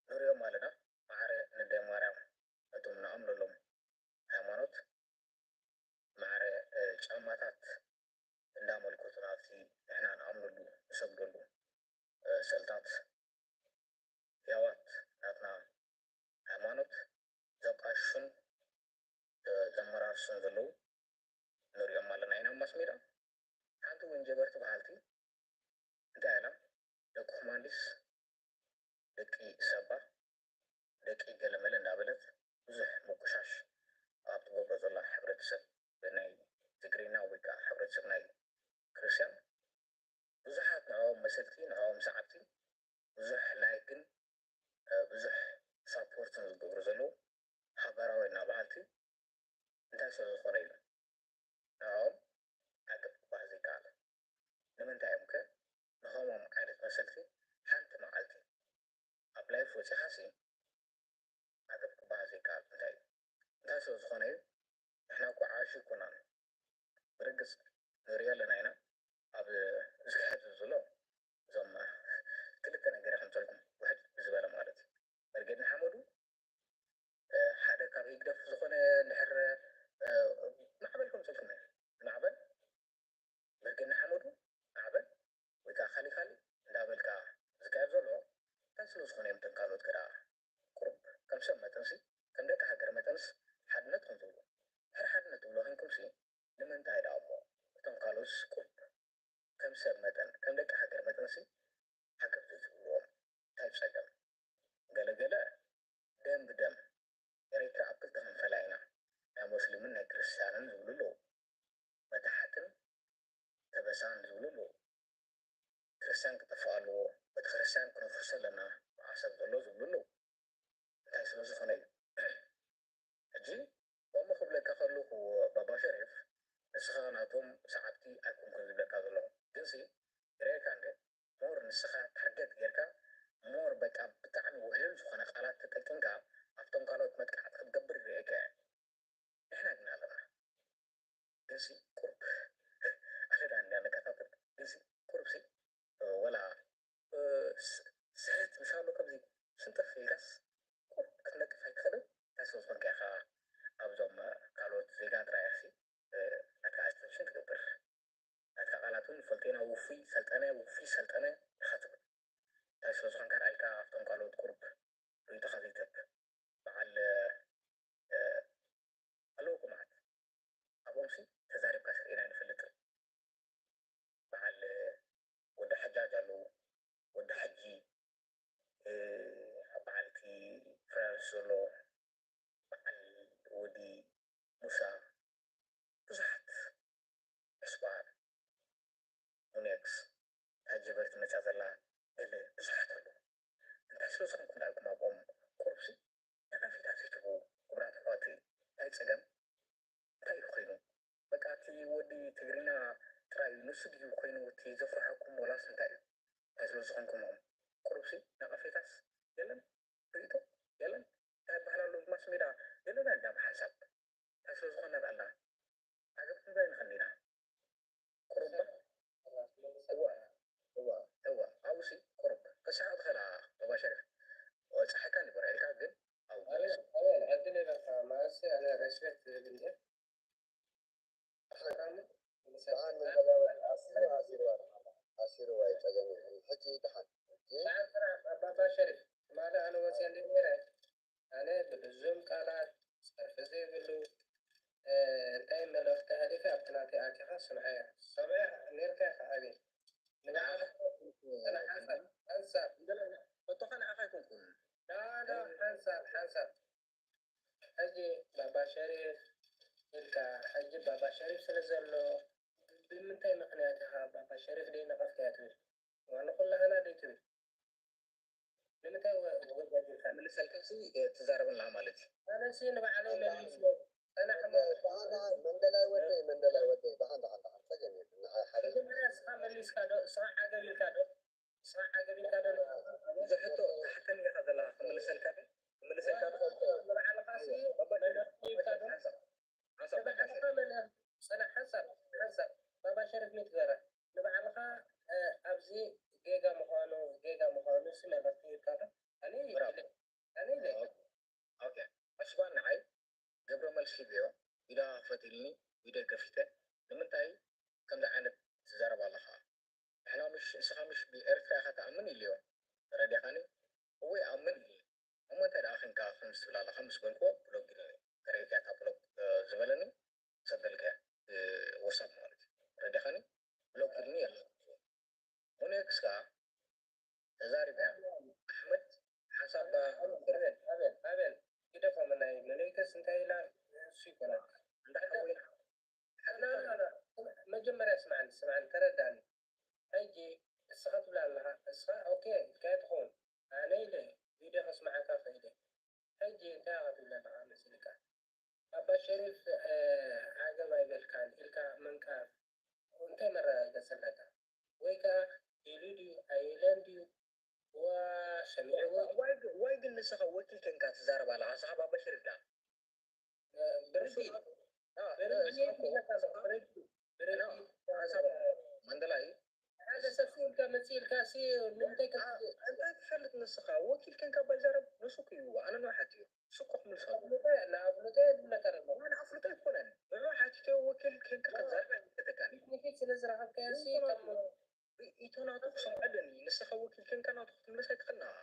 ንሪኦም ኣለና። ማዕረ ንደ ማርያም እቶም ንኣምነሎም ሃይማኖት ማዕረ፣ እ፣ ጫማታት እንዳመልከቱ ናብቲ ንሕና ንኣምነሉ ንሰግደሉ፣ እ፣ ስእልታት ህያዋት ናትና ሃይማኖት ዘቃሹን፣ እ፣ ዘመራርሱን ዘለዉ ንሪኦም ኣለና ኢና ኣብ ማስ ሜዳ። ሓንቲ እውን ጀበርቲ በሃልቲ እንታይ ኢላ፣ ደቂ ኩማንዲስ፣ ደቂ ሰባ፣ ደቂ ገለመለ እንዳበለት ብዙሕ ምቁሻሽ ኣብ ትገብሮ ዘላ ሕብረተሰብ ናይ ትግርኛ ወይ ከዓ ሕብረተሰብ ናይ ክርስትያን ብዙሓት ንዕኦም መሰልቲ፣ ንዕኦም ሰዓብቲ ብዙሕ ላይክን፣ እ፣ ብዙሕ ሳፖርትን ዝገብሩ ዘለዉ ሃገራዊ እና በሃልቲ እንታይ ስለ ዝኾነ ኢሉ ንዕኦም ዓገብ ክበሃል ዘይከኣለ። ንምንታይ እዮም ከ ንኸምኦም ዓይነት መሰልቲ ሓንቲ መዓልቲ ኣብ ላይፍ ወፂኻሲ ዓገብ ክበሃል ዘይከኣል እንታይ እዩ? እንታይ ስለ ዝኾነ እዩ? ንሕና እኮ ዓሽ ኣይኮናን። ብርግጽ ንሪኦ ኣለና ኢና። ኣብ ዝካየድ ዘሎ እዞም ክልተ ነገር ከምፀልኩም ውሕድ ዝበለ ማለት እዩ። መርጌድ ንሓመዱ፣ እ፣ ሓደ ካብ ህግደፍ ዝኾነ እንድሕር፣ እ፣ ማዕበል ከምፀልኩም እዩ። ማዕበል መርጌድ ንሓመዱ፣ ማዕበል ወይ ከዓ ካሊካሊ እንዳበልካ ዝካየድ ዘሎ እንታይ ስለ ዝኾነ እዮም እቶም ካልኦት ከ ደኣ ቁሩብ ከም ሰብ መጠንሲ፣ ከም ደቂ ሃገር መጠንስ ሓድነት ከም ትብሉ፣ ድሕሪ ሓድነት ትብሉ ኮይንኩምሲ ንምንታይ ደኣ እሞ እቶም ካልኦትስ ቁሩብ ከም ሰብ መጠን፣ ከም ደቂ ሃገር መጠንሲ ዓገብ ዘይትብልዎም እንታይ ጸገም? ገለ ገለ ደም ብደም ቅዱሳን ዝብሉ ኣለዉ። ክርስትያን ክጠፍእ ኣለዎ፣ ቤተ ክርስትያን ክነፍርሶ ኣለና፣ መዓሰብ ዘሎ ዝብሉ ኣለዉ። እንታይ ስለ ዝኾነ እዩ? ሕጂ ከምኡ ክብለካ ከለኹ፣ ባባ ሸሪፍ፣ ንስኻ ናቶም ሰዓብቲ ኣይኮንኩን ዝብለካ ዘለኹ። ግንሲ ይረኣየካ እንደ ሞር ንስኻ ታርጌት ጌርካ፣ ሞር በቃ ብጣዕሚ ውሕሉል ዝኾነ ቃላት ተጠቂምካ ኣብቶም ካልኦት መጥቃዕቲ ክትገብር ይረኣየካ እየ። ንሕና ግን ኣለና። ግንሲ ቁሩብ ኣለና እንዲያ ንከታተል። ግንሲ ቁሩብሲ ወላ ስሕት ምሻሎ ከምዚ ስንጥፍ ኢልካስ ቁሩብ ክትነጥፍ ኣይትኽእልን? እንታይ ስለ ዝኾንካ ኢኻ ኣብዞም ካልኦት ዜጋ ጥራይ ኢኻ ናትካ ኣስተንሽን ትገብር? ናትካ ቃላት እውን ንፈልጦ ኢና፣ ውፉይ ሰልጠነ፣ ውፉይ ሰልጠነ ኢኻ ትብል። እንታይ ስለ ዝኾንካ ደኣ ኢልካ ኣብቶም ካልኦት ቁሩብ ርእይቶኻ ዘይትህብ? በዓል ኣለውኩም መዓት ኣብኦምሲ ተዛሪብካ ስርኢና ኣይንፈልጥን። በዓል ወዲ ሓጃጅ ኣለዉ፣ ወዲ ሓጂ፣ ኣብ በዓል እቲ ፍራንስ ዘሎ በዓል ወዲ ሙሳ፣ ብዙሓት ዕስባን ሙኔክስ፣ እታ ጀበርቲ መጻ ዘላ ገለ ብዙሓት ኣለዉ። እንታይ ስለ ዝኾንኩም ደኣ ኢልኩም ኣብኦም ቁሩብሲ ነቐፌታ ዘይትህቡ? ክቡራት ኣሕዋተይ፣ እንታይ ጸገም እንታይ እዩ ኮይኑ? በቃ እቲ ወዲ ትግርኛ ጥራይ እዩ፣ ንሱ ድዩ ኮይኑ እቲ ዘፍርሐኩም ወላስ እንታይ እዩ? እንታይ ስለ ዝኾንኩም ኢኹም? ቁሩብሲ ነቐፌታስ የለን? ርእይቶ የለን? እንታይ ይበሃል ኣሎ? ማስ ሜዳ የለን? ኣዳም ሓንሳብ እንታይ ስለ ዝኾንና ደኣ ኣላ? ዓገብ ክንብል ኣይንኽእልን ኢና። ቁሩብ እዋ፣ እዋ፣ እዋ፣ ኣብኡሲ ቁሩብ ክስሕቕ ትኽእል ኢኻ፣ ባባ ሸሪፍ። ጸሓይካ ንበርዕልካ ግን ኣብኡ ኣነ፣ መለስ። ኣነ ዕድል የብልካ ማለት ኣነ ሬስፔክት ዝብል እንደ ኣሕራሚ ደሓን መንገዳዊ ኣሲሩ፣ ኣሲሩ፣ ኣሲሩ ኣይጸገም እዩ። ሕጂ ደሓን። ሕጂ ደሓን ስራሕ፣ ኣባባ ሸሪፍ። ትማሊ ኣነ ወጽየ እንደ ነይረ፣ ኣነ ብልዙም ቃላት፣ ጸርፊ ዘይብሉ፣ እ፣ እንታይ መልእኽቲ ኣሕሊፈ ኣብቲ ናተይ ኣቲኻ ስምዓዮ። ሰሚዐ ነይርካ ኢኻ ኣቤል። ንባዕልኻ ጽናሕ ሓንሳብ፣ ሓንሳብ። ሕቶኻ ንዓኻ ኣይኮንኩን። ላ፣ ላ፣ ሓንሳብ፣ ሓንሳብ። ሕጂ ባባ ሸሪፍ ኢልካ፣ ሕጂ ባባ ሸሪፍ ስለ ዘሎ፣ ብምንታይ ምኽንያት ኢኻ ባባ ሸሪፍ ደይነቐፍካዮ ትብል? ዋላ ኩላህና ደይትብል? ንምንታይ ወ-፣ ወጃጅ ኢልካ? ምልሰልካ ሲ፣ እ፣ ትዛረብ ኣለኻ ማለት እዩ። ኣነሲ ንባዕለይ መሊሰ። ጸናሕ እሞ። ደሓን፣ ደሓን፣ መንደላይ ወደይ፣ መንደላይ ወደይ፣ ደሓን፣ ደሓን፣ ደሓን፣ ጸገም የለን። ንሓ-፣ ሓደ መጀመርያ እስኻ መሊስካ ዶ? እስኻ ዓገብ ኢልካ ዶ? እስኻ ዓገብ ኢልካ ዶ? እዚ ሕቶ፣ እታ ሕቶ ኢኻ ዘለኻ፣ ክምልሰልካ ዶ? ክምልሰልካ ዶ? ንባዕልኻ ሲ መለኽቲ ኢልካ ዶ? ሓንሳብ፣ ሓንሳብ፣ ንባዕልኻ መለኽ-፣ ጽናሕ፣ ሓንሳብ፣ ሓንሳብ። ባባ ሸሪፍ ሚት ገራ። ንባዕልኻ፣ እ፣ ኣብዚ ጌጋ ምዃኑ፣ ጌጋ ምዃኑ ሲ መለኽቲ ኢልካ ዶ? ኣነ ብራቮ። ኢለ፣ ኣነ ኢለ። ኦኬ። ዕስባን ንዓይ ገብረ መልሲ ሂበዮ፣ ኢዳ ክፈት ኢልኒ፣ ኢደይ ከፊተ፣ ንምንታይ ከምዚ ዓይነት ትዛረብ ኣለኻ? ንሕና ምሽ፣ ንስኻ ምሽ ብኤርትራ ኢኻ ትኣምን ኢለዮ። ተረዲኻኒ? እወ ይኣምን ኢለዮ። እሞ እንታይ ደኣ ኺንካ ከምዚ ትብል ኣለኻ ምስ በልክዎ፣ ብሎክ ኢለዮ። ተረዲእካያ እታ ብሎክ፣ እ፣ ዝበለኒ፣ ክሰደልካ እየ፣ እ፣ ወሳብ ማለት እዩ። ተረዲኻኒ? ብሎክ ኢልኒ የለን። ሞኔክስ ከኣ ተዛሪባ እያ። ኣሕመድ ሓንሳብ ኣቤል፣ ኣቤል፣ ኣቤል፣ ግደፎም ናይ መለይከስ እንታይ ኢላ እሱ ይኮና። እንዳ ሓወይ ላ፣ ላ፣ ላ፣ ላ። መጀመርያ ስምዓኒ፣ ስምዓኒ፣ ተረዳኒ። ሕጂ እስኻ ትብላ ኣለኻ፣ እስኻ ኦኬ ኢልካዮ ትኸውን። ኣነ ኢለ ቪድዮ ከስምዓካ ከይደ። ሕጂ እንታይ ኢኻ ትብል ኣለኻ መሲልካ? ኣባ ሸሪፍ፣ እ፣ ዓገብ ኣይበልካን ኢልካ ምንቃፍ እንታይ መረጋገጺ ኣለካ? ወይ ከኣ ኢሉ ድዩ ኣይለን ድዩ? ዋ፣ ሰሚዕዎ። ዋይ ግ-፣ ዋይ ግን ንስኻ ወኪል ኬንካ ትዛረብ ኣለኻ፣ ንስኻ ባባ ሸሪፍ ደኣ? እ፣ ብርዲ። እ፣ ብርዲ ንስኻ እኮ፣ ይብለካ ኣሎ፣ ብርዲ። ብርዲ። እ፣ ሓንሳብ መንደላይ። ሓደ ሰብ ኢልካ መጺእ ኢልካ ሲ ንምንታይ ከ-፣ እ፣ እንታይ ትፈልጥ ንስኻ? ወኪል ኬንካ ባይዛረብ ንሱ እኮ እዩ፣ ኣነ ንባዕሉ ሓትዮ። ንሱ እኮ ክምልሰሉ። ንኣፍልጦ፣ ንኣፍልጦ የብለካ ደሎ። ንኣፍልጦ ኣይኮነን። ንዑ ሓቲተዮ ወኪል ኬንካ ክትዛረብ ኣይምልከተካን እዩ። ቴክኒክ ስለ ዝረኸብካዮ ሲ ሪኢቶ ናቱ፣ ከም ሪኢቶ ናቱ ክሰምዖ ኣለኒ። ንስኻ ወኪል ኬንካ ናቱ ክትምልስ ኣይትኽእልን ኢኻ።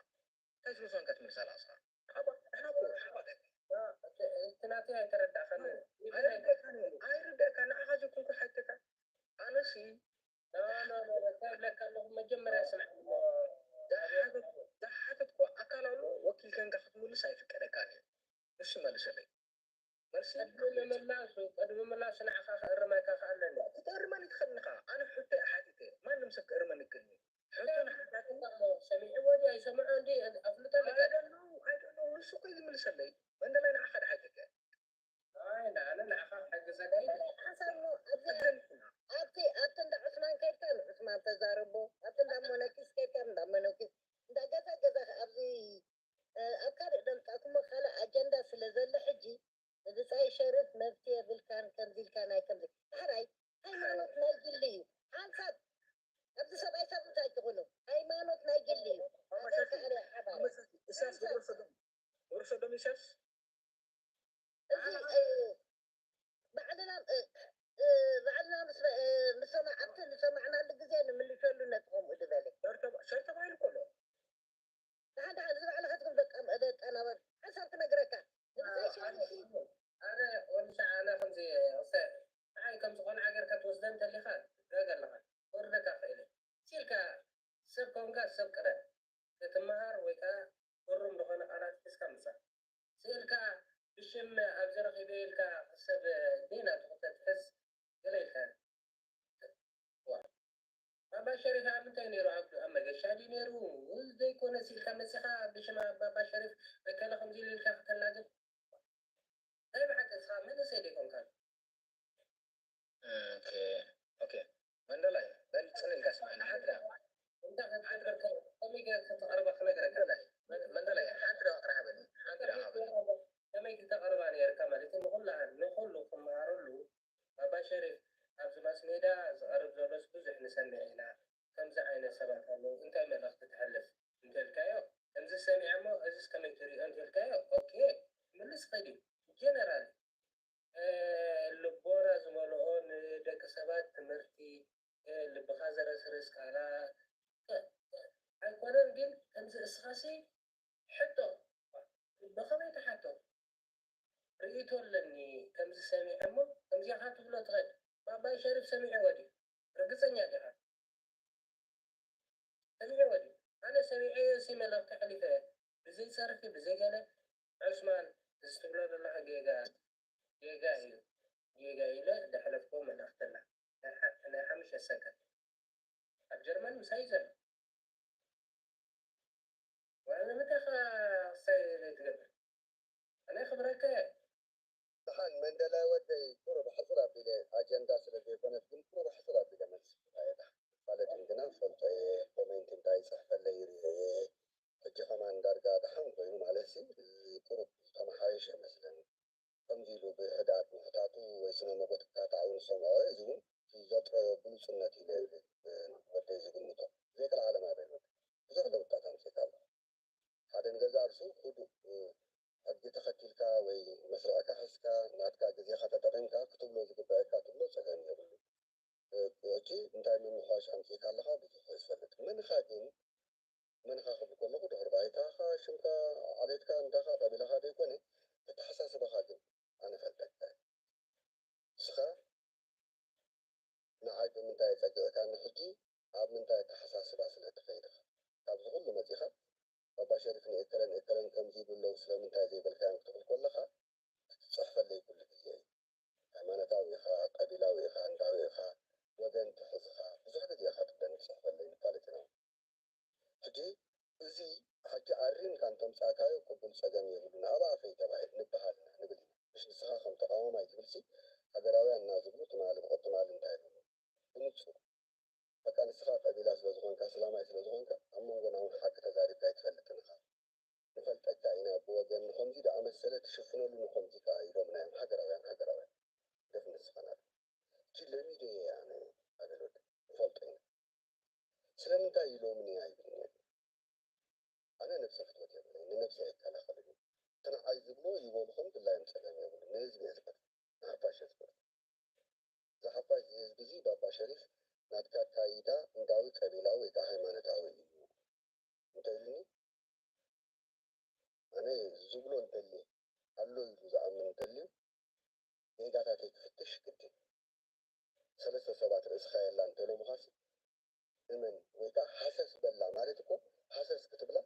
እንታይ ስለ ዝኾንካ ትምልስ ኣለኻ ንስኻ? ሓባ፣ ንሕና እኮ ሓባ ደቂ። እ፣ እቲ ናተይ ኣይተረዳእካን። ኣይርደእካን እዩ። ኣይርደእካን። ንዓኻ ዘይኮንኩ ሓቲተካ። ኣነሲ ኖ፣ ኖ፣ ኖ፣ እንታይ እብለካ ኣለኹ? መጀመርያ ስምዓኒ። ዝሓተት-፣ ዝሓተትኩ ኣካል ኣሎ፣ ወኪል ኬንካ ክትምልስ ኣይፍቀደካን እዩ። ንሱ መልሰለይ። መልሲ ቅድሚ ምምላሱ ቅድሚ ምላሱ ንዓኻ ክእርመካ ከኣለኒ። ክትእርመኒ ትኽእል ኢኻ። ኣነ ሕቶ እየ ሓቲተ። ማንም ሰብ ክእርመኒ ይክእል እዩ። ሕቶ ንሓታቲ ሰሚዕዎ ድዩ ኣይሰምዖ እንዲ ኣፍልጠ ኣለካ። I don't know, I don't know። ንሱ እኮ እዩ ዝምልሰለይ። መንደላይ ንዓኻ ድሓተካ። ኣይ ንኣነ ንዓኻ ክሕግዘካ ኢለ። ሓሳብ እሞ ኣብዚኣ ኣብቲ ኣብቲ እንዳ ዑስማን ከድካ ንዑስማን ተዛረቦ፣ ኣብቲ እንዳ ሞነኪስ ከድካ እንዳ ሞነኪስ፣ እንዳ ገዛ ገዛ ኣብዚ ኣብ ካልእ ደምጻኩሞ ካልእ ኣጀንዳ ስለ ዘሎ ሕጂ ንብጻይ ሸርፍ መብት የብልካን ከምዚ ኢልካ ናይ ከምዚ። ዳሕራይ ሃይማኖት ናይ ግሊ እዩ። ሓንሳብ ኣብዚ ሰብኣይ ሰብ እንታይ ትኹኑ? ሃይማኖት ናይ ግሊ እዩ። ሃገር ከኣለ ሓባር እሳስ ግብረ ሰዶም ግብረ ሰዶም ኢሳስ እዚ ባዕልና ባዕልና ንሰማ ኣብቲ ንሰማዕናሉ ግዜ ንምልሸሉ ነቲ ከምኡ ዝበለ ሸር ተባሂሉ ኮሎ ደሓን ደሓን እዚ ባዕልኻ ትብል ደቃ ደቃ ናበል ሓሳብ ትነግረካ ንብዛይ ሸር ኣነ ወዲ ሸዓ ኣነ ከምዚ ንዓይ ከም ዝኾነ ሃገር ክትወስደ እንተሊኻ ትረግ ኣለኻ ክወርደካ ክእል ኢልካ ሰብ ኮንካ ሰብ ቅረ ክትመሃር ወይ ከዓ ግሩም ዝኾነ ቃላት ሒዝካ ምጻእ ስእልካ ብሽም ኣብዚ ረኺበ ኢልካ ሰብ ደይናቱ ክተትሕዝ ገለ ኢልካ ባባ ሸሪፍ ኣብ ምንታይ ነይሩ ኣብ መገሻ ድዩ ነይሩ ዘይኮነ ስኢልካ መፂኻ ብሽም ባባ ሸሪፍ እከለ ከምዚ ኢሉ ኢልካ ክተላግብ ናይ ብሓቂ ንስኻ መንእሰይ ዶ ኣይኮንካን ኦኬ መንደላይ በል ፅን ኢልካ ስምዐና ሓንቲ ደኣ እንታይ ክትገብር ከመይ ጌርካ ተቕርባ ክነግረካ መንደላይ ሓንቲ ደኣ ጥራሕ በል ሓንቲ ደኣ በል ከመይ ክተቕርባ ነይርካ ማለት እዩ ንኹላ ንኹሉ ክመሃረሉ ባባ ሸሪፍ ኣብዚ ማስ ሜዳ ዝቐርብ ዘሎስ ብዙሕ ንሰምዕ ኢና ከምዚ ዓይነት ሰባት ኣለዉ እንታይ መልእኽቲ ተሕልፍ እንተልካዮ ከምዚ ሰሚዐ እሞ እዚስ ከመይ ትሪኦ እንተልካዮ ኦኬ ምልስ ኸይድ እዩ ጀነራል ልቦና ዝመልኦ ንደቂ ሰባት ትምህርቲ ልብኻ ዘረስርስ ቃላት ኣይኮነን ግን ከምዚ እስኻሲ ሕቶ ብኸመይ ትሓቶ ርእይቶ ኣለኒ ከምዚ ሰሚዐ እሞ ከምዚኻ ትብሎ ትኸድ ባባይ ሸሪፍ ሰሚዕዎ ድዩ ርግፀኛ ዲኻ ሰሚዕዎ ድዩ ኣነ ሰሚዐዮ ሲ መልእኽቲ ኣሕሊፈ ብዘይ ፀርፊ ብዘይ ገለ ዑስማን እዚ ትብሎ ዘለኻ ጌጋ ጌጋ እዩ ጌጋ ኢለ ዘሕለፍክዎ መልእኽቲ ኣላ ናይ ሓሙሽተ ሰከንድ ኣብ ጀርመን ምሳይ ዘሎ ዋላ ንምንታይ ኸ ክሳይ ዘይትገብር ኣነ ክብረካ እየ ደሓን መንደላይ ወደይ ቁሩብ ሕፅር ኣቢለ ኣጀንዳ ስለ ዘይኮነት ግን ቁሩብ ሕፅር ኣቢለ መልሲ ክህባ እየ ደሓን ክፋለጥን ግና ፈልጦ እየ ኮሜንት እንታይ ይፅሕፈለይ ይሪኦ እየ ሕጂ ከማን ዳርጋ ደሓን ኮይኑ ማለት ሲ ቁሩብ ተመሓየሸ መስለኒ ከምዚ ኢሉ ብሕድኣት ምሕታቱ ወይ ስነ መጎት ክካታዕ እውን ዝሰምዖ እዚ እውን ዘጥረዮ ብሉፅነት ኢለ ወደይ ዝግምቶ ብዘይቀልዓለም ኣበይ ወደይ ብዙሕ ለውጥታት ኣምፂእካ ኣለኻ ሓደ ንገዛእ ርእሱ ህዱእ ሕጊ ተኸቲልካ ወይ መስርዕካ ሒዝካ ናትካ ግዜኻ ተጠቒምካ ክትብሎ ዝግበኣካ ትብሎ ፀገም የብሉ ሕጂ እንታይ ምምሕያሽ ኣምፂእካ ኣለኻ ብዙሕ ይፈልጥ መንኻ ግን መንኻ ክብል ከለኹ ድሕሪ ባይታኻ ሽምካ ዓሌትካ እንዳኻ ቀቢላኻ ዘይኮነ ኣተሓሳስባኻ ግን ኣነ ፈልጠካ ንስኻ ንዓይ ብምንታይ የጸግዕካኒ ሕጂ ኣብ ምንታይ ኣተሓሳስባ ስለ ትኸይድ ኢኻ ካብዚ ኩሉ መጺኻ ባባ ሸሪፍ ንኤከለን ኤከለን ከምዚ ይብሉ ኣለዉ ስለምንታይ ዘይበልካዮም ክትብል ከለኻ ትጽሕፈለይ ኩሉ ግዜ እዩ ሃይማኖታዊ ኢኻ ቀቢላዊ ኢኻ እንዳዊ ኢኻ ወገን ትሕዝ ኢኻ ብዙሕ ግዜ ኢኻ ትብለኒ ትጽሕፈለይ ንፋለጥ ኢና ሕጂ እዚ ሕጂ ኣሪምካ እንተምጻእካዮ ቅቡል ጸገም የብሉን ኣብ ኣፈይ ተባሂል ንበሃል ኢና ንብል ኢና ምሽ ንስኻ ከም ተቃዋማይ ትብልሲ ሃገራውያን እና ዝብሉ ትማሊ ብቅድማሊ እንታይ ይብሉ ብንጹር በቃ ንስኻ ቀቢላ ስለ ዝኾንካ ስላማይ ስለ ዝኾንካ ኣብ መንጎና እውን ሓቂ ተዛሪብካ ኣይትፈልጥን ኢኻ ንፈልጠካ ኢና ብወገን ንኸምዚ ዝኣመሰለ ትሽፍነሉ ንኸምዚ ከኣ ኢሎምና እዮም ሃገራውያን ሃገራውያን ደፍ ንስኻ ናት እቺ ለሚደ እየ ኣነ ኣገል ወደ ንፈልጦ ኢና ስለምንታይ ኢሎምኒ ኣይብልን የለን ኣነ ነብሰ ፍትወት የብለይ ንነብሰይ ኣይከላኸልን እዩ እቲ ንዓይ ዝብሎ ይበሉ ከም ድላዮም ፀገም የብሉን ንህዝቢ እየ ዝፈርድ ንሓፋሽ እየ ዝፈርድ እዚ ሓፋሽ እዚ ህዝቢ እዚ ባባ ሸሪፍ ናትካ ኣካይዳ እንዳዊ ቀቢላዊ ወይ ከዓ ሃይማኖታዊ እዩ እንተኢሉኒ ኣነ ዝብሎ እንተልየ ኣሎ ኢሉ ዝኣምን እንተልዩ ጌጋታተይ ክፍትሽ ግድን ሰለስተ ሰባት ርእስኻ የላ እንተሎምኻሲ እመን ወይ ከዓ ሃሰስ በላ ማለት እኮ ሃሰስ ክትብላ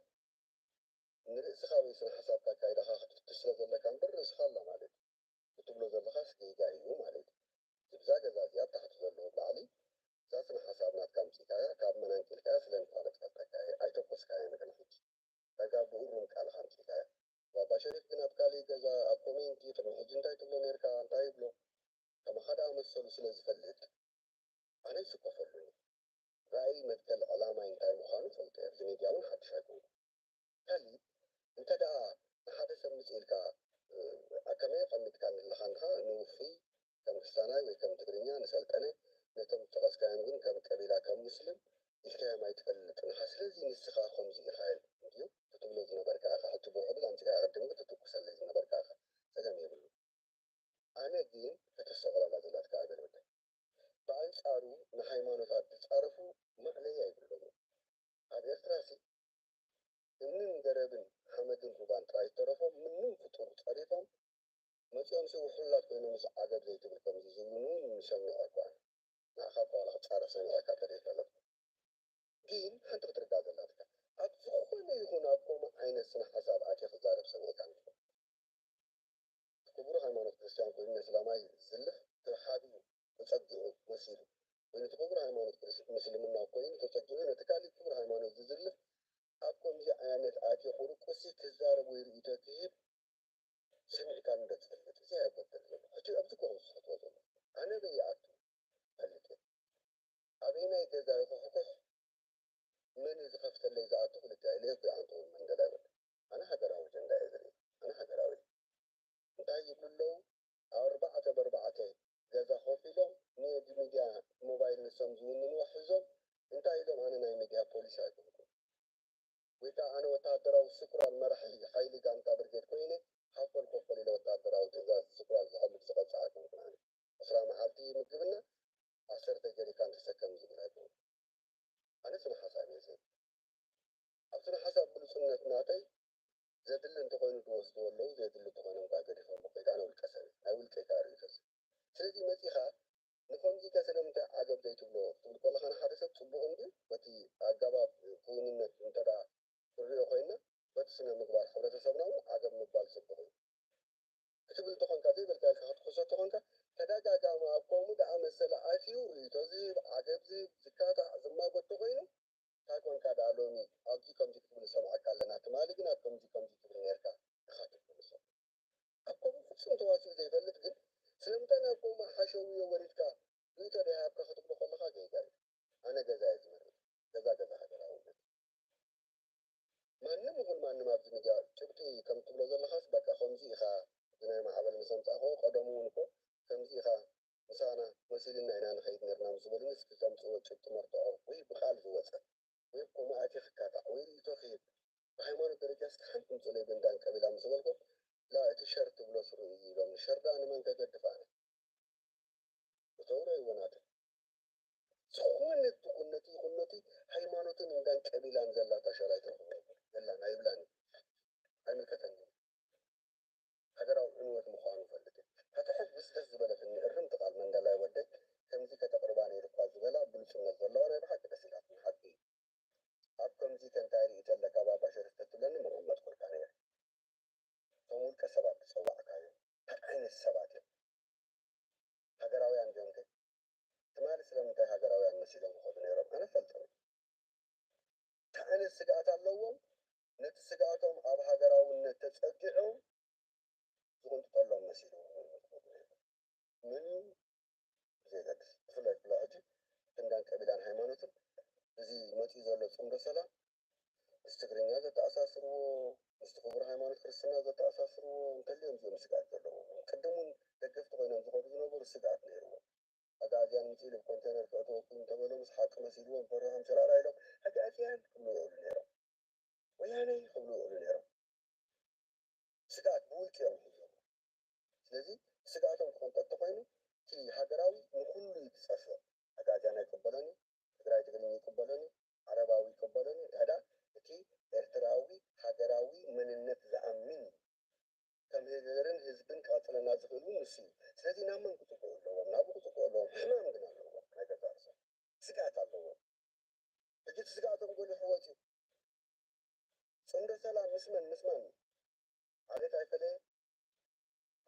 ንርእስኻ ወይ ስነ ሓሳብካ ኣካይዳኻ ክትፍትሽ ስለ ዘለካ እምበር ርእስኻ ኣላ ማለት እዩ ጌጋ እዩ ማለት እዩ። እዛ ገዛ እዚኣ ኣብ ታሕቲ ዘለዉ ላዕሊ እዛ ስነ ሓሳብ ናትካ ኣምጺእካያ ካብ መን ኣንቂልካያ ስለምንታይ ክትፈልጠካ እየ ኣይተኮስካያ ንቅድሚ ሕጂ። ዳጋ ብእሩም ቃልኻ ኣምጺእካያ። ባባ ሸሪፍ ግን ኣብ ካሊእ ገዛ ኣብ ኮሜንቲ ቅድሚ ሕጂ እንታይ ትብሎ ነርካ እንታይ ይብሎ ከማኻ ደኣ መሰሉ ስለ ዝፈልጥ ኣነ ይስከፈሉኒ። ራእይ መትከል ዕላማይ እንታይ ምዃኑ ፈልጠ ኣብዚ ሚድያ እውን ሓድሽ ኣይኮንኩ። ካሊእ እንተ ደኣ ንሓደ ሰብ ምጽእ ኢልካ ከመይ ኣቐሚጥካኒ ኣለኻ እንድኻ ንውፉይ ከም ክስታናይ ወይ ከም ትግርኛ ንሰልጠነ ነቶም ዝጠቐስካዮም ግን ከም ቀቢላ ከም ሙስሊም ኢልካዮም ኣይትፈልጥን ኢኻ ስለዚ ንስኻ ከምዚ ኢኻ እንድዩ ትብሎ ዝነበርካ ኢኻ ሕጂ ብውሕዱ ኣምጺእካ ቅድም ግን ትትኩሰለይ ዝነበርካ ኢኻ ጸገም የብሉን ኣነ ግን ከተስተውዕላ እዛ ዘላትካ ኣገር ወደይ ብኣንጻሩ ንሃይማኖታት ዝጻረፉ ማእለያ የብሎምን ኣብ ኤርትራሲ እምንን ገረብን ሓመድን ሩባን ጥራይ ዝተረፎም ምንም ፍጡር ጸሪፎም መጺኦምሲ ውሑላት ኮይኖምስ ዓገብ ዘይትብል ከምዚ ዝብሉኒ እውን ንሰሚዐ እኳ እየ። ንዓኻ እኳ ዋላ ክጻረፍ ሰሚዐካ ተደይፈለጥኩ። ግን ሓንቲ ክትርዳእ ዘላትካ ኣብ ዝኾነ ይኹን ኣብ ከምኡ ዓይነት ስነ ሓሳብ ኣትየ ክዛረብ ሰሚዕካኒ ትፈልጥ። እቲ ክቡር ሃይማኖት ክርስትያን ኮይኑ ነስላማይ ዝዝልፍ ተሓቢኡ ተጸጊዑ መሲሉ ወይ ነቲ ክቡር ሃይማኖት ምስልምና ኮይኑ ተጸጊዑ ነቲ ካሊእ ክቡር ሃይማኖት ዝዝልፍ ኣብ ከምዚ ዓይነት ኣትየ ቁሩቁሲ ክዛረብ ወይ ርእይቶ ክህብ ሰሚዕካኒ ዶ ትፈልጥ? እዚ ኣየበገር ዘሎ ሕጂ ኣብዚ ኮ ዝስሕትዎ ዘሎ ኣነ በይ ይኣቱ ፈልጥ እየ ኣበየናይ ገዛ ይኹሕኩሕ መን እዩ ዝኸፍተለይ ዝኣቱ ክልተ ኢለ እየ ኣንተ እውን መንደላይ ወደ ኣነ ሃገራዊ ኣጀንዳ እየ ዝርኢ ኣነ ሃገራዊ እንታይ ይብሉ ኣለዉ ኣርባዕተ በርባዕተ ገዛ ኮፍ ኢሎም ንየዲ ሚድያ ሞባይል ንሶም ዝውንንዎ ሕዞም እንታይ ኢሎም ኣነ ናይ ሚድያ ፖሊስ ኣይኮንኩን ወይ ከዓ ኣነ ወታደራዊ ስኩራል መራሒ ሓይሊ ጋንታ ብርጌድ ኮይነ ሃፈል ኮፈል ኢለ ወታደራዊ ትእዛዝ ስኩራል ዝሕልፍ ዝቐፅዕ ኣይኮንኩን ኣነ ዕስራ መዓልቲ ምግብና ዓሰርተ ጀሪካን ተሰከም ዝብል ኣይኮንኩን ኣነ ስነ ሓሳብ እየ ዝህብ ኣብ ስነ ሓሳብ ብሉፅነት ናተይ ዘድሊ እንተኾይኑ ዝወስድዎ ኣለዉ ዘየድሊ እንተኾይኖም ከዓ ገዲፎሞ ከይድ ኣነ ውልቀ ሰብ እየ ናይ ውልቀይ ከዓ ርእይቶ ዝህብ ስለዚ መፂኻ ንኸምዚ ከ ስለምንታይ ዓገብ ዘይትብሎ ክትብል ከለኻ ንሓደ ሰብ ፅቡቕ እንድዩ በቲ ኣገባብ ክውንነት እንተ ደኣ ክንሪኦ ኮይንና በቲ ስነ ምግባር ሕብረተሰብና እውን ዓገብ ምባል ፅቡቕ እዩ ክትብል ተኾንካ ዘይበልካ ኢልካ ክትክሶ ተኾንካ ተደጋጋሚ ኣብ ከምኡ ደኣ መሰለ ኣትዩ ርእይቶ ዝህብ ዓገብ ዝህብ ዝካታዕ ዝማጎት ተኾይኑ እንታይ ኮንካ ደኣ ሎሚ ኣብዚ ከምዚ ክትብል ንሰምዓካ ኣለና ትማሊ ግን ኣብ ከምዚ ከምዚ ትብል ነርካ ኢኻ ትብል ንሶም ኣብ ከምኡ ፍጹም ተዋሲኡ ዘይፈልጥ ግን ስለምንታይ ናብ ከምኡ ሓሸውዮ ወሪድካ ርእይቶ ደይሃብካ ክትብሎ ከለኻ ጌጋ እዩ ኣነ ገዛ እየ ዝመርጽ ገዛ ገዛ ሃገራውነት ማንም ይኹን ማንም ኣብዚ ሚድያ ጭብጢ ከም ትብሎ ዘለኻስ በቃ ከምዚ ኢኻ እዚ ናይ ማዕበል ምስ ኣምጻእኽዎ ቀደሙ እውን እኮ ከምዚ ኢኻ ምሳና መሲልና ኢና ንኸይድ ነርና ምስ በሉኒ እስኪ ከምጽእዎ ጭብጢ መርትዖ ወይ ብቃል ዝወጸ ወይ ብከምኡ ኣትየ ክካታዕ ወይ ርእይቶ ክህብ ብሃይማኖት ደረጃ እስኪ ሓንቲ ምጽኡለይ ብእንዳን ቀቢላ ምስ በልኩም ላ እቲ ሸር ትብሎ ስሩዕ እዩ ኢሎም ሸር ደኣ ንመን ከገድፍ ኣነ እተውረይዎ ናተይ ዝኾነ ትኹነቲ ይኹነቲ ሃይማኖትን እንዳን ቀቢላን ዘላታ ሸር ኣይትረኽቦ ዘላን ኣይብላን ኣይምልከተኒ ሃገራዊ ዕንወት ምዃኑ ፈልጥ ከተሕጉስ ደስ ዝበለትኒ እርምቲ ቃል መንደላይ ወደይ ከምዚ ከተቕርባ ነይሩ እኳ ዝበላ ብሉፅነት ዘለዋ ናይ ብሓቂ ደስ ኢላትኒ ሓቂ እዩ ኣብ ከምዚ ከ እንታይ ርእይቶ ኣለካ ባባ ሸሪፍ ተትብለኒ ምቐመጥኩልካ ነይረ እቶም ውልቀ ሰባት ዝፀዋዕካዮም እንታይ ዓይነት ሰባት እዮም ሃገራውያን ድዮም ከ ትማሊ ስለምንታይ ሃገራውያን መሲሎም ይኸዱ ነይሮም ኣነ ፈልጦም እንታይ ዓይነት ስግኣት ኣለዎም ነቲ ስግኣቶም ኣብ ሃገራውነት ተፀጊዖም ዝቕንጥጠሎም መሲሉ መን እዩ ብዘየገድስ ብፍላይ ብላ ሕጂ ክንዳን ቀቢላን ሃይማኖትን እዚ መፂኡ ዘሎ ፅምዶ ሰላም ምስ ትግርኛ ዘተኣሳስርዎ ምስቲ ክቡር ሃይማኖት ክርስትና ዘተኣሳስርዎ እንተልዮም እዚኦም ስግኣት ዘለዎም ቅድም እውን ደገፍቲ ኮይኖም ዝኸዱ ዝነበሩ ስግኣት ነይርዎም ኣግኣዝያን ምፅኡ ኢሉ ብኮንቴነር ክእትወኩም እንተበሎ ምስ ሓቂ መሲልዎም ፈሪሖም ሸራራ ኢሎም ኣግኣዝያን ክብሉ ይኽእሉ ነይሮም ወያነ ክብሉ ይኽእሉ ነይሮም ስግኣት ብውልቂ እዮም ሒዞም ስለዚ ስግኣቶም ክቕንጠጥ ተኾይኑ እቲ ሃገራዊ ንኹሉ እዩ ዝፀፍዕ ኣግኣዝያን ኣይቅበሎን እዩ ትግራይ ትግርኛ ይቅበሎን እዩ ዓረባዊ ይቅበሎን እዩ ድሕዳ እቲ ኤርትራዊ ሃገራዊ መንነት ዝኣምን እዩ ከም ህገርን ህዝብን ክቐፅለና ዝኽእል እውን ንሱ እዩ ስለዚ ናብ መን ክፅግዑ ኣለዎም ናብኡ ክፅግዑ ኣለዎም ሕማም ግን ኣለዎም ናይ ገዛ ርእሶም ስግኣት ኣለዎም ሕጂ እቲ ስግኣቶም ጎሊሑ ወፅዩ ፅምዶ ሰላም ምስ መን ምስ መን ዓሌት ኣይፈለየ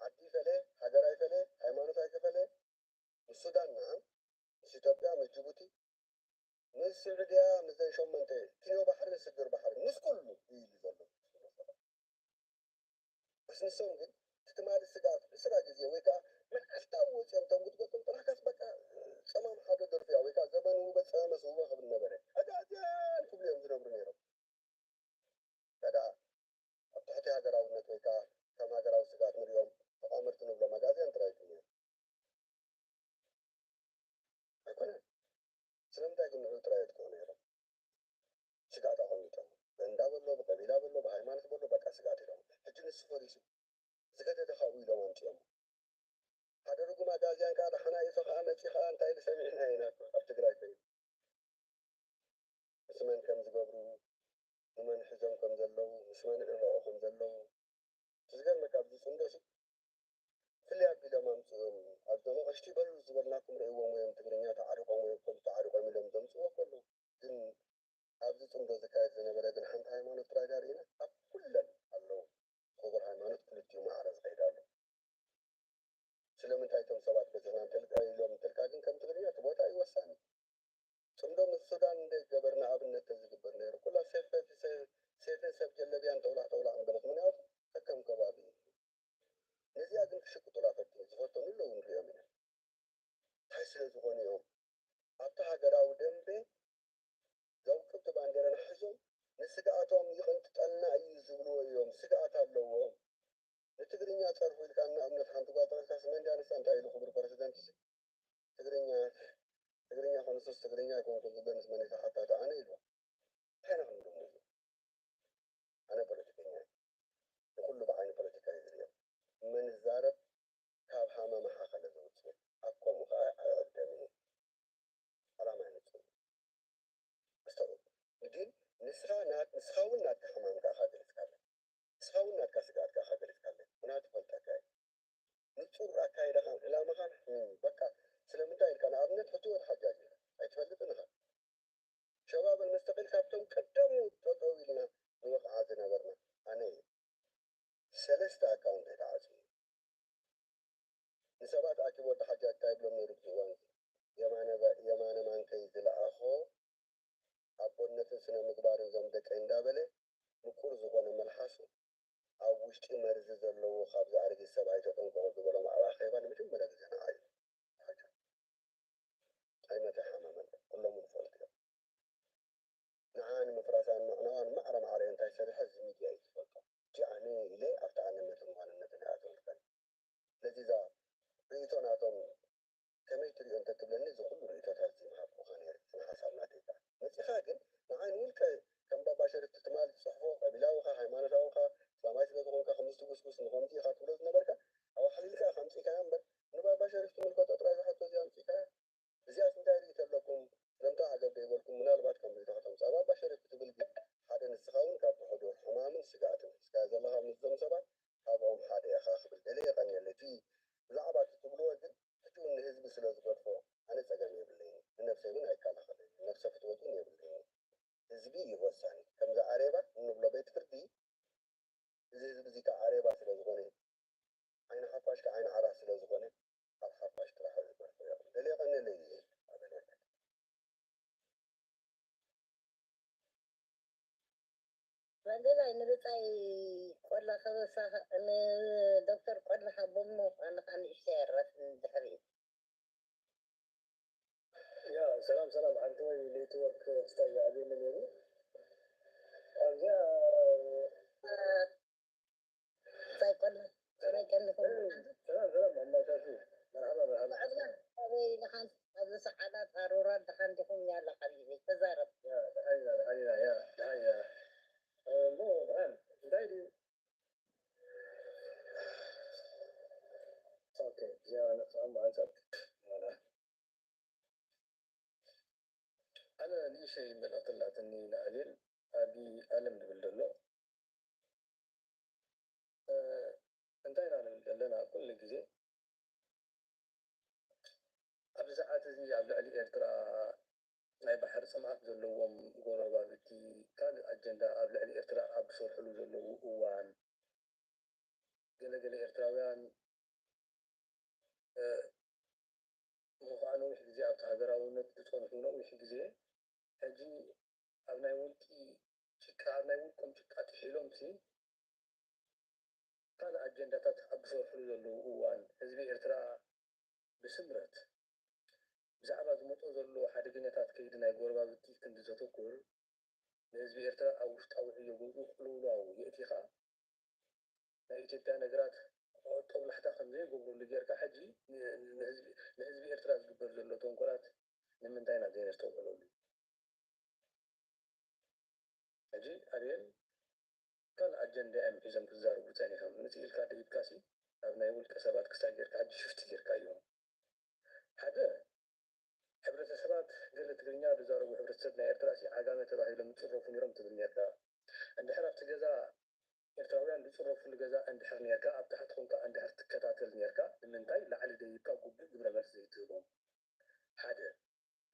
ዓዲ ይፈለየ ሃገር ኣይፈለየ ሃይማኖት ሱዳን ንዓ ምስ ኢትዮጵያ፣ ምስ ጅቡቲ፣ ምስ ስዑድያ፣ ምስዘን ሸሞንተ፣ ኪንዮ ባሕርን ስግር ባሕርን፣ ምስ ኩሉ እዩ ኢሉ ዘሎ። በስ ንሶም ግን እቲ ትማሊ ስግኣት ዕስራ ግዜ ወይ ከዓ መዓልታዊ ወፂኦም እቶም ክትገጥም ጥራሕካስ በቃ ፀማም ሓደ ደርፊ እያ ወይ ከዓ ዘመን ውበ ፀመመስ ውበ ክብል ነበረ። ኣጋዝያን ክብሉ እዮም ዝነብሩ ነይሮም። ከዳ ኣብ ትሕቲ ሃገራውነት ወይ ከዓ ከም ሃገራዊ ስግኣት ንሪኦም ተቋመርቲ ንብሎም ኣጋዝያን ጥራይ እዮም ነይሮም። ኣይኮነን። ስለምንታይ ግን ንዑ ጥራይ የጥቅዑ ነይሮም? ስግኣት ኣቐሚጦም። በእንዳ በሎ፣ ብቀቢላ በሎ፣ ብሃይማኖት በሎ፣ በቃ ስግኣት ኢሎም። ሕጂ ንሱ ፈሪሱ። ዝገደደ ካብኡ ኢሎም ኣምፂኦም። ሓደ ርጉም ኣጋዝያን ከዓ ደሓና ኢሶ ከዓ መፂ ከዓ እንታይ ኢሉ ሰሚዕና ኢና እኮ ኣብ ትግራይ ኮይኑ። ምስ መን ከም ዝገብሩ፣ ንመን ሒዞም ከም ዘለዉ፣ ምስ መን ይዕረቑ ከም ዘለዉ። እቲ ዝገርመካ ኣብዚ ፅምዶ ሲ ፍልይ ኣቢሎም ኣምፅኦም። ኣብዞም ኣቕሽቲ በሉ ዝበልናኩም ርእይዎም ወዮም ትግርኛ ተዓሪቖም ወዮም ከሉ ተዓሪቖም ኢሎም ዘምፅዎ ከሉ ግን ኣብዚ ፅምዶ ዝካየድ ዝነበረ ግን ሓንቲ ሃይማኖት ጥራይ ዳ ርኢና ኣብ ኩለን ኣለዉ። ክቡር ሃይማኖት ክልቲኡ ማዕረ ዝኸይድ ኣሎ። ስለምንታይ እቶም ሰባት በዚሕና እንተልካ ኢሎም እንተልካ ግን ከም ትግርኛ እቲ ቦታ እዩ ወሳኒ። ፅምዶ ምስ ሱዳን እንደ ገበርና ኣብነት ተዝግበር ነይሩ። ኩላ ሴፍ ሴፍን ሰብ ጀለቢያን ተውላዕ ተውላዕ ንበለት ምክንያቱ ከከም ከባቢ እዩ። ነዚኣ ግን ክሽቅጡላ ፈትኑ ዝፈተኑ ኣለዉ ንሪኦም ኢና። እንታይ ስለ ዝኾኑ እዮም ኣብቲ ሃገራዊ ደንበ ዘውቅብቲ ባንዴራና ሒዞም ንስግኣቶም ይቕንጥጠልና እዩ ዝብልዎ እዮም። ስግኣት ኣለዎም። ንትግርኛ ጸርፉ ኢልካ ንኣብነት ሓንቲ ጓል ተቐልካስ መን ድያ ንሳ እንታይ ኢሉ ክቡር ፕረዚደንት እዚ ትግርኛ ትግርኛ ኮንሱስ ትግርኛ ኣይኮንኩን ዝበንስ መን ተሓታቲ ኣነ ኢሉ እንታይ ኢና ክንብሎ ኣነ ፖለቲከኛ እየ። ንኹሉ ብዓይኒ ፖለቲካ እየ ዝሪኦ። መን ይዛረብ ካብ ሃመማ ሓኸለ ዘውፅእ ኣብ ከምኡ ከዓ ኣይዕደምን እዩ። ዓላማ ንፁር እዩ። ኣስተውዕል። ግን ንስኻ ናት ንስኻ እውን ናትካ ሕማምካ ኢኻ ገሊፅካለይ። ንስኻ እውን ናትካ ስግኣትካ ኢኻ ገሊፅካለይ። ምኽንያቱ ፈልጠካ እየ። ንፁር ኣካይዳኻን ዕላማኻን በቃ ስለምንታይ ኢልካ ንኣብነት ሕጂ ወደ ሓጃጅ ኢኻ ኣይትፈልጥን ኢኻ። ሸባብ ኣልመስተቂል ካብቶም ቀደሙ ጠጠው ኢልና ንወቕዓ ዝነበርና ኣነ እየ። ሰለስተ ኣካውንት ተዓፅዩ ንሰባት ኣኪቡ ወዲ ሓጃጅ እንታይ ይብሎም ነይሩ ብዚ እዋን እዚ የማነ ማንከይ ዝለኣኾ ኣቦነትን ስነ ምግባርን ዞም ደቀይ እንዳበለ ምቁር ዝኾነ መልሓሱ ኣብ ውሽጢ መርዚ ዘለዎ ካብዚ ኣረጊት ሰብኣይ ተጠንቀቑ ዝበሎም ኣብ ኣኼባ ንመጀመርያ ግዜ ንዓይ እዩ። ኣይመተሓመመን ኩሎም ንፈልጥ እዮም። ንዓ ንምፍራሳን ምዕናዋን ማዕረ ማዕረ እንታይ ሰሪሐ እዚ ሚድያ እዩ ዝፈልጦ። ሕጂ ኣነ ኢለ ኣብቲ ኣነነትን ጓንነትን እያ ትምልከት። ስለዚ እዛ ርእይቶ ናቶም ከመይ ትሪኦ እንተትብለኒ እዚ ኩሉ ርእይቶታት እዚ ምሃብኩኻ ነይረ ስነ ሓሳብ ናተይ ከዓ መፂኻ ግን ንዓይ ንውልቀ ከም ባባ ሸሪፍ ትማል ትፅሕፎ ቀቢላዊኻ ሃይማኖታዊኻ እስላማይ ስለ ዝኾንካ ከምዚ ትጉስጉስ ንኸምዚ ኢኻ ትብሎ ዝነበርካ ኣዋሓሊልካ ኢኻ ኣምፂእካዮ እምበር ንባባ ሸሪፍ ትምልከቶ ጥራይ ዝሓቶ እዚ ኣምፂእካዮ እዚኣስ እንታይ ርእይቶ ኣለኩም ስለምንታይ ዓገብ ዶ ይበልኩም ምናልባት ከም ርእይቶ ከተምፅእ ኣብ ኣባ ሸሪፍ ክትብል ግን ሓደ ንስኻ እውን ካብ ብሕዱር ሕማምን ስግኣትን ሒዝካዮ ዘለኻ ምስዞም ሰባት ካብኦም ሓደ ኢኻ ክብል ደልየ የቐንየለይ እቲ ብዛዕባ እቲ ትብልዎ ግን ሕጂ እውን ንህዝቢ ስለ ዝገድፎ ኣነ ፀገም የብለይን ንነብሰይ እውን ኣይከላኸለይን ነብሰ ፍትወት እውን የብለይን ህዝቢ እዩ ወሳኒ ከምዚ ኣሬባ እንብሎ ቤት ፍርዲ እዚ ህዝቢ እዚ ከዓ ኣሬባ ስለ ዝኾነ ዓይኒ ሓፋሽ ከዓ ዓይኒ ዓራት ስለ ዝኾነ ኣብ ሓፋሽ ጥራሕ እዩ ዝመርሖ እዮም ደልየ ቀንየለይ ኣበለለት መንደላይ ንብጻይ ቆላ ከበሳ ንዶክተር ቆላ ሃቦሞ ኣንኻ ንእሽተይ ኣረፍ ድሕሪ ያ ሰላም ሰላም ሓንቲ ወይ ኔትወርክ ክስታይ ይኣልየኒ ነይሩ ኣብዚኣ እንታይ ቆላ ከመይ ቀኒኹም ሰላም ሰላም ኣማሻሹ መርሓባ መርሓባ ኣበይ ንሓን ኣብዚ ሰዓዳት ኣሮራ ድሓን ዲኹም ያላ ሓቢቢ ተዛረብ ያ ደሓን ኢና ደሓን ኢና ያ ደሓን ኢና እሞ ደሓን እንታይ ድዩ ኦኬ እዚኣ ነጥፋ መዓንጻ ኣነ ንእሽተይ መልእኽቲ ኣላትኒ ንኣቤል ኣቢ ኣለም ዝብል ዘሎ እንታይ ኢና ንብል ዘለና ኩሉ ግዜ ኣብዚ ሰዓት እዚ ኣብ ልዕሊ ኤርትራ ናይ ባሕሪ ፅምኣት ዘለዎም ጎረባብቲ ካልእ ኣጀንዳ ኣብ ልዕሊ ኤርትራ ኣብ ዝሰርሕሉ ዘለዉ እዋን ገለገለ ኤርትራውያን ሃገራውነት ዝጸንሑ ነዊሕ ግዜ፣ ሕጂ ኣብ ናይ ውልቂ ጭቃ፣ ኣብ ናይ ውልቆም ጭቃ ጥሒሎምሲ ካልእ ኣጀንዳታት ኣብ ዝሰርሕሉ ዘለዉ እዋን፣ ህዝቢ ኤርትራ ብስምረት ብዛዕባ ዝመጾ ዘሎ ሓደገኛታት ከይዲ ናይ ጎረባብቲ ክንዲ ዘተኩር፣ ንህዝቢ ኤርትራ ኣብ ውሽጣዊ ዕዮ ገዝኡ ቅልውላው የእቲኻ፣ ናይ ኢትዮጵያ ነገራት ጦብላሕታ ከም ዘይገብረሉ ጌርካ፣ ሕጂ ን-፣ ንህዝቢ፣ ንህዝቢ ኤርትራ ዝግበር ዘሎ ተንኮላት ንምንታይ ኢና ዘይነስተውዕለሉ? ሕጂ ኣቤል ካልእ ኣጀንዳ እዮም ሒዞም ክዛረቡ ጸኒሖም። ምጽእ ኢልካ ደይብካሲ ናብ ናይ ውልቀ ሰባት ክሳብ ጌርካ ሕጂ ሽፍቲ ጌርካዮ። ሓደ፣ ሕብረተሰባት ገለ ትግርኛ ዝዛረቡ ሕብረተሰብ ናይ ኤርትራሲ ዓጋመ ተባሂሎም ይጽረፉ ነይሮም ትብል ነርካ። እንድሕር ኣብቲ ገዛ ኤርትራውያን ዝጽረፉሉ ገዛ እንድሕር ነርካ፣ ኣብ ታሕቲ ኮንካ እንድሕር ትከታተል ነርካ፣ ንምንታይ ላዕሊ ደይብካ ግቡእ ግብረ መልሲ ዘይትህቦም? ሓደ።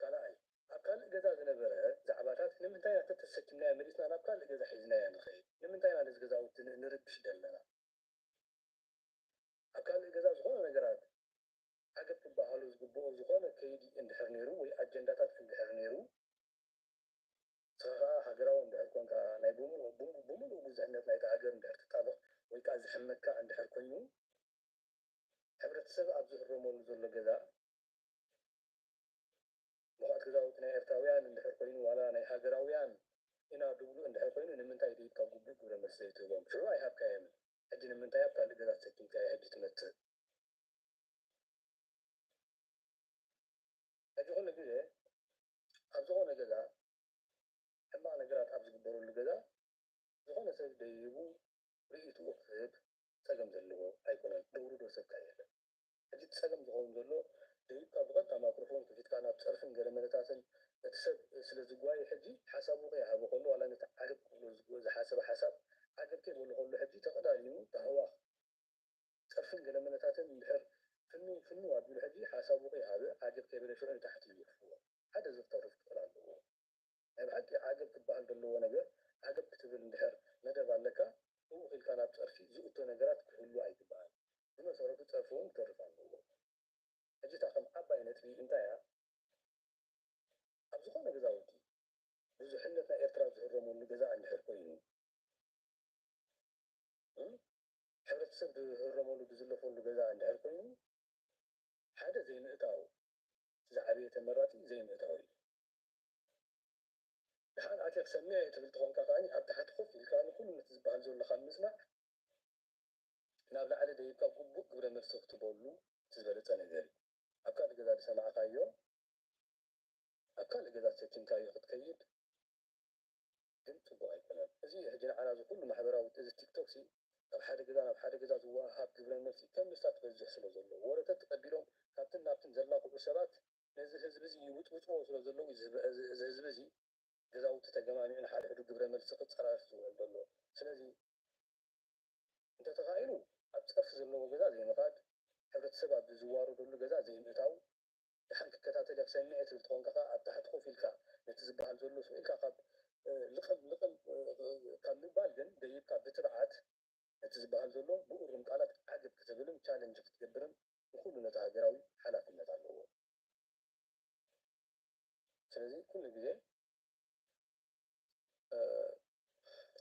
ካልኣይ፣ ኣብ ካልእ ገዛ ዝነበረ ዛዕባታት ንምንታይ ኢና ተተሰኪምናዮ መሊስና ናብ ካልእ ገዛ ሒዝናዮ ንኸይድ? ንምንታይ ኢና ነዚ ገዛውቲ ን-፣ ንርብሽ ዘለና? ኣብ ካልእ ገዛ ዝኾነ ነገራት ዓገብ ክበሃሉ ዝግብኦ ዝኾነ ከይዲ እንድሕር ነይሩ ወይ ኣጀንዳታት እንድሕር ነይሩ፣ ንስኻ ከኣ ሃገራዊ እንድሕር ኮንካ፣ ናይ ብሙ-፣ ብሙ-፣ ብምሉእ ግዙዕነት ናይታ ሃገር እንድሕር ትጣበቕ ወይ ከኣ ዝሕመካ እንድሕር ኮይኑ፣ ሕብረተሰብ ኣብ ዝህረመሉ ዘሎ ገዛ፣ ምኹኣት ገዛውቲ ናይ ኤርትራውያን እንድሕር ኮይኑ፣ ዋላ ናይ ሃገራውያን ኢና ድብሉ እንድሕር ኮይኑ፣ ንምንታይ ደይብካ ግቡእ ግብረ መልሲ ዘይትህቦም? ሽዑ ኣይሃብካዮምን። ሕጂ ንምንታይ ኣብ ካልእ ገዛ ተሰኪምካዮ ሕጂ ትመጽእ? ሕጂ ኩሉ ግዜ ኣብ ዝኾነ ገዛ፣ ሕማቕ ነገራት ኣብ ዝግበረሉ ገዛ፣ ዝኾነ ሰብ ደይቡ ርእይትኡ ክህብ ጸገም ዘለዎ ኣይኮነን። ደውርዶ ሰብካ የለን። ሕጂ እቲ ጸገም ዝኸውን ዘሎ፣ ደይብካ ብቐጥታ ማይክሮፎን ከፊትካ ናብ ጸርፍን ገለመለታትን እቲ ሰብ ስለ ዝጓየ፣ ሕጂ ሓሳቡ ከይሃበ ከሎ፣ ዋላ ነቲ ዓገብ ክብሎ ዝግ-፣ ዝሓሰበ ሓሳብ ዓገብ ከይበሎ ከሎ፣ ሕጂ ተቐዳዲሙ ታህዋኽ ጸርፍን ገለመለታትን እንድሕር ፍንው ፍንው ኣቢሉ፣ ሕጂ ሓሳቡ ከይሃበ ዓገብ ከይበለ ሽዑ ንታሕቲ ይገድፍዎ። ሓደ እዚ ክተርፍ ክኽእል ኣለዎ። ናይ ብሓቂ ዓገብ ክበሃል ዘለዎ ነገር ዓገብ ክትብል እንድሕር መደብ ኣለካ፣ ህውኽ ኢልካ ናብ ጸርፊ ዝእቶ ነገራት ክህሉ ኣይግባእን። ብመሰረቱ ጸርፊ እውን ክተርፍ ኣለዎ። ሕጂ እታ ከም ዓባይ ነጥቢ እንታይ እያ? ኣብ ዝኾነ ገዛውቲ ብዙሕነት ናይ ኤርትራ ዝህረመሉ ገዛ እንድሕር ኮይኑ፣ እም፣ ሕብረተሰብ ዝህረመሉ ዝዝለፈሉ ገዛ እንድሕር ኮይኑ፣ ሓደ ዘይምእታው፣ ዝዓበየ ተመራጺ ዘይምእታው እዩ። ደሓን ኣትየ ክሰምዕ ትብል ተኾንካ ከኣ ኣብ ታሕቲ ኮፍ ኢልካ ንኹሉ ነቲ ዝበሃል ዘሎ ካብ ምስማዕ ናብ ላዕሊ ደይብካ ግቡእ ግብረ መልሲ ክትበሉ እቲ ዝበለጸ ነገር እዩ። ኣብ ካልእ ገዛ ዝሰማዕካዮ ኣብ ካልእ ገዛ ተሰኪምካዮ ክትከይድ ግን ጽቡቕ ኣይኮነን። እዚ ሕጂ ንዓና እዚ ኩሉ ማሕበራዊ፣ እዚ ቲክቶክ ሲ ካብ ሓደ ገዛ ናብ ሓደ ገዛ ዝወሃሃብ ግብረ መልሲ ከም ምስታ ትበዝሕ ስለ ዘሎ፣ ወረተት ቀቢሎም ካብትን ናብትን ዘላኽዑ ሰባት ነዚ ህዝቢ እዚ ይውጥውጥዎ ስለ ዘለዉ፣ እዚ ህዝቢ፣ እዚ፣ እዚ ህዝቢ እዚ ገዛውቲ ተገማሚዑ ንሓድሕዱ ግብረ መልሲ ክጸራረፍ ዝውዕል ዘሎ። ስለዚ እንተተኻኢሉ ኣብ ጸርፊ ዘለዎ ገዛ ዘይምኻድ፣ ሕብረተሰብ ኣብ ዝዋረደሉ ገዛ ዘይምእታው፣ ደሓን ክከታተል እየ ክሰምዕ እየ ትብል ተኾንካ ከኣ ኣብ ታሕቲ ኮፍ ኢልካ ነቲ ዝበሃል ዘሎ ስቕ ኢልካ ካብ፣ እ፣ ልቕም ልቕም፣ እ፣ ካብ ምባል ግን ደይብካ ብትብዓት ነቲ ዝበሃል ዘሎ ብእሩም ቃላት ዓገብ ክትብልን ቻለንጅ ክትገብርን ንኹሉ ነቲ ሃገራዊ ሓላፍነት ኣለዎ። ስለዚ ኩሉ ግዜ፣ እ፣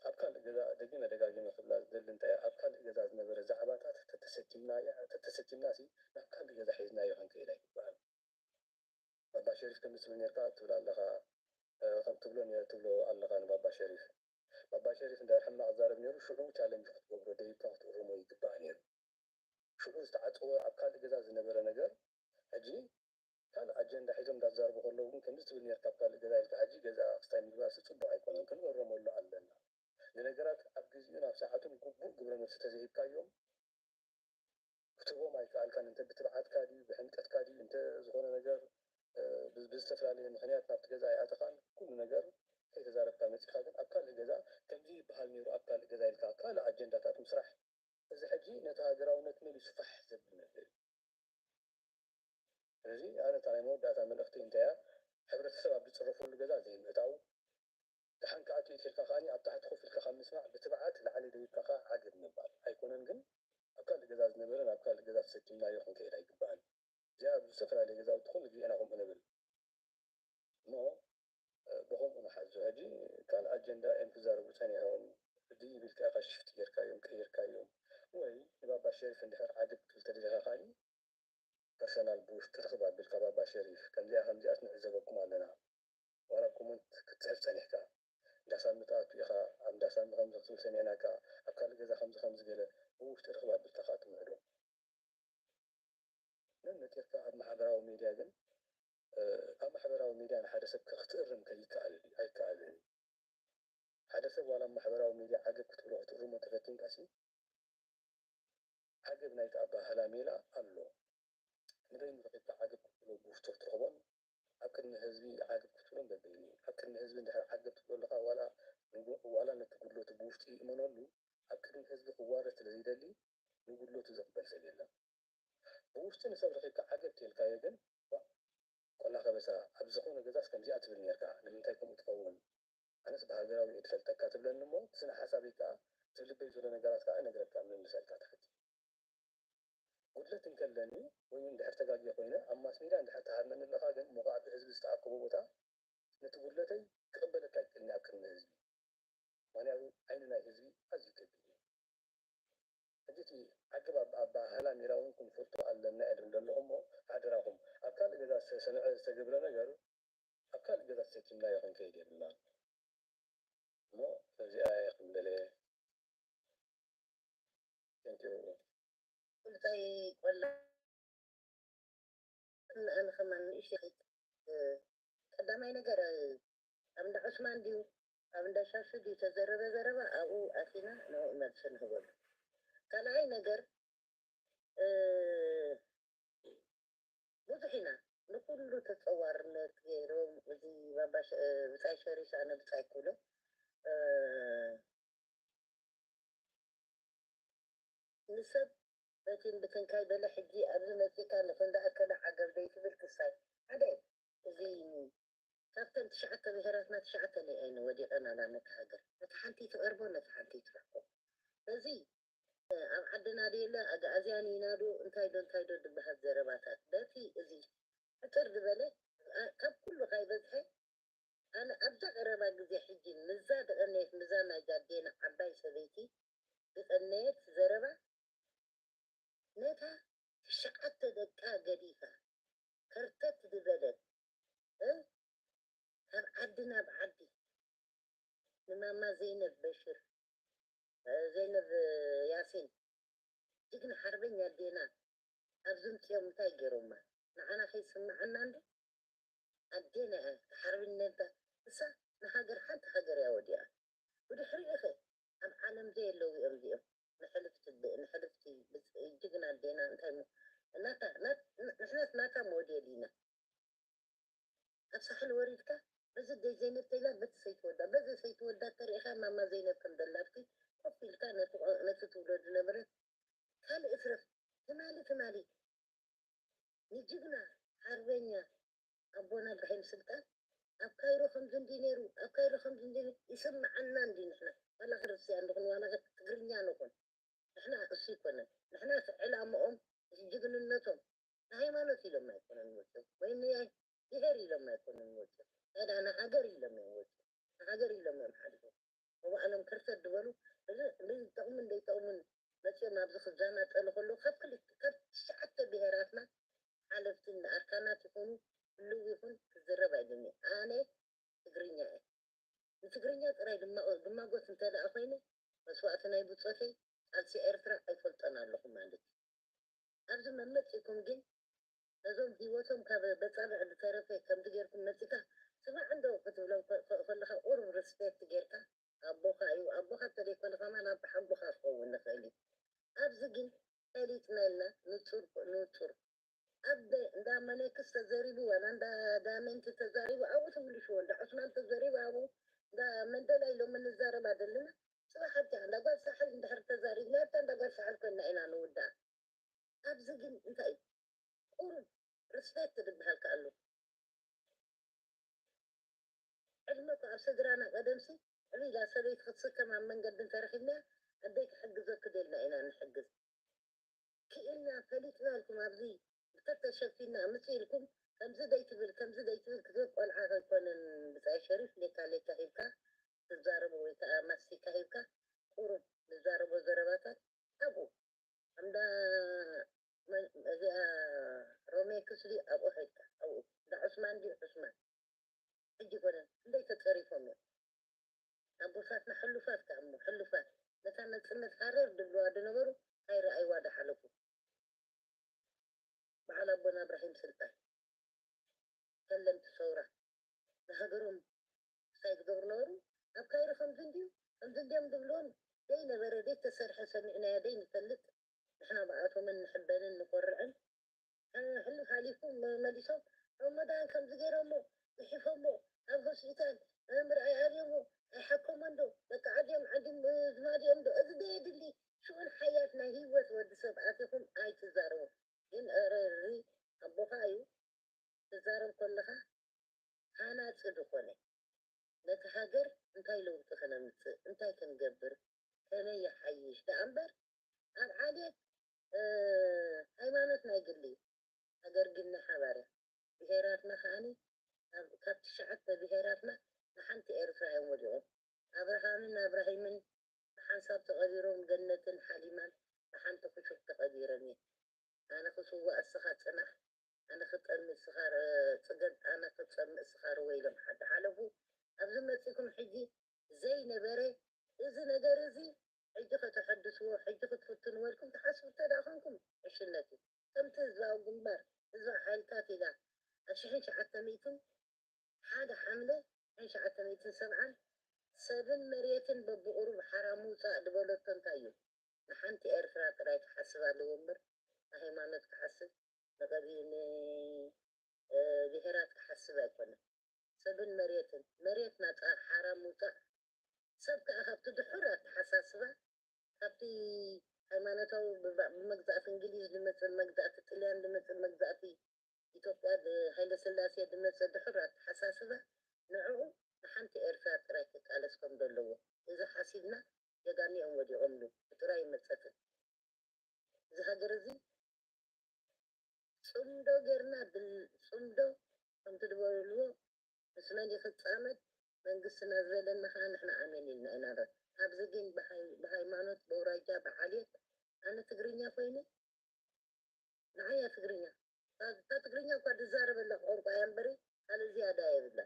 ኣብ ካልእ ገዛ፣ ደጊመ ደጋጊመ ክብላ ዝደሊ እንታይ እየ፣ ኣብ ካልእ ገዛ ዝነበረ ዛዕባታት ተተሰኪምናዮ፣ ተተሰኪምናሲ ናብ ካልእ ገዛ ሒዝናዮ ክንከይድ ኣይግባእን። ባባ ሸሪፍ ከምዚ ትብል ኔርካ ትብል ኣለኻ፣ እ፣ ከም ትብሎ ኔ-፣ ትብሎ ኣለኻ ንባባ ሸሪፍ። ባባ ሸሪፍ እንድሕር ሕማቕ ዝዛረብ ኔሩ፣ ሽዑ ቻለንጅ ክትገብሮ ደይብካ ክትእርሞ ይግባእ ኔሩ። ሽዑ ዝተዓጸወ ኣብ ካልእ ገዛ ዝነበረ ነገር፣ ሕጂ ካልእ ኣጀንዳ ሒዞም እንዳተዛረቡ ከለዉ ግን፣ ከምዚ ትብል ኔርካ ኣብ ካልእ ገዛ ኢልካ፣ ሕጂ ገዛ ክስታይ ምግባርሲ ጽቡቕ ኣይኮነን፣ ክንእረመሉ ኣለና። ንነገራት ኣብ ግዜኡን ኣብ ሰዓቱን ግቡእ ግብረ መልሲ ተዘይሂብካዮም፣ ክትህቦም ኣይከኣልካን። እንተ ብትብዓትካ ድዩ፣ ብሕምቀትካ ድዩ፣ እንተ ዝኾነ ነገር፣ እ፣ ብ-፣ ብዝተፈላለየ ምኽንያት ናብቲ ገዛ ኣይኣተኻን። ኩሉ ነገር ከይተዛረብካ መጺኻ ግን ኣብ ካልእ ገዛ ከምዚ ይበሃል ነይሩ፣ ኣብ ካልእ ገዛ ኢልካ ካልእ ኣጀንዳታት ምስራሕ፣ እዚ ሕጂ ነቲ ሃገራውነት መሊሱ ፋሕ ዘብል ነገር እዩ። ስለዚ ኣነ እታ ናይ መወዳእታ መልእኽቲ እንታይ እያ? ሕብረተሰብ ኣብ ዝጽረፈሉ ገዛ ዘይምእታው፣ ደሓን ከኣ ትእቲ ኢልካ ከኣ ኣብ ታሕቲ ኮፍ ኢልካ ካብ ምስማዕ ብትብዓት ላዕሊ ደይብካ ከኣ ዓገብ ምባል ኣይኮነን፣ ግን ኣብ ካልእ ገዛ ዝነበረ ናብ ካልእ ገዛ ተሰኪምናዮ ክንከይድ ኣይግባእን። እዚኣ ኣብ ዝተፈላለየ ገዛውቲ ኩሉ ግዜ ኢና ከምኡ ንብል። እሞ ብኸምኡ ንሓዞ። ሕጂ ካልእ ኣጀንዳ እዮም ክዛረቡ ጸኒሖም። ድዩ ኢልካ ኢኻ ሽፍት ጌርካዮም፣ ቀይርካዮም። ወይ ንባባ ሸሪፍ እንድሕር ዓገብ ክትብል ተደሊኻ ከኣኒ ፐርሰናል ብውሽጢ ርኽብ ኣቢልካ፣ ባባ ሸሪፍ ከምዚኣ ከምዚኣስ ንዕዘበኩም ኣለና። ዋላ ኮመንት ክትጽሕፍ ጸኒሕካ፣ እንዳ ሳሚ ትኣቱ ኢኻ፣ ኣብ እንዳ ሳሚ ከምዚ ክትብል ሰሚዕናካ፣ ኣብ ካልእ ገዛ ከምዚ ከምዚ ገለ ብውሽጢ ርኽብ ኣቢልካ ከኣ ትምዕዶ። መን መጢርካ ኣብ ማሕበራዊ ሚድያ ግን ኣብ ማሕበራዊ ሚድያ ንሓደ ሰብ ክትእርም ከይከኣል ኣይከኣልን። ሓደ ሰብ ዋላ ኣብ ማሕበራዊ ሚድያ ዓገብ ክትብሎ ክትእርሞ ተፈቲንካሲ ዓገብ ናይቲ ኣባህላ ሜላ ኣሎ። ንበይኑ ረኺብካ ዓገብ ክትብሎ ብውሽጡ ክትረኽቦን ኣብ ቅድሚ ህዝቢ ዓገብ ክትብሎን በበይኑ እዩ። ኣብ ቅድሚ ህዝቢ እንድሕር ዓገብ ትብሎ ኣለኻ ዋላ ዋላ ነቲ ጉድለቱ ብውሽጡ ይእመነሉ ኣብ ቅድሚ ህዝቢ ክዋረድ ስለ ዘይደሊ ንጉድለቱ ዘቕበል ሰብ የለን። ብውሽጢ ንሰብ ረኺብካ ዓገብ ተልካዮ ግን ዋእ ቆላ ከበሳ ኣብ ዝኾነ ገዛስ ከምዚኣ ትብል ኔርካ ንምንታይ ከምኡ ትኸውን ኣነስ ብሃገራዊ እየ ዝፈልጠካ ትብለኒ እሞ እቲ ስነ ሓሳበይ ከኣ እቲ ልበይ ዘሎ ነገራት ከኣ እነግረካ ምምልሰልካ ትሓቲ ጉድለት እንከለኒ ወይ እንድሕር ተጋግየ ኮይነ ኣብ ማስ ሜድያ እንድሕር ትሃርመኒ ኣለኻ ግን መውቃዕቲ ህዝቢ ዝተኣከቦ ቦታ ነቲ ጉድለተይ ክቕበለካ ኣይክእልን እየ ኣብ ቅድሚ ህዝቢ ምኽንያቱ ዓይኒ ናይ ህዝቢ ኣዝዩ ከቢድ እዩ። ሕጂ እቲ ዓገብ ኣባህላ ሜላ እውን ክንፈልጦ ኣለና እየ ዝብል ዘለኹ እሞ ሓደራኹም ኣብ ካልእ ገዛ ዝተሰምዐ ዝተገብረ ነገር ኣብ ካልእ ገዛ ተሰኪምናዮ ክንከይድ የብልናን እሞ እዚኣ እየ ክብል ደልየ። Thank you። እንታይ ቆላ ኣነ ከማን ንእሽተይ ቀዳማይ ነገር ኣብ እንዳ ዑስማን ድዩ ኣብ እንዳ ሻሹ ድዩ ተዘረበ ዘረባ ኣብኡ ኣቲና ንኡ መልሲ ንህበሉ። ካልኣይ ነገር ብዙሕ ኢና ንኩሉ ተፀዋርነት ገይሮም እዚ ብፃይ ሸሪሽ ኣነ ብፃይ ክብሎ ንሰብ በቲን ብትንካይ በለ ሕጂ ኣብዚ መፂእካ ንክንዳ እከለ ዓገብ ዘይትብል ክሳይ ሓደ እዚ ካብተን ትሽዓተ ብሄራትና ትሽዓተ እየን ወዲቐን ኣላ ነቲ ሃገር ነቲ ሓንቲ ትቐርቦ ነቲ ሓንቲ ትርሕቆ በዚ ኣብ ዓድና ድየለ ኣግኣዝያን ኢና ዶ እንታይ ዶ እንታይ ዶ ዝበሃል ዘረባታት በቲ እዚ ሕፅር ዝበለ ካብ ኩሉ ካይበዝሐ ኣነ ኣብዛ ቀረባ ግዜ ሕጂ ምዛ ዝቐነየት ምዛ ናይ ጋዴና ዓባይ ሰበይቲ ዝቐነየት ዘረባ ነታ ትሽዓተ ደቃ ገዲፋ ከርተት ዝበለት እ ካብ ዓዲ ናብ ዓዲ ንማማ ዘይነብ በሽር ዘይነብ ያሲን ጅግና ሓርበኛ ኣዴና ኣብ ዝምፅኦም እንታይ ገይሮማ ንዓና ከይስምዓና እንዶ ኣዴና እያ ተሓርብነታ እሳ ንሃገር ሓንቲ ሃገር እያ ወዲኣ ብድሕሪኡ ኸ ኣብ ዓለም ዘየለዉ እዮም እዚኦም ንሕልፍቲ ንሕልፍቲ ጅግና ኣዴና እንታይ ናታ ንሕናስ ናታ ሞዴል ኢና ኣብ ሳሕል ወሪድካ በዚ ደይ ዘይነብ ተይላ በቲ ሰይትወዳ በዚ ሰይትወዳ ተሪኢኻ ማማ ዘይነብ ከም ደላብቲ ኮፍ ኢልካ ነቲ ትብሎ ዝነበረት ካልእ እትረፍ ትማሊ ትማሊ ንጅግና ሓርበኛ ኣቦና ብሃይል ስልጣን ኣብ ካይሮ ከምዚ እንዲ ነይሩ ኣብ ካይሮ ከምዚ እንዲ ይስምዓና እንዲ ንሕና ዋላ ክርስትያን ንኹን ዋላ ትግርኛ ንኹን ንሕና እሱ ይኮነን ንሕና ዕላምኦም ጅግንነቶም ንሃይማኖት ኢሎም ኣይኮነን ወፅኦም ወይ ንብሄር ኢሎም ኣይኮነን ወፅኦም ታዳ ንሃገር ኢሎም እዮም ወፅኦም ንሃገር ኢሎም እዮም ሓሊፎም መባእሎም ከርተት ዝበሉ እዚ ዝጠቕሙን ዘይጠቕሙን መፅኦም ኣብዚ ክዘናጠሉ ከለዉ ካብ ክልተ ካብ ትሽዓተ ብሄራትና ሓለፍትን ኣርካናት ይኹኑ ህልው ይኹን ክዝረብ ኣይደልን ኣነ ትግርኛ እየ ንትግርኛ ጥራይ ድማጎት እንተደኣ ኮይነ መስዋእቲ ናይ ብፆተይ ቃልሲ ኤርትራ ኣይፈልጦን ኣለኹ ማለት እዩ ኣብዚ መመፂእኩም ግን ነዞም ህይወቶም ካብ በፃብዕ ዝተረፈ ከምዚ ጌርኩም መፂካ ስማዕ እንዶ ክትብሎም ከለካ ቁሩብ ሪስፔክት ጌርካ ኣቦካ እዩ ኣቦካ እንተዘይኮነ ከማን ኣቦ ሓጎካ ክኸውን ንኽእል እዩ ኣብዚ ግን ፈሊጥና ኢልና ንፁር ንፁር ኣብ እንዳ መኔክስ ተዘሪቡ ዋላ እንዳ ዳመንት ተዛሪቡ ኣብኡ ተምልሽዎ እንዳ ዑስማን ተዘሪቡ ኣብኡ እንዳ መንደላ ኢሎም ንዛረብ ኣደለና ፅባሕ ኣብቲኣ እንዳ ጓል ሳሕል እንድሕር ተዛሪብና ኣብታ እንዳ ጓል ሳሕል ኮይና ኢና ንውዳእ ኣብዚ ግን እንታይ እዩ ቁሩብ ሪስፔክት ዝበሃል ከኣሉ ዕድመ እኮ ኣብ ስድራና ቀደምሲ ዕብ ኢላ ሰበይቲ ክትስከም ኣብ መንገዲ እንተረኺብናያ ኣደይ ክሕግዘኪ ዶ ኢልና ኢና ንሕግዝ ክኢልና ፈሊጥና ኢልኩም ኣብዚ ተተሸፊና ምስ ኢልኩም ከምዚ ደይትብል ከምዚ ደይትብል ክትብል ቆልዓ ከይኮነን ብፃይ ሸሪፍ ሌካ ሌካ ሂብካ ትዛረቡ ወይ ከዓ ማስቲካ ሂብካ ቁሩብ ንዛረቦ ዘረባታት ኣብኡ እንዳ እዚኣ ሮሜክስ ድዩ ኣብኡ ሄድካ ኣብኡ እንዳ ዑስማን ድዩ ዑስማን ሕጂ ኮነ ክንደይ ተፀሪፎም እዮም ኣቦታትና ሕሉፋት ከኣ እሞ ሕሉፋት ነታ ነፅነት ሃረር ድብልዋ ዝነበሩ ካይረኣይዋ ዝሓለፉ በዓል ኣቦና እብራሂም ስልጣን ፈለምቲ ሰውራ ንሃገሮም እንታይ ዝገብሩ ነበሩ ኣብ ካይሮ ከምዚ እንድዩ ከምዚ እንድዮም ዝብልዎም ዘይነበረ ዘይተሰርሐ ሰሚዕናዮ ዘይንፈልጥ ንሕና ብኣቶምን ንሕበንን ንኮርዕን ሕሉፍ ሓሊፉ መሊሶም ሮሞዳን ከምዚ ገይሮሞ ግሒፎሞ ኣብ ሆስፒታል ምርኣይ ኣብዮሞ ኣይሓከሞን ዶ በቃ ዓድዮም ዓዲ ዝማድዮም ዶ እዚ ዘየድሊ ሽኡን ሓያት ናይ ህይወት ወዲ ሰብ ኣቲኹም ኣይትዛረቡ ግን እረሪ ኣቦኻ እዩ ትዛረብ ከለኻ ሃናፂ ዝኾነ ነቲ ሃገር እንታይ ለውጢ ከነምፅእ እንታይ ክንገብር ከመይ ይሓይሽ ደኣ እምበር ኣብ ዓሌት ሃይማኖት ናይ ግሊ እዩ ሃገር ግን ናይ ሓባር እያ ብሄራትና ከዓኒ ካብ ትሽዓተ ብሄራትና ንሓንቲ ኤርትራ እዮም ወዲቖም ኣብርሃምን ኣብራሂምን ብሓንሳብ ተቐቢሮም ገነትን ሓሊማን ብሓንቲ ኩሹፍ ተቐቢረን እየን ኣነ ክስዋእ እስኻ ጽናሕ ኣነ ክጠሚ እስኻ ጽገብ ኣነ ክጸሚ እስኻ ርወ ኢሎም ሓሓለፉ ኣብዚ መጺኩም ሕጂ ዘይነበረ እዚ ነገር እዚ ሕጂ ከተሐድስዎ ሕጂ ክትፍትንዎ ኢልኩም ትሓስቡ እንተደኣ ኮንኩም ዕሽነት እዩ ከምቲ ህዝባዊ ግንባር ህዝባዊ ሓይልታት ኢላ ኣብ ሽሕን ሸዓተ ሚእትን ሓደ ሓምለ ሽሕን ሸዓተ ሚእትን ሰብዓን ሰብን መሬትን በብቑሩብ ሓራ ምውጻእ ዝበለቶ እንታይ እዩ ንሓንቲ ኤርትራ ጥራይ ክሓስብ ኣለዎ እምበር ንሃይማኖት ክሓስብ ንቐቢል ንብሄራት ክሓስብ ኣይኮነን ሰብን መሬትን መሬት ናጻ ሓራ ምውጻእ ሰብ ከኣ ካብቲ ድሑር ኣተሓሳስባ ካብቲ ሃይማኖታዊ ብመግዛእቲ እንግሊዝ ዝመፅእ መግዛእቲ ጥልያን ዝመፅእ መግዛእቲ ኢትዮጵያ ብሃይለስላሴ ዝመፀ ድሑር ኣተሓሳስባ ንዕኡ ንሓንቲ ኤርትራ ጥራይ ክቃለስ ከም ዘለዎ እዚ ሓሲብና ጀጋኑ እዮም ወዲቖምሉ ብጥራይ ይመፀትን እዚ ሃገር እዚ ፅምዶ ጌርና ፅምዶ ከምቲ ዝበልዎ ምስ መን ይኽፃመድ መንግስትና ዝበለና ከዓ ንሕና ኣሜን ኢልና ኢና ዶ ኣብዚ ግን ብሃይማኖት በውራጃ ብዓልየት ኣነ ትግርኛ ኮይነ ንዓያ ትግርኛ እታ ትግርኛ እኳ ዝዛረበላ ቋንቋ እያ እምበሪ ካልእ ዝያዳ የብላ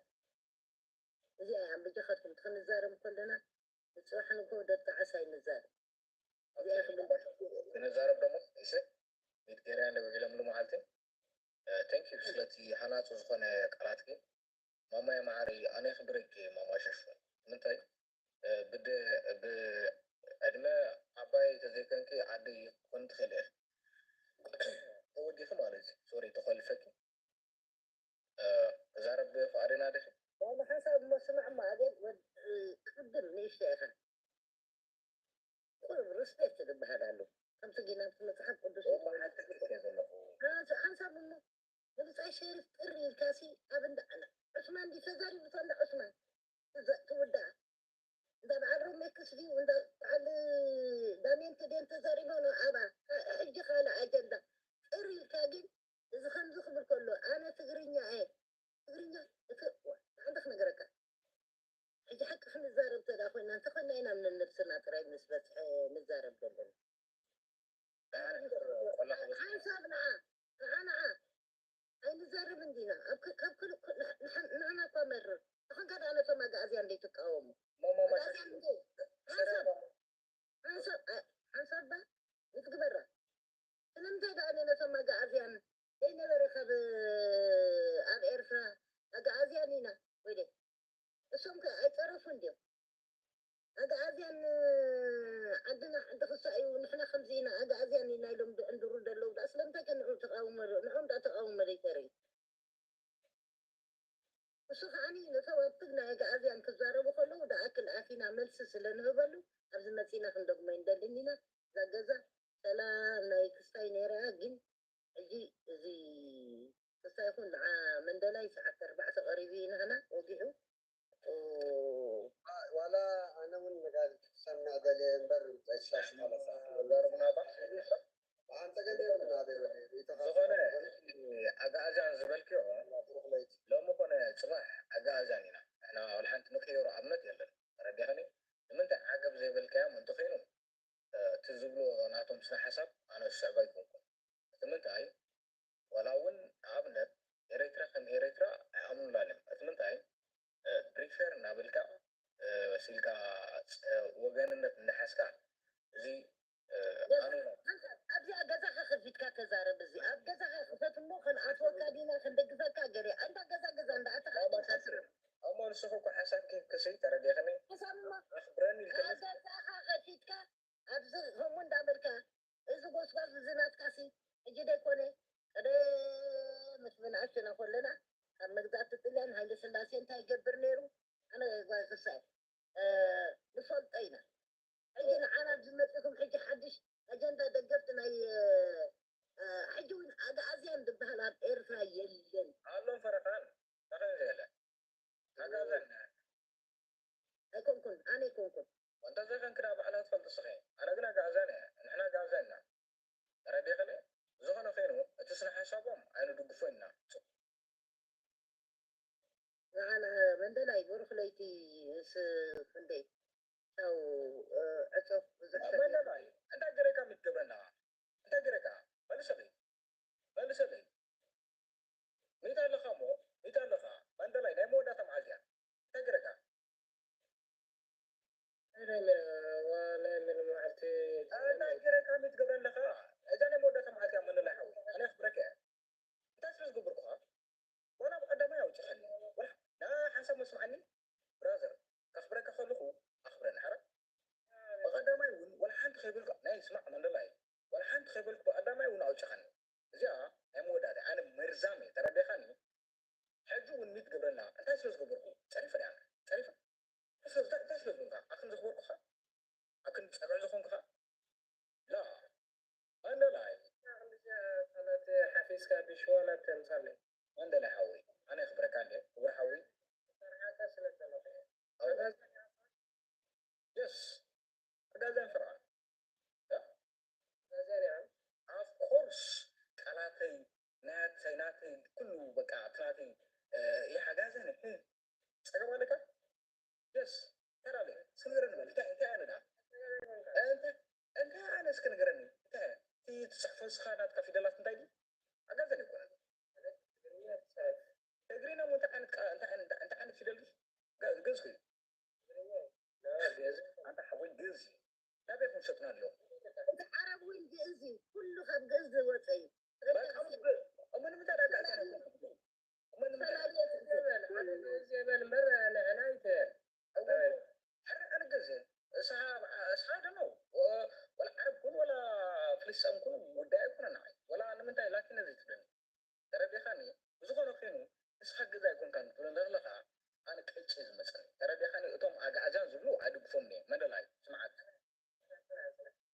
እዚኣ እያ ብጀኻትኩም ክንዛረብ ከለና ንፅባሕ ንግሆ ደቂ ዓሳ ይንዛረብ እዚኣ ክብል ክንዛረብ ደሞ እሰ ሚድገርያ ንውዕለምሉ መዓልቲ thank you ስለቲ ሃናፁ ዝኾነ ቃላትኪ ማማየ መዓረይ ኣነ የኽብረኪ እየ ማማ ሸሹ ንምንታይ ብዕድመ ዓባይ ተዘይኮንኪ ዓደይ ክትኮኒ ትኽእሊ ኢኺ ተወዲኺ ማለት እዩ sorry ተኾሊፈኪ ክዛረብ ፍቓደኛ ዲኺ? ዋላ ሓንሳብ እሞ ስማዕ እሞ ኣቤል ወድ ቅድም ንእሽቶ ኢኻ ቁሩብ ሪስፔክት ዝበሃል ኣሎ ከምቲ ግን ኣብቲ መፅሓፍ ቅዱስ ሓንሳብ እሞ ንብፃይ ሸሪፍ ጥሪ ኢልካሲ ኣብ እንዳ ዑስማን ድዩ ተዛሪቡ እታ እንዳ ዑስማን ትውዳኣ እንዳ በዓል ሮሜክስ ድዩ እንዳ በዓል ዳሜንት ድየን ተዛሪቦ ነው ኣባ ሕጂ ካልእ ኣጀንዳ ጥሪ ኢልካ ግን እዚ ከምዚ ክብል ከሎ ኣነ ትግርኛ እየ ትግርኛ እቲ ሓንቲ ክነገረካ ሕጂ ሓቂ ክንዛረብ ተዳ ኮይና እንተኮይና ኢና ምን ነብስና ጥራይ ምስ በፅሐ ንዛረብ ዘለና ሓንሳብ ንዓ ንዓ ንዓ ኣይንዛረብን ዲና? ኣብ ከ- ካብ ክል- ክል- ንሕ- ንሕ- ንሕና እኳ መርር ንኽንከዳ ነቶም ኣግኣዝያን ዘይትቃወሙ። ኣግኣዝያን እንዴ? ሓንሳብ ሓንሳብ ኣ- ሓንሳብ ባ ይትግበራ። ስለምንታይ ደኣ ነቶም ኣግኣዝያን ዘይነበረ ካብ ኣብ ኤርትራ ኣግኣዝያን ኢና ወይ ደ እሶም ከ ኣይጠረፉን ድዮም? ኣግኣዝያን ዓድና ዓዲ ክሳ እዩ ንሕና ከምዚ ኢና ኣግኣዝያን ኢና ኢሎም ዝዕንድሩ ዘለዉ ደኣ ስለምንታይ ከ ንዑ ተቃውሞ ንዖም ደኣ ተቃውሞ ዘይተርኢ እሱ ከዓኒ ነቶም ኣብ ትግራይ ኣግኣዝያን ክዛረቡ ከለዉ ደኣክል ኣፊና መልሲ ስለ ንህበሉ ኣብዚ መፂና ክንደግሞ ይንደልን ኢና እዛ ገዛ ሰላም ናይ ክስታይ ነይራ ግን ሕጂ እዚ ክስታይ ይኹን ንዓ መንደላይ ሰዓት ኣርባዕተ ቀሪቡ እዩ ናህና ወጊሑ ዋላ ኣነ እውን ነጋሪት ክሰምዕ ደልየ እምበር ተዛረቡና ባ ብሓንተ ገለ ይኹን ናበይ ዝኾነ ኣግኣዝያን ዝበልክዮ፣ ብሩኽ ለይቲ፣ ሎሚ ኮነ ጽባሕ ኣግኣዝያን ኢና። ንሕና ወላ ሓንቲ ንቅየሮ ኣብነት የለን። ተረዲእኽኒ? ንምንታይ ዓገብ ዘይበልካዮም እንተኾይኑ፣ እ፣ እቲ ዝብልዎ ናቶም ስነ ሓሳብ ኣነ ዝስዕቦ ኣይኮንኩን። እቲ ምንታይ፣ ዋላ እውን ንኣብነት ኤረትራ ከም ኤረትራ ኣይኣምኑላን እዮም። እቲ ምንታይ፣ እ፣ ፕሪፈር እናበልካ፣ እ፣ መሲልካ፣ እ፣ ወገንነት እናሓዝካ፣ እዚ፣ እ፣ ገዛ-፣ ኣነ ኣንተ ኣብዚኣ ገዛኻ ከፊትካ ተዛረብ። እዚ ኣብ ገዛኻ ክፈት እሞ ክንኣትወካ ዲና ክንደግፈካ ገለ። ኣንታ ገዛ ገዛ እንዳኣተኻ ኣማ ትንቀስር። ከስርም። ኣሞ ንስኹ እኮ ሓሳብ ክህብክሲ ተረዲእኽኒ? ሓሳብማ ኣኽብረኒ ኣብ ኢልክኒ። ገዛኻ ከፊትካ ኣብዚ ከምኡ እንዳበልካ፣ እዚ ጎስጓስ እዚ ናትካሲ ሕጂ ደይኮነ፣ ቀደም ምስ ብንኣሽቱና ከለና ካብ መግዛእቲ ጥልያን ሃይለ ስላሴ እንታይ ይገብር ነይሩ? ኣነ ጓል ክሳይ፣ እ፣ ንፈልጦ ኢና። ሕጂ ንዓና ዝመፅእኩም ሕጂ ሓድሽ ኣጀንዳ ደገፍቲ ናይ፣ እ፣ እ፣ ሕጂ እውን ኣግኣዝያን ዝበሃል ኣብ ኤርትራ የለን። ኣሎ ፈረኻን፣ ፈረኻን የለን። ኣግኣዝያን ኣይኮንኩን፣ ኣነ ኣይኮንኩን። እንተ ዘይኮንኪ ደኣ ባዕላ ትፈልጢ ስኺ። ኣነ ግን ኣግኣዝያን እየ። ንሕና ኣግኣዝያን ኢና። ተረዲእኽኒ? ዝኾነ ኾይኑ፣ እቲ ስነ ሓሳቦም ኣይንድግፎ ኢና። ንዓና መንደላይ ብሩኽ ለይቲ ምስ ክንደይ ቻው፣ እ፣ ዕጹብ ብዙሕ ሰብ መንደላይ፣ እንታይ ገረካ ምትገብረና? እንታይ ገረካ? መልሰለይ። መልሰለይ። ሚት ኣለኻ እሞ፣ ሚት ኣለኻ። መንደላይ፣ ናይ መወዳእታ መዓልቲ እያ። እንታይ ገረካ? ኣረ፣ ዋ፣ ናይ ምን መዓልቲ እንታይ ገረካ? ሚት ትገብረ ኣለኻ? እዛ ናይ መወዳእታ መዓልቲ እያ፣ መንደላይ ሓወይ። ኣነ የኽብረካ እየ። እንታይ ስለ ዝገበርኩኻ? ዋላ ብቐዳማይ ኣውጭኸኒ። ዋላ፣ ና፣ ሓንሳብ መስማዓኒ። ብራዘር፣ ከኽብረካ ከለኹ፣ ኣኽብረኒ፣ ሓራ። ብቐዳማይ እውን ዋላ ሓንቲ ከይበልኩ፣ ናይ ስማዕ መንደላይ፣ ዋላ ሓንቲ ከይበልኩ ብቐዳማይ እውን ኣውጭኸኒ። እዚኣ ናይ መወዳእታ፣ ኣነ መርዛም እየ፣ ተረዲእኻኒ? ሕጂ እውን ሚት ገብረላ፣ እንታይ ስለ ዝገበርኩ? ጸሪፈ ድኣ? ጸሪፈ? እንታይ ስለ፣ እንታይ፣ እንታይ ስለ ዝኾንካ? ኣብ ክንዲ ዝኽበርኩኻ? ኣብ ክንዲ ጸግዒ ዝኾንኩኻ? ላ። መንደላይ። ጸሎት ሓፊዝካ ብሽዋላ ተምጻለይ። መንደላይ ሓወይ፣ ኣነ የኽብረካ እንድየ፣ ክቡር ሓወይ። ሰርሓካ ስለ ዘለኹ እየ። ኣዎ። ኣጋዛን የስ። ኣጋዛን ፍርዓን። ያ? ኣጋዛን እያ። Of course፣ ቃላተይ፣ ናተይ፣ ናተይ፣ ኩሉ በቃ፣ እቲ ናተይ፣ እ፣ ይሓጋዘን፣ እ፣ ጸገም ኣለካ? የስ፣ ተራለ፣ ስንገረኒ በል፣ እንታይ፣ እንታይ ኣነ ደኣ? እንተ-፣ እንታይ ኣነ እስኪ ንገረኒ፣ እንታይ፣ እቲ ትጽሕፎ ንስኻ ናትካ ፊደላት እንታይ ድዩ? ኣጋዘን ኣይኮነን። ትግርኛ ትጽሕፍ። ትግርኛ እሞ እንታይ ዓይነት ቃ-፣ እንታይ ዓይነት፣ እንታይ ዓይነት ፊደል ድዩ? ገ-፣ ግእዝ ኮይኑ። ትግርኛ፣ ና፣ ግእዝ። ኣንታ ሓወይ ግእዝ እዩ። ናበይ ክውሰድና ኣለዎ? እቲ ዓረብ እውን ግእዝ እዩ። ኩሉ ካብ ግእዝ ዝወፀ እዩ። በቃ፣ እሞ ንምንታይ ዳጋ ኣጋዘን ኣይኮነን? እሞ ንምንታይ? ሰላም ይበል፣ ሓደ ግእዝ ይበል እምበር ንሕና ኣይትበል። እወ፣ ሕረ ኣነ ገዘ፣ እስኻ፣ እስኻ ደሞ፣ ወ-፣ ወላ ዓረብ ኩን፣ ወላ ፍልስጤም ኩን፣ ጉዳይ ኣይኮነን ንዓይ። ወላ ንምንታይ ላቲን እዚ ትብለኒ? ተረዲኻኒ? ብዝኾነ ኮይኑ፣ እስኻ ገዛ ኣይኮንካን ትብለኒ ኣለኻ፣ ኣነ ቅጭ ዝመጸኒ። ተረዲኻኒ? እቶም ኣግኣዛን ዝብሉ ኣይድግፎምን እየ። መንደላይ፣ ስምዓት።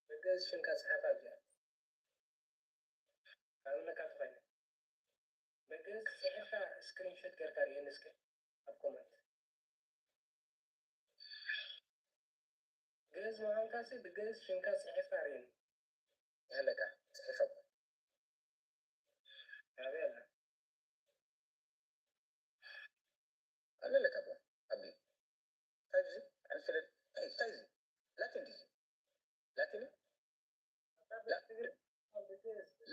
ብግእዝ ሽምካ ጽሓፍ ኣብዚኣ። ካብ እምነካ ተኾይነ። ብግእዝ ጽሒፍካ ስክሪንሾት ጌርካ ርኤኒ እስከ ኣብ ኮመንት። ግእዝ ምዃንካሲ ብግእዝ ሽምካ ጽሒፍካ ርኤኒ። ኣለካ፣ ጽሒፈ እኮ። ኣበይ ኣላ? ኣለለካ እኮ፣ ኣቢ። እንታይ እዚ? ኣንፍለል። እንታይ፣ እንታይ እዚ? ላቲን ድዩ? ላቲን እዩ?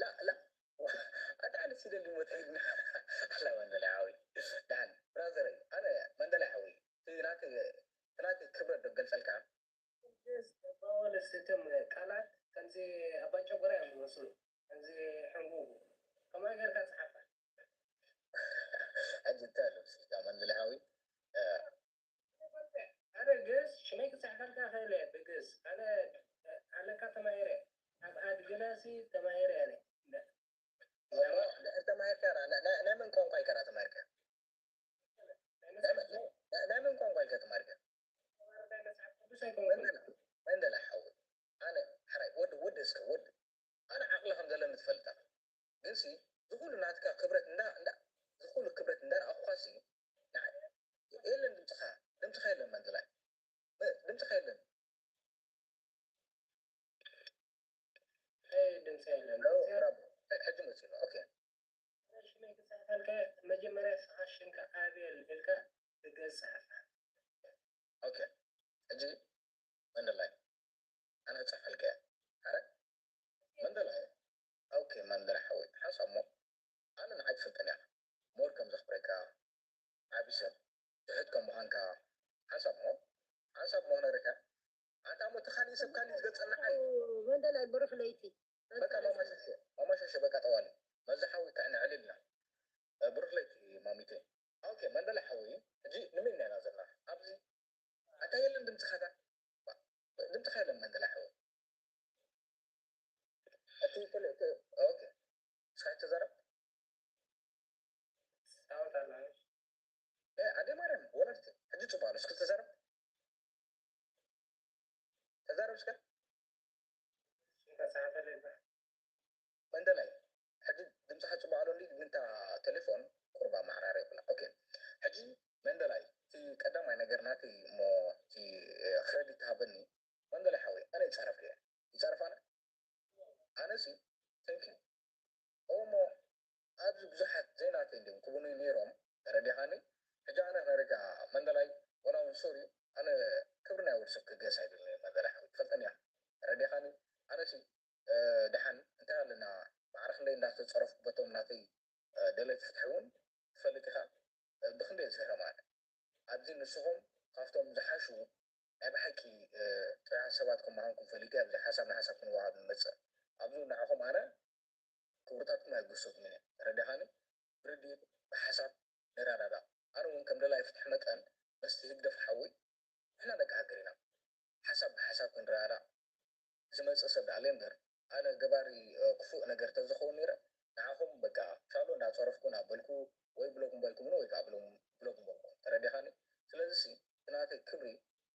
ላ-፣ ላ-፣ ላ-፣ ኣታ ኣነ ሲደሊ ሞት ሄድና። ኣላ መንደላይ ሓወይ። ደሓን፣ ብራዘር፣ ኣነ መንደላይ ሓወይ። እቲ ናተይ፣ እቲ ናተይ ክብረት ዶ ገልጸልካ? ጀስ፣ ባወለስ፣ እቶም ቃላት ከምዚ ኣባ ጨጎራ እዮም ዝመስሉ። ከምዚ ሕንጉጉ። ከማይ ጌርካ ጽሓፋ። ሕጂ እንታይ ኣሎ ምስልካ መንደላይ ሓወይ? እ፣ ኣነ ግእዝ ሽመይ ክጽሕፈልካ እኽእል እየ ብግእዝ። ኣነ ኣለካ ተማሂረ። ኣብ ኣድግናሲ ተማሂረ ኣነ። እሞ ድሕሪ ተማሂርካ ራ-፣ ና-፣ ና-፣ ናይ መን ቋንቋ ኢካ ራ ተማሂርካ? ናይ መን፣ ናይ፣ ናይ መን ቋንቋ ኢካ ተማሂርካ? ናይ መጽሓፍ ቅዱስ ኣይኮንኩን። መንደላ፣ መንደላ ሓወይ። ኣነ ሕራይ፣ ወዲ፣ ወዲ እስከ፣ ወዲ። ኣነ ዓቕሊ ከም ዘለኒ ትፈልጥ ኣኻ። ግንሲ፣ ዝኹሉ ናትካ ክብረት እንዳ፣ እንዳ፣ ዝኹሉ ክብረት እንዳረኣኹኻሲ፣ ንዓይ የለን ድምፅኻ፣ ድምፅኻ የለን መንደላይ። እ፣ ድምፅኻ የለን። ኣይ፣ ድምፂ የለን። ኖ፣ ድምፂ የለን። ብራቮ። ሕጂ መፂኡ። ኦኬ። ሓወይ ሓንሳብ እሞ ኣነ ንዓይ ትፈልጠኒ ኢኻ። ሞር ከም ዘኽብረካ ዓቢ ሰብ ትሑት ከም ምዃንካ ሓንሳብ እሞ ሓንሳብ እሞ ክነግረካ። ኣንታ እሞ እቲ ካሊእ ሰብ ካሊእ ዝገልጸልና ዓይ መንደላይ ብሩኽ ለይቲ በቃ ማማሸሸ ማማሸሸ በቃ ጠዋሊ መዚ ሓዊ ከዕንዕል ኢልና። ብሩኽ ለይቲ ማሚቴ። ኦኬ መንደላይ ሓዊ ሕጂ ንመን ኢና ዘለና ኣብዚ ኣታ የለን ድምፅኻ ዳ ድምፅኻ የለን መንደላይ ሓዊ እቲ ኦኬ እስኻ ተዛረብ ኣደ ማርያም ወለድቲ ሕጂ ፅቡቅ ኣሎ እስኪ ተዛረብ ተዛረብ እስከ መንደላይ ሕጂ ድምፅኻ ፅቡቅ ኣሎ እንዲ ምንታ ቴሌፎን ቁርባ ማዕራር የብላ ኦኬ ሕጂ መንደላይ እቲ ቀዳማይ ነገር ናተይ እሞ እቲ ክረዲት ሃበኒ መንደላይ ሓወይ ኣነ ይፃረፍ እየ ይፃረፍ ኣነ ኣነሲ thank you እሞ ኣብዚ ብዙሓት ዘይናተይ እንዲም ክብሉኒ ነይሮም ተረዲኻኒ ሕጂ ኣነ ክነረካ መንደላይ ወላ እውን ሶሪ ኣነ ክብሪ ናይ ወዲ ሰብ ክገስ ኣይደለኒ መንደላይ ሓወይ ትፈልጠኒ እያ ተረዲኻኒ ኣነሲ ደሓን እንታይ ኣለና ማዕረ ክንደይ እንዳተፀረፍኩ በቶም ናተይ ደለይቲ ፍትሒ እውን ትፈልጥ ኢኻ ብክንደይ ዝህረ ማለት ኣብዚ ንስኹም ካብቶም ዝሓሹ ናይ ብሓቂ ጥዑያት ሰባት ከም ምዃንኩም ፈሊጠ ኣብዚ ሓሳብ ንሓሳብ ክንወሃብ ንመፅእ ኣብዚ ንዓኹም ኣነ ክብርታትኩም ኣይግሰኩም እየ ተረዲኻኒ ብርድኢት ብሓሳብ ንረዳዳእ ኣነ እውን ከም ደላይ ፍትሒ መጠን መስቲ ህግደፍ ሓወይ ንሕና ደቂ ሃገር ኢና ሓሳብ ብሓሳብ ክንረዳዳእ ዝመፅእ ሰብ ደኣ እምበር ኣነ ገባሪ ክፉእ ነገር ተዝኸውን ነይረ ንዓኹም በቃ ሻሎ እንዳፀረፍኩ እናበልኩ ወይ ብሎክ ምበልኩምኒ ወይ ከዓ ብሎክ ምበልኩም ተረዲኻኒ ስለዚ ሲ እቲ ናተይ ክብሪ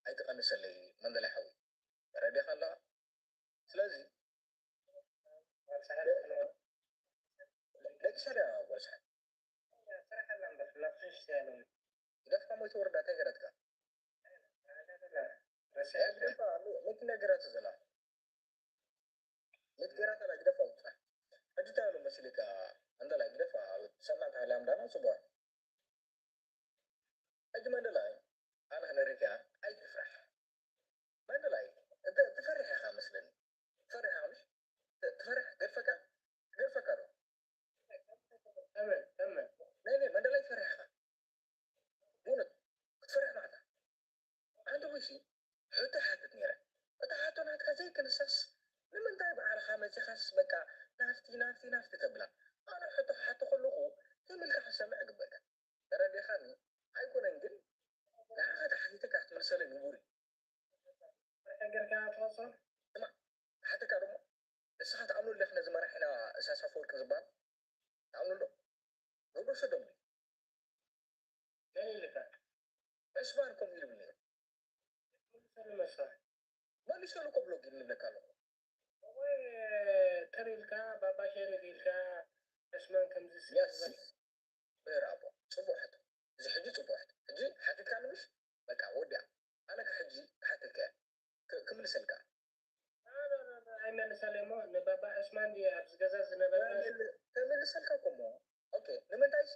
ኣይትቐንሰለይ መንደላይ ሓወይ ተረዲኻ ኣለኻ ስለዚ ደቂ ሰዳ ጓልሳ ግደፍካ ሞይተ ወረዳ እንታይ ገረትካ ምት ነገራት ዘላ ምት ገራታ ላ ግደፋ ውፃ ሕጂ እንታይ ኣሎ መሲልካ እንዳ ላ ግደፋ ሰማዕካ ላምዳና ፅቡቅ ሕጂ መንደላይ ኣነ ክነግረካ ኣይትፍራሕ መንደላይ ትፈርሕ ኢኻ መስለኒ ትፈርሕ ኢኻ ምሽ ትፈርሕ ገድፈካ ገድፈካ ዶ ናይ መንደላይ ትፈርሕ ኢኻ ብእውነት ክትፈርሕ ማዕታ ኣንተ ወይሲ ሕቶ ሓትት ነይረ እታ ሕቶ ናትካ ዘይክንሳስ ንምንታይ ባዕልኻ መፂኻስ በቃ ናፍቲ ናፍቲ ናፍቲ ተብላ ኣነ ሕቶ ክሓቶ ከለኹ ተምልካ ክሰምዕ ግበካ ተረዲኻኒ ኣይኮነን ግን ንዓኻ ተሓቲተካ ክትመልሰለይ ንቡር እዩ ጌርካ ትወፅኦ ስማ ሓተካ ደሞ ንስኻ ትኣምኑ ኣለክ ነዚ መራሒና እሳስ ኣፈወርቂ ዝበሃል ትኣምኑ ኣሎ ግብረ ሰዶም እዩ መን ኢልካ ዕስማን ከምኡ ኢሉ ነይሩ ሰሉ መሳይ መሊሰሉ ከብሎ ግን ንብለካ ኣለኹ ወይ ጥር ኢልካ ባባ ሸሪፍ ኢልካ ዕስማን ከምዚ የስ ብራቦ ፅቡቅ ሕቶ እዚ ሕጂ ፅቡቅ ሕቶ ሕጂ ሓቲትካ ንምሽ በቃ ወዲያ ኣነ ሕጂ ክሓተልካ ክምልሰልካ ኣይመልሰለይ እሞ ንባባ ዕስማን ድየ ኣብዚ ገዛ ዝነበረ ተምልሰልካ ኮሞ ኦኬ ንምንታይ ሲ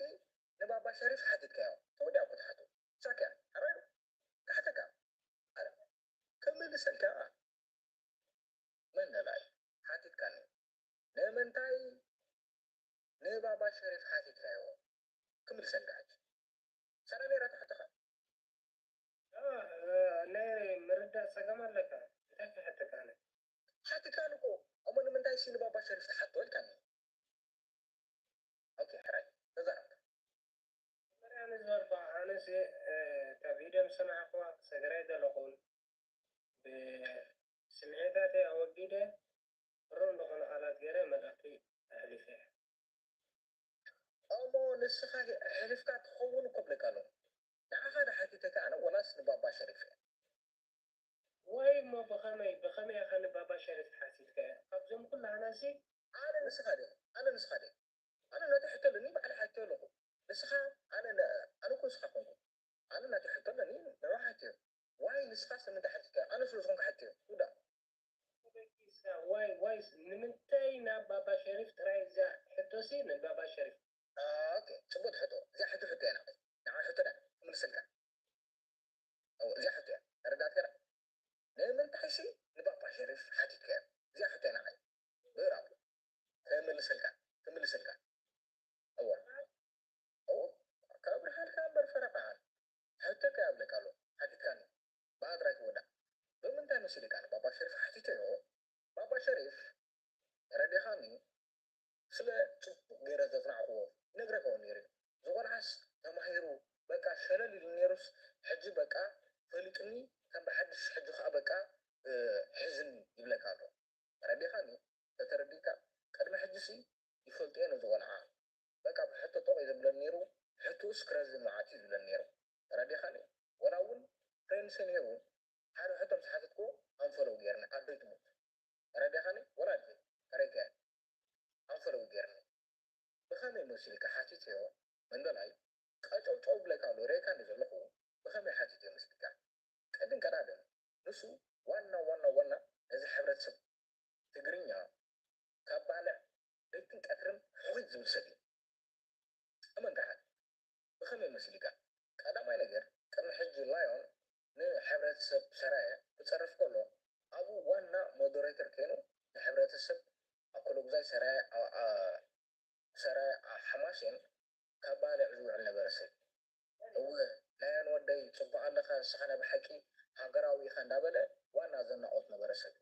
ንባባ ሸሪፍ ሓቲትካዮ ተወዲያ እኮ ትሓቱ ሳኪያ ኣረ ክሓተካ ኣረ ክምልሰልካ መንደላይ ሓቲትካኒ ንምንታይ ንባባ ሸሪፍ ሓቲትካዮ ክምልሰልካ ሕጂ ሰላ ነይራ ትሕተኻ ናይ ምርዳእ ፀገም ኣለካ እንታይ ክሕተካ ኣነ ሓቲትካኒ እኮ እሞ ንምንታይ ሲ ንባባ ሸሪፍ ትሓቶ ኢልካኒ ኦኬ ሕራይ ተዛረብካ መርያ ንዝበልኳ ኣነስ እታ ቪድዮ ምስ ሰማዕኩዋ ሰገራይ ዘለኹን ብስምዒታተይ ኣወጊደ ብሩር ዝኾነ ቃላት ገይረ መልእኽቲ ኣሕሊፈ እየ። እሞ ንስኻ ኣሕሊፍካ ትኸውን እኮ ብለካ ኣለኹ። ንዓኻ ዶ ሓቲተካ ኣነ ወላስ ንባባ ሸሪፍ እየ? ዋይ እሞ ብኸመይ ብኸመይ ኢኻ ንባባ ሸሪፍ ሓቲትካዮ? ካብዞም ኩላህና ሲ ኣነ ንስኻ ድየ ኣነ ንስኻ ድየ ኣነ ነቲ ሕቶ ኣለኒ ባዕለ ሓትዮ ኣለኹ። ንስኻ ኣነ ኣነ እኮ ንስኻ ኮንኩ ኣነ ናተይ ሕቶ ኣለኒ ንዑ ሓትዮ። ዋይ ንስኻስ ንምንታይ ሓቲትካዮ? ኣነ ስለ ዝኾንኩ ሓትዮ። ውዳእ። ዋይ ዋይ ንምንታይ ናብ ባባ ሸሪፍ ጥራይ እዛ ሕቶሲ ንባባ ሸሪፍ ኦኬ ጽቡቅ ሕቶ እዚኣ ሕቶ ሕቶ እያ ናተይ ንዓ ሕቶ ዳ ክምልሰልካ እዚኣ ሕቶ እያ ተረዳእትካ ዳ ንምንታይ ሲ ንባባ ሸሪፍ ሓቲትካዮ እዚኣ ሕቶ እያ ናተይ ብራቦ ክምልሰልካ ነረ ዘጽናዕክዎ ይነግረካ እውን ነይሩ እዩ። ዝቆልዓስ ተማሂሩ በቃ ሸለል ኢሉ ነይሩስ ሕጂ በቃ ፈሊጡኒ ከም ብሓድሽ ሕጂ ከዓ በቃ ሕዝኒ ይብለካ ኣሎ። ተረዲኻኒ? ተተረዲካ ቅድሚ ሕጂ ሲ ይፈልጦ እየ ነዚ ቆልዓ በቃ ብሕቶ ጠቕ እዩ ዘብለኒ ነይሩ። ሕቶኡስ ክረዝን መዓት እዩ ዝብለኒ ነይሩ። ተረዲኻኒ? ወላ እውን ፍሬንድስ ነይሩ ሓደ ሕቶ ምስ ሓተትክዎ ኣንፈለው ገይርኒ ኣደይ ትሙት። ተረዲኻኒ? ወላ ኣደይ ተረዲኻኒ? ኣንፈለው ገይርኒ። ብኸመይ መሲልካ ሓቲትዮ መንደላይ ቀጨውጨው ብለካ ኣሎ ሬካ እንዲ ዘለኹ ብኸመይ ሓቲትዮ መስልካ? ቅድም ቀዳድም ንሱ ዋና ዋና ዋና ነዚ ሕብረተሰብ ትግርኛ ካብ ባልዕ ለይትን ቀትርን ሕኹይ ዝብል ሰብ እዩ። እመን ከሓድ ብኸመይ መሲልካ? ቀዳማይ ነገር ቅድሚ ሕጂ ላዮን ንሕብረተሰብ ሰራየ ክጸርፍ ከሎ ኣብኡ ዋና ሞደሬተር ከይኑ ንሕብረተሰብ ኣኮሎጉዛይ ሰራየ ሰራየ ሓማሴን ካብ ባልዕ ዝውዕል ነበረ ሰብ። እወ ላዮን ወደይ ጽቡቕ ኣለኻ ንስኻ ናይ ብሓቂ ሃገራዊ ኢኻ እንዳበለ ዋና ዘናቖት ነበረ ሰብ።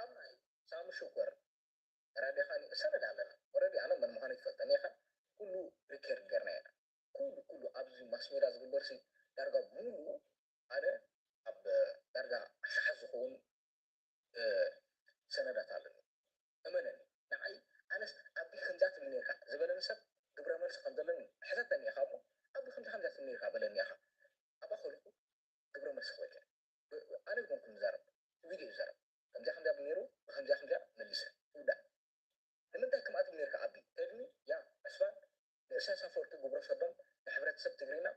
ኣብ ናይ ሳሚ ሽኮር ተራዲኻኒ እሰነድ ኣለና ወረዲ ኣነ መን ምዃኑ ይፈልጠኒ ኢኻ። ኩሉ ሪከርድ ገርና ኢና። ኩሉ ኩሉ ኣብዚ ማስሜዳ ዝግበር ሲ ዳርጋ ሙሉ ኣነ ኣብ ዳርጋ ኣሽሓት ዝኸውን ሰነዳት ኣለኒ። እመነኒ ንዓይ ኣነስ ኣቢ ከምዛ ትብል ነርካ ዝበለኒ ሰብ ግብረ መልሲ ከም ዘለኒ ሕተተኒ ኢኻ እሞ ኣቢ ከምዛ ከምዛ ትብል ነርካ በለኒ ኢኻ። ኣብኣ ከሊኹ ግብረ መልሲ ክበልካ ኣነ ዝኾንኩ ዝዛረብ ቪድዮ ይዛረብ ከምዚያ ከምዚያ ነይሩ ብከምዚያ ከምዚያ መሊሰ ይውዳእ። ንምንታይ ከምኣ ትብል ነርካ ኣቢ ተድሚ ያ ዕስባን ንእሳያስ ኣፈወርቂ ግብረ ሰዶም ንሕብረተሰብ ትግርና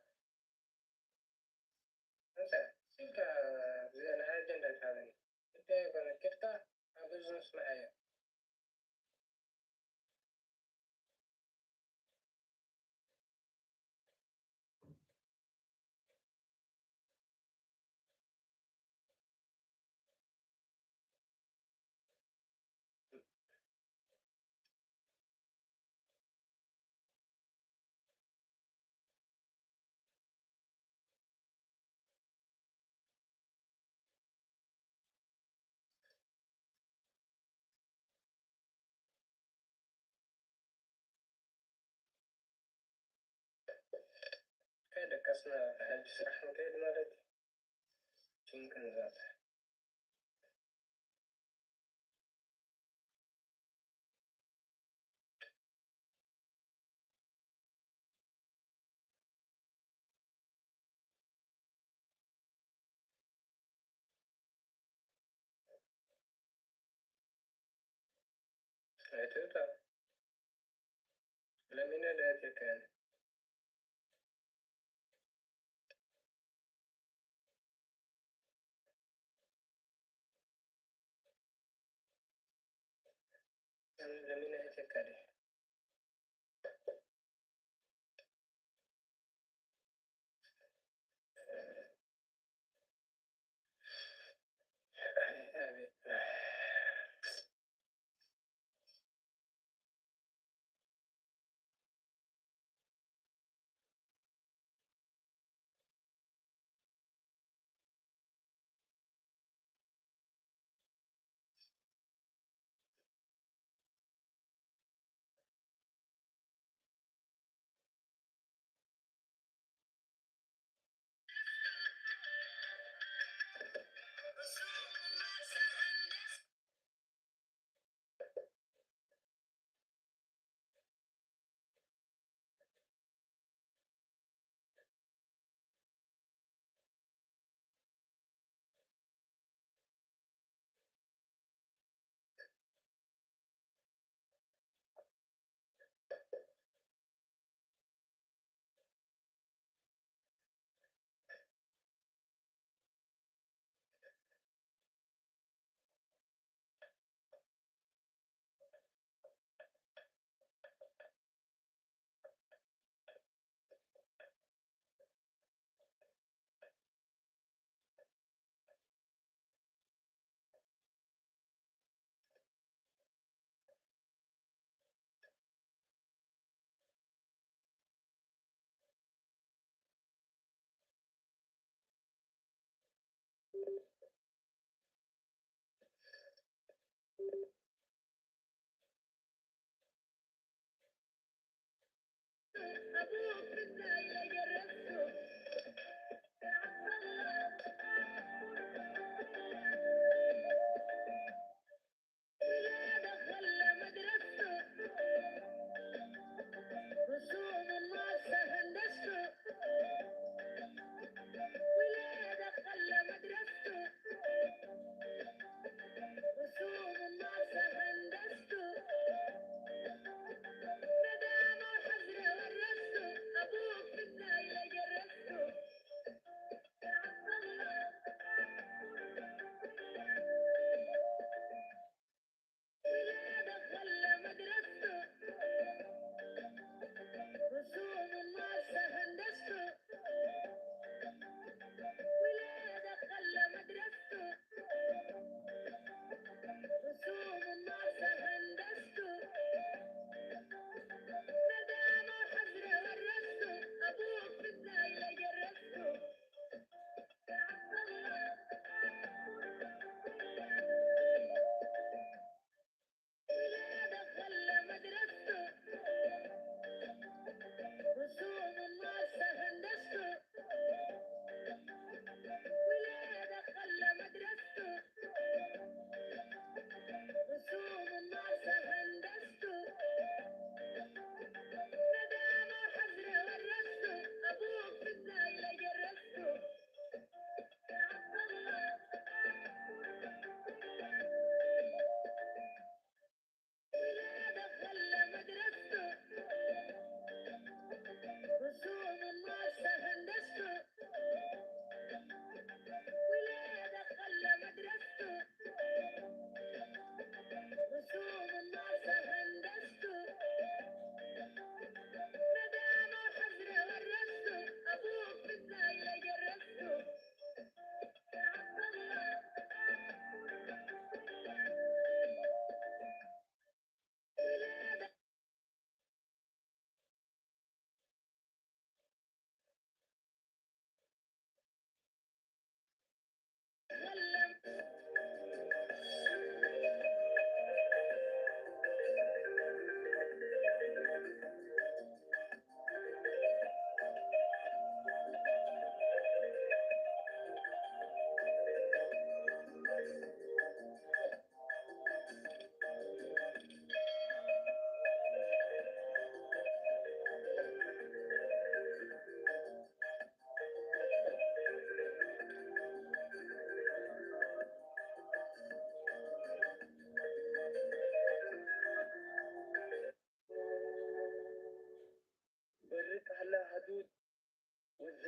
እንተ ስልካ ብዘለካ ኣጀንዳ ትሃበኒ ጉዳይ ኣይኮነ ኬድካ ኣብ ህዝቢ ስምዓዮ። ከደቀስና ሕጂ ስራሕ ንከይድ ማለት እዩ። ጭንቅንዛት ኣይትእታ ለሚነ ለእትከን ለሚነ እትከን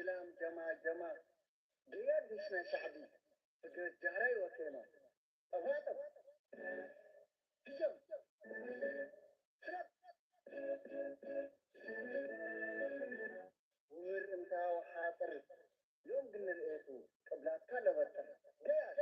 ሰላም ጀማ ጀማ፣ ደያድ ምስ ናይ ሳዕዲ፣ ፍግረት ጃህራይ ወኬና። ጠፋጠፍ። ህጀም። ስረብ። ውር እንታ ወሓጥር። ዮም ግን ንርእየቱ ቅብላትካ ለበጥር። ደያድ።